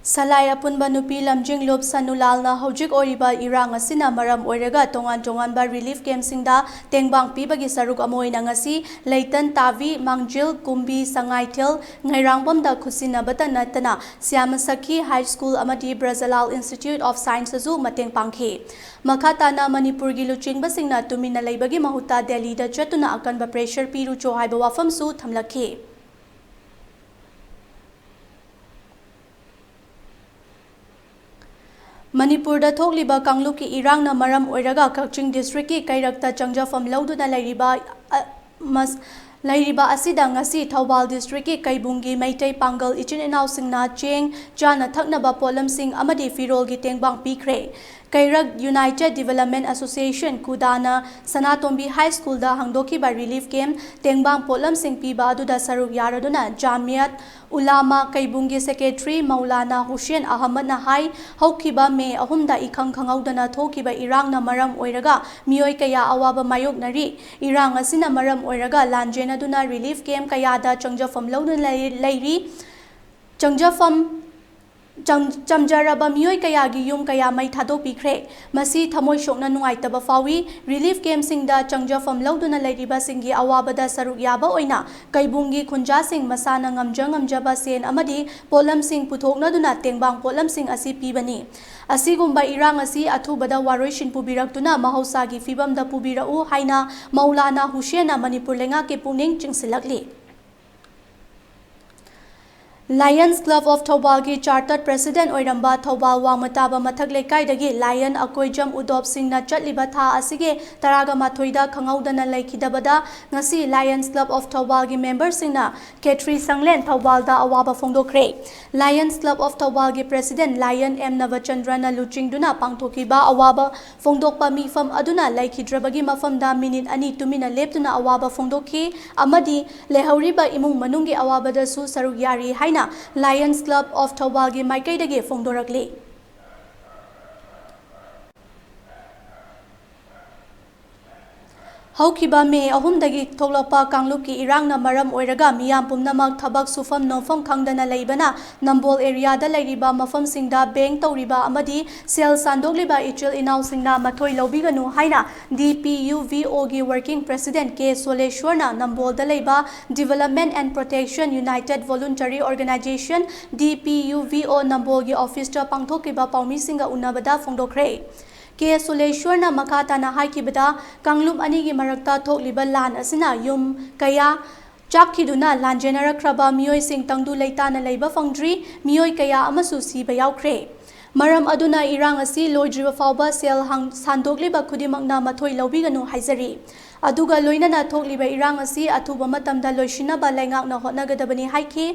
ꯁꯂꯥꯏ ꯑꯄꯨꯟꯕ ꯅꯨꯄꯤ ꯂꯝꯖꯤꯡꯂꯨꯞ ꯁꯅꯨꯂꯥꯜꯅ ꯍꯧꯖꯤꯛ ꯑꯣꯏꯔꯤꯕ ꯏꯔꯥꯡ ꯑꯁꯤꯅ ꯃꯔꯝ ꯑꯣꯏꯔꯒ ꯇꯣꯉꯥꯟ ꯇꯣꯉꯥꯟꯕ relief camp ꯁꯤꯡꯗ ꯇꯦꯡꯕꯥꯡ ꯄꯤꯕꯒꯤ ꯁꯔꯨꯛ ꯑꯃ ꯑꯣꯏꯅ ꯉꯁꯤ ꯂꯩꯇꯟ ꯇꯥꯕꯤ, ꯃꯥꯡꯖꯤꯜ, ꯀꯨꯝꯕꯤ, ꯁꯉꯥꯏꯊꯦꯜ, ꯉꯩꯔꯥꯡꯕꯝꯗ ꯈꯨꯠꯁꯤꯟꯅꯕꯇ ꯅꯠꯇꯅ ꯁ꯭ꯌꯥꯃ ꯁꯈꯤ High School ꯑꯃꯗꯤ ꯕ꯭ꯔꯖꯂꯥꯜ Institute of Science ꯁꯨ ꯃꯇꯦꯡ ꯄꯥꯡꯈꯤ꯫ ꯃꯈꯥ ꯇꯥꯅ ꯃꯅꯤꯄꯨꯔꯒꯤ ꯂꯨꯆꯤꯡꯕꯁꯤꯡꯅ ꯇꯨꯃꯤꯟꯅ ꯂꯩꯕꯒꯤ ꯃꯍꯨꯠꯇ ꯗꯦꯜꯂꯤꯗ ꯆꯠꯇꯨꯅ ꯑꯀꯟꯕ pressure ꯄꯤꯔꯨꯆꯣ ꯍꯥꯏꯕ ꯋꯥꯐꯝꯁꯨ ꯊꯝꯂꯛꯈꯤ꯫ ꯃꯅꯤꯄꯨꯔꯗ ꯊꯣꯛꯂꯤꯕ ꯀꯥꯡꯂꯨꯞꯀꯤ ꯏꯔꯥꯡꯅ ꯃꯔꯝ ꯑꯣꯏꯔꯒ ꯀꯛꯆꯤꯡ district ꯀꯤ ꯀꯩꯔꯛꯇ ꯆꯪꯖꯐꯝ ꯂꯧꯗꯨꯅ ꯂꯩꯔꯤꯕ, ꯑ, ꯃꯁ-, ꯂꯩꯔꯤꯕ ꯑꯁꯤꯗ ꯉꯁꯤ ꯊꯧꯕꯥꯜ district ꯀꯤ ꯀꯩꯕꯨꯡꯒꯤ ꯃꯩꯇꯩ ꯄꯥꯡꯒꯜ ꯏꯆꯤꯟ ꯏꯅꯥꯎꯁꯤꯡꯅ ꯆꯦꯡ, ꯆꯥꯅ ꯊꯛꯅꯕ ꯄꯣꯠꯂꯝꯁꯤꯡ ꯑꯃꯗꯤ ꯐꯤꯔꯣꯜꯒꯤ ꯇꯦꯡꯕꯥꯡ ꯄꯤꯈ꯭ꯔꯦ꯫ ꯀꯩꯔꯛ United Development Association, ꯀꯨꯗꯥꯅ ꯁꯅꯥꯇꯣꯝꯕꯤ High School ꯗ ꯍꯥꯡꯗꯣꯛꯈꯤꯕ relief camp ꯇꯦꯡꯕꯥꯡ ꯄꯣꯠꯂꯝꯁꯤꯡ ꯄꯤꯕ ꯑꯗꯨꯗ ꯁꯔꯨꯛ ꯌꯥꯔꯗꯨꯅ ꯖꯥꯃꯤꯌꯠ ꯎꯂꯥꯃꯥ ꯀꯩꯕꯨꯡꯒꯤ secretary ꯃꯧꯂꯥꯅꯥ ꯍꯨꯁꯦꯟ ꯑꯍꯃꯗꯅ ꯍꯥꯏ, ꯍꯧꯈꯤꯕ ꯃꯦ ꯑꯍꯨꯝꯗ ꯏꯈꯪ ꯈꯪꯍꯧꯗꯅ ꯊꯣꯛꯈꯤꯕ ꯏꯔꯥꯡꯅ ꯃꯔꯝ ꯑꯣꯏꯔꯒ ꯃꯤꯑꯣꯏ ꯀꯌꯥ ꯑꯋꯥꯕ ꯃꯥꯌꯣꯛꯅꯔꯤ꯫ ꯏꯔꯥꯡ ꯑꯁꯤꯅ ꯃꯔꯝ ꯑꯣꯏꯔꯒ ꯂꯥꯟꯖꯦꯟꯅꯗꯨꯅ relief camp ꯀꯌꯥꯗ ꯆꯪꯖꯐꯝ ꯂꯧꯗꯨꯅ ꯂꯩ-, ꯂꯩꯔꯤ꯫ ꯆꯪꯖꯐꯝ ꯆꯪ-, ꯆꯝꯖꯔꯕ ꯃꯤꯑꯣꯏ ꯀꯌꯥꯒꯤ ꯌꯨꯝ ꯀꯌꯥ ꯃꯩ ꯊꯥꯗꯣꯛꯄꯤꯈ꯭ꯔꯦ꯫ ꯃꯁꯤ ꯊꯃꯣꯏ ꯁꯣꯛꯅ ꯅꯨꯡꯉꯥꯏꯇꯕ ꯐꯥꯎꯏ꯫ Relief camp ꯁꯤꯡꯗ ꯆꯪꯖꯐꯝ ꯂꯧꯗꯨꯅ ꯂꯩꯔꯤꯕꯁꯤꯡꯒꯤ ꯑꯋꯥꯕꯗ ꯁꯔꯨꯛ ꯌꯥꯕ ꯑꯣꯏꯅ ꯀꯩꯕꯨꯡꯒꯤ ꯈꯨꯟꯖꯥꯁꯤꯡ ꯃꯁꯥꯅ ꯉꯝꯖ ꯉꯝꯖꯕ ꯁꯦꯟ ꯑꯃꯗꯤ ꯄꯣꯠꯂꯝꯁꯤꯡ ꯄꯨꯊꯣꯛꯅꯗꯨꯅ ꯇꯦꯡꯕꯥꯡ ꯄꯣꯠꯂꯝꯁꯤꯡ ꯑꯁꯤ ꯄꯤꯕꯅꯤ꯫ ꯑꯁꯤꯒꯨꯝꯕ ꯏꯔꯥꯡ ꯑꯁꯤ ꯑꯊꯨꯕꯗ ꯋꯥꯔꯣꯏꯁꯤꯟ ꯄꯨꯕꯤꯔꯛꯇꯨꯅ ꯃꯍꯧꯁꯥꯒꯤ ꯐꯤꯕꯝꯗ ꯄꯨꯕꯤꯔꯛꯎ ꯍꯥꯏꯅ ꯃꯧꯂꯥꯅꯥ ꯍꯨꯁꯦꯟꯅ ꯃꯅꯤꯄꯨꯔ ꯂꯩꯉꯥꯛꯀꯤ ꯄꯨꯛꯅꯤꯡ ꯆꯤꯡꯁꯤꯜꯂꯛꯂꯤ꯫ Lions Club of ꯊꯧꯕꯥꯜꯒꯤ chartered president ꯑꯣꯏꯔꯝꯕ ꯊꯧꯕꯥꯜ ꯋꯥꯡꯃ ꯇꯥꯕ ꯃꯊꯛ ꯂꯩꯀꯥꯏꯗꯒꯤ Lion ꯑꯀꯣꯏꯖꯝ ꯎꯗꯣꯞ ꯁꯤꯡꯅ ꯆꯠꯂꯤꯕ ꯊꯥ ꯑꯁꯤꯒꯤ ꯇꯔꯥꯒ ꯃꯥꯊꯣꯏꯗ ꯈꯪꯍꯧꯗꯅ ꯂꯩꯈꯤꯗꯕꯗ ꯉꯁꯤ Lions Club of ꯊꯧꯕꯥꯜꯒꯤ member ꯁꯤꯡꯅ ꯈꯦꯇ꯭ꯔꯤ ꯁꯪꯂꯦꯟ ꯊꯧꯕꯥꯜꯗ ꯑꯋꯥꯕ ꯐꯣꯡꯗꯣꯛꯈ꯭ꯔꯦ꯫ Lions Club of ꯊꯧꯕꯥꯜꯒꯤ president Lion ꯑꯦꯝ ꯅꯕꯆꯟꯗ꯭ꯔꯅ ꯂꯨꯆꯤꯡꯗꯨꯅ ꯄꯥꯡꯊꯣꯛꯈꯤꯕ ꯑꯋꯥꯕ ꯐꯣꯡꯗꯣꯛꯄ ꯃꯤꯐꯝ ꯑꯗꯨꯅ ꯂꯩꯈꯤꯗ꯭ꯔꯕꯒꯤ ꯃꯐꯝꯗ minute ꯑꯅꯤ ꯇꯨꯃꯤꯟꯅ ꯂꯦꯞꯇꯨꯅ ꯑꯋꯥꯕ ꯐꯣꯡꯗꯣꯛꯈꯤ ꯑꯃꯗꯤ ꯂꯩꯍꯧꯔꯤꯕ ꯏꯃꯨꯡ ꯃꯅꯨꯡꯒꯤ ꯑꯋꯥꯕꯗꯁꯨ ꯁꯔꯨꯛ ꯌꯥꯔꯤ ꯍꯥꯏꯅ Lions Club of ꯊꯧꯕꯥꯜꯒꯤ ꯃꯥꯏꯀꯩꯗꯒꯤ ꯐꯣꯡꯗꯣꯔꯛꯂꯤ꯫ ꯍꯧꯈꯤꯕ ꯃꯦ ꯑꯍꯨꯝꯗꯒꯤ ꯊꯣꯛꯂꯛꯄ ꯀꯥꯡꯂꯨꯞꯀꯤ ꯏꯔꯥꯡꯅ ꯃꯔꯝ ꯑꯣꯏꯔꯒ ꯃꯤꯌꯥꯝ ꯄꯨꯝꯅꯃꯛ ꯊꯕꯛ ꯁꯨꯐꯝ ꯅꯣꯝꯐꯝ ꯈꯪꯗꯅ ꯂꯩꯕꯅ ꯅꯝꯕꯣꯜ ꯑꯦꯔꯤꯌꯥꯗ ꯂꯩꯔꯤꯕ ꯃꯐꯝꯁꯤꯡꯗ ꯕꯦꯡ ꯇꯧꯔꯤꯕ ꯑꯃꯗꯤ ꯁꯦꯜ ꯁꯥꯟꯗꯣꯛꯂꯤꯕ ꯏꯆꯤꯜ ꯏꯅꯥꯎꯁꯤꯡꯅ ꯃꯊꯣꯏ ꯂꯧꯕꯤꯒꯅꯨ ꯍꯥꯏꯅ ꯗꯤ ꯄꯤ ꯌꯨ ꯚꯤ ꯑꯣꯒꯤ working president ꯀꯦ ꯁꯣꯂꯦꯁ꯭ꯋꯔꯅ ꯅꯝꯕꯣꯜꯗ ꯂꯩꯕ Development and Protection United Voluntary Organization, D P U V O, ꯅꯝꯕꯣꯜꯒꯤ ꯑꯣꯐꯤꯁꯇ ꯄꯥꯡꯊꯣꯛꯈꯤꯕ ꯄꯥꯎꯃꯤꯁꯤꯡꯒ ꯎꯅꯕꯗ ꯐꯣꯡꯗꯣꯛꯈ꯭ꯔꯦ꯫ ꯀꯦ ꯁꯣꯂꯦꯁ꯭ꯋꯔꯅ ꯃꯈꯥ ꯇꯥꯅ ꯍꯥꯏꯈꯤꯕꯗ, ꯀꯥꯡꯂꯨꯞ ꯑꯅꯤꯒꯤ ꯃꯔꯛꯇ ꯊꯣꯛꯂꯤꯕ ꯂꯥꯟ ꯑꯁꯤꯅ ꯌꯨꯝ ꯀꯌꯥ ꯆꯥꯛꯈꯤꯗꯨꯅ ꯂꯥꯟꯖꯦꯟꯅꯔꯛꯈ꯭ꯔꯕ ꯃꯤꯑꯣꯏꯁꯤꯡ ꯇꯪꯗꯨ ꯂꯩꯇꯥꯅ ꯂꯩꯕ ꯐꯪꯗ꯭ꯔꯤ, ꯃꯤꯑꯣꯏ ꯀꯌꯥ ꯑꯃꯁꯨ ꯁꯤꯕ ꯌꯥꯎꯈ꯭ꯔꯦ꯫ ꯃꯔꯝ ꯑꯗꯨꯅ ꯏꯔꯥꯡ ꯑꯁꯤ ꯂꯣꯏꯗ꯭ꯔꯤꯕ ꯐꯥꯎꯕ ꯁꯦꯜ ꯍꯥꯡ-, ꯁꯥꯟꯗꯣꯛꯂꯤꯕ ꯈꯨꯗꯤꯡꯃꯛꯅ ꯃꯊꯣꯏ ꯂꯧꯕꯤꯒꯅꯨ ꯍꯥꯏꯖꯔꯤ꯫ ꯑꯗꯨꯒ ꯂꯣꯏꯅꯅ ꯊꯣꯛꯂꯤꯕ ꯏꯔꯥꯡ ꯑꯁꯤ ꯑꯊꯨꯕ ꯃꯇꯝꯗ ꯂꯣꯏꯁꯤꯟꯅꯕ ꯂꯩꯉꯥꯛꯅ ꯍꯣꯠꯅꯒꯗꯕꯅꯤ ꯍꯥꯏꯈꯤ꯫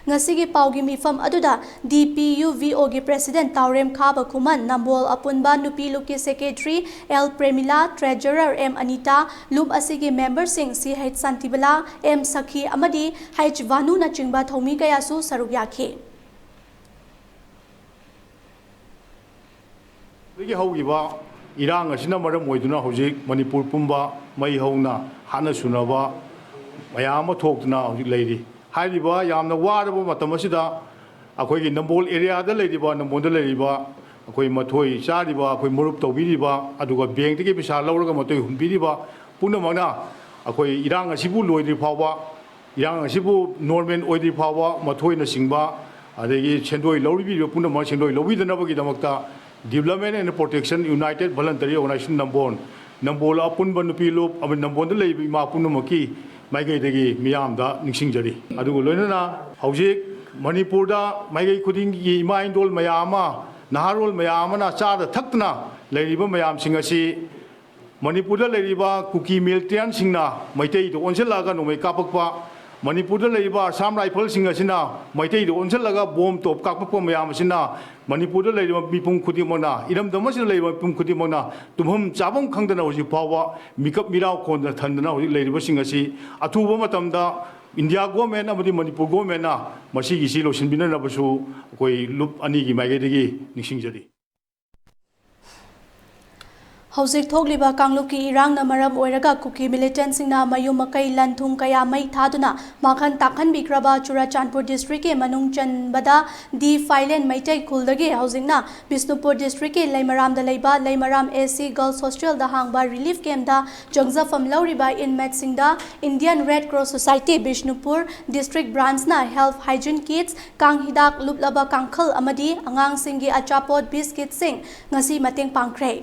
ꯉꯁꯤꯒꯤ ꯄꯥꯎꯒꯤ ꯃꯤꯐꯝ ꯑꯗꯨꯗ ꯗꯤ ꯄꯤ ꯌꯨ ꯚꯤ ꯑꯣꯒꯤ president ꯇꯥꯎꯔꯦꯝ ꯈꯥꯕ ꯈꯨꯃꯟ, ꯅꯝꯕꯣꯜ ꯑꯄꯨꯟꯕ ꯅꯨꯄꯤ ꯂꯨꯞꯀꯤ secretary L ꯄ꯭ꯔꯦꯃꯤꯂꯥ, treasurer M Anita, ꯂꯨꯞ ꯑꯁꯤꯒꯤ memberꯁꯤꯡ ꯁꯤ ꯍꯩꯆ ꯁꯥꯟꯇꯤꯕꯂꯥ, ꯑꯦꯝ ꯁꯈꯤ ꯑꯃꯗꯤ ꯍꯩꯆ ꯚꯥꯅꯨꯅꯆꯤꯡꯕ ꯊꯧꯃꯤ ꯀꯌꯥꯁꯨ ꯁꯔꯨꯛ ꯌꯥꯈꯤ꯫ ꯑꯗꯒꯤ ꯍꯧꯈꯤꯕ ꯏꯔꯥꯡ ꯑꯁꯤꯅ ꯃꯔꯝ ꯑꯣꯏꯗꯨꯅ ꯍꯧꯖꯤꯛ ꯃꯅꯤꯄꯨꯔ ꯄꯨꯝꯕ ꯃꯩ ꯍꯧꯅ ꯍꯥꯠꯅ ꯁꯨꯅꯕ ꯃꯌꯥꯝ ꯑꯃ ꯊꯣꯛꯇꯨꯅ ꯍꯧꯖꯤꯛ ꯂꯩꯔꯤ꯫ ꯍꯥꯏꯔꯤꯕ ꯌꯥꯝꯅ ꯋꯥꯔꯕ ꯃꯇꯝ ꯑꯁꯤꯗ ꯑꯩꯈꯣꯏꯒꯤ ꯅꯝꯕꯣꯜ ꯑꯦꯔꯤꯌꯥꯗ ꯂꯩꯔꯤꯕ, ꯅꯝꯕꯣꯜꯗ ꯂꯩꯔꯤꯕ ꯑꯩꯈꯣꯏ ꯃꯊꯣꯏ ꯆꯥꯔꯤꯕ, ꯑꯩꯈꯣꯏ ꯃꯔꯨꯞ ꯇꯧꯕꯤꯔꯤꯕ, ꯑꯗꯨꯒ ꯕꯦꯡꯛꯇꯒꯤ ꯄꯩꯁꯥ ꯂꯧꯔꯒ ꯃꯊꯣꯏ ꯍꯨꯟꯕꯤꯔꯤꯕ ꯄꯨꯝꯅꯃꯛꯅ ꯑꯩꯈꯣꯏ ꯏꯔꯥꯡ ꯑꯁꯤꯕꯨ ꯂꯣꯏꯗ꯭ꯔꯤ ꯐꯥꯎꯕ, ꯏꯔꯥꯡ ꯑꯁꯤꯕꯨ normal ꯑꯣꯏꯗ꯭ꯔꯤ ꯐꯥꯎꯕ ꯃꯊꯣꯏꯅꯆꯤꯡꯕ, ꯑꯗꯒꯤ ꯁꯦꯟꯗꯣꯏ ꯂꯧꯕꯤꯔꯤꯕ ꯄꯨꯝꯅꯃꯛ ꯁꯦꯟꯗꯣꯏ ꯂꯧꯕꯤꯗꯅꯕꯒꯤꯗꯃꯛꯇ Development and Protection United Voluntary Organization ꯅꯝꯕꯣꯜ, ꯅꯝꯕꯣꯜ ꯑꯄꯨꯟꯕ ꯅꯨꯄꯤ ꯂꯨꯞ ꯑꯃꯗꯤ ꯅꯝꯕꯣꯜꯗ ꯂꯩꯔꯤꯕ ꯏꯃꯥ ꯄꯨꯝꯅꯃꯛꯀꯤ ꯃꯥꯏꯀꯩꯗꯒꯤ ꯃꯤꯌꯥꯝꯗ ꯅꯤꯡꯁꯤꯡꯖꯔꯤ꯫ ꯑꯗꯨꯒ ꯂꯣꯏꯅꯅ ꯍꯧꯖꯤꯛ ꯃꯅꯤꯄꯨꯔꯗ ꯃꯥꯏꯀꯩ ꯈꯨꯗꯤꯡꯒꯤ ꯏꯃꯥ ꯏꯟꯗꯣꯜ ꯃꯌꯥꯝ ꯑꯃ, ꯅꯍꯥꯔꯣꯜ ꯃꯌꯥꯝ ꯑꯃꯅ ꯆꯥꯗ ꯊꯛꯇꯅ ꯂꯩꯔꯤꯕ ꯃꯌꯥꯝꯁꯤꯡ ꯑꯁꯤ ꯃꯅꯤꯄꯨꯔꯗ ꯂꯩꯔꯤꯕ ꯀꯨꯀꯤ militantꯁꯤꯡꯅ ꯃꯩꯇꯩꯗ ꯑꯣꯟꯁꯤꯜꯂꯛꯑꯒ ꯅꯣꯡꯃꯩ ꯀꯥꯞꯄꯛꯄ, ꯃꯅꯤꯄꯨꯔꯗ ꯂꯩꯔꯤꯕ Assam Riflesꯁꯤꯡ ꯑꯁꯤꯅ ꯃꯩꯇꯩꯗ ꯑꯣꯟꯁꯤꯜꯂꯒ ꯕꯣꯝ ꯇꯣꯞ ꯀꯥꯞꯄꯛꯄ ꯃꯌꯥꯝ ꯑꯁꯤꯅ ꯃꯅꯤꯄꯨꯔꯗ ꯂꯩꯔꯤꯕ ꯃꯤꯄꯨꯝ ꯈꯨꯗꯤꯡꯃꯛꯅ, ꯏꯔꯝꯗꯝ ꯑꯁꯤꯗ ꯂꯩꯔꯤꯕ ꯃꯤꯄꯨꯝ ꯈꯨꯗꯤꯡꯃꯛꯅ ꯇꯨꯝꯐꯝ ꯆꯥꯐꯝ ꯈꯪꯗꯅ ꯍꯧꯖꯤꯛ ꯐꯥꯎꯕ ꯃꯤꯀꯞ ꯃꯤꯔꯥꯎ ꯈꯣꯟꯗꯅ ꯊꯟꯗꯅ ꯍꯧꯖꯤꯛ ꯂꯩꯔꯤꯕꯁꯤꯡ ꯑꯁꯤ ꯑꯊꯨꯕ ꯃꯇꯝꯗ India government ꯑꯃꯗꯤ ꯃꯅꯤꯄꯨꯔ governmentꯅ ꯃꯁꯤꯒꯤꯁꯤ ꯂꯣꯏꯁꯤꯟꯕꯤꯅꯅꯕꯁꯨ ꯑꯩꯈꯣꯏ ꯂꯨꯞ ꯑꯅꯤꯒꯤ ꯃꯥꯏꯀꯩꯗꯒꯤ ꯅꯤꯡꯁꯤꯡꯖꯔꯤ꯫ ꯍꯧꯖꯤꯛ ꯊꯣꯛꯂꯤꯕ ꯀꯥꯡꯂꯨꯞꯀꯤ ꯏꯔꯥꯡꯅ ꯃꯔꯝ ꯑꯣꯏꯔꯒ ꯀꯨꯀꯤ ꯃꯤꯂꯤꯇꯦꯟꯁꯤꯡꯅ ꯃꯌꯨꯝ ꯃꯀꯩ ꯂꯟ ꯊꯨꯝ ꯀꯌꯥ ꯃꯩ ꯊꯥꯗꯨꯅ ꯃꯥꯡꯍꯟ ꯇꯥꯛꯍꯟꯕꯤꯈ꯭ꯔꯕ ꯆꯨꯔꯥꯆꯥꯟꯄꯨꯔ ꯗꯤꯁꯇ꯭ꯔꯤꯛꯀꯤ ꯃꯅꯨꯡ ꯆꯟꯕꯗ ꯗꯤ ꯐꯥꯏꯂꯦꯟ ꯃꯩꯇꯩ ꯈꯨꯜꯗꯒꯤ ꯍꯧꯖꯤꯛꯅ ꯕꯤꯁꯅꯨꯄꯨꯔ ꯗꯤꯁꯇ꯭ꯔꯤꯛꯀꯤ ꯂꯩꯃꯔꯥꯝꯗ ꯂꯩꯕ ꯂꯩꯃꯔꯥꯝ ꯑꯦ ꯁꯤ ꯒꯔꯜꯁ ꯍꯣꯁꯇꯦꯜꯗ ꯍꯥꯡꯕ ꯔꯤꯂꯤꯐ ꯀꯦꯝꯞꯇ ꯆꯪꯖꯐꯝ ꯂꯧꯔꯤꯕ ꯏꯟꯃꯦꯠꯁꯤꯡꯗ Indian red cross society Bishnupur district ꯕ꯭ꯔꯥꯟꯁꯅ ꯍꯦꯜꯊ ꯍꯥꯏꯖꯤꯟ ꯀꯤꯠꯁ, ꯀꯥꯡ ꯍꯤꯗꯥꯛ ꯂꯨꯞꯂꯕ ꯀꯥꯡꯈꯜ ꯑꯃꯗꯤ ꯑꯉꯥꯡꯁꯤꯡꯒꯤ ꯑꯆꯥꯄꯣꯠ ꯕꯤꯁꯀꯤꯠꯁꯤꯡ ꯉꯁꯤ ꯃꯇꯦꯡ ꯄꯥꯡꯈ꯭ꯔꯦ꯫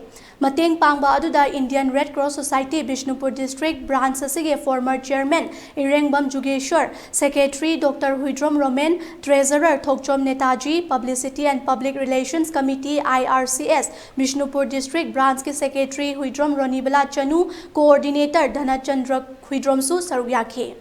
ꯃꯇꯦꯡ ꯄꯥꯡꯕ ꯑꯗꯨꯗ Indian red cross society Bishnupur district branch ꯑꯁꯤꯒꯤ former chairman Irengbam Jugeshwar, secretary doctor Huidrom Romen, treasurer Thokchom Netaji, publicity and public relations committee, I R C S, Bishnupur district ꯕ꯭ꯔꯥꯟꯁꯀꯤ ꯁꯦꯀ꯭ꯔꯦꯇꯔꯤ ꯍꯨꯏꯗ꯭ꯔꯣꯝ ꯔꯣꯅꯤꯕꯂꯥ ꯆꯅꯨ, ꯀꯣꯑꯣꯔꯗꯤꯅꯦꯇꯔ ꯙꯅꯆꯟꯗ꯭ꯔ ꯍꯨꯏꯗ꯭ꯔꯣꯝꯁꯨ ꯁꯔꯨꯛ ꯌꯥꯈꯤ꯫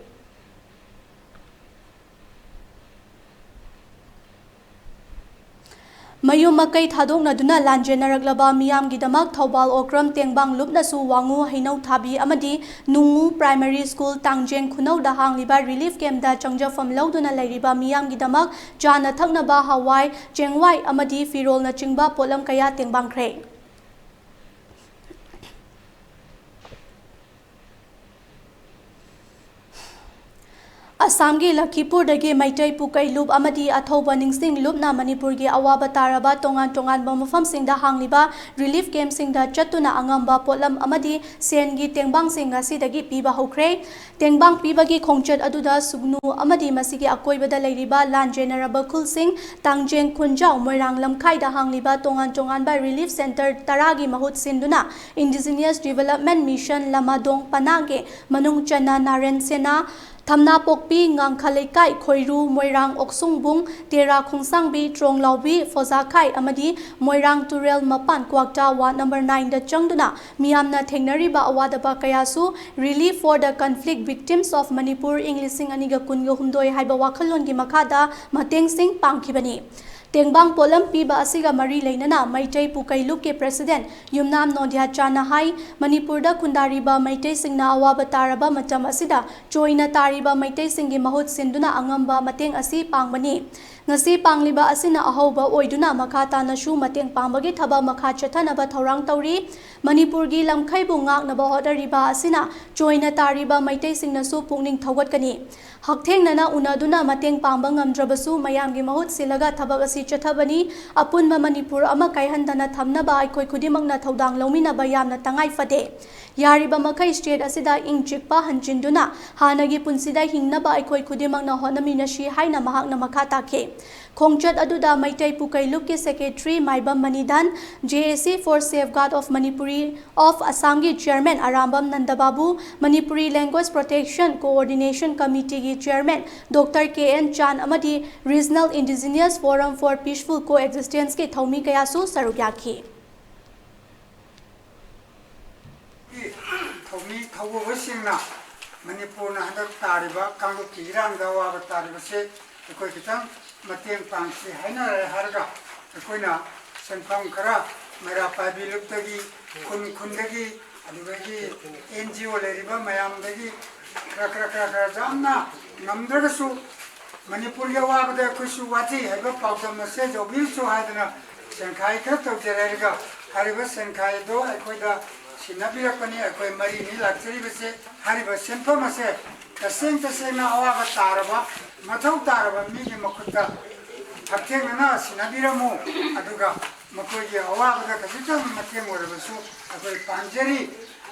ꯃꯌꯨꯝ ꯃꯀꯩ ꯊꯥꯗꯣꯛꯅꯗꯨꯅ ꯂꯥꯟꯖꯦꯟꯅꯔꯛꯂꯕ ꯃꯤꯌꯥꯝꯒꯤꯗꯃꯛ ꯊꯧꯕꯥꯜ ꯑꯣꯀ꯭ꯔꯝ ꯇꯦꯡꯕꯥꯡ ꯂꯨꯞꯅꯁꯨ ꯋꯥꯉꯨ ꯍꯩꯅꯧ ꯊꯥꯕꯤ ꯑꯃꯗꯤ ꯅꯨꯡꯉꯨ ꯄ꯭ꯔꯥꯏꯃꯔꯤ ꯁ꯭ꯀꯨꯜ ꯇꯥꯡꯖꯦꯡ ꯈꯨꯅꯧꯗ ꯍꯥꯡꯂꯤꯕ ꯔꯤꯂꯤꯐ ꯀꯦꯝꯞꯇ ꯆꯪꯖꯐꯝ ꯂꯧꯗꯨꯅ ꯂꯩꯔꯤꯕ ꯃꯤꯌꯥꯝꯒꯤꯗꯃꯛ ꯆꯥꯅ ꯊꯛꯅꯕ ꯍꯋꯥꯏ, ꯆꯦꯡꯋꯥꯏ ꯑꯃꯗꯤ ꯐꯤꯔꯣꯜꯅꯆꯤꯡꯕ ꯄꯣꯠꯂꯝ ꯀꯌꯥ ꯇꯦꯡꯕꯥꯡꯈ꯭ꯔꯦ꯫ ꯑꯁꯥꯝꯒꯤ ꯂꯈꯤꯄꯨꯔꯗꯒꯤ ꯃꯩꯇꯩ ꯄꯨꯀꯩ ꯂꯨꯞ ꯑꯃꯗꯤ ꯑꯊꯧꯕ ꯅꯤꯡꯁꯤꯡ ꯂꯨꯞꯅ ꯃꯅꯤꯄꯨꯔꯒꯤ ꯑꯋꯥꯕ ꯇꯥꯔꯕ ꯇꯣꯉꯥꯟ ꯇꯣꯉꯥꯟꯕ ꯃꯐꯝꯁꯤꯡꯗ ꯍꯥꯡꯂꯤꯕ ꯔꯤꯂꯤꯐ ꯀꯦꯝꯞꯁꯤꯡꯗ ꯆꯠꯇꯨꯅ ꯑꯉꯝꯕ ꯄꯣꯠꯂꯝ ꯑꯃꯗꯤ ꯁꯦꯟꯒꯤ ꯇꯦꯡꯕꯥꯡꯁꯤꯡ ꯉꯁꯤꯗꯒꯤ ꯄꯤꯕ ꯍꯧꯈ꯭ꯔꯦ꯫ ꯇꯦꯡꯕꯥꯡ ꯄꯤꯕꯒꯤ ꯈꯣꯡꯆꯠ ꯑꯗꯨꯗ ꯁꯨꯒꯅꯨ ꯑꯃꯗꯤ ꯃꯁꯤꯒꯤ ꯑꯀꯣꯏꯕꯗ ꯂꯩꯔꯤꯕ ꯂꯥꯟꯖꯦꯟꯅꯔꯕ ꯈꯨꯜꯁꯤꯡ, ꯇꯥꯡꯖꯦꯡ, ꯈꯨꯟꯖꯥꯎ, ꯃꯣꯏꯔꯥꯡ ꯂꯝꯈꯥꯏꯗ ꯍꯥꯡꯂꯤꯕ ꯇꯣꯉꯥꯟ ꯇꯣꯉꯥꯟꯕ ꯔꯤꯂꯤꯐ ꯁꯦꯟꯇꯔ ꯇꯔꯥꯒꯤ ꯃꯍꯨꯠ ꯁꯤꯟꯗꯨꯅ ꯏꯟꯗꯤꯖꯤꯅ꯭ꯌꯁ ꯗꯤꯚꯦꯂꯞꯃꯦꯟ ꯃꯤꯁꯟ ꯂꯃꯥꯗꯣꯡ ꯄꯅꯥꯒꯤ ꯃꯅꯨꯡ ꯆꯟꯅ ꯅꯥꯔꯦꯟ ꯁꯦꯅꯥ, ꯊꯝꯅꯥꯄꯣꯛꯄꯤ, ꯉꯥꯡꯈ ꯂꯩꯀꯥꯏ, ꯈꯣꯏꯔꯨ, ꯃꯣꯏꯔꯥꯡ ꯑꯣꯛꯁꯨꯡꯕꯨꯡ, ꯇꯦꯔꯥ ꯈꯣꯡꯁꯥꯡꯕꯤ, ꯇ꯭ꯔꯣꯡꯂꯥꯎꯕꯤ, ꯐꯣꯖꯥꯈꯥꯏ ꯑꯃꯗꯤ ꯃꯣꯏꯔꯥꯡ ꯇꯨꯔꯦꯜ ꯃꯄꯥꯟ ꯀ꯭ꯋꯥꯛꯇꯥ ꯋꯥꯔꯗ ꯅꯝꯕꯔ ꯅꯥꯏꯟꯗ ꯆꯪꯗꯨꯅ ꯃꯤꯌꯥꯝꯅ ꯊꯦꯡꯅꯔꯤꯕ ꯑꯋꯥꯗꯕ ꯀꯌꯥꯁꯨ Relief for the Conflict Victims of Manipur ꯏꯪ ꯂꯤꯁꯤꯡ ꯑꯅꯤꯒ ꯀꯨꯟꯒ ꯍꯨꯝꯗꯣꯏ ꯍꯥꯏꯕ ꯋꯥꯈꯜꯂꯣꯟꯒꯤ ꯃꯈꯥꯗ ꯃꯇꯦꯡꯁꯤꯡ ꯄꯥꯡꯈꯤꯕꯅꯤ꯫ ꯇꯦꯡꯕꯥꯡ ꯄꯣꯠꯂꯝ ꯄꯤꯕ ꯑꯁꯤꯒ ꯃꯔꯤ ꯂꯩꯅꯅ ꯃꯩꯇꯩ ꯄꯨꯀꯩ ꯂꯨꯞꯀꯤ president ꯌꯨꯝꯅꯥꯝ ꯅꯣꯗꯤꯌꯥ ꯆꯥꯟꯅ ꯍꯥꯏ, ꯃꯅꯤꯄꯨꯔꯗ ꯈꯨꯟꯗꯥꯔꯤꯕ ꯃꯩꯇꯩꯁꯤꯡꯅ ꯑꯋꯥꯕ ꯇꯥꯔꯕ ꯃꯇꯝ ꯑꯁꯤꯗ ꯆꯣꯏꯅ ꯇꯥꯔꯤꯕ ꯃꯩꯇꯩꯁꯤꯡꯒꯤ ꯃꯍꯨꯠ ꯁꯤꯟꯗꯨꯅ ꯑꯉꯝꯕ ꯃꯇꯦꯡ ꯑꯁꯤ ꯄꯥꯡꯕꯅꯤ꯫ ꯉꯁꯤ ꯄꯥꯡꯂꯤꯕ ꯑꯁꯤꯅ ꯑꯍꯧꯕ ꯑꯣꯏꯗꯨꯅ ꯃꯈꯥ ꯇꯥꯅꯁꯨ ꯃꯇꯦꯡ ꯄꯥꯡꯕꯒꯤ ꯊꯕꯛ ꯃꯈꯥ ꯆꯠꯊꯅꯕ ꯊꯧꯔꯥꯡ ꯇꯧꯔꯤ꯫ ꯃꯅꯤꯄꯨꯔꯒꯤ ꯂꯝꯈꯩꯕꯨ ꯉꯥꯛꯅꯕ ꯍꯣꯠꯅꯔꯤꯕ ꯑꯁꯤꯅ ꯆꯣꯏꯅ ꯇꯥꯔꯤꯕ ꯃꯩꯇꯩꯁꯤꯡꯅꯁꯨ ꯄꯨꯛꯅꯤꯡ ꯊꯧꯒꯠꯀꯅꯤ꯫ ꯍꯛꯊꯦꯡꯅꯅ ꯎꯅꯗꯨꯅ ꯃꯇꯦꯡ ꯄꯥꯡꯕ ꯉꯝꯗ꯭ꯔꯕꯁꯨ ꯃꯌꯥꯝꯒꯤ ꯃꯍꯨꯠ ꯁꯤꯜꯂꯒ ꯊꯕꯛ ꯑꯁꯤ ꯆꯠꯊꯕꯅꯤ꯫ ꯑꯄꯨꯟꯕ ꯃꯅꯤꯄꯨꯔ ꯑꯃ ꯀꯥꯏꯍꯟꯗꯅ ꯊꯝꯅꯕ ꯑꯩꯈꯣꯏ ꯈꯨꯗꯤꯡꯃꯛꯅ ꯊꯧꯗꯥꯡ ꯂꯧꯃꯤꯟꯅꯕ ꯌꯥꯝꯅ ꯇꯉꯥꯏ ꯐꯗꯦ꯫ ꯌꯥꯔꯤꯕ ꯃꯈꯩ state ꯑꯁꯤꯗ ꯏꯪ ꯆꯤꯛꯄ ꯍꯟꯖꯤꯟꯗꯨꯅ ꯍꯥꯟꯅꯒꯤ ꯄꯨꯟꯁꯤꯗ ꯍꯤꯡꯅꯕ ꯑꯩꯈꯣꯏ ꯈꯨꯗꯤꯡꯃꯛꯅ ꯍꯣꯠꯅꯃꯤꯟꯅꯁꯤ ꯍꯥꯏꯅ ꯃꯍꯥꯛꯅ ꯃꯈꯥ ꯇꯥꯈꯤ꯫ ꯈꯣꯡꯆꯠ ꯑꯗꯨꯗ Meitei ꯄꯨꯀꯩ ꯂꯨꯞꯀꯤ secretary Maibam ꯃꯅꯤꯗꯥꯟ, J A C for Safeguard of Manipuri of Assamꯒꯤ chairman Arambam ꯅꯟꯗꯕꯥꯕꯨ, Manipuri Language Protection Coordination Committeeꯒꯤ chairman Doctor K N ꯆꯥꯟ ꯑꯃꯗꯤ Regional Indigenous Forum for Peaceful Coexistenceꯀꯤ ꯊꯧꯃꯤ ꯀꯌꯥꯁꯨ ꯁꯔꯨꯛ ꯌꯥꯈꯤ꯫ ꯊꯧꯃꯤ ꯊꯧꯕꯨꯕꯁꯤꯡꯅ ꯃꯅꯤꯄꯨꯔꯅ ꯍꯟꯗꯛ ꯇꯥꯔꯤꯕ ꯀꯥꯡꯂꯨꯞꯀꯤ ꯏꯔꯥꯡꯗ ꯑꯋꯥꯕ ꯇꯥꯔꯤꯕꯁꯦ ꯑꯩꯈꯣꯏ ꯈꯤꯇꯪ ꯃꯇꯦꯡ ꯄꯥꯡꯁꯤ ꯍꯥꯏꯅꯔꯦ ꯍꯥꯏꯔꯒ ꯑꯩꯈꯣꯏꯅ ꯁꯦꯟꯐꯝ ꯈꯔ ꯃꯩꯔꯥ ꯄꯥꯏꯕꯤ ꯂꯨꯞꯇꯒꯤ, ꯈꯨꯟ ꯈꯨꯟꯗꯒꯤ, ꯑꯗꯨꯗꯒꯤ N G O ꯂꯩꯔꯤꯕ ꯃꯌꯥꯝꯗꯒꯤ ꯈꯔ ꯈꯔ ꯈꯔ ꯈꯔ ꯌꯥꯝꯅ ꯉꯝꯗ꯭ꯔꯒꯁꯨ ꯃꯅꯤꯄꯨꯔꯒꯤ ꯑꯋꯥꯕꯗ ꯑꯩꯈꯣꯏꯁꯨ ꯋꯥꯖꯩ ꯍꯥꯏꯕ ꯄꯥꯎꯗꯝ ꯑꯁꯦ ꯌꯧꯕꯤꯔꯁꯨ ꯍꯥꯏꯗꯅ ꯁꯦꯟꯈꯥꯏ ꯈꯔ ꯇꯧꯖꯔꯦ꯫ ꯍꯥꯏꯔꯤꯕ ꯁꯦꯟꯈꯥꯏ ꯑꯗꯣ ꯑꯩꯈꯣꯏꯗ ꯁꯤꯟꯅꯕꯤꯔꯛꯄꯅꯤ꯫ ꯑꯩꯈꯣꯏ ꯃꯔꯤꯅꯤ ꯂꯥꯛꯆꯔꯤꯕꯁꯦ꯫ ꯍꯥꯏꯔꯤꯕ ꯁꯦꯟꯐꯝ ꯑꯁꯦ ꯇꯁꯦꯡ ꯇꯁꯦꯡꯅ ꯑꯋꯥꯕ ꯇꯥꯔꯕ, ꯃꯊꯧ ꯇꯥꯔꯕ ꯃꯤꯒꯤ ꯃꯈꯨꯠꯇ ꯍꯛꯊꯦꯡꯅꯅ ꯁꯤꯟꯅꯕꯤꯔꯝꯃꯨ꯫ ꯑꯗꯨꯒ ꯃꯈꯣꯏꯒꯤ ꯑꯋꯥꯕꯗ ꯈꯖꯤꯛꯇꯪ ꯃꯇꯦꯡ ꯑꯣꯏꯔꯕꯁꯨ ꯑꯩꯈꯣꯏ ꯄꯥꯝꯖꯔꯤ꯫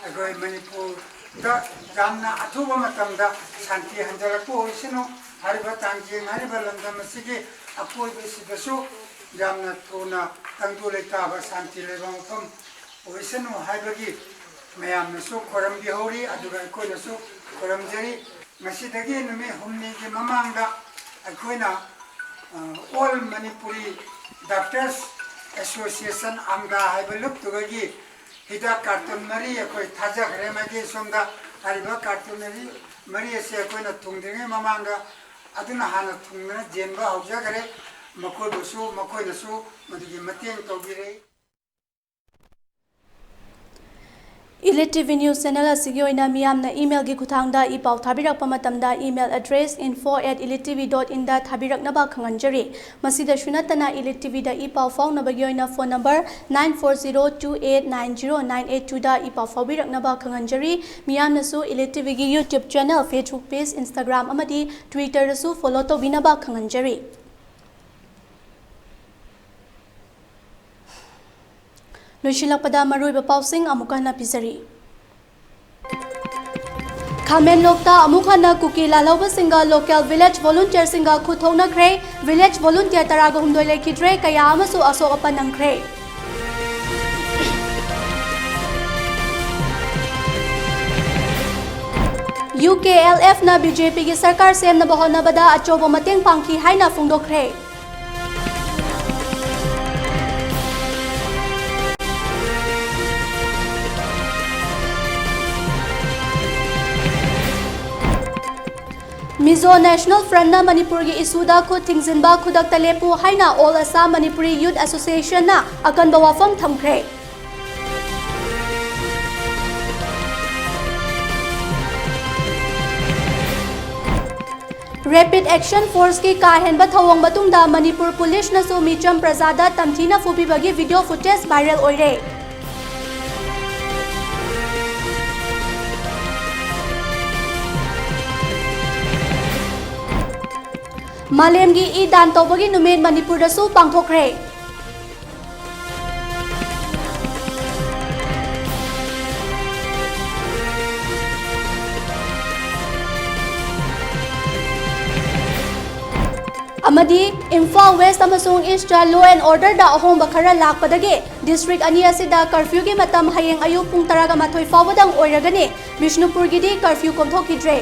ꯑꯩꯈꯣꯏ ꯃꯅꯤꯄꯨꯔꯗ ꯌꯥꯝꯅ ꯑꯊꯨꯕ ꯃꯇꯝꯗ ꯁꯥꯟꯇꯤ ꯍꯟꯖꯔꯛꯄ ꯑꯣꯏꯁꯅꯨ꯫ ꯍꯥꯏꯔꯤꯕ ꯇꯥꯡꯖꯦꯡ ꯍꯥꯏꯔꯤꯕ ꯂꯝꯗꯝ ꯑꯁꯤꯒꯤ ꯑꯀꯣꯏꯕꯁꯤꯗꯁꯨ ꯌꯥꯝꯅ ꯊꯨꯅ ꯇꯪꯗꯨ ꯂꯩꯇꯥꯕ ꯁꯥꯟꯇꯤ ꯂꯩꯕ ꯃꯐꯝ ꯑꯣꯏꯁꯅꯨ ꯍꯥꯏꯕꯒꯤ ꯃꯌꯥꯝꯅꯁꯨ ꯈꯣꯏꯔꯝꯕꯤꯍꯧꯔꯤ, ꯑꯗꯨꯒ ꯑꯩꯈꯣꯏꯅꯁꯨ ꯈꯣꯏꯔꯝꯖꯔꯤ꯫ ꯉꯁꯤꯗꯒꯤ ꯅꯨꯃꯤꯠ ꯍꯨꯝꯅꯤꯒꯤ ꯃꯃꯥꯡꯗ ꯑꯩꯈꯣꯏꯅ, ꯑ, All Manipuri Doctors Association, ꯑꯝꯗꯥ ꯍꯥꯏꯕ ꯂꯨꯞꯇꯨꯒꯒꯤ ꯍꯤꯗꯥꯛ carton ꯃꯔꯤ ꯑꯩꯈꯣꯏ ꯊꯥꯖꯈ꯭ꯔꯦ꯫ ꯃꯥꯏꯀꯩ ꯁꯣꯝꯗ ꯍꯥꯏꯔꯤꯕ carton ꯃꯔꯤ, ꯃꯔꯤ ꯑꯁꯤ ꯑꯩꯈꯣꯏꯅ ꯊꯨꯡꯗ꯭ꯔꯤꯉꯩ ꯃꯃꯥꯡꯗ ꯑꯗꯨꯅ ꯍꯥꯟꯅ ꯊꯨꯡꯗꯅ ꯌꯦꯟꯕ ꯍꯧꯖꯈ꯭ꯔꯦ꯫ ꯃꯈꯣꯏꯕꯨꯁꯨ, ꯃꯈꯣꯏꯅꯁꯨ ꯃꯗꯨꯒꯤ ꯃꯇꯦꯡ ꯇꯧꯕꯤꯔꯦ꯫ Elite TV News Channel ꯑꯁꯤꯒꯤ ꯑꯣꯏꯅ ꯃꯤꯌꯥꯝꯅ email ꯒꯤ ꯈꯨꯠꯊꯥꯡꯗ ꯏ ꯄꯥꯎ ꯊꯥꯕꯤꯔꯛꯄ ꯃꯇꯝꯗ email address info at elite TV dot in ꯗ ꯊꯥꯕꯤꯔꯛꯅꯕ ꯈꯪꯍꯟꯖꯔꯤ꯫ ꯃꯁꯤꯗꯁꯨ ꯅꯠꯇꯅ Elite TV ꯗ ꯏ ꯄꯥꯎ ꯐꯥꯎꯅꯕꯒꯤ ꯑꯣꯏꯅ phone number nine four zero two eight nine zero nine eight two ꯗ ꯏ ꯄꯥꯎ ꯐꯥꯎꯕꯤꯔꯛꯅꯕ ꯈꯪꯍꯟꯖꯔꯤ꯫ ꯃꯤꯌꯥꯝꯅꯁꯨ Elite TV ꯒꯤ YouTube channel, Facebook page, Instagram ꯑꯃꯗꯤ Twitter ꯗꯁꯨ follow ꯇꯧꯕꯤꯅꯕ ꯈꯪꯍꯟꯖꯔꯤ꯫ ꯂꯣꯏꯁꯤꯜꯂꯛꯄꯗ ꯃꯔꯨꯑꯣꯏꯕ ꯄꯥꯎꯁꯤꯡ ꯑꯃꯨꯛ ꯍꯟꯅ ꯄꯤꯖꯔꯤ꯫ ꯈꯥꯃꯦꯟꯂꯣꯛꯇ ꯑꯃꯨꯛ ꯍꯟꯅ ꯀꯨꯀꯤ ꯂꯥꯜꯍꯧꯕꯁꯤꯡꯒ local village volunteer ꯁꯤꯡꯒ ꯈꯨꯠ ꯊꯣꯛꯅꯈ꯭ꯔꯦ꯫ Village volunteer ꯇꯔꯥꯒ ꯍꯨꯝꯗꯣꯏ ꯂꯩꯈꯤꯗ꯭ꯔꯦ, ꯀꯌꯥ ꯑꯃꯁꯨ ꯑꯁꯣꯛ ꯑꯄꯟ ꯅꯪꯈ꯭ꯔꯦ꯫ UKLF ꯅ BJP ꯒꯤ ꯁꯔꯀꯥꯔ ꯁꯦꯝꯅꯕ ꯍꯣꯠꯅꯕꯗ ꯑꯆꯧꯕ ꯃꯇꯦꯡ ꯄꯥꯡꯈꯤ ꯍꯥꯏꯅ ꯐꯣꯡꯗꯣꯛꯈ꯭ꯔꯦ꯫ Mizo National Front ꯅ ꯃꯅꯤꯄꯨꯔꯒꯤ issue ꯗ ꯈꯨꯠ ꯊꯤꯡꯖꯤꯟꯕ ꯈꯨꯗꯛꯇ ꯂꯦꯞꯄꯨ ꯍꯥꯏꯅ All Assam Manipuri Youth Association ꯅ ꯑꯀꯟꯕ ꯋꯥꯐꯝ ꯊꯝꯈ꯭ꯔꯦ꯫ Rapid Action Force ꯀꯤ ꯀꯥ ꯍꯦꯟꯕ ꯊꯧꯑꯣꯡ ꯃꯇꯨꯡꯗ ꯃꯅꯤꯄꯨꯔ ꯄꯨꯂꯤꯁꯅꯁꯨ ꯃꯤꯆꯝ ꯄ꯭ꯔꯖꯥꯗ ꯇꯝꯊꯤꯅ ꯐꯨꯕꯤꯕꯒꯤ video footage viral ꯑꯣꯏꯔꯦ꯫ ꯃꯥꯂꯦꯝꯒꯤ ꯏ ꯗꯥꯟ ꯇꯧꯕꯒꯤ ꯅꯨꯃꯤꯠ ꯃꯅꯤꯄꯨꯔꯗꯁꯨ ꯄꯥꯡꯊꯣꯛꯈ꯭ꯔꯦ꯫ ꯑꯃꯗꯤ ꯏꯝꯐꯥꯜ West ꯑꯃꯁꯨꯡ East ꯇ law and order ꯗ ꯑꯍꯣꯡꯕ ꯈꯔ ꯂꯥꯛꯄꯗꯒꯤ district ꯑꯅꯤ ꯑꯁꯤꯗ curfew ꯒꯤ ꯃꯇꯝ ꯍꯌꯦꯡ ꯑꯌꯨꯛ ꯄꯨꯡ ꯇꯔꯥꯒ ꯃꯥꯊꯣꯏ ꯐꯥꯎꯕꯗꯪ ꯑꯣꯏꯔꯒꯅꯤ꯫ ꯕꯤꯁꯅꯨꯄꯨꯔꯒꯤꯗꯤ curfew ꯀꯣꯝꯊꯣꯛꯈꯤꯗ꯭ꯔꯦ꯫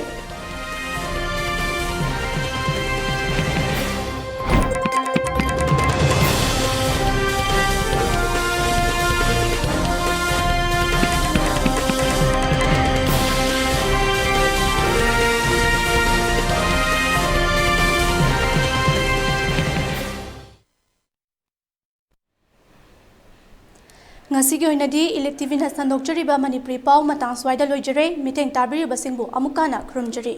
ꯉꯁꯤꯒꯤ ꯑꯣꯏꯅꯗꯤ ꯏꯂꯤꯠ ꯇꯤꯚꯤꯅ ꯁꯟꯗꯣꯛꯆꯔꯤꯕ ꯃꯅꯤꯄꯨꯔꯤ ꯄꯥꯎ ꯃꯇꯥꯡ ꯁ꯭ꯋꯥꯏꯗ ꯂꯣꯏꯖꯔꯦ꯫ ꯃꯤꯠꯌꯦꯡ ꯇꯥꯕꯤꯔꯤꯕꯁꯤꯡꯕꯨ ꯑꯃꯨꯛ ꯍꯟꯅ ꯈꯨꯔꯨꯝꯖꯔꯤ꯫